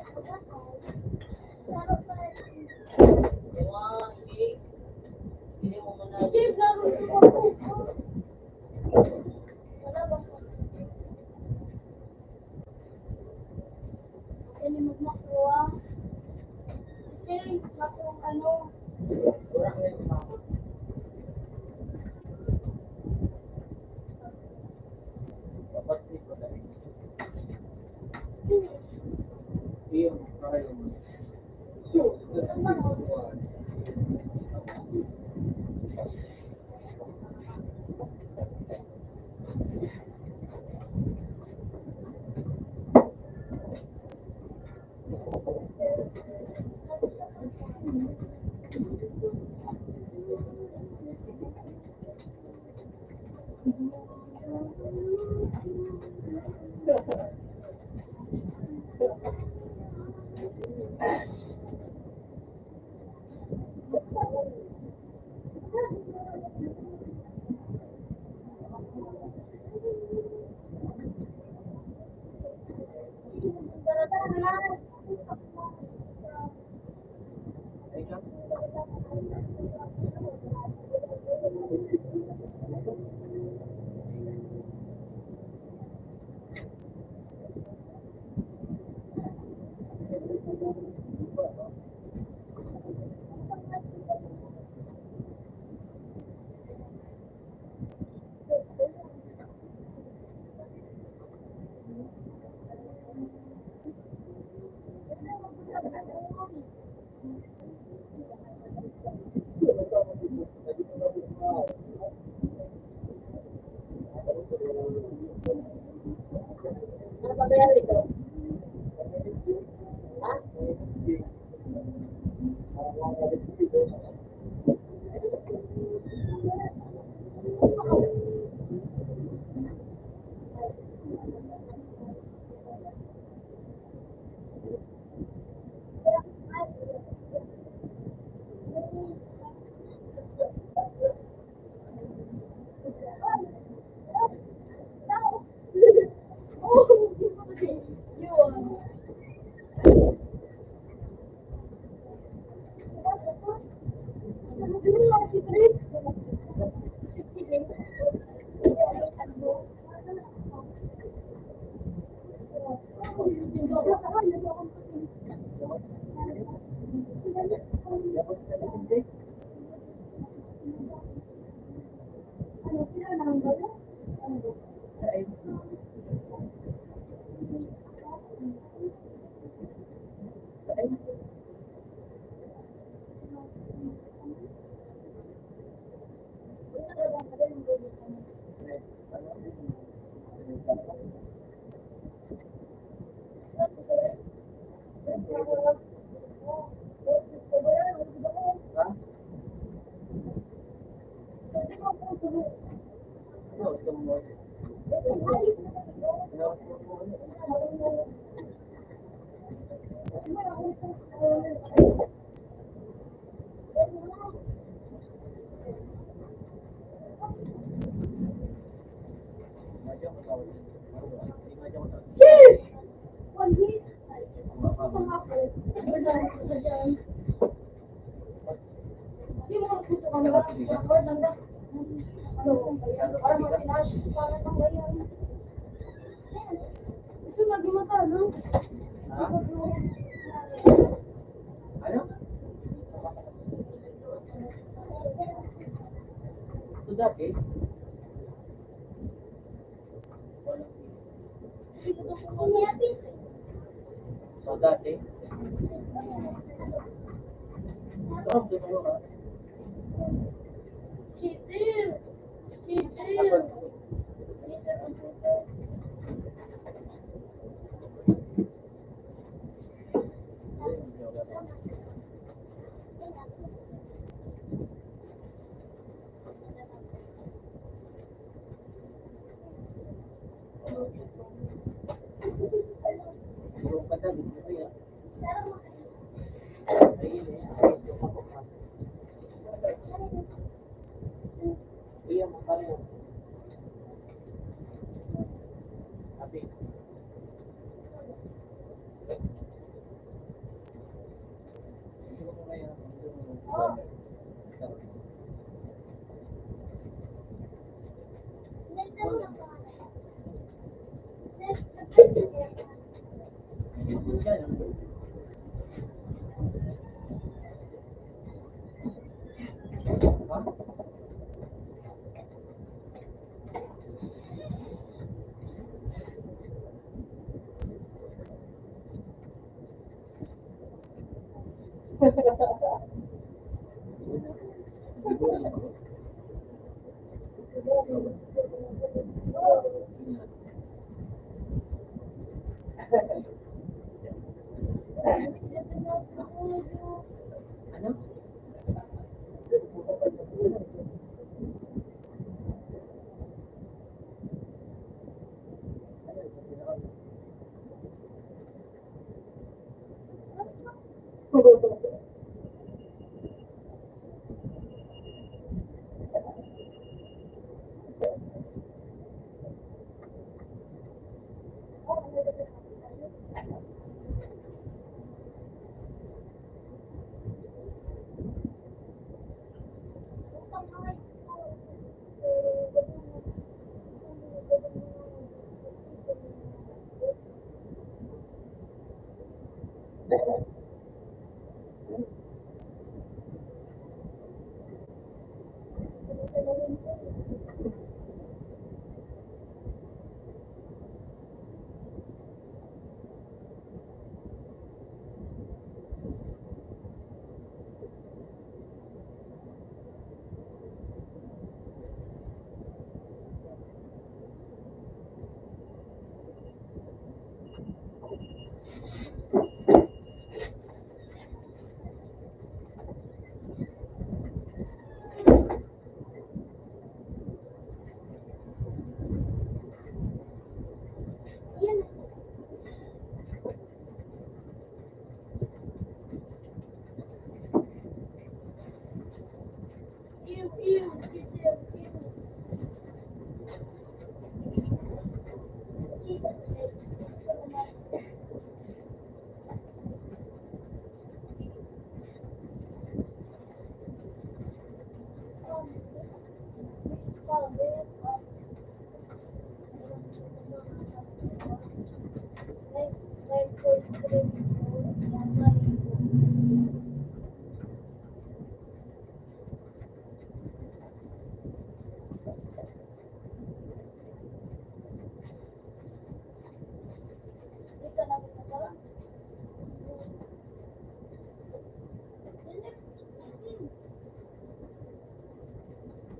Gusto maging mata, no? Ano? So dati, so dati,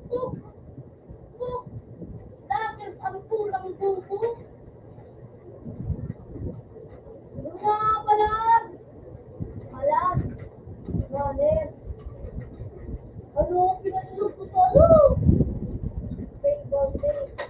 Puk! Puk! Dakes ang pulang buko. Mga palag! Palag! Runner! Ano ang pinatulog ko sa ano? Baseball tape.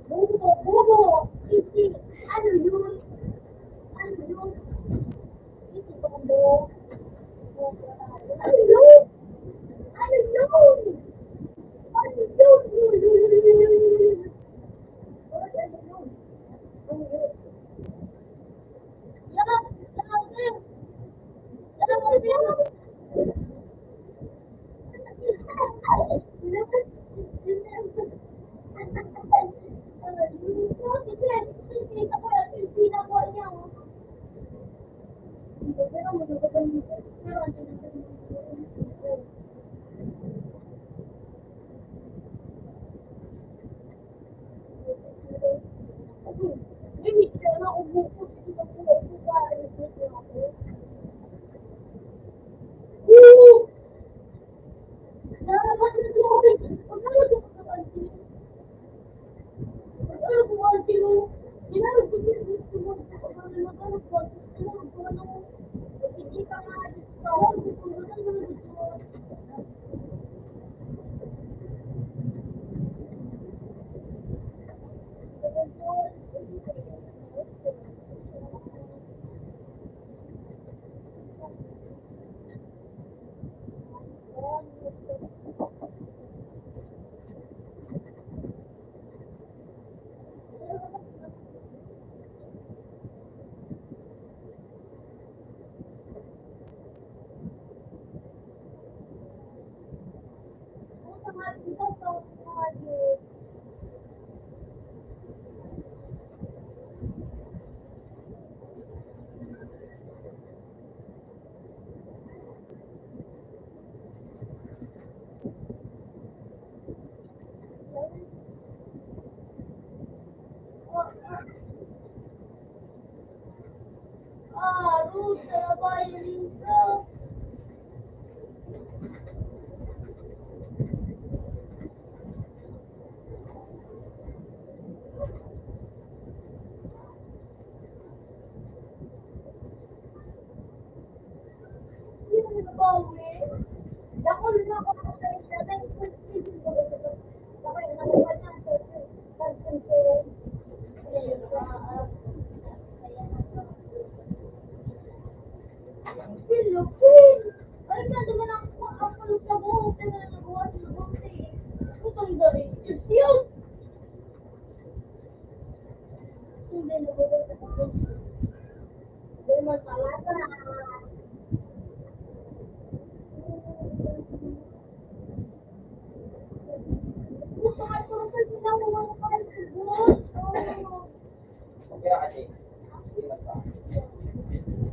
Bubo, bubo, iti, ano yun? Ano yun? Iti, bubo. Ano yun? Ano yun? Ano yun?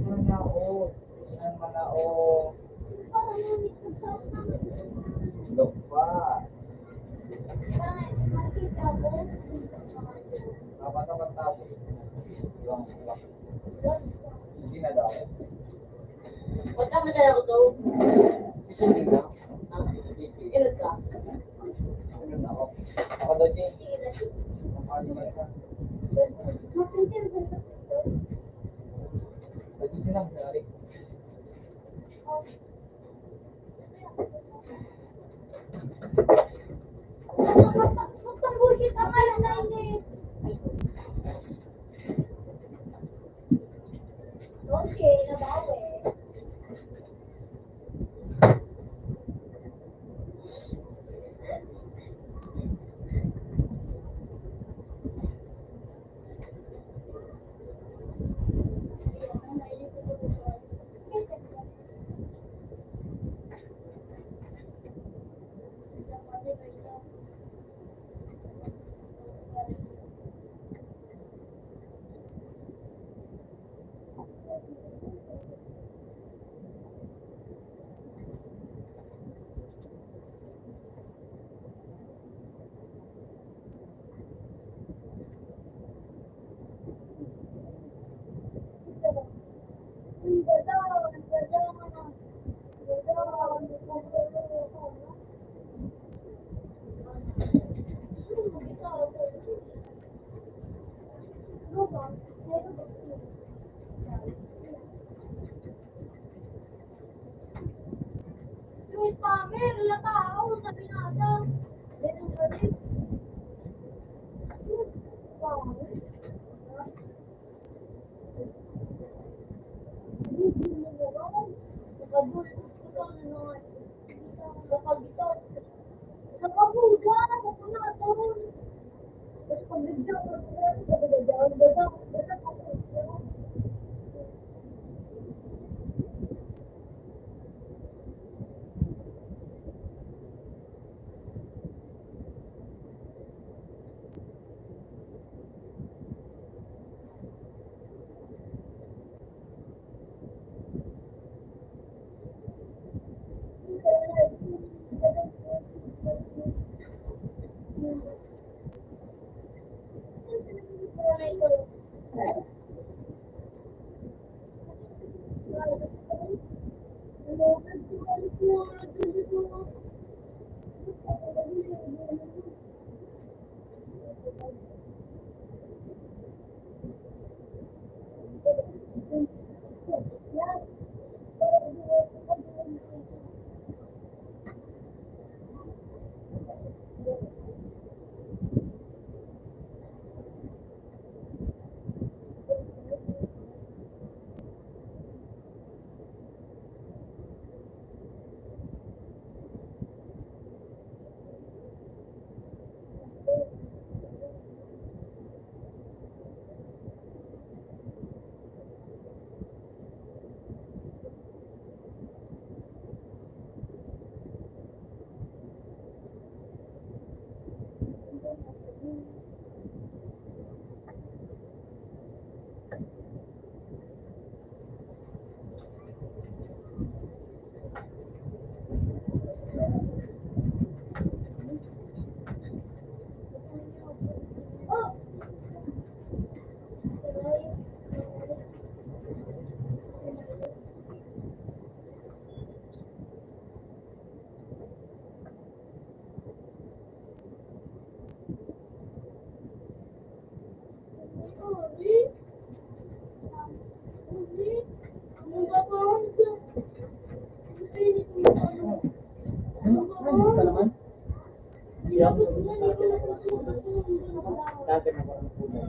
Manao. Manao. Lugba. Dapat ang matapos. Hindi na daw. Pagka madala ko to. Ilog ka. Ako daw, Jay. Ang pangit ka. Pag-ibig na lang, pare. Ano pa naman? Hirap. Dati na walang puno.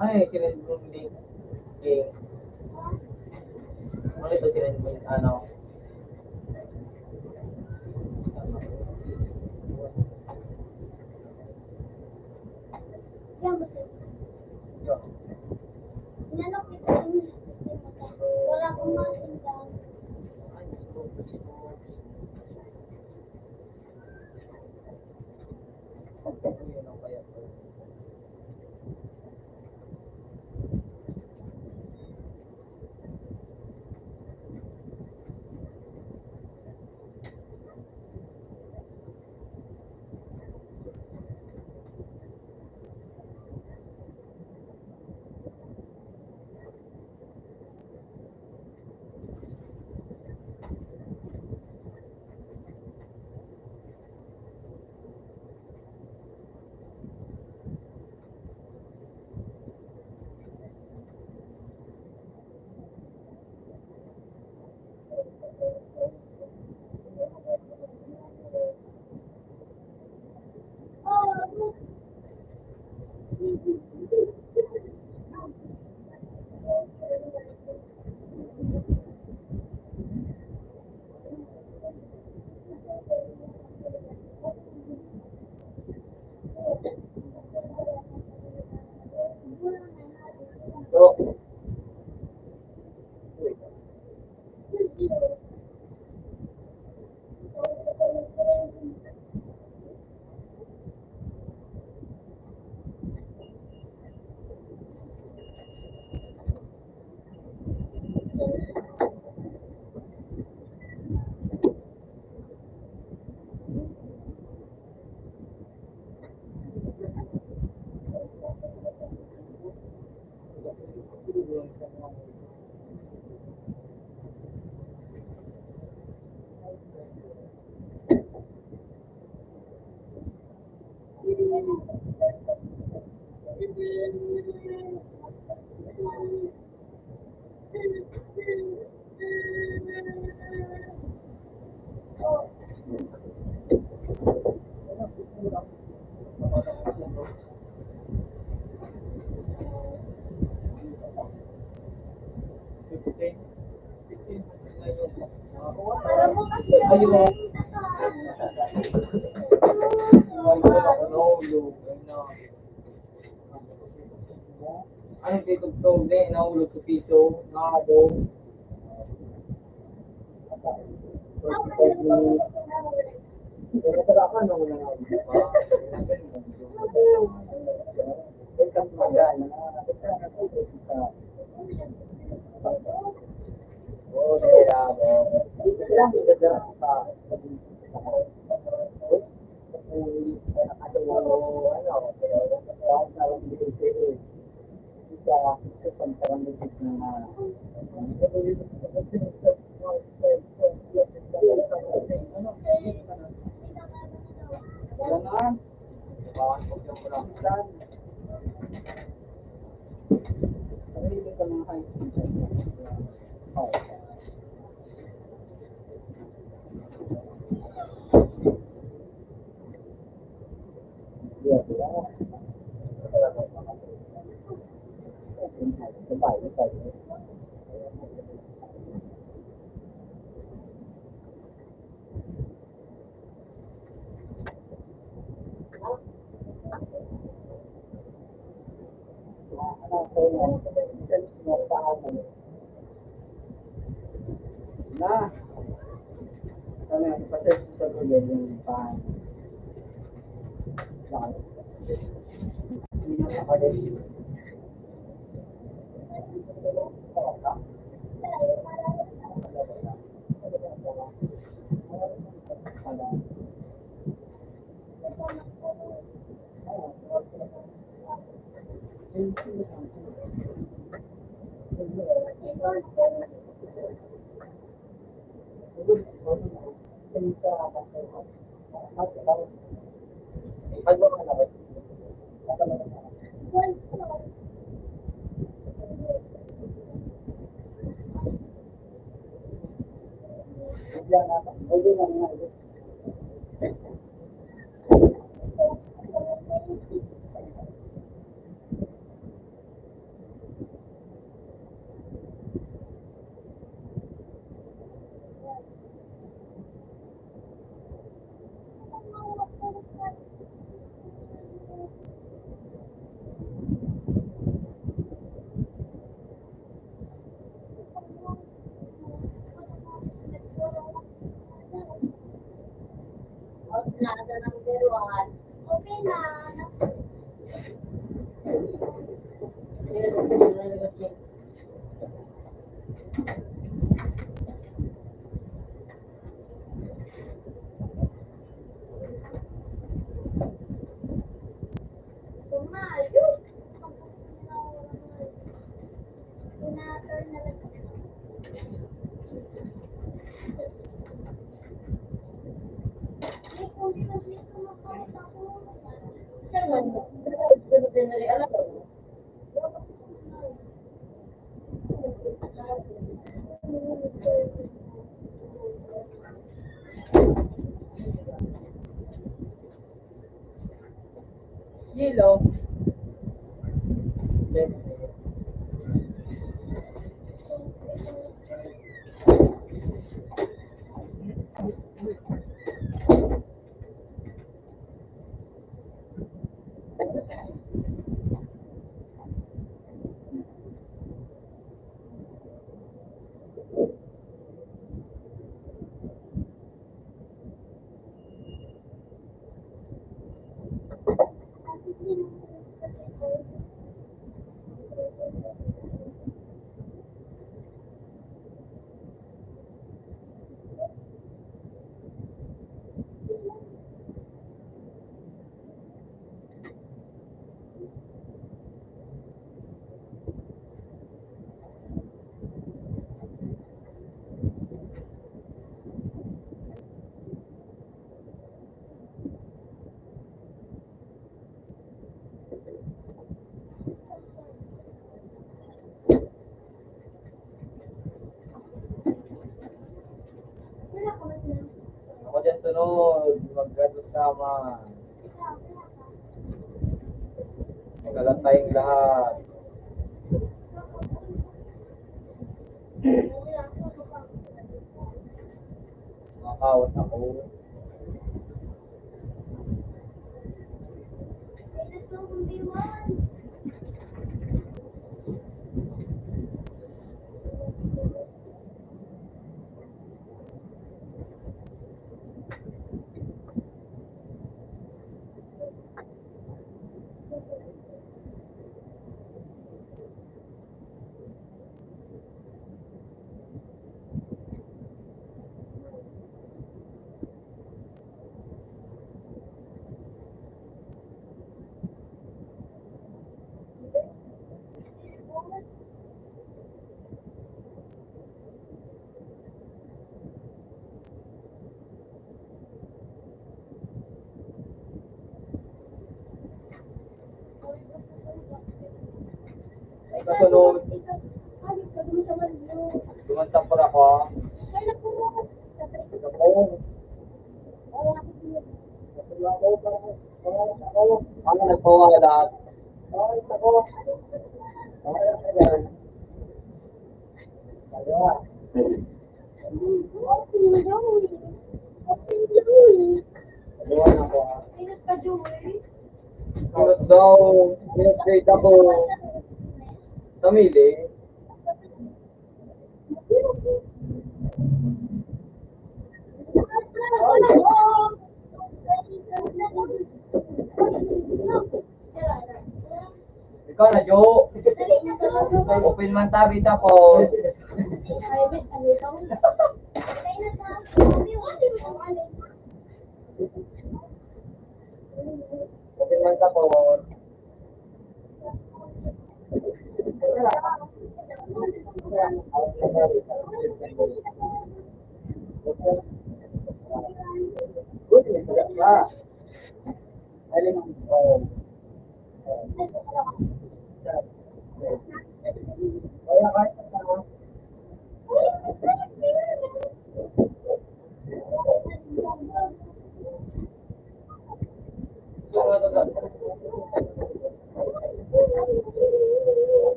Ay, sinend mo link. Eh, ano ito sinend mo, ano? Wala akong masindahan. Ayun. Ano, titugtog, di, nahulog sa piso, nahado. Na. Kami, pasensya sa problema yung pan. Yelo. Ako dyan sunod, magkasama. Magkalatayng lahat. Makawat ako. Kasunod, duman sa pura ko. Ano nagpawala? Inot daw, inot kay Dako. Tamili. Ikaw na, Jo. Open man tabi sa phone. Open man sa phone.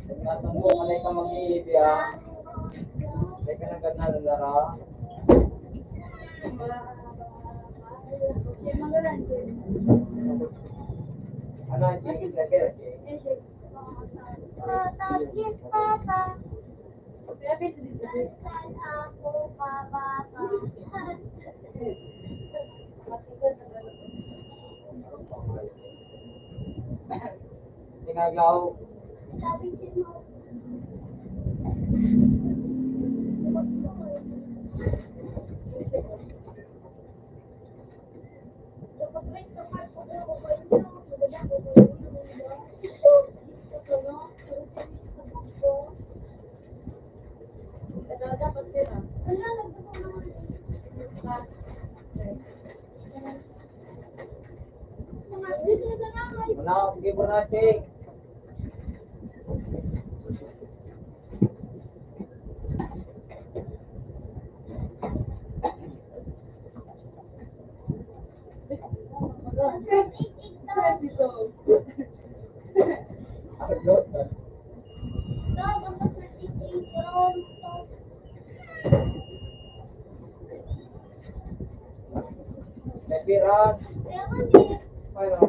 Nagtatampo ka na ikaw mag-iipi, ah. Teka, nagkadnalan na ra. Ano ang G? Lagi, lagi. Papa. Saan ako mababa? Ginagaw. Manaw, sige, Bonasing. May pira. Ay, no.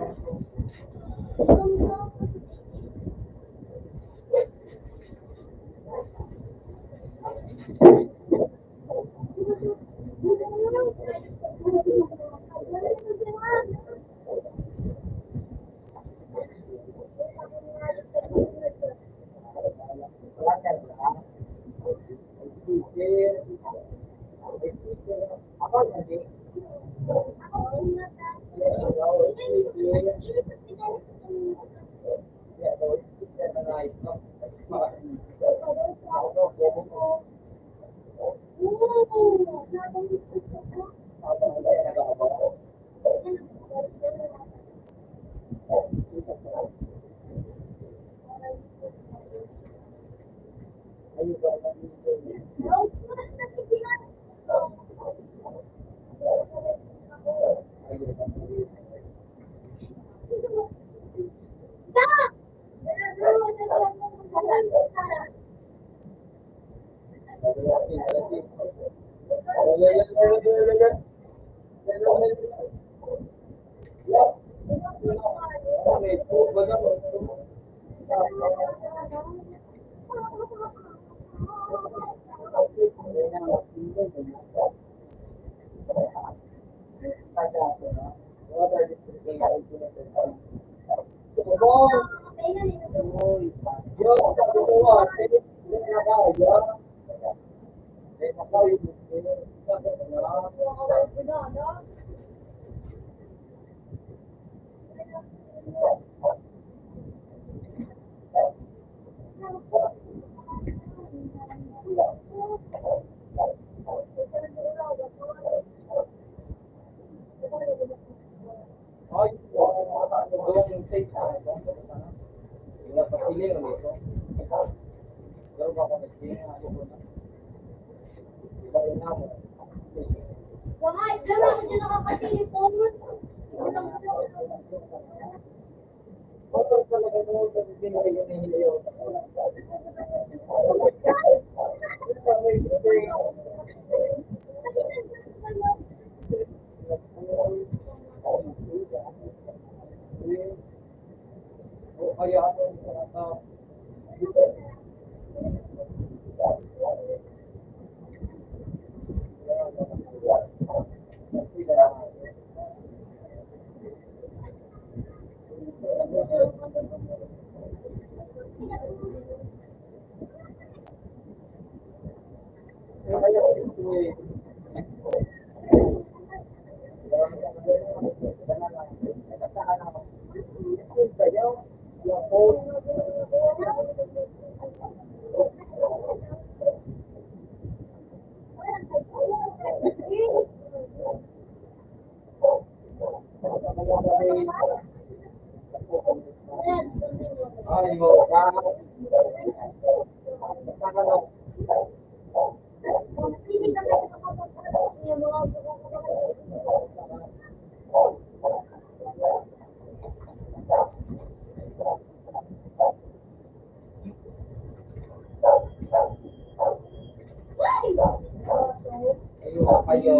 Ayun, kayo.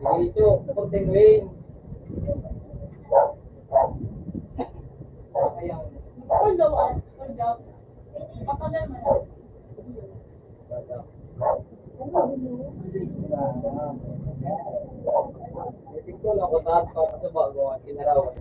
Ito, kunting win. Ayan. Hold on, hold on. Papagal mo na. Ito lang ko, taas pa sa bago, kinarawan.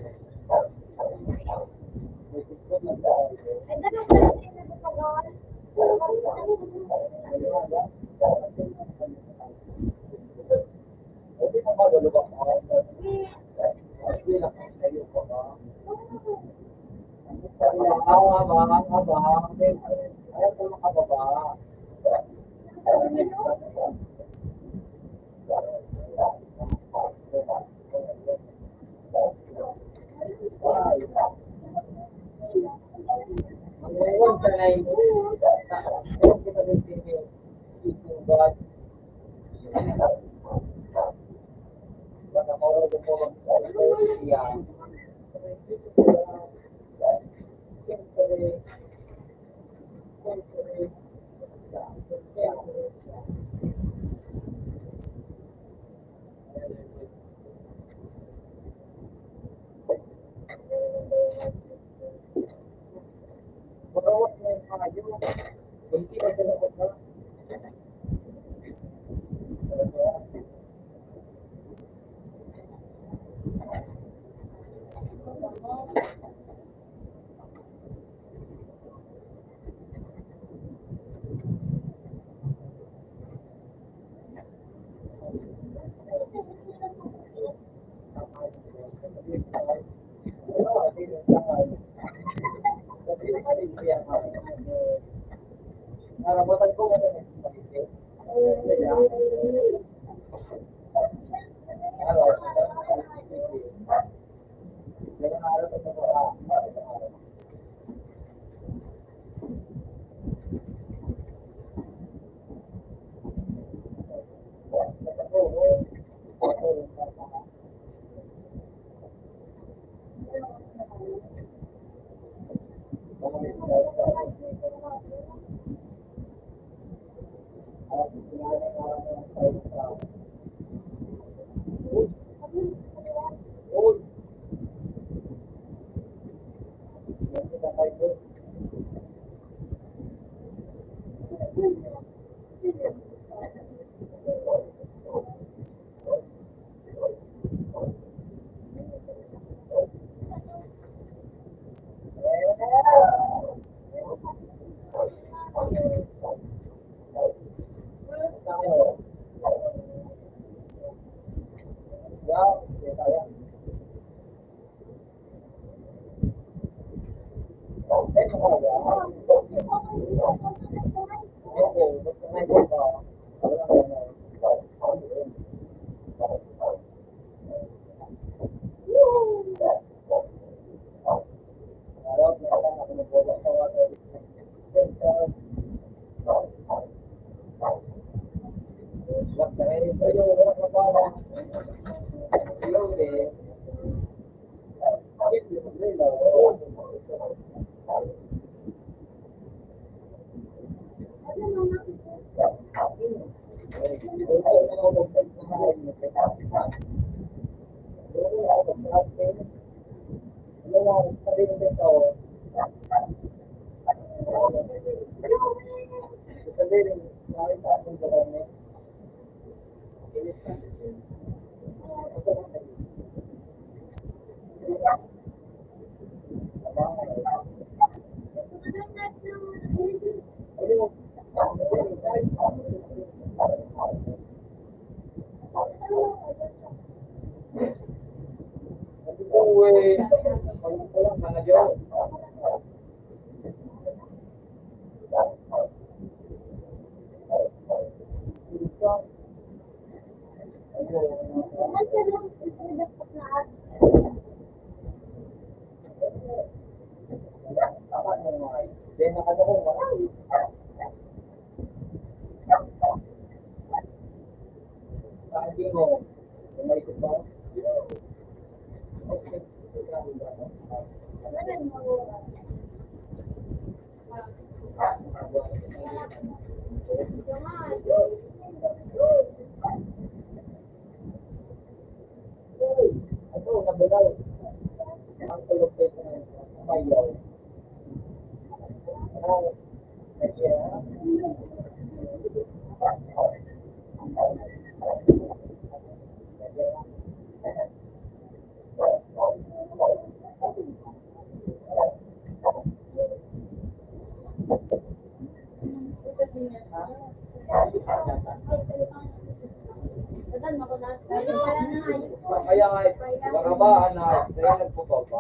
Kaya nga, eh, baka ba, ano, kaya nagpapaba?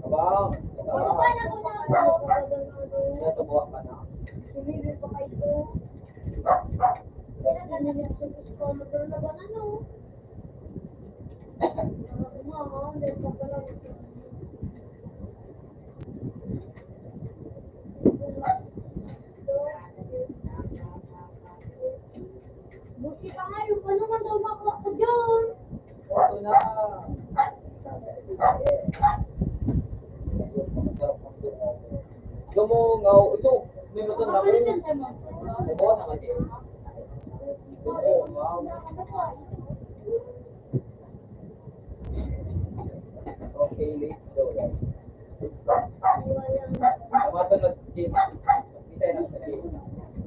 Abang, abang. Nasa buwak ka na. Buti pa nga yung ano, man daw makuha ko dyan. Ito na. Ito mo, ngaw. Ito, may motor na ako. Ito, ngaw. Okay, let's go. Ang masunod, Jim. Isa na sa Jim.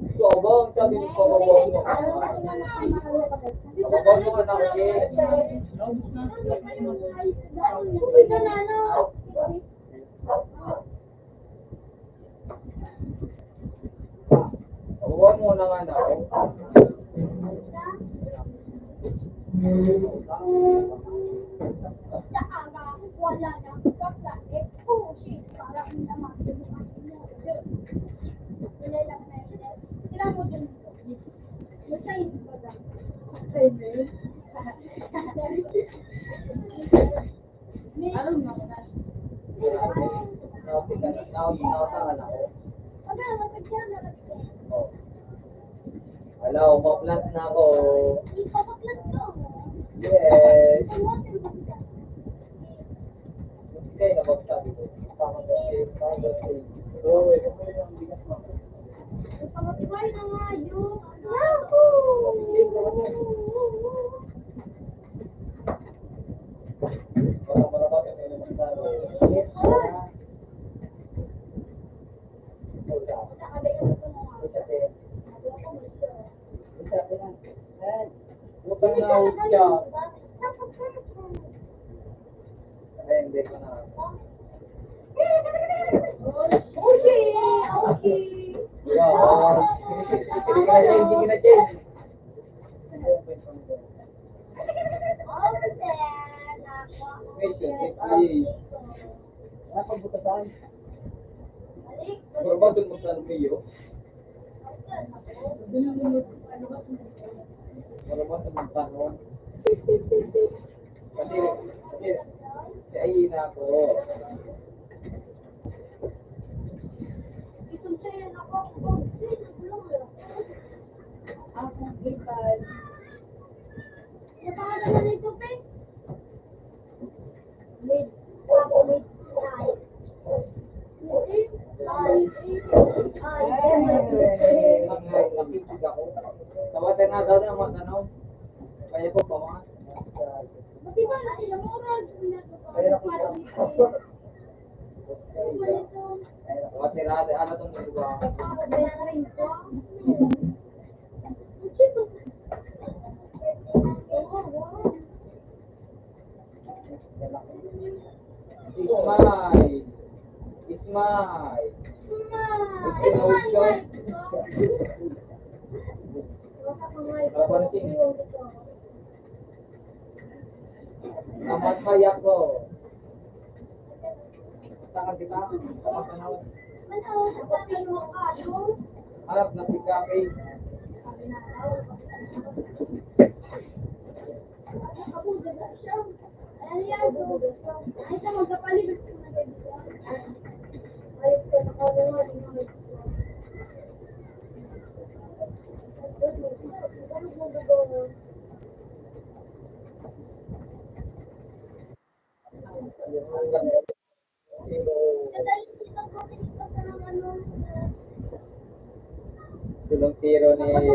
Ito, abang, sabi ni Papa Bobo. Papa Bobo, anak ko, Jim. Huwag mo na nga na. Hello, pa-plant na ako. Yes. Hindi na magsabi ko. Ay, hindi ko na. Okay, okay. Yeah, oo. Hindi ko na change, hindi ko na change. Mission, it's please. Wala pang butasan. Formato mo sa Romeo. Formato mo sa Romeo. Kasi, kasi, kaya na ako. Ang ipal. Ano pangalan na nito, Pe? Mid, mid, ay. Mid, ay, ay, ay. Mga nakikita ko. Tawag na daw na, mga ano. Kaya po, pa mga. Ba't iba na sila? Mura, ginagawa ko. Kaya na po siya. Ano ba ito? Kaya na po. Ano tong iba? Smile. Smile. Smile. Ito na uso. Laban natin. Namatay ako. Saan kita? Sa pagkanaw. Harap na si Kape. Tulong zero ni ano?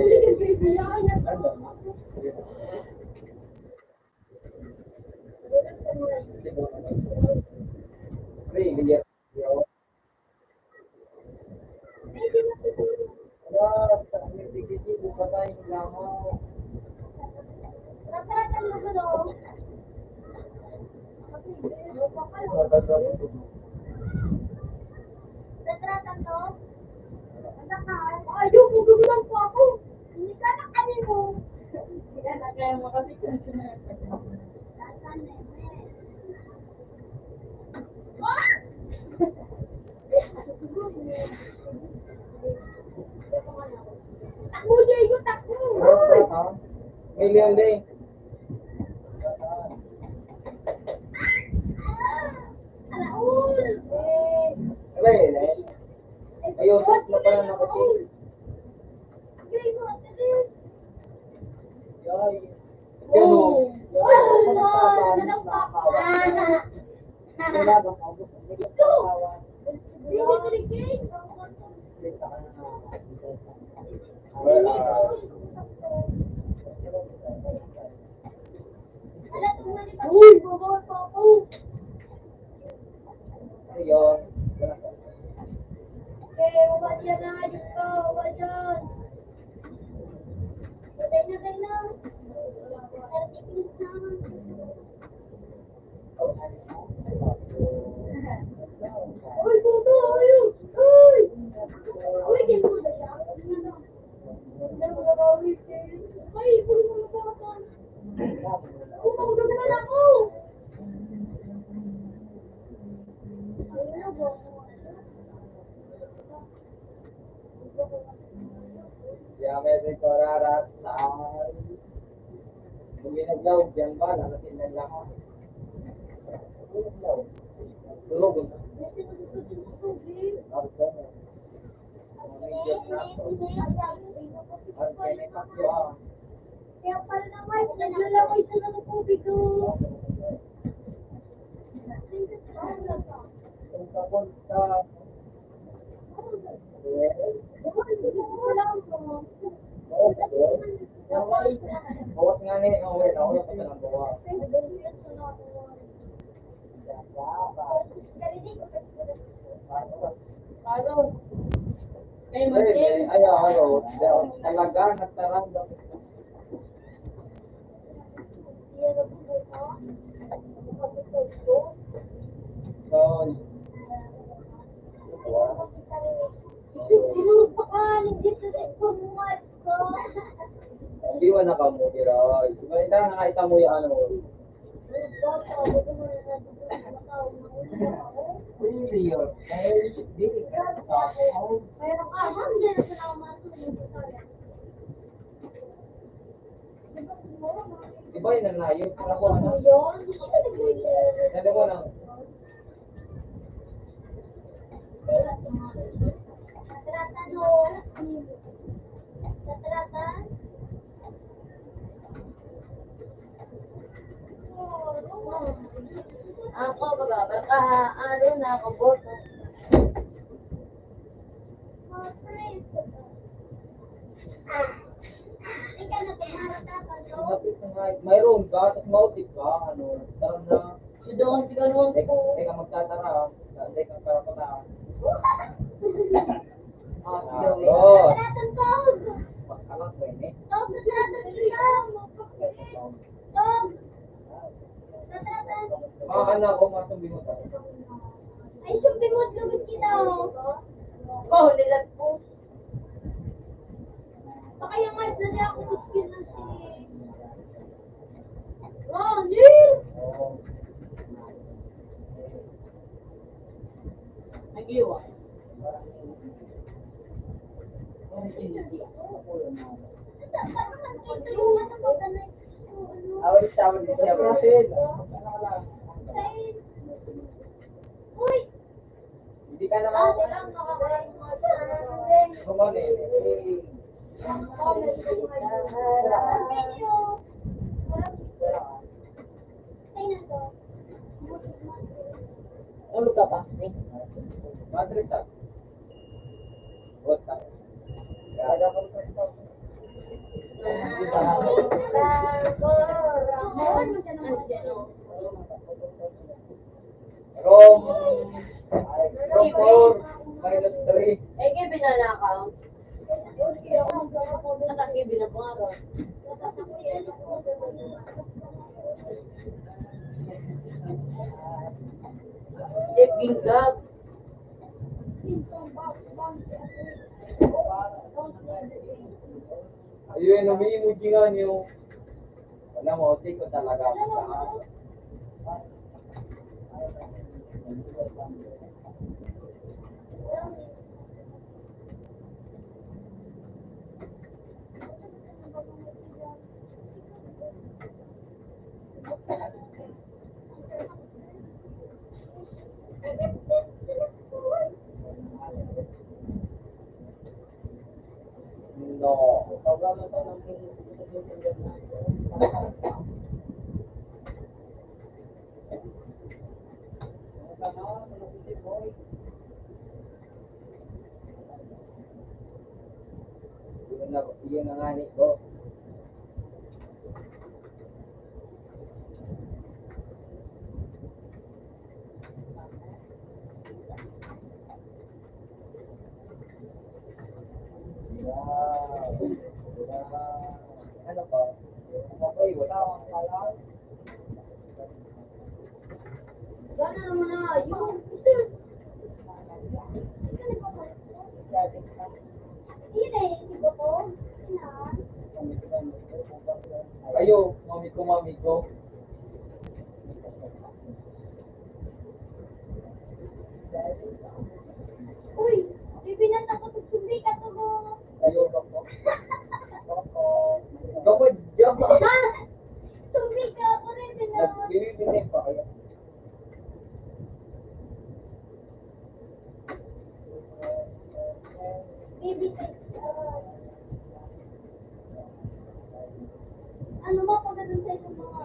Pre, hindi. Wala, sa community, hindi ko patay yung langaw. Tatratan mo ko, no? Tatratan mo? Anak na, ayaw, magugulang po ako. Hindi ka na kanino. Hindi ka na kaya mo kasi. Takbo, Diego, takbo! Million day. Alaul! Wala yun eh. Ayun, tapos na pala nakapit. Diego, ate Liz. Yay. Ganun. Oh. Ganun. Ganun. Ganun. Uy, baba pa ako. Ayun. Eh, baba dyan na, ayun ka, baba dyan. Patay na, patay na. Thirty minutes na. Uy, puto, ayun! Uy! Uy, ginto na siya. Ay, puto na po ako. Puto, puto na ako. Ya me recordarás, ay. Kung ginaglaw, diyan ba? Nakatingnan lang ako. Ginaglaw. Tulog. Ang medyo na ako. Ang kaya na yung tatlo, ah. Kaya pala naman, naglalaway sila ng tubig, oh. Ang sabon sa Bawas nga ni, oh, wait, ako lang pala ang bawas. Paano? Kaya Ay, mag-, ay, ay, ay, oh, talaga, nagtarang. Ay. Iwan na kamo, Kiray. Balita na kayo sa mo yung ano. Really, your parents did it. Pero ka, ma'am, dyan sa mga matulog sa. Di ba yun ang layo? Alam mo, ano? Alam mo na. Ako, baga, baka, ano na ako, boto. Mayroon ka, tapos mausip ka, ano, parang na, Doon, si Ganun. Teka, teka, magtatara, ah. Teka, para pa na. Ah, sige, okay. Oo. Anak ko yun eh. Mga anak ko, mga sumbingot ako. Ay, sumbingot, lugod kita, oh. Oh, nilat po. Baka yung mas na di ako muskil na si Ronnie! Nag-iwan. Awit sa awit siya, bro. Uy! Hindi ka naman. Kumano eh. Ano ka pa? Matrix ah. What ka? Kaya ka pa. Rom, Rom four minus three. Eh, kaya binanakaw? Nakakibin na po nga, Rom. Siping gab. Ayun, umiimuji nga niyo. Alam mo, di ko talaga. No. Yun na, yun na nga ni ko. Wow. Wow. Ano pa? Okay, wala akong alam. Gana naman na, yung isa. Ayo, mami ko, mami ko. Uy, bibinat ako sa sumbi, katugo. Ayo, bako. Bako, diyan ba? Ha? Sumbi ka ako rin, binat. Bibinat pa kaya? Baby, ano mo pag sa inyong mga,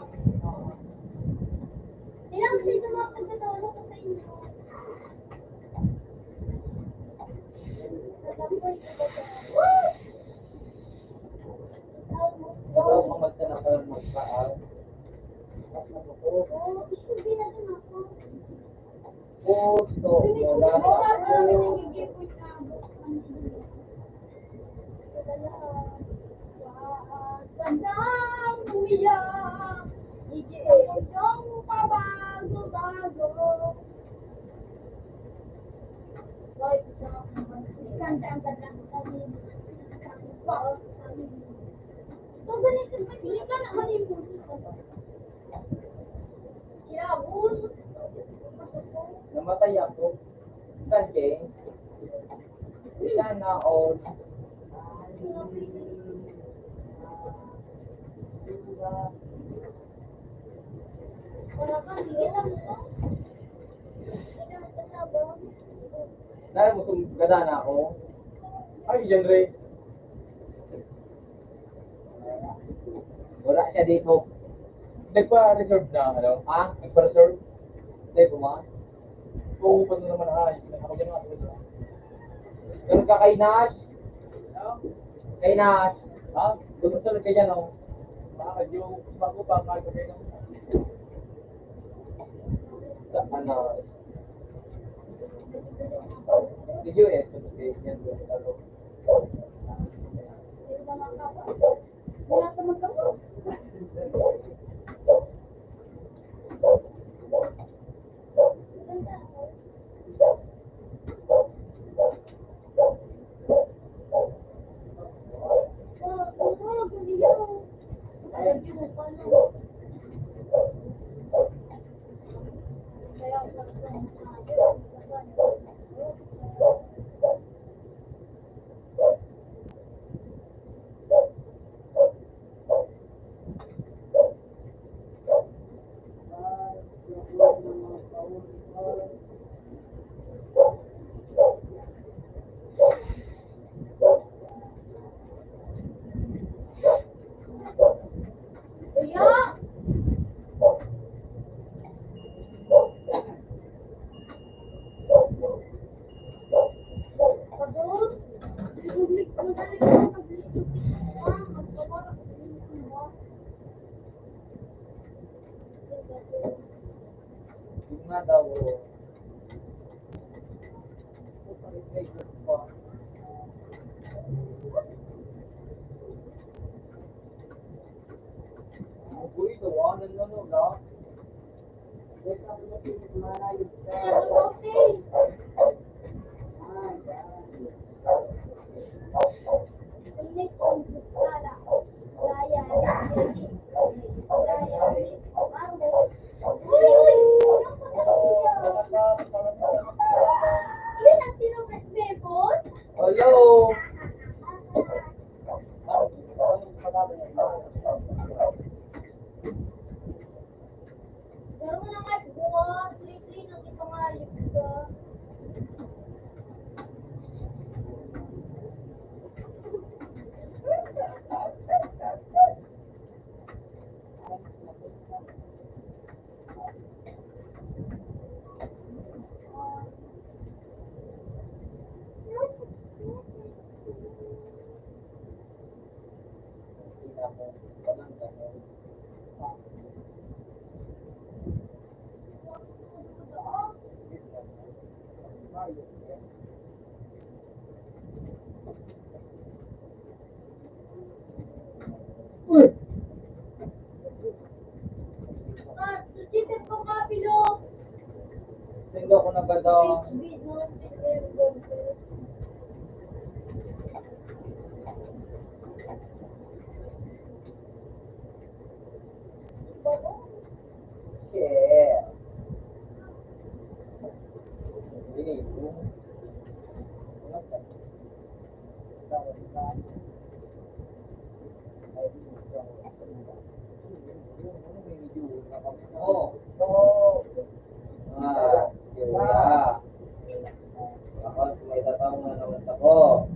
ilang sa inyong mga pagkataon ko sa inyo? Ikaw, mamagka na ka ng magkaal. Oh, hindi na din ako. Gusto mo na ako. Bandang umiyak. Namatay ako. Kasi, sana all. Dahil mo sung-, gada na ako. Ay, yan, Re. Wala siya dito. Nagpa-reserve na, ano? Ha? Nagpa-reserve? Hindi, kuma. Oo, pa naman, ha? Ako dyan, ha? Ganun ka kay Nash? Kay Nash? Ha? Gusto ka dyan, oh. Baka yung bago pa, bago kayo. Sa ano? Sige, eh. Sige, yan. Yun nga daw, oh. Ang burrito, ah, nang ano, no? Hello. Pero naman, buwan, free-free nang ipangalip ka. Tingnan ko na ba daw? Share. Ini. Oh, oh. Ah, yun na. Tapos, may tatawag na naman ako.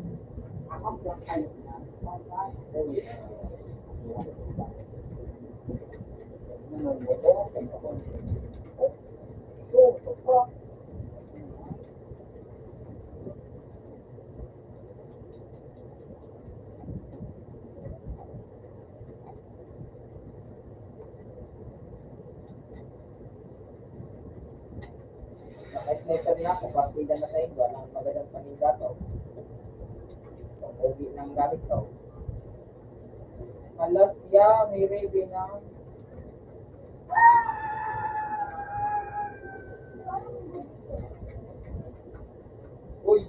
Kahit may pag na ako, partida na sa inyo, anong magandang paninda to? Pag-uwi ng gamit ko. Alas ya, may ready na. Uy!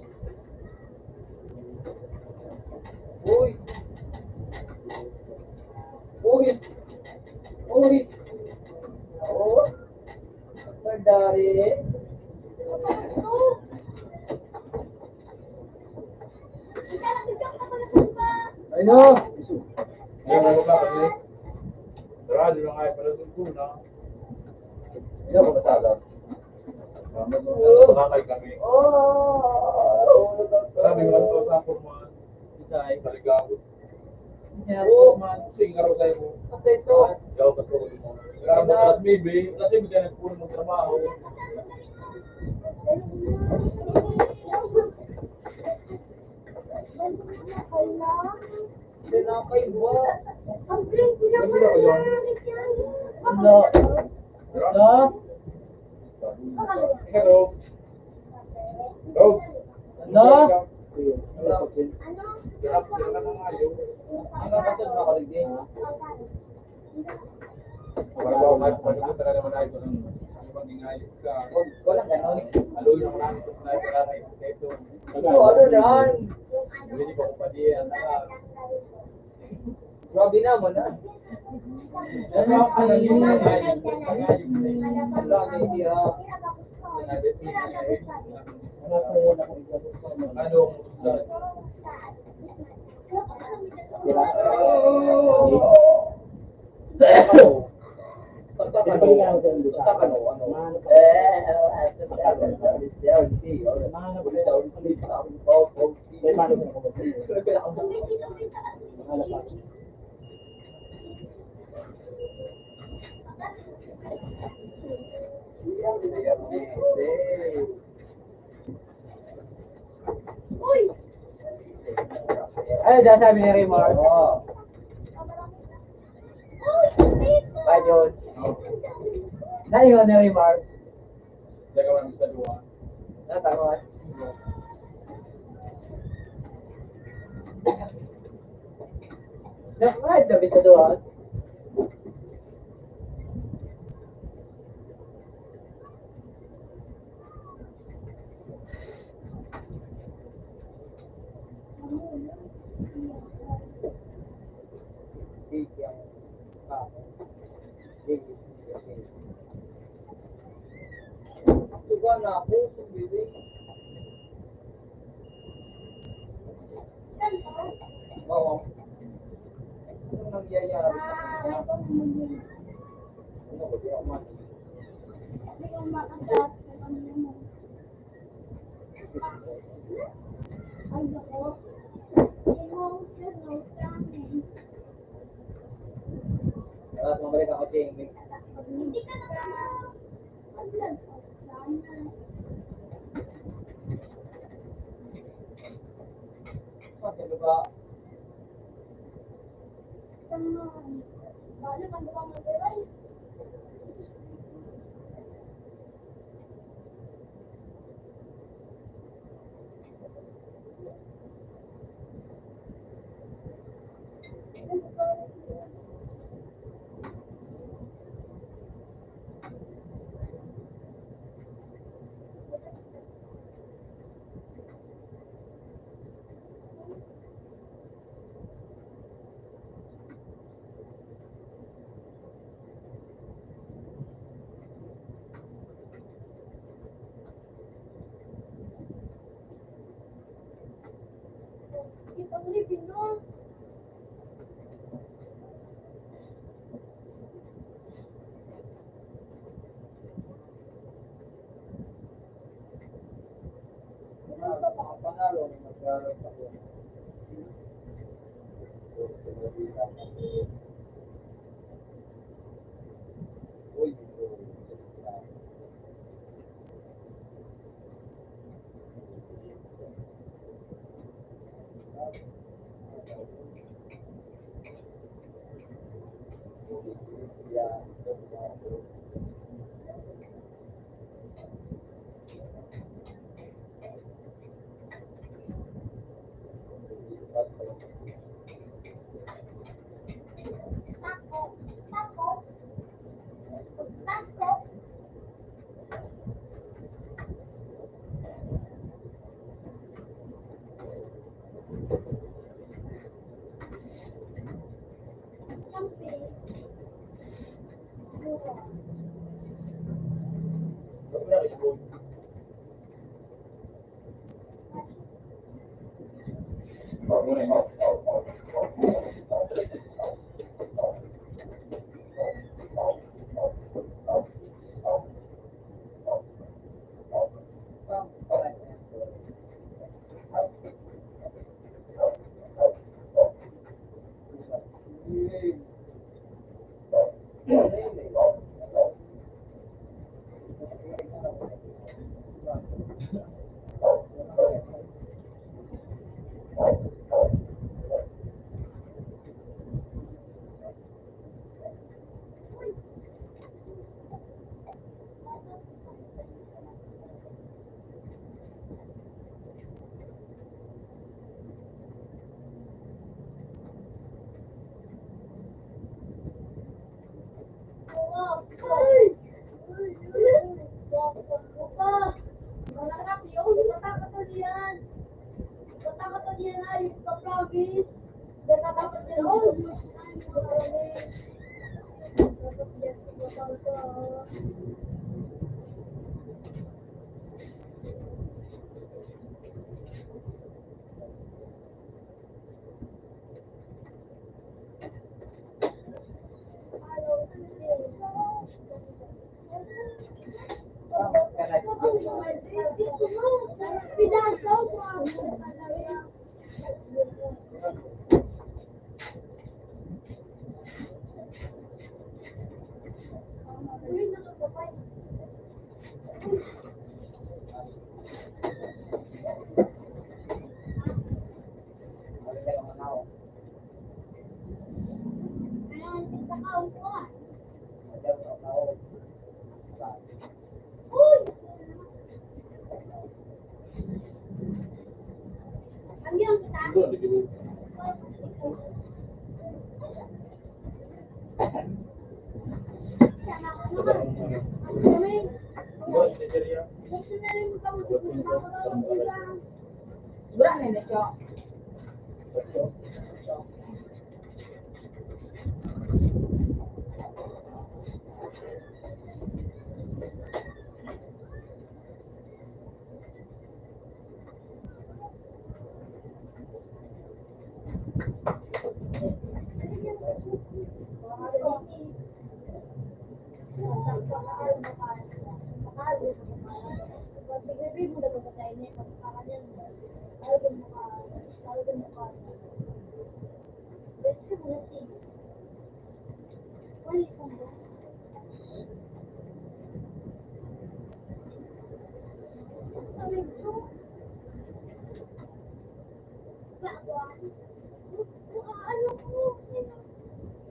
Dari. Ayo. Ayo, ayo, ayo. Hindi ako matagal. Nakakay kami. Sabi mo, sa forma, isa ay kaligaw. Oo, man. Sige, araw tayo mo. Ikaw, pasok mo. Kaya mo, alas nuebe, alas nuebe tayo nagpunan magtrabaho. Tinapay ba? Ano? Ano? Hello. Hello. Ano? Ano? Walang ganon. Ito, ano yan? Grabe naman, ah. Grabe siya. Ano? Ano? Ano daw sabi ni Raymar? Oo. Bye, John. Dahil ni Raymar. Natawa. Nakain na bitaduan. Diba na ako, sumbiling? Oo. Ano nangyayari sa kanya? Ano ko, di ako man. Tapos mabalik ako, Ching. Pati ba?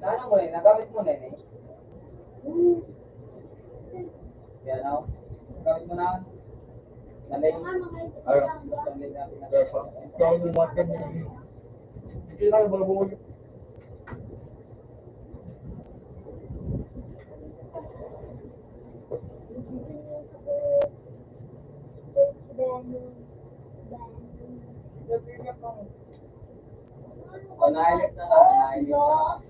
Naano mo na yun? Nagamit mo na yun eh? Yan o. Nagamit mo na? Naling. Ay, naling na pinag- Ikaw yung mga ganyan. Hindi lang yung mga bunga. O, nainit na nga, nainit na.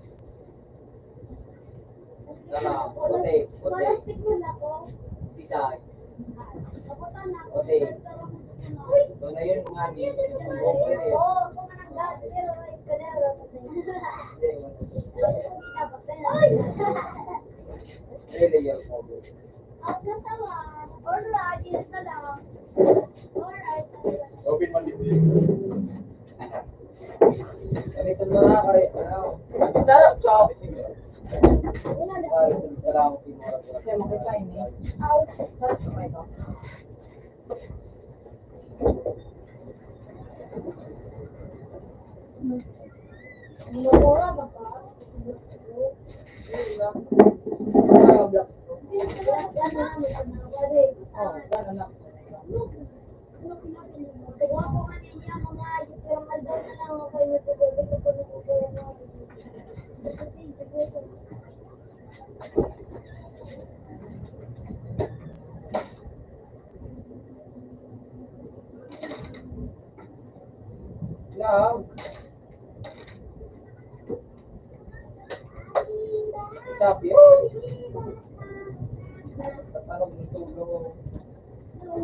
Tama, puti, puti. Isa. Puti. Ito na yun, mga di. Ay, layer cover. Open mo dito. Sarap, chop. Ay, salamat, Timor. Kaya makikain eh. Sarap sa may ito. Love. Sabi. Paano gusto mo? Hindi,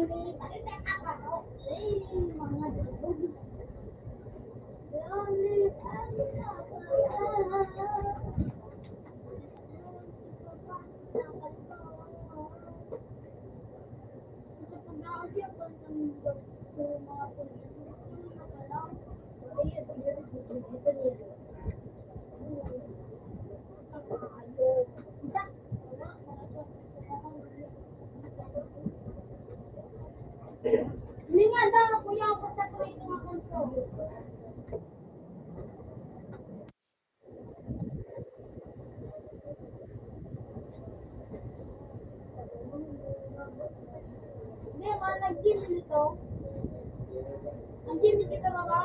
mga nag-gym dito. Ang gym dito, mga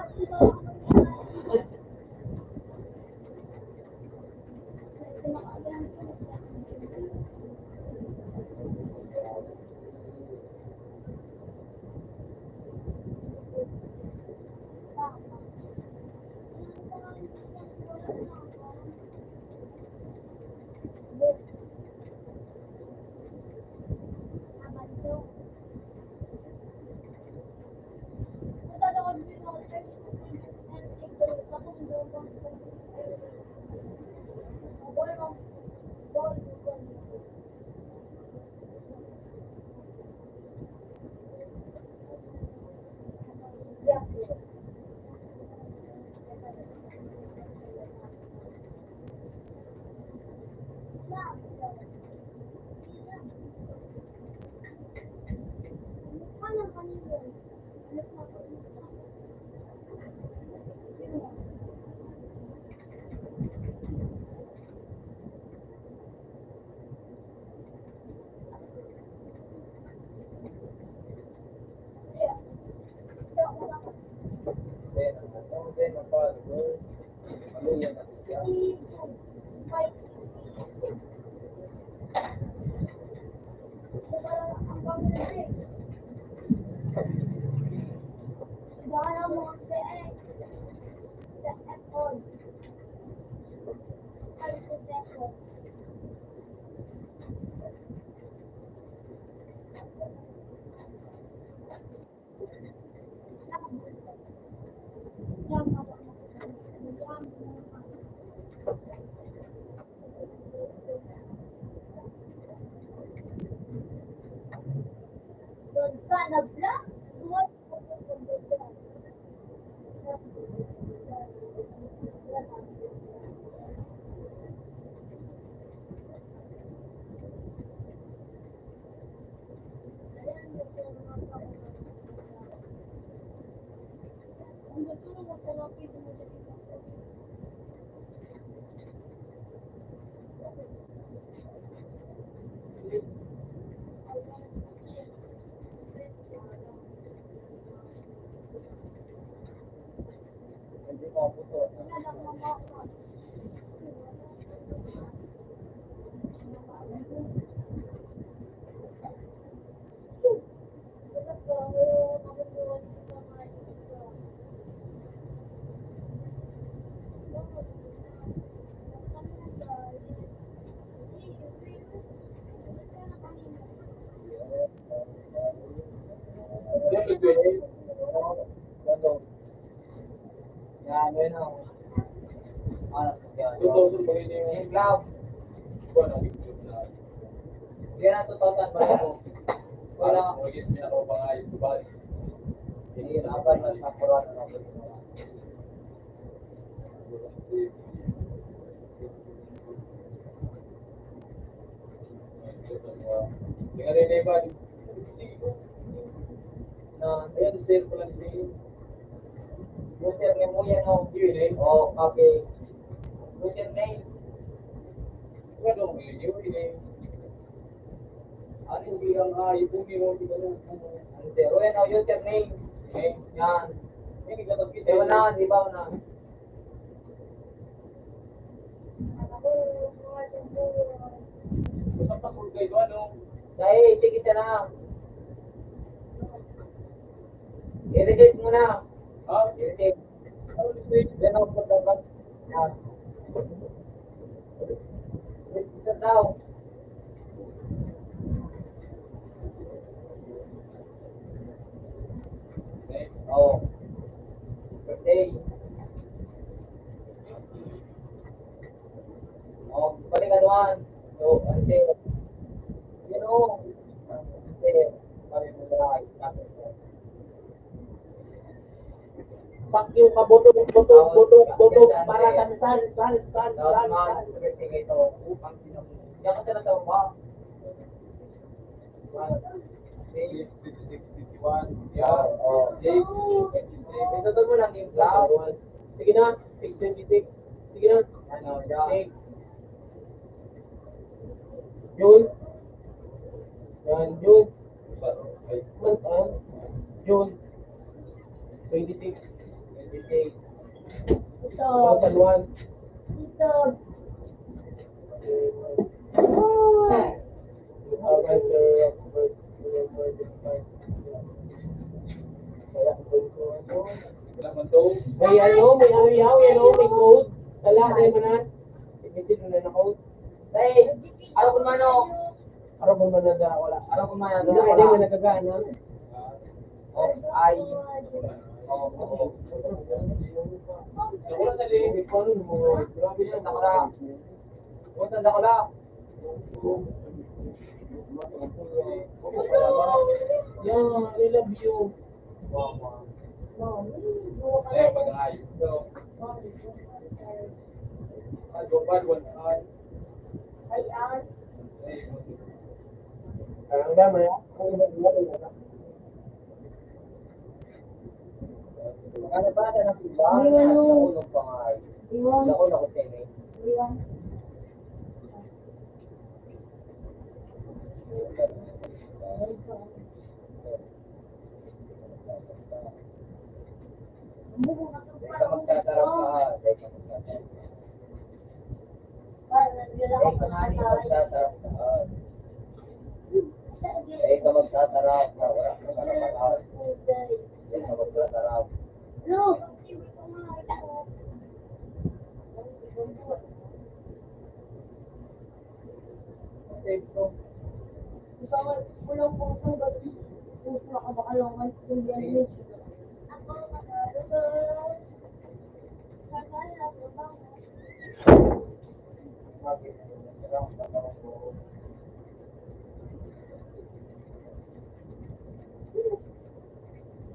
Yan, yun o. Ah, yan. Yung club. Yan ang two thousand ba ako? Wala. Hindi, laban na sa Corona. Tingnan niyo iba. Na, ayan, sir, pala ni Jay. Username mo yan, o. Yun, eh. O, okay. Username. Ano, yun, eh. Ano yung bilang, ah, yung bumi mo, di ba, ano, ano, ano, sir? O, yan, o, username. Eh, yan. Yan, ikaw, tapos kita. Ewan na, di ba, na? Basta pa-, kung kayo, ano? Dahil, sige siya na. I-reset mo na. Ha? I-reset. Yan ang pagdapat. Yan. I-reset daw. Oh. Birthday. Oh, balik ka doon. So, ante. Yun, oh. Ante, kami mo na, Pakyo ka, butok, butok, butok, butok, para san, san, san, san, san, san. Dapat man, everything ito, upang sinabi. Diyan ka sa natawa. One, six, six, six, one. Yeah. Oh, six, six, six. Ito mo lang yung cloud. Sige na, six twenty-six. Sige na. Ano, yeah. Six. June. Yan, June. Month, ah? June. Twenty-six. Twenty-eight. Ito. Two thousand one. Ito. May ano, may ano yaw, yan o, may code. Sala, may manan. Ipisil mo na na code. Hey, ako kung ano. Ako kung ano, wala. Ako kung ano, wala. Hindi mo nagagana. Oh, ay. Oh, oh. Ako na sa limit. Paano mo? Grabe yan, nakala. Ako sa nakala. Yeah, I love you. Eh, mag-ayos daw. Ay, go bad one time. Ay, ay. Parang ba, maya? Ano ba, ano ba? Iwan mo. Ako nung pangalan. Iwan. Ako na ko sa inyo. Iwan. Di ka magtatarap ka, di ka magtatarap ka. Di ka nga, di ka magtatarap ka. Di ka magtatarap ka, wala ka sa kapatid. Di ka magtatarap. Ito. Ikaw, walang puso, ba't puso na kabakalongan sa biyernes?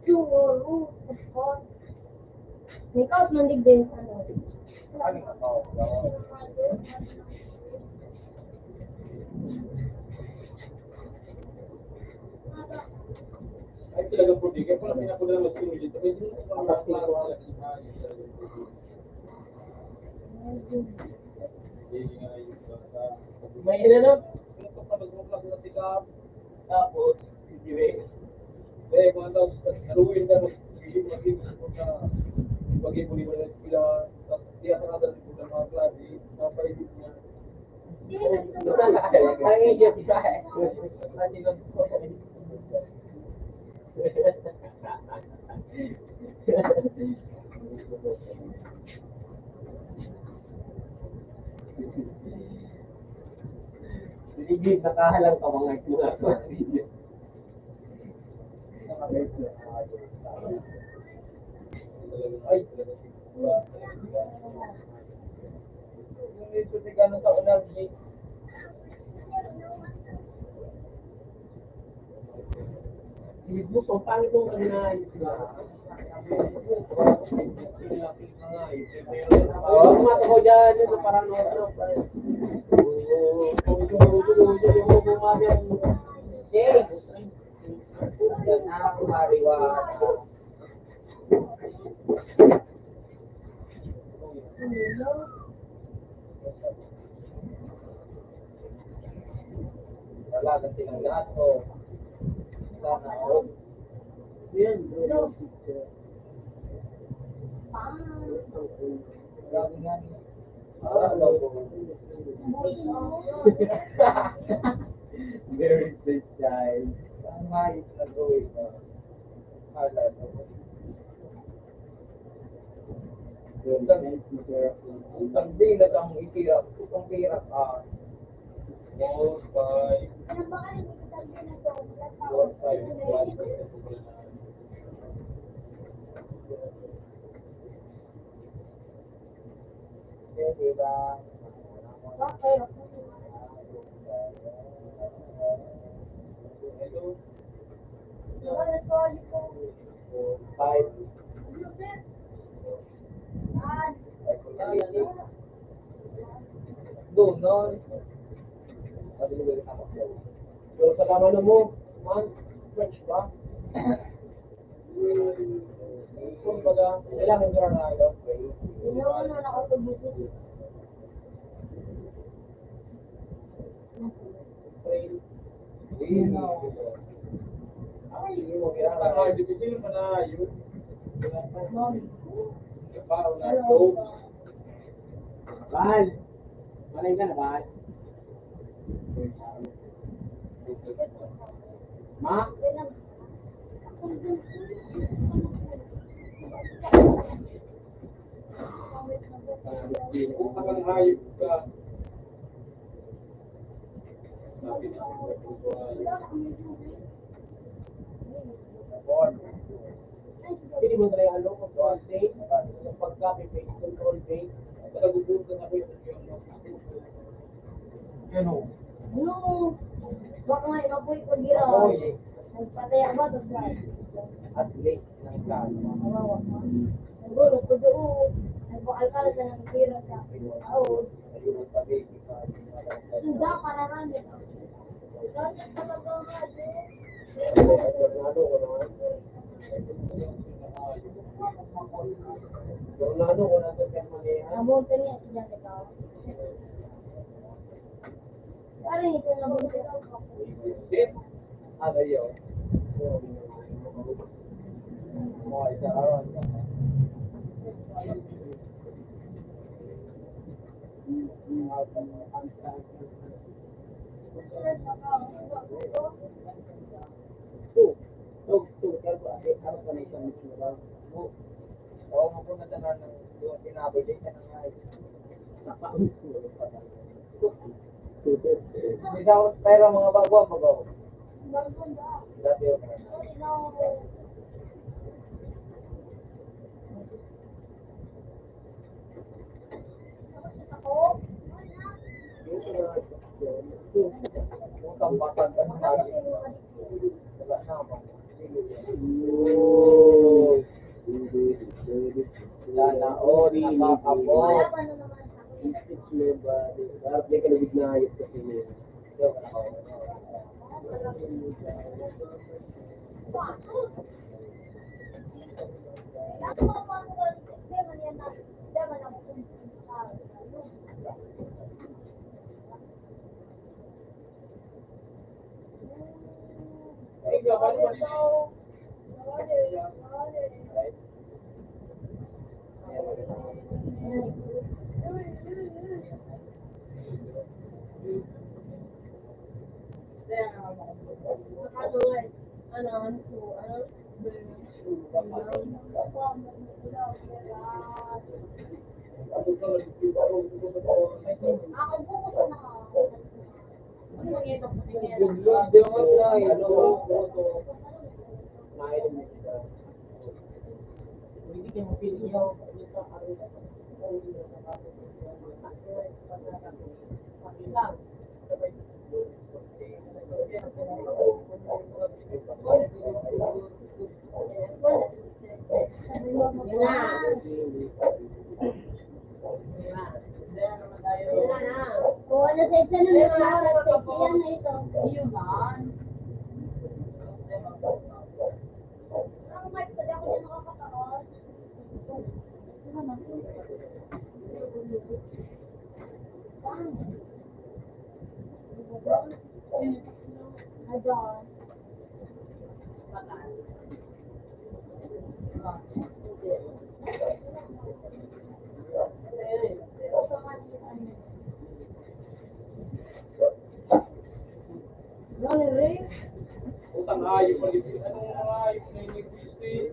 Sure. Make out man digdi, ano. Ay, talaga po, di. Kaya pala pinapunta ng mas community. May hindi ko alam kung ano ang klaro talaga. May inanap. Tapos, hindi rin. Eh, mga tao, naluwi na, hindi mo nakikita sa mga pag-ibon-ibon ng eskwela, tapos tiyatrada ng mga klase, mga paibig niya. Ang isip niya. Kasi nag- Sige, nakahalang ka mga ito. Ay, yung ito, di ka na sa unang gate. Hindi po, pangit yung ano na, oo, mga tao dyan, yun, parang, eh, yan na, kumariwa. Wala na silang lahat, oh. Sana all. Yan, bro. Grabe nga niya. Ah, no. Very special. Ang mais na gawin na. Hala, no. Utang, utang din na kang isirap, utang pera ka. Four, five. Four, five, one, two, three. Diba? Five. Doon, no? Pero sa tama na mo, man, French ba? Kumbaga, kailangan ko na ano. Hindi naman na nakatubig yun. Ay, hindi mo kailangan. Bal. Malay ka na, Bal. Ma? Ang hayop ka. Pwede mo tayo, ano, control V, pagka may face control V, talagubutan ako yung Ano? No. Baka nga, ikapoy ko gira. Apoy. Nagpataya ba? Tapos na. At least, nagkano. Kawawa. Siguro, pwede, oo. Nagpakal ka lang sa nagtira sa tao. Ayun, ang pag-ibig. Hindi, para lang yun. Namonta niya si Janet, oh. Parang ito na mo. Ano yun? Mga isa araw. Pero mga bago ang babaw. Dati yun. Sana all nakakapot. Hindi ka nagignaayos kasi niya. Utang ayop pa dito. Ano nga ayop na inigwisi?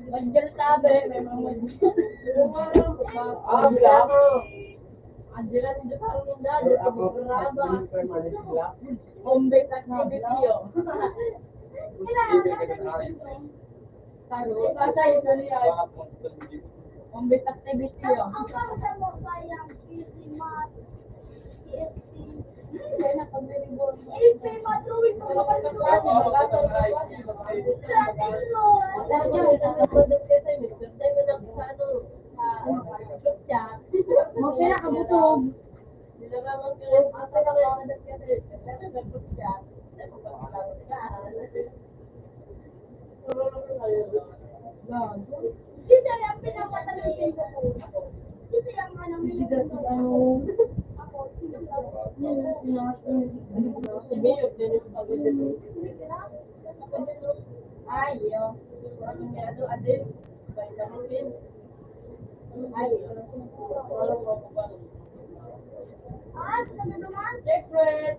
Mandiyan tabi, may mga mandiyan. Ah, wala. Andiyan ang Diyos ang mundo, Diyos ang programa. Home-based activity, oh. Karo, pasay sa niya. Home-based activity, oh. Mapira ka butog. Gago. Kasi ang pinapatagal ko yung kukuha ko. Kasi ang ano, may Kasi dati ano, ako, sinunod ako. Yun, yun, yun, yun. Ay, yun. Ano niya, ano, adin? Vitamin. Ay, yun. Ah, ano naman? Secret.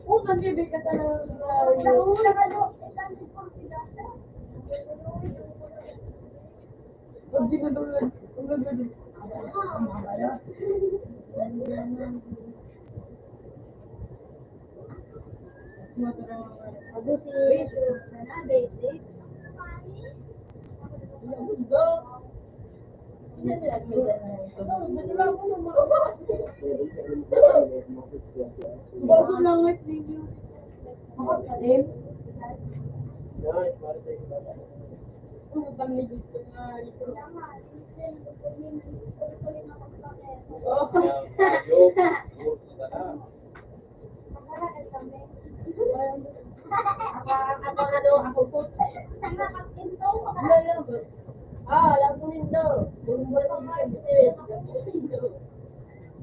Utang, bibig ka sa mga Sa una ka, no? Pag ginagawa, ang gagawin. Abo si Basic. Bago lang nga video. Ako pa din. Ang gusto nga, oh. Ako, ako, ano, ako po. Ah, alam ko nindo. Bumba ng mga ito.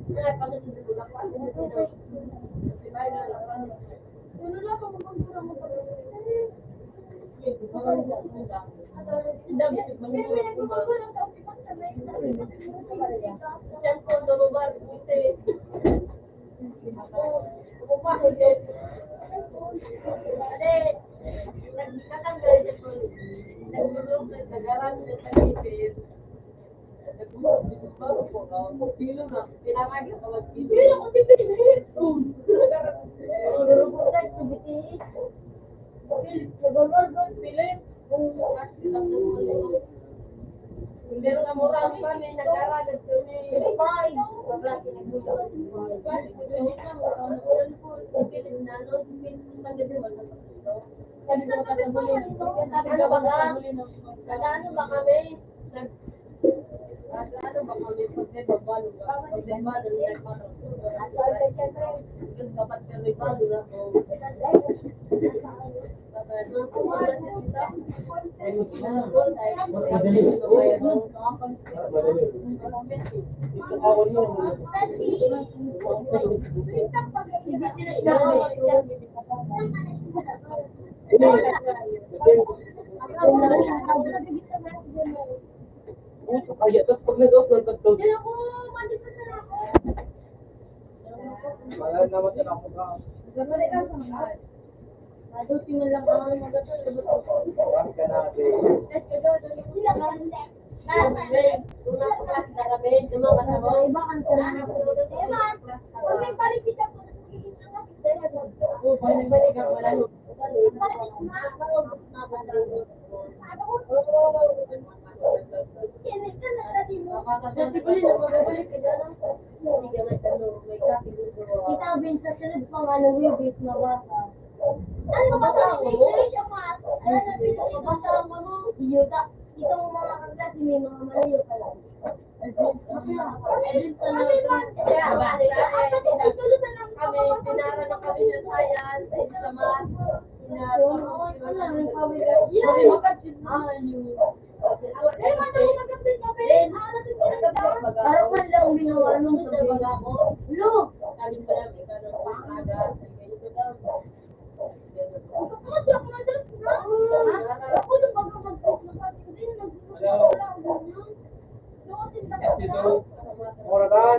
Ay, pag hindi ko lang, pag hindi ko lang. Ano na, pag magpagpura mo pa rin. Hindi, pag hindi ko lang. Ang dami, pag hindi ko lang. Siyempre, lumabar, hindi. Pero kamurag pa, may nag-aral, nagtuni. Ay, wala, pinagbuyo. Sabi ko, "Ano ba? Nag-ano ba kami? Nag-, nag-ano ba kami? Pagkabalo ba? Pagkabalo, nagmano. Dapat kami balo na po." Kaya, tas pag nag-off ng tagtog. Wala naman sa ako ka. Ang ka na, ate. Oh, balik-balik ako, wala. Kita, Ben, sa sunod pang ano, Webis, mabasa. Ano ba sa English? Ang mga, ano, mabasa mo, no? Iyo, ta-, itong mga kaklase, may mga malayo pa lang. Kami, pinara na kami ng science, sa math, na, Parang man lang ginawa nung sa baga ko. Lo! Kasi ako na-drop na. Ako nung bago mag-drop na kasi, hindi, nag-drop na ako. Kasi, Ito, Moragan.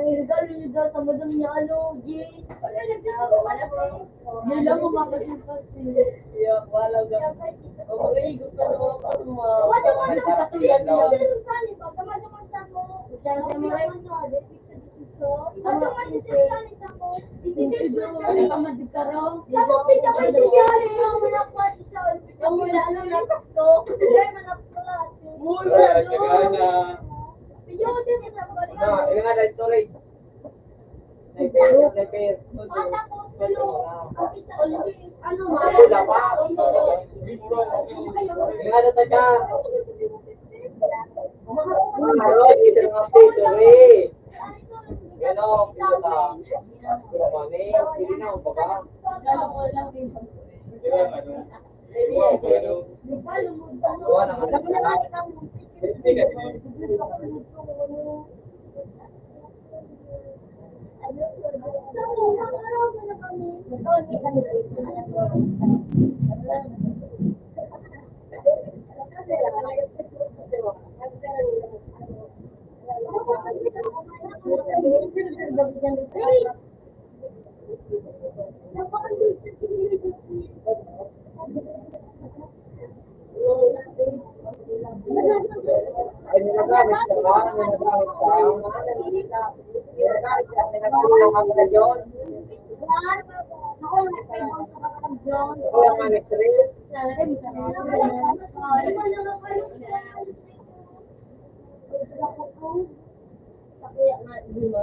May regalo niya daw sa madam niya, ano, G. Wala, nagdala ko, wala po. Yun lang ang makakita siya. Iya, wala ka. O, mag-iigot ka na ako, ma-, Wala, wala, wala. Sa tuyan niya. Wala, wala. Diyan sa mga Ano pa man di ka raw? Ako, pita ko yung siyari, yung mga kwatsa sa olpit. Yung mula nung natakto, yung mga klase. Uy, wala ka gana. Pidyo ko din sa pagkakas. Ah, ilang nga na ito, Ray? Sniper, sniper. Ah, tapos, ano, ang pizza, ano, ano, Wala pa. Ilang nga na taga? Aroy, ito nga po, sorry. Ano, ito ka. Ano, mami? Sige na, baba. Di ba, ano? Di ba, ano? Gawa naman. Sige, sige. Ay, nagagamit ka ba? Nagagamit ka? Nagagamit ka? Nagagamit ka ngayon? Ako ang nag-three. Kaya nga, di ba?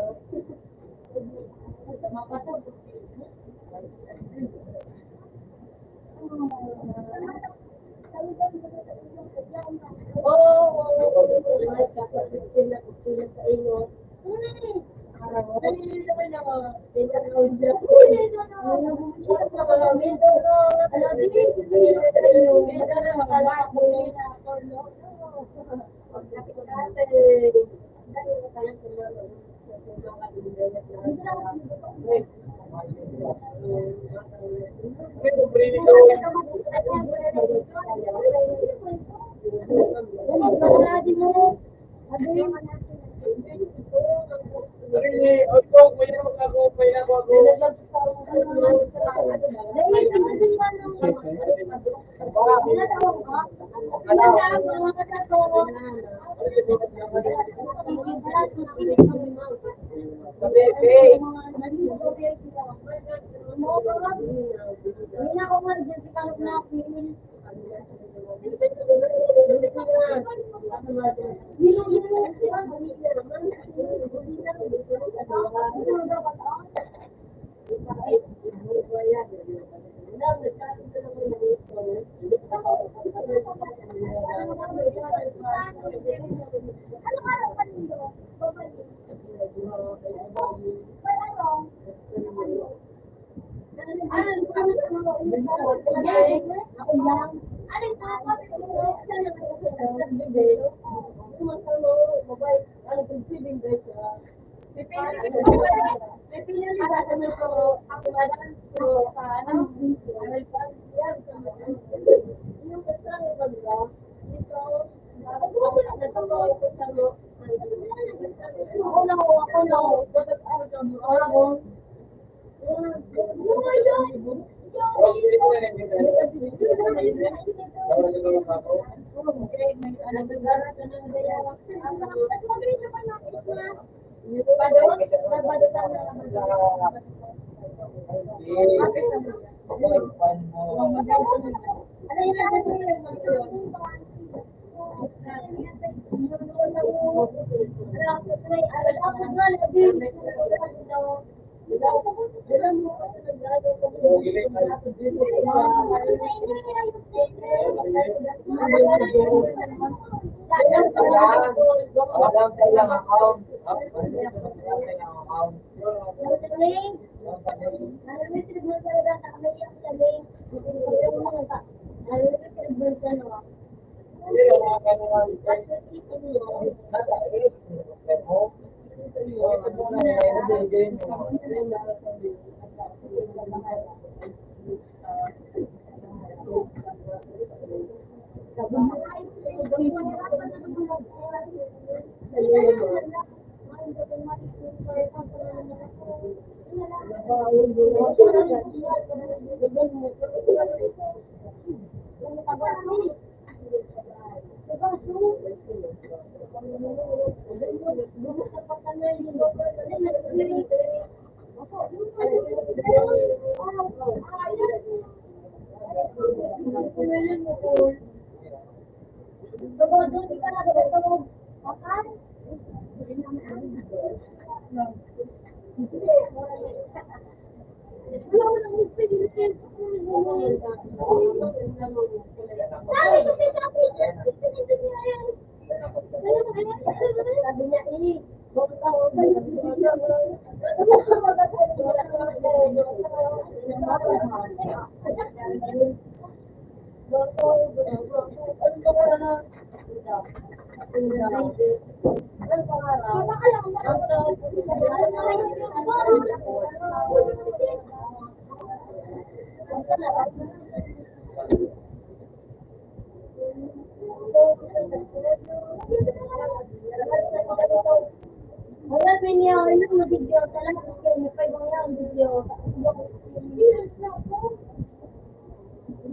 Wala pa niya, ano, video, talaga, kasi may pa ibang lang video.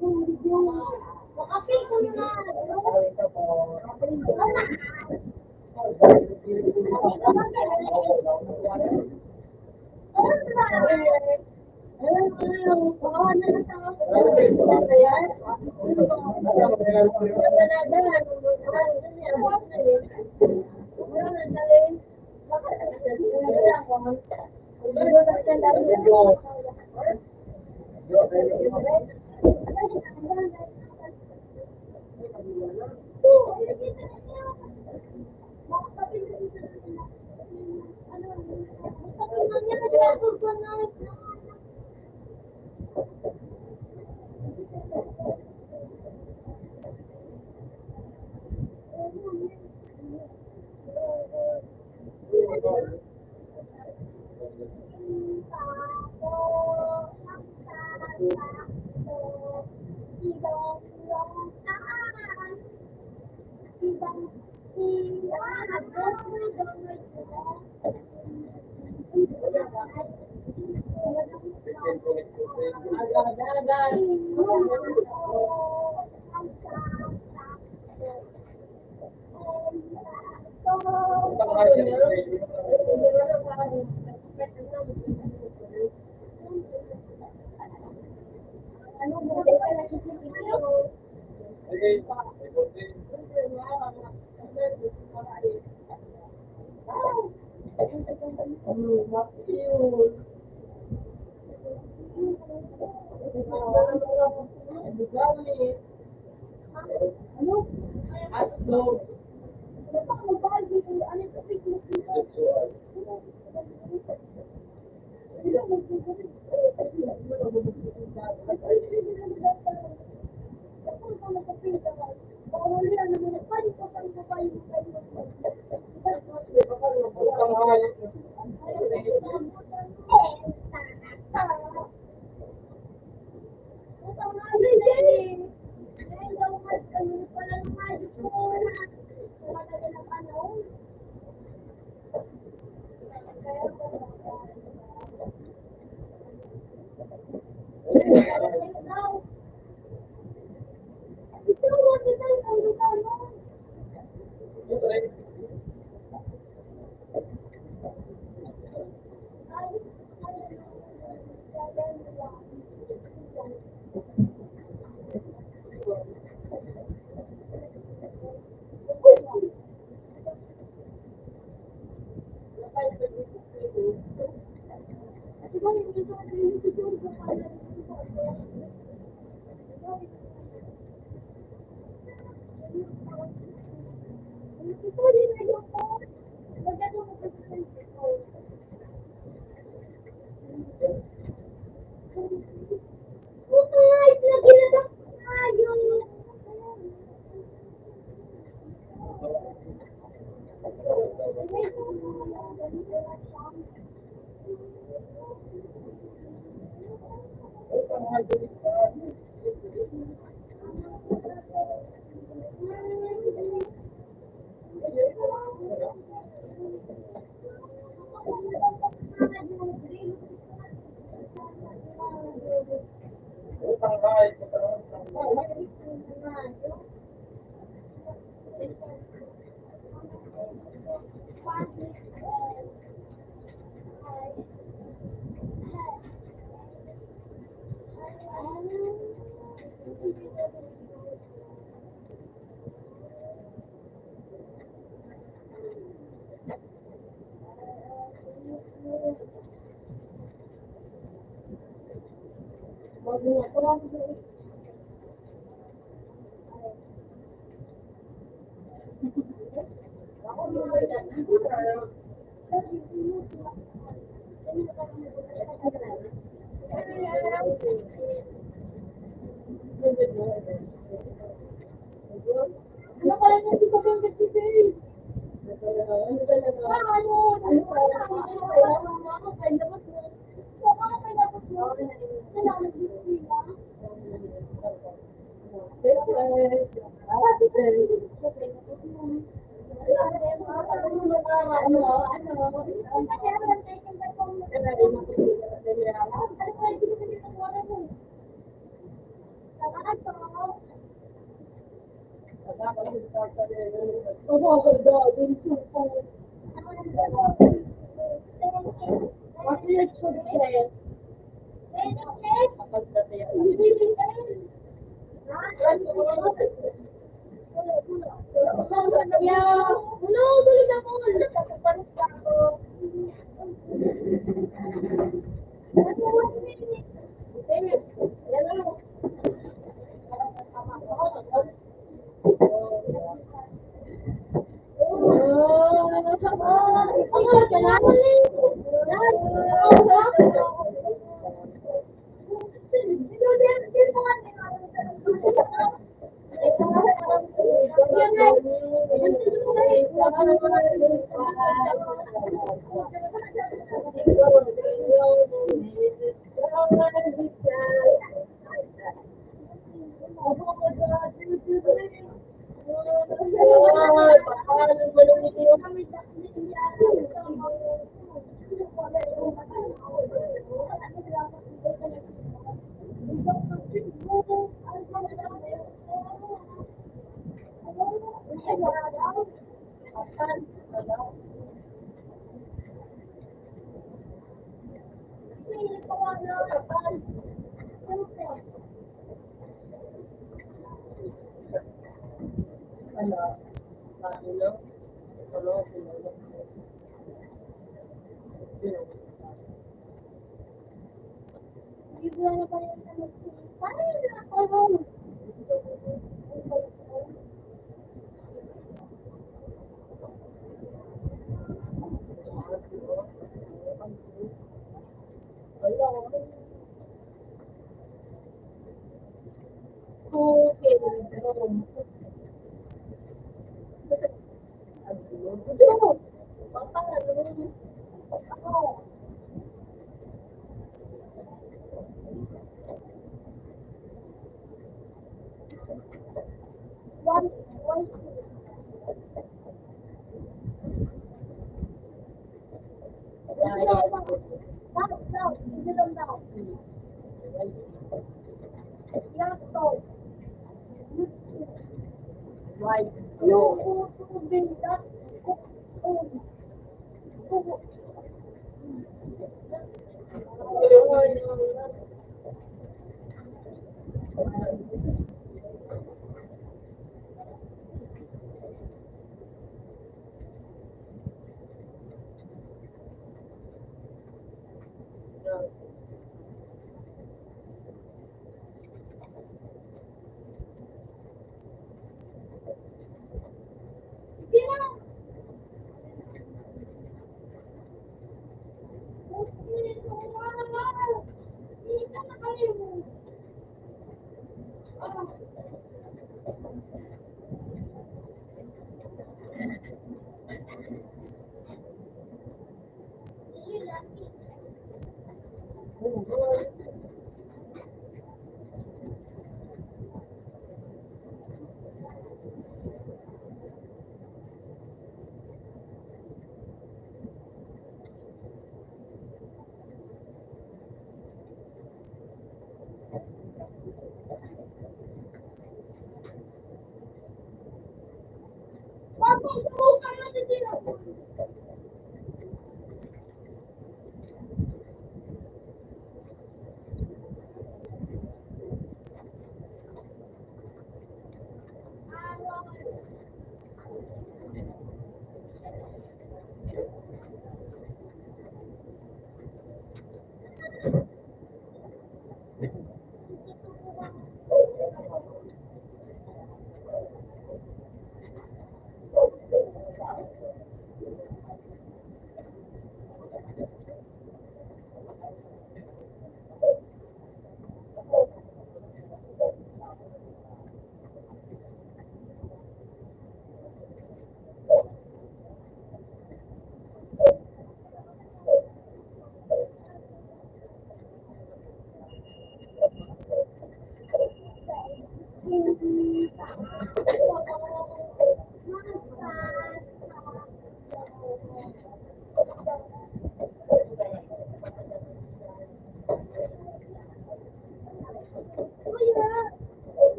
Yung video, makapil ko na.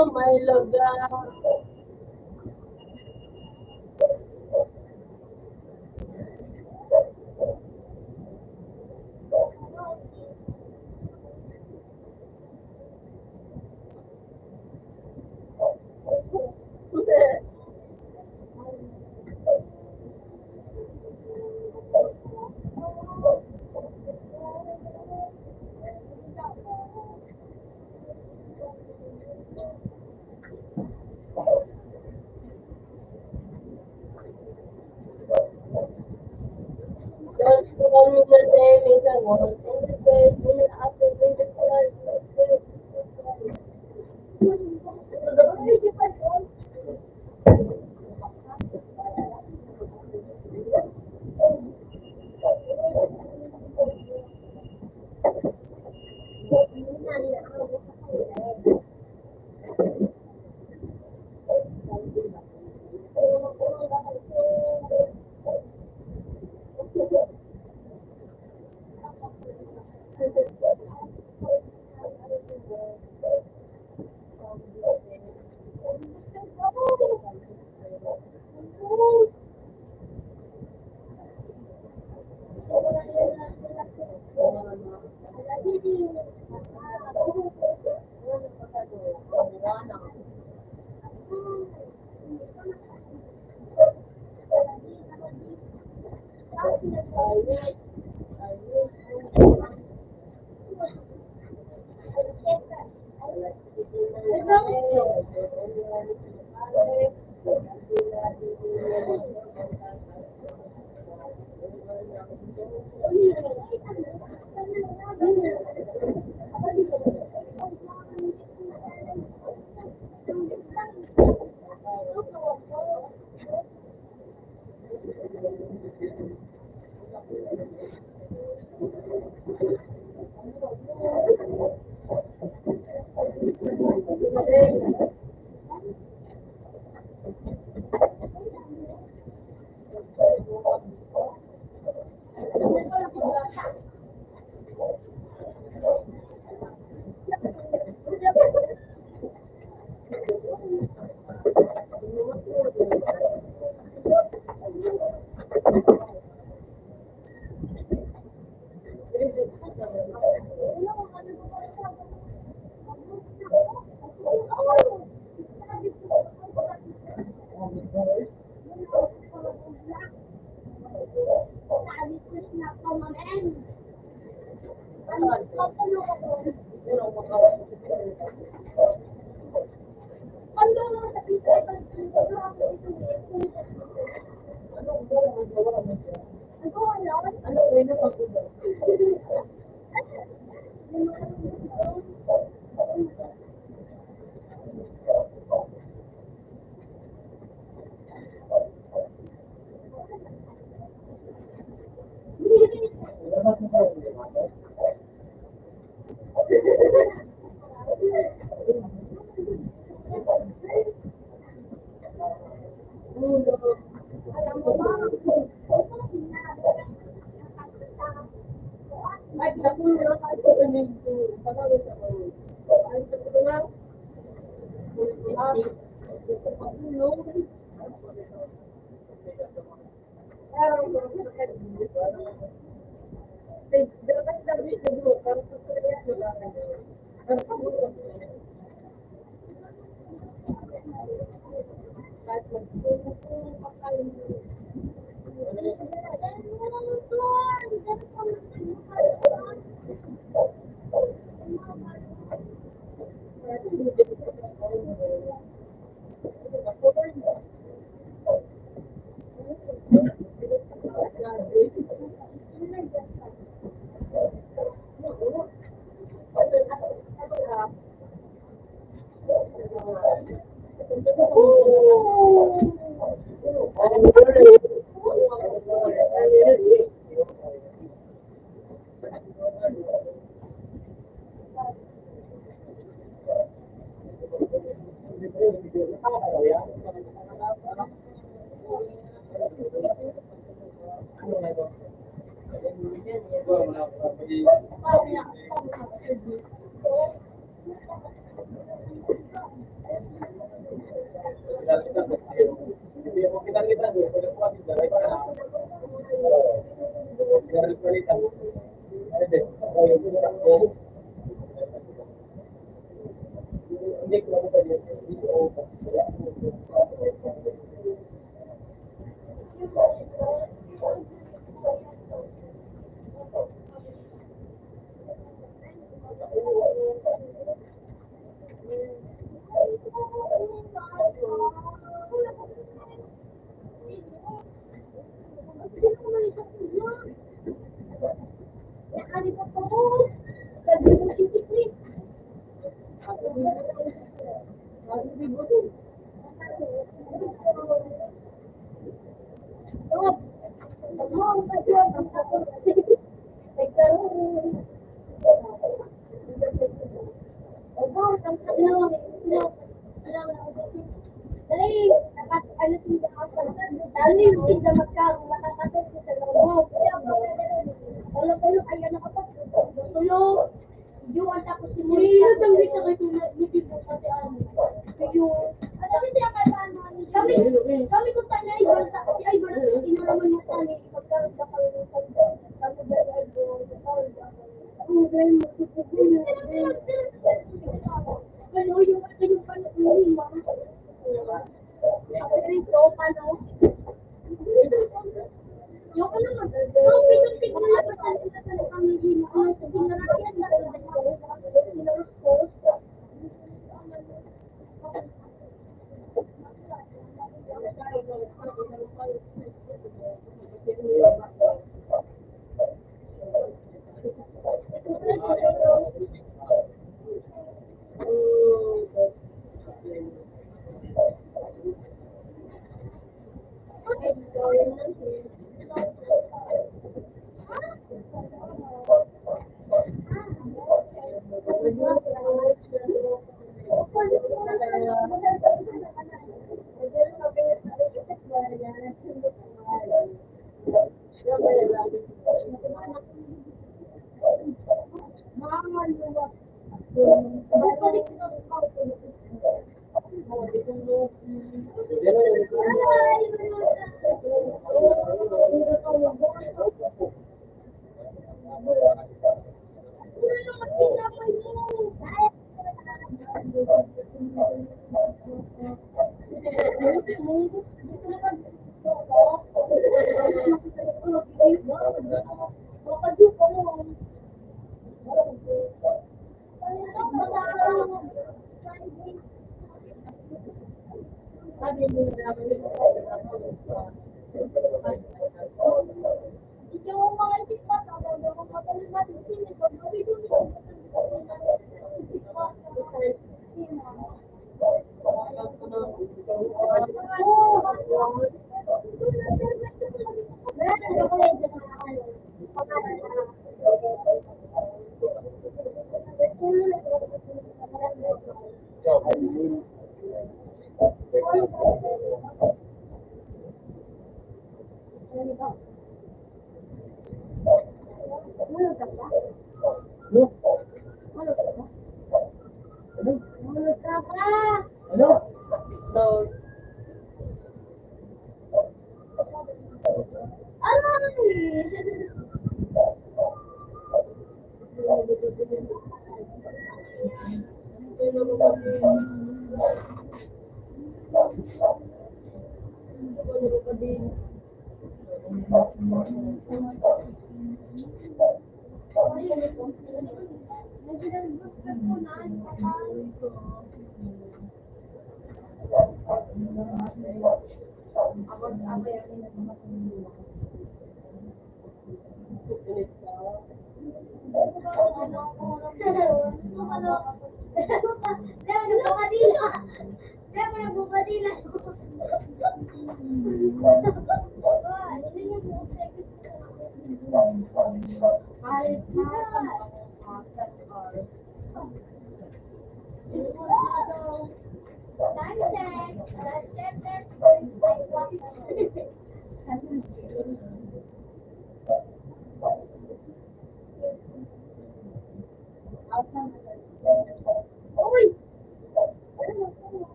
Oh my God. Dali, dapat ano sila sa dali, sila magkaroon, nakakatulog sa loob. Tulo-tulo, ay ano ka pa? Tulo. Si Juan, tapos si Monica. Hindi, natanggit na kayo na, hindi po pati ano. Ayun. At kami siya kay ano, kami, kami kung saan na Ivan, ta-, si Ivan, tinaraman mo kami, pagkaroon ka kayo ng pagkaroon, kami dahil Ivan, pagkaroon ka kayo. Ang galing mo, ano, yung, yung, yung, yung, yung, yung, yung,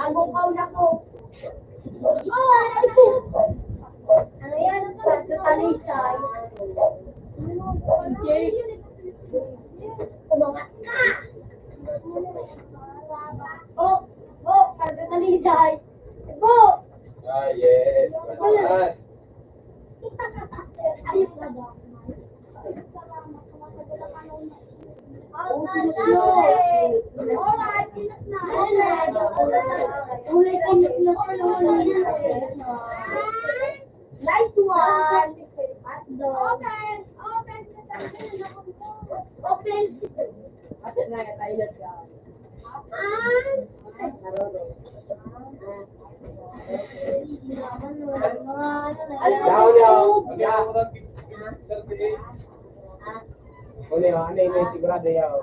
Ang upaw na ko. Ano yan? Pagkatalisay. Umangat ka! Nice one. Hotdog. Open. Open. Open. Yaw, yaw. Yaw. Ano yun? Ano yun? Sigurado yaw.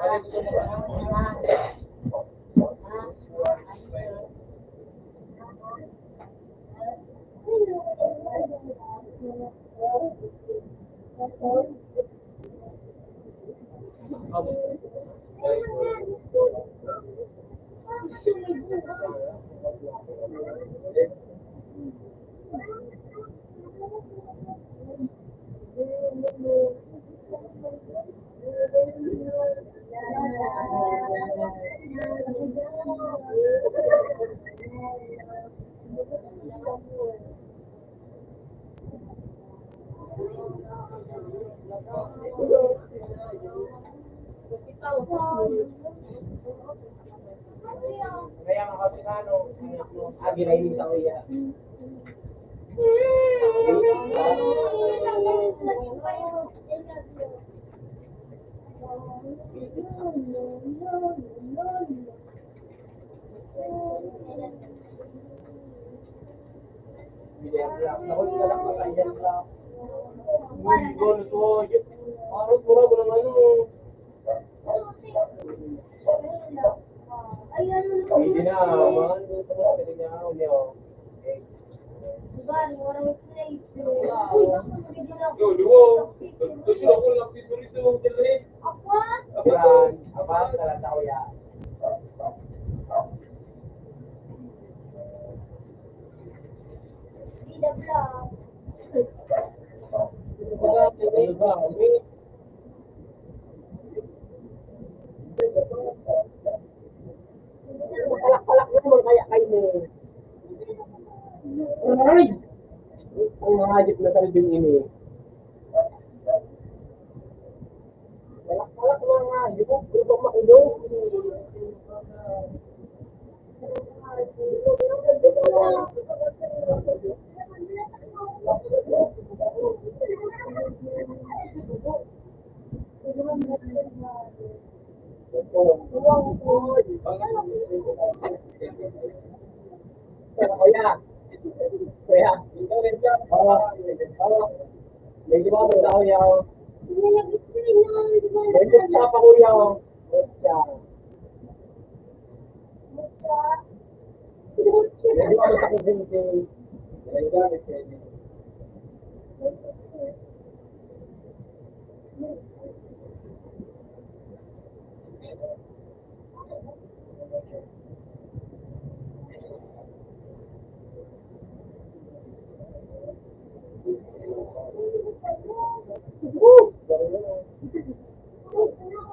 Kaya mga kasinano, agi na ini sa uya. Hindi na, man. Yo, duo. Gusto ko lang si Suriso, dali. Apan, apan, talaga ko yan. Palak-palak naman kaya kayo mo. Aray! Ang hayop na talagang ini. Palak-palak mga hayop, di ba makulong? Kuya. Kuya. Oo. Oo. Medyo ba ang tao niya, oh? Medyo pa, kuya, oh. Kuya. Medyo ano sa kusinti. Medyo ano sa kusinti.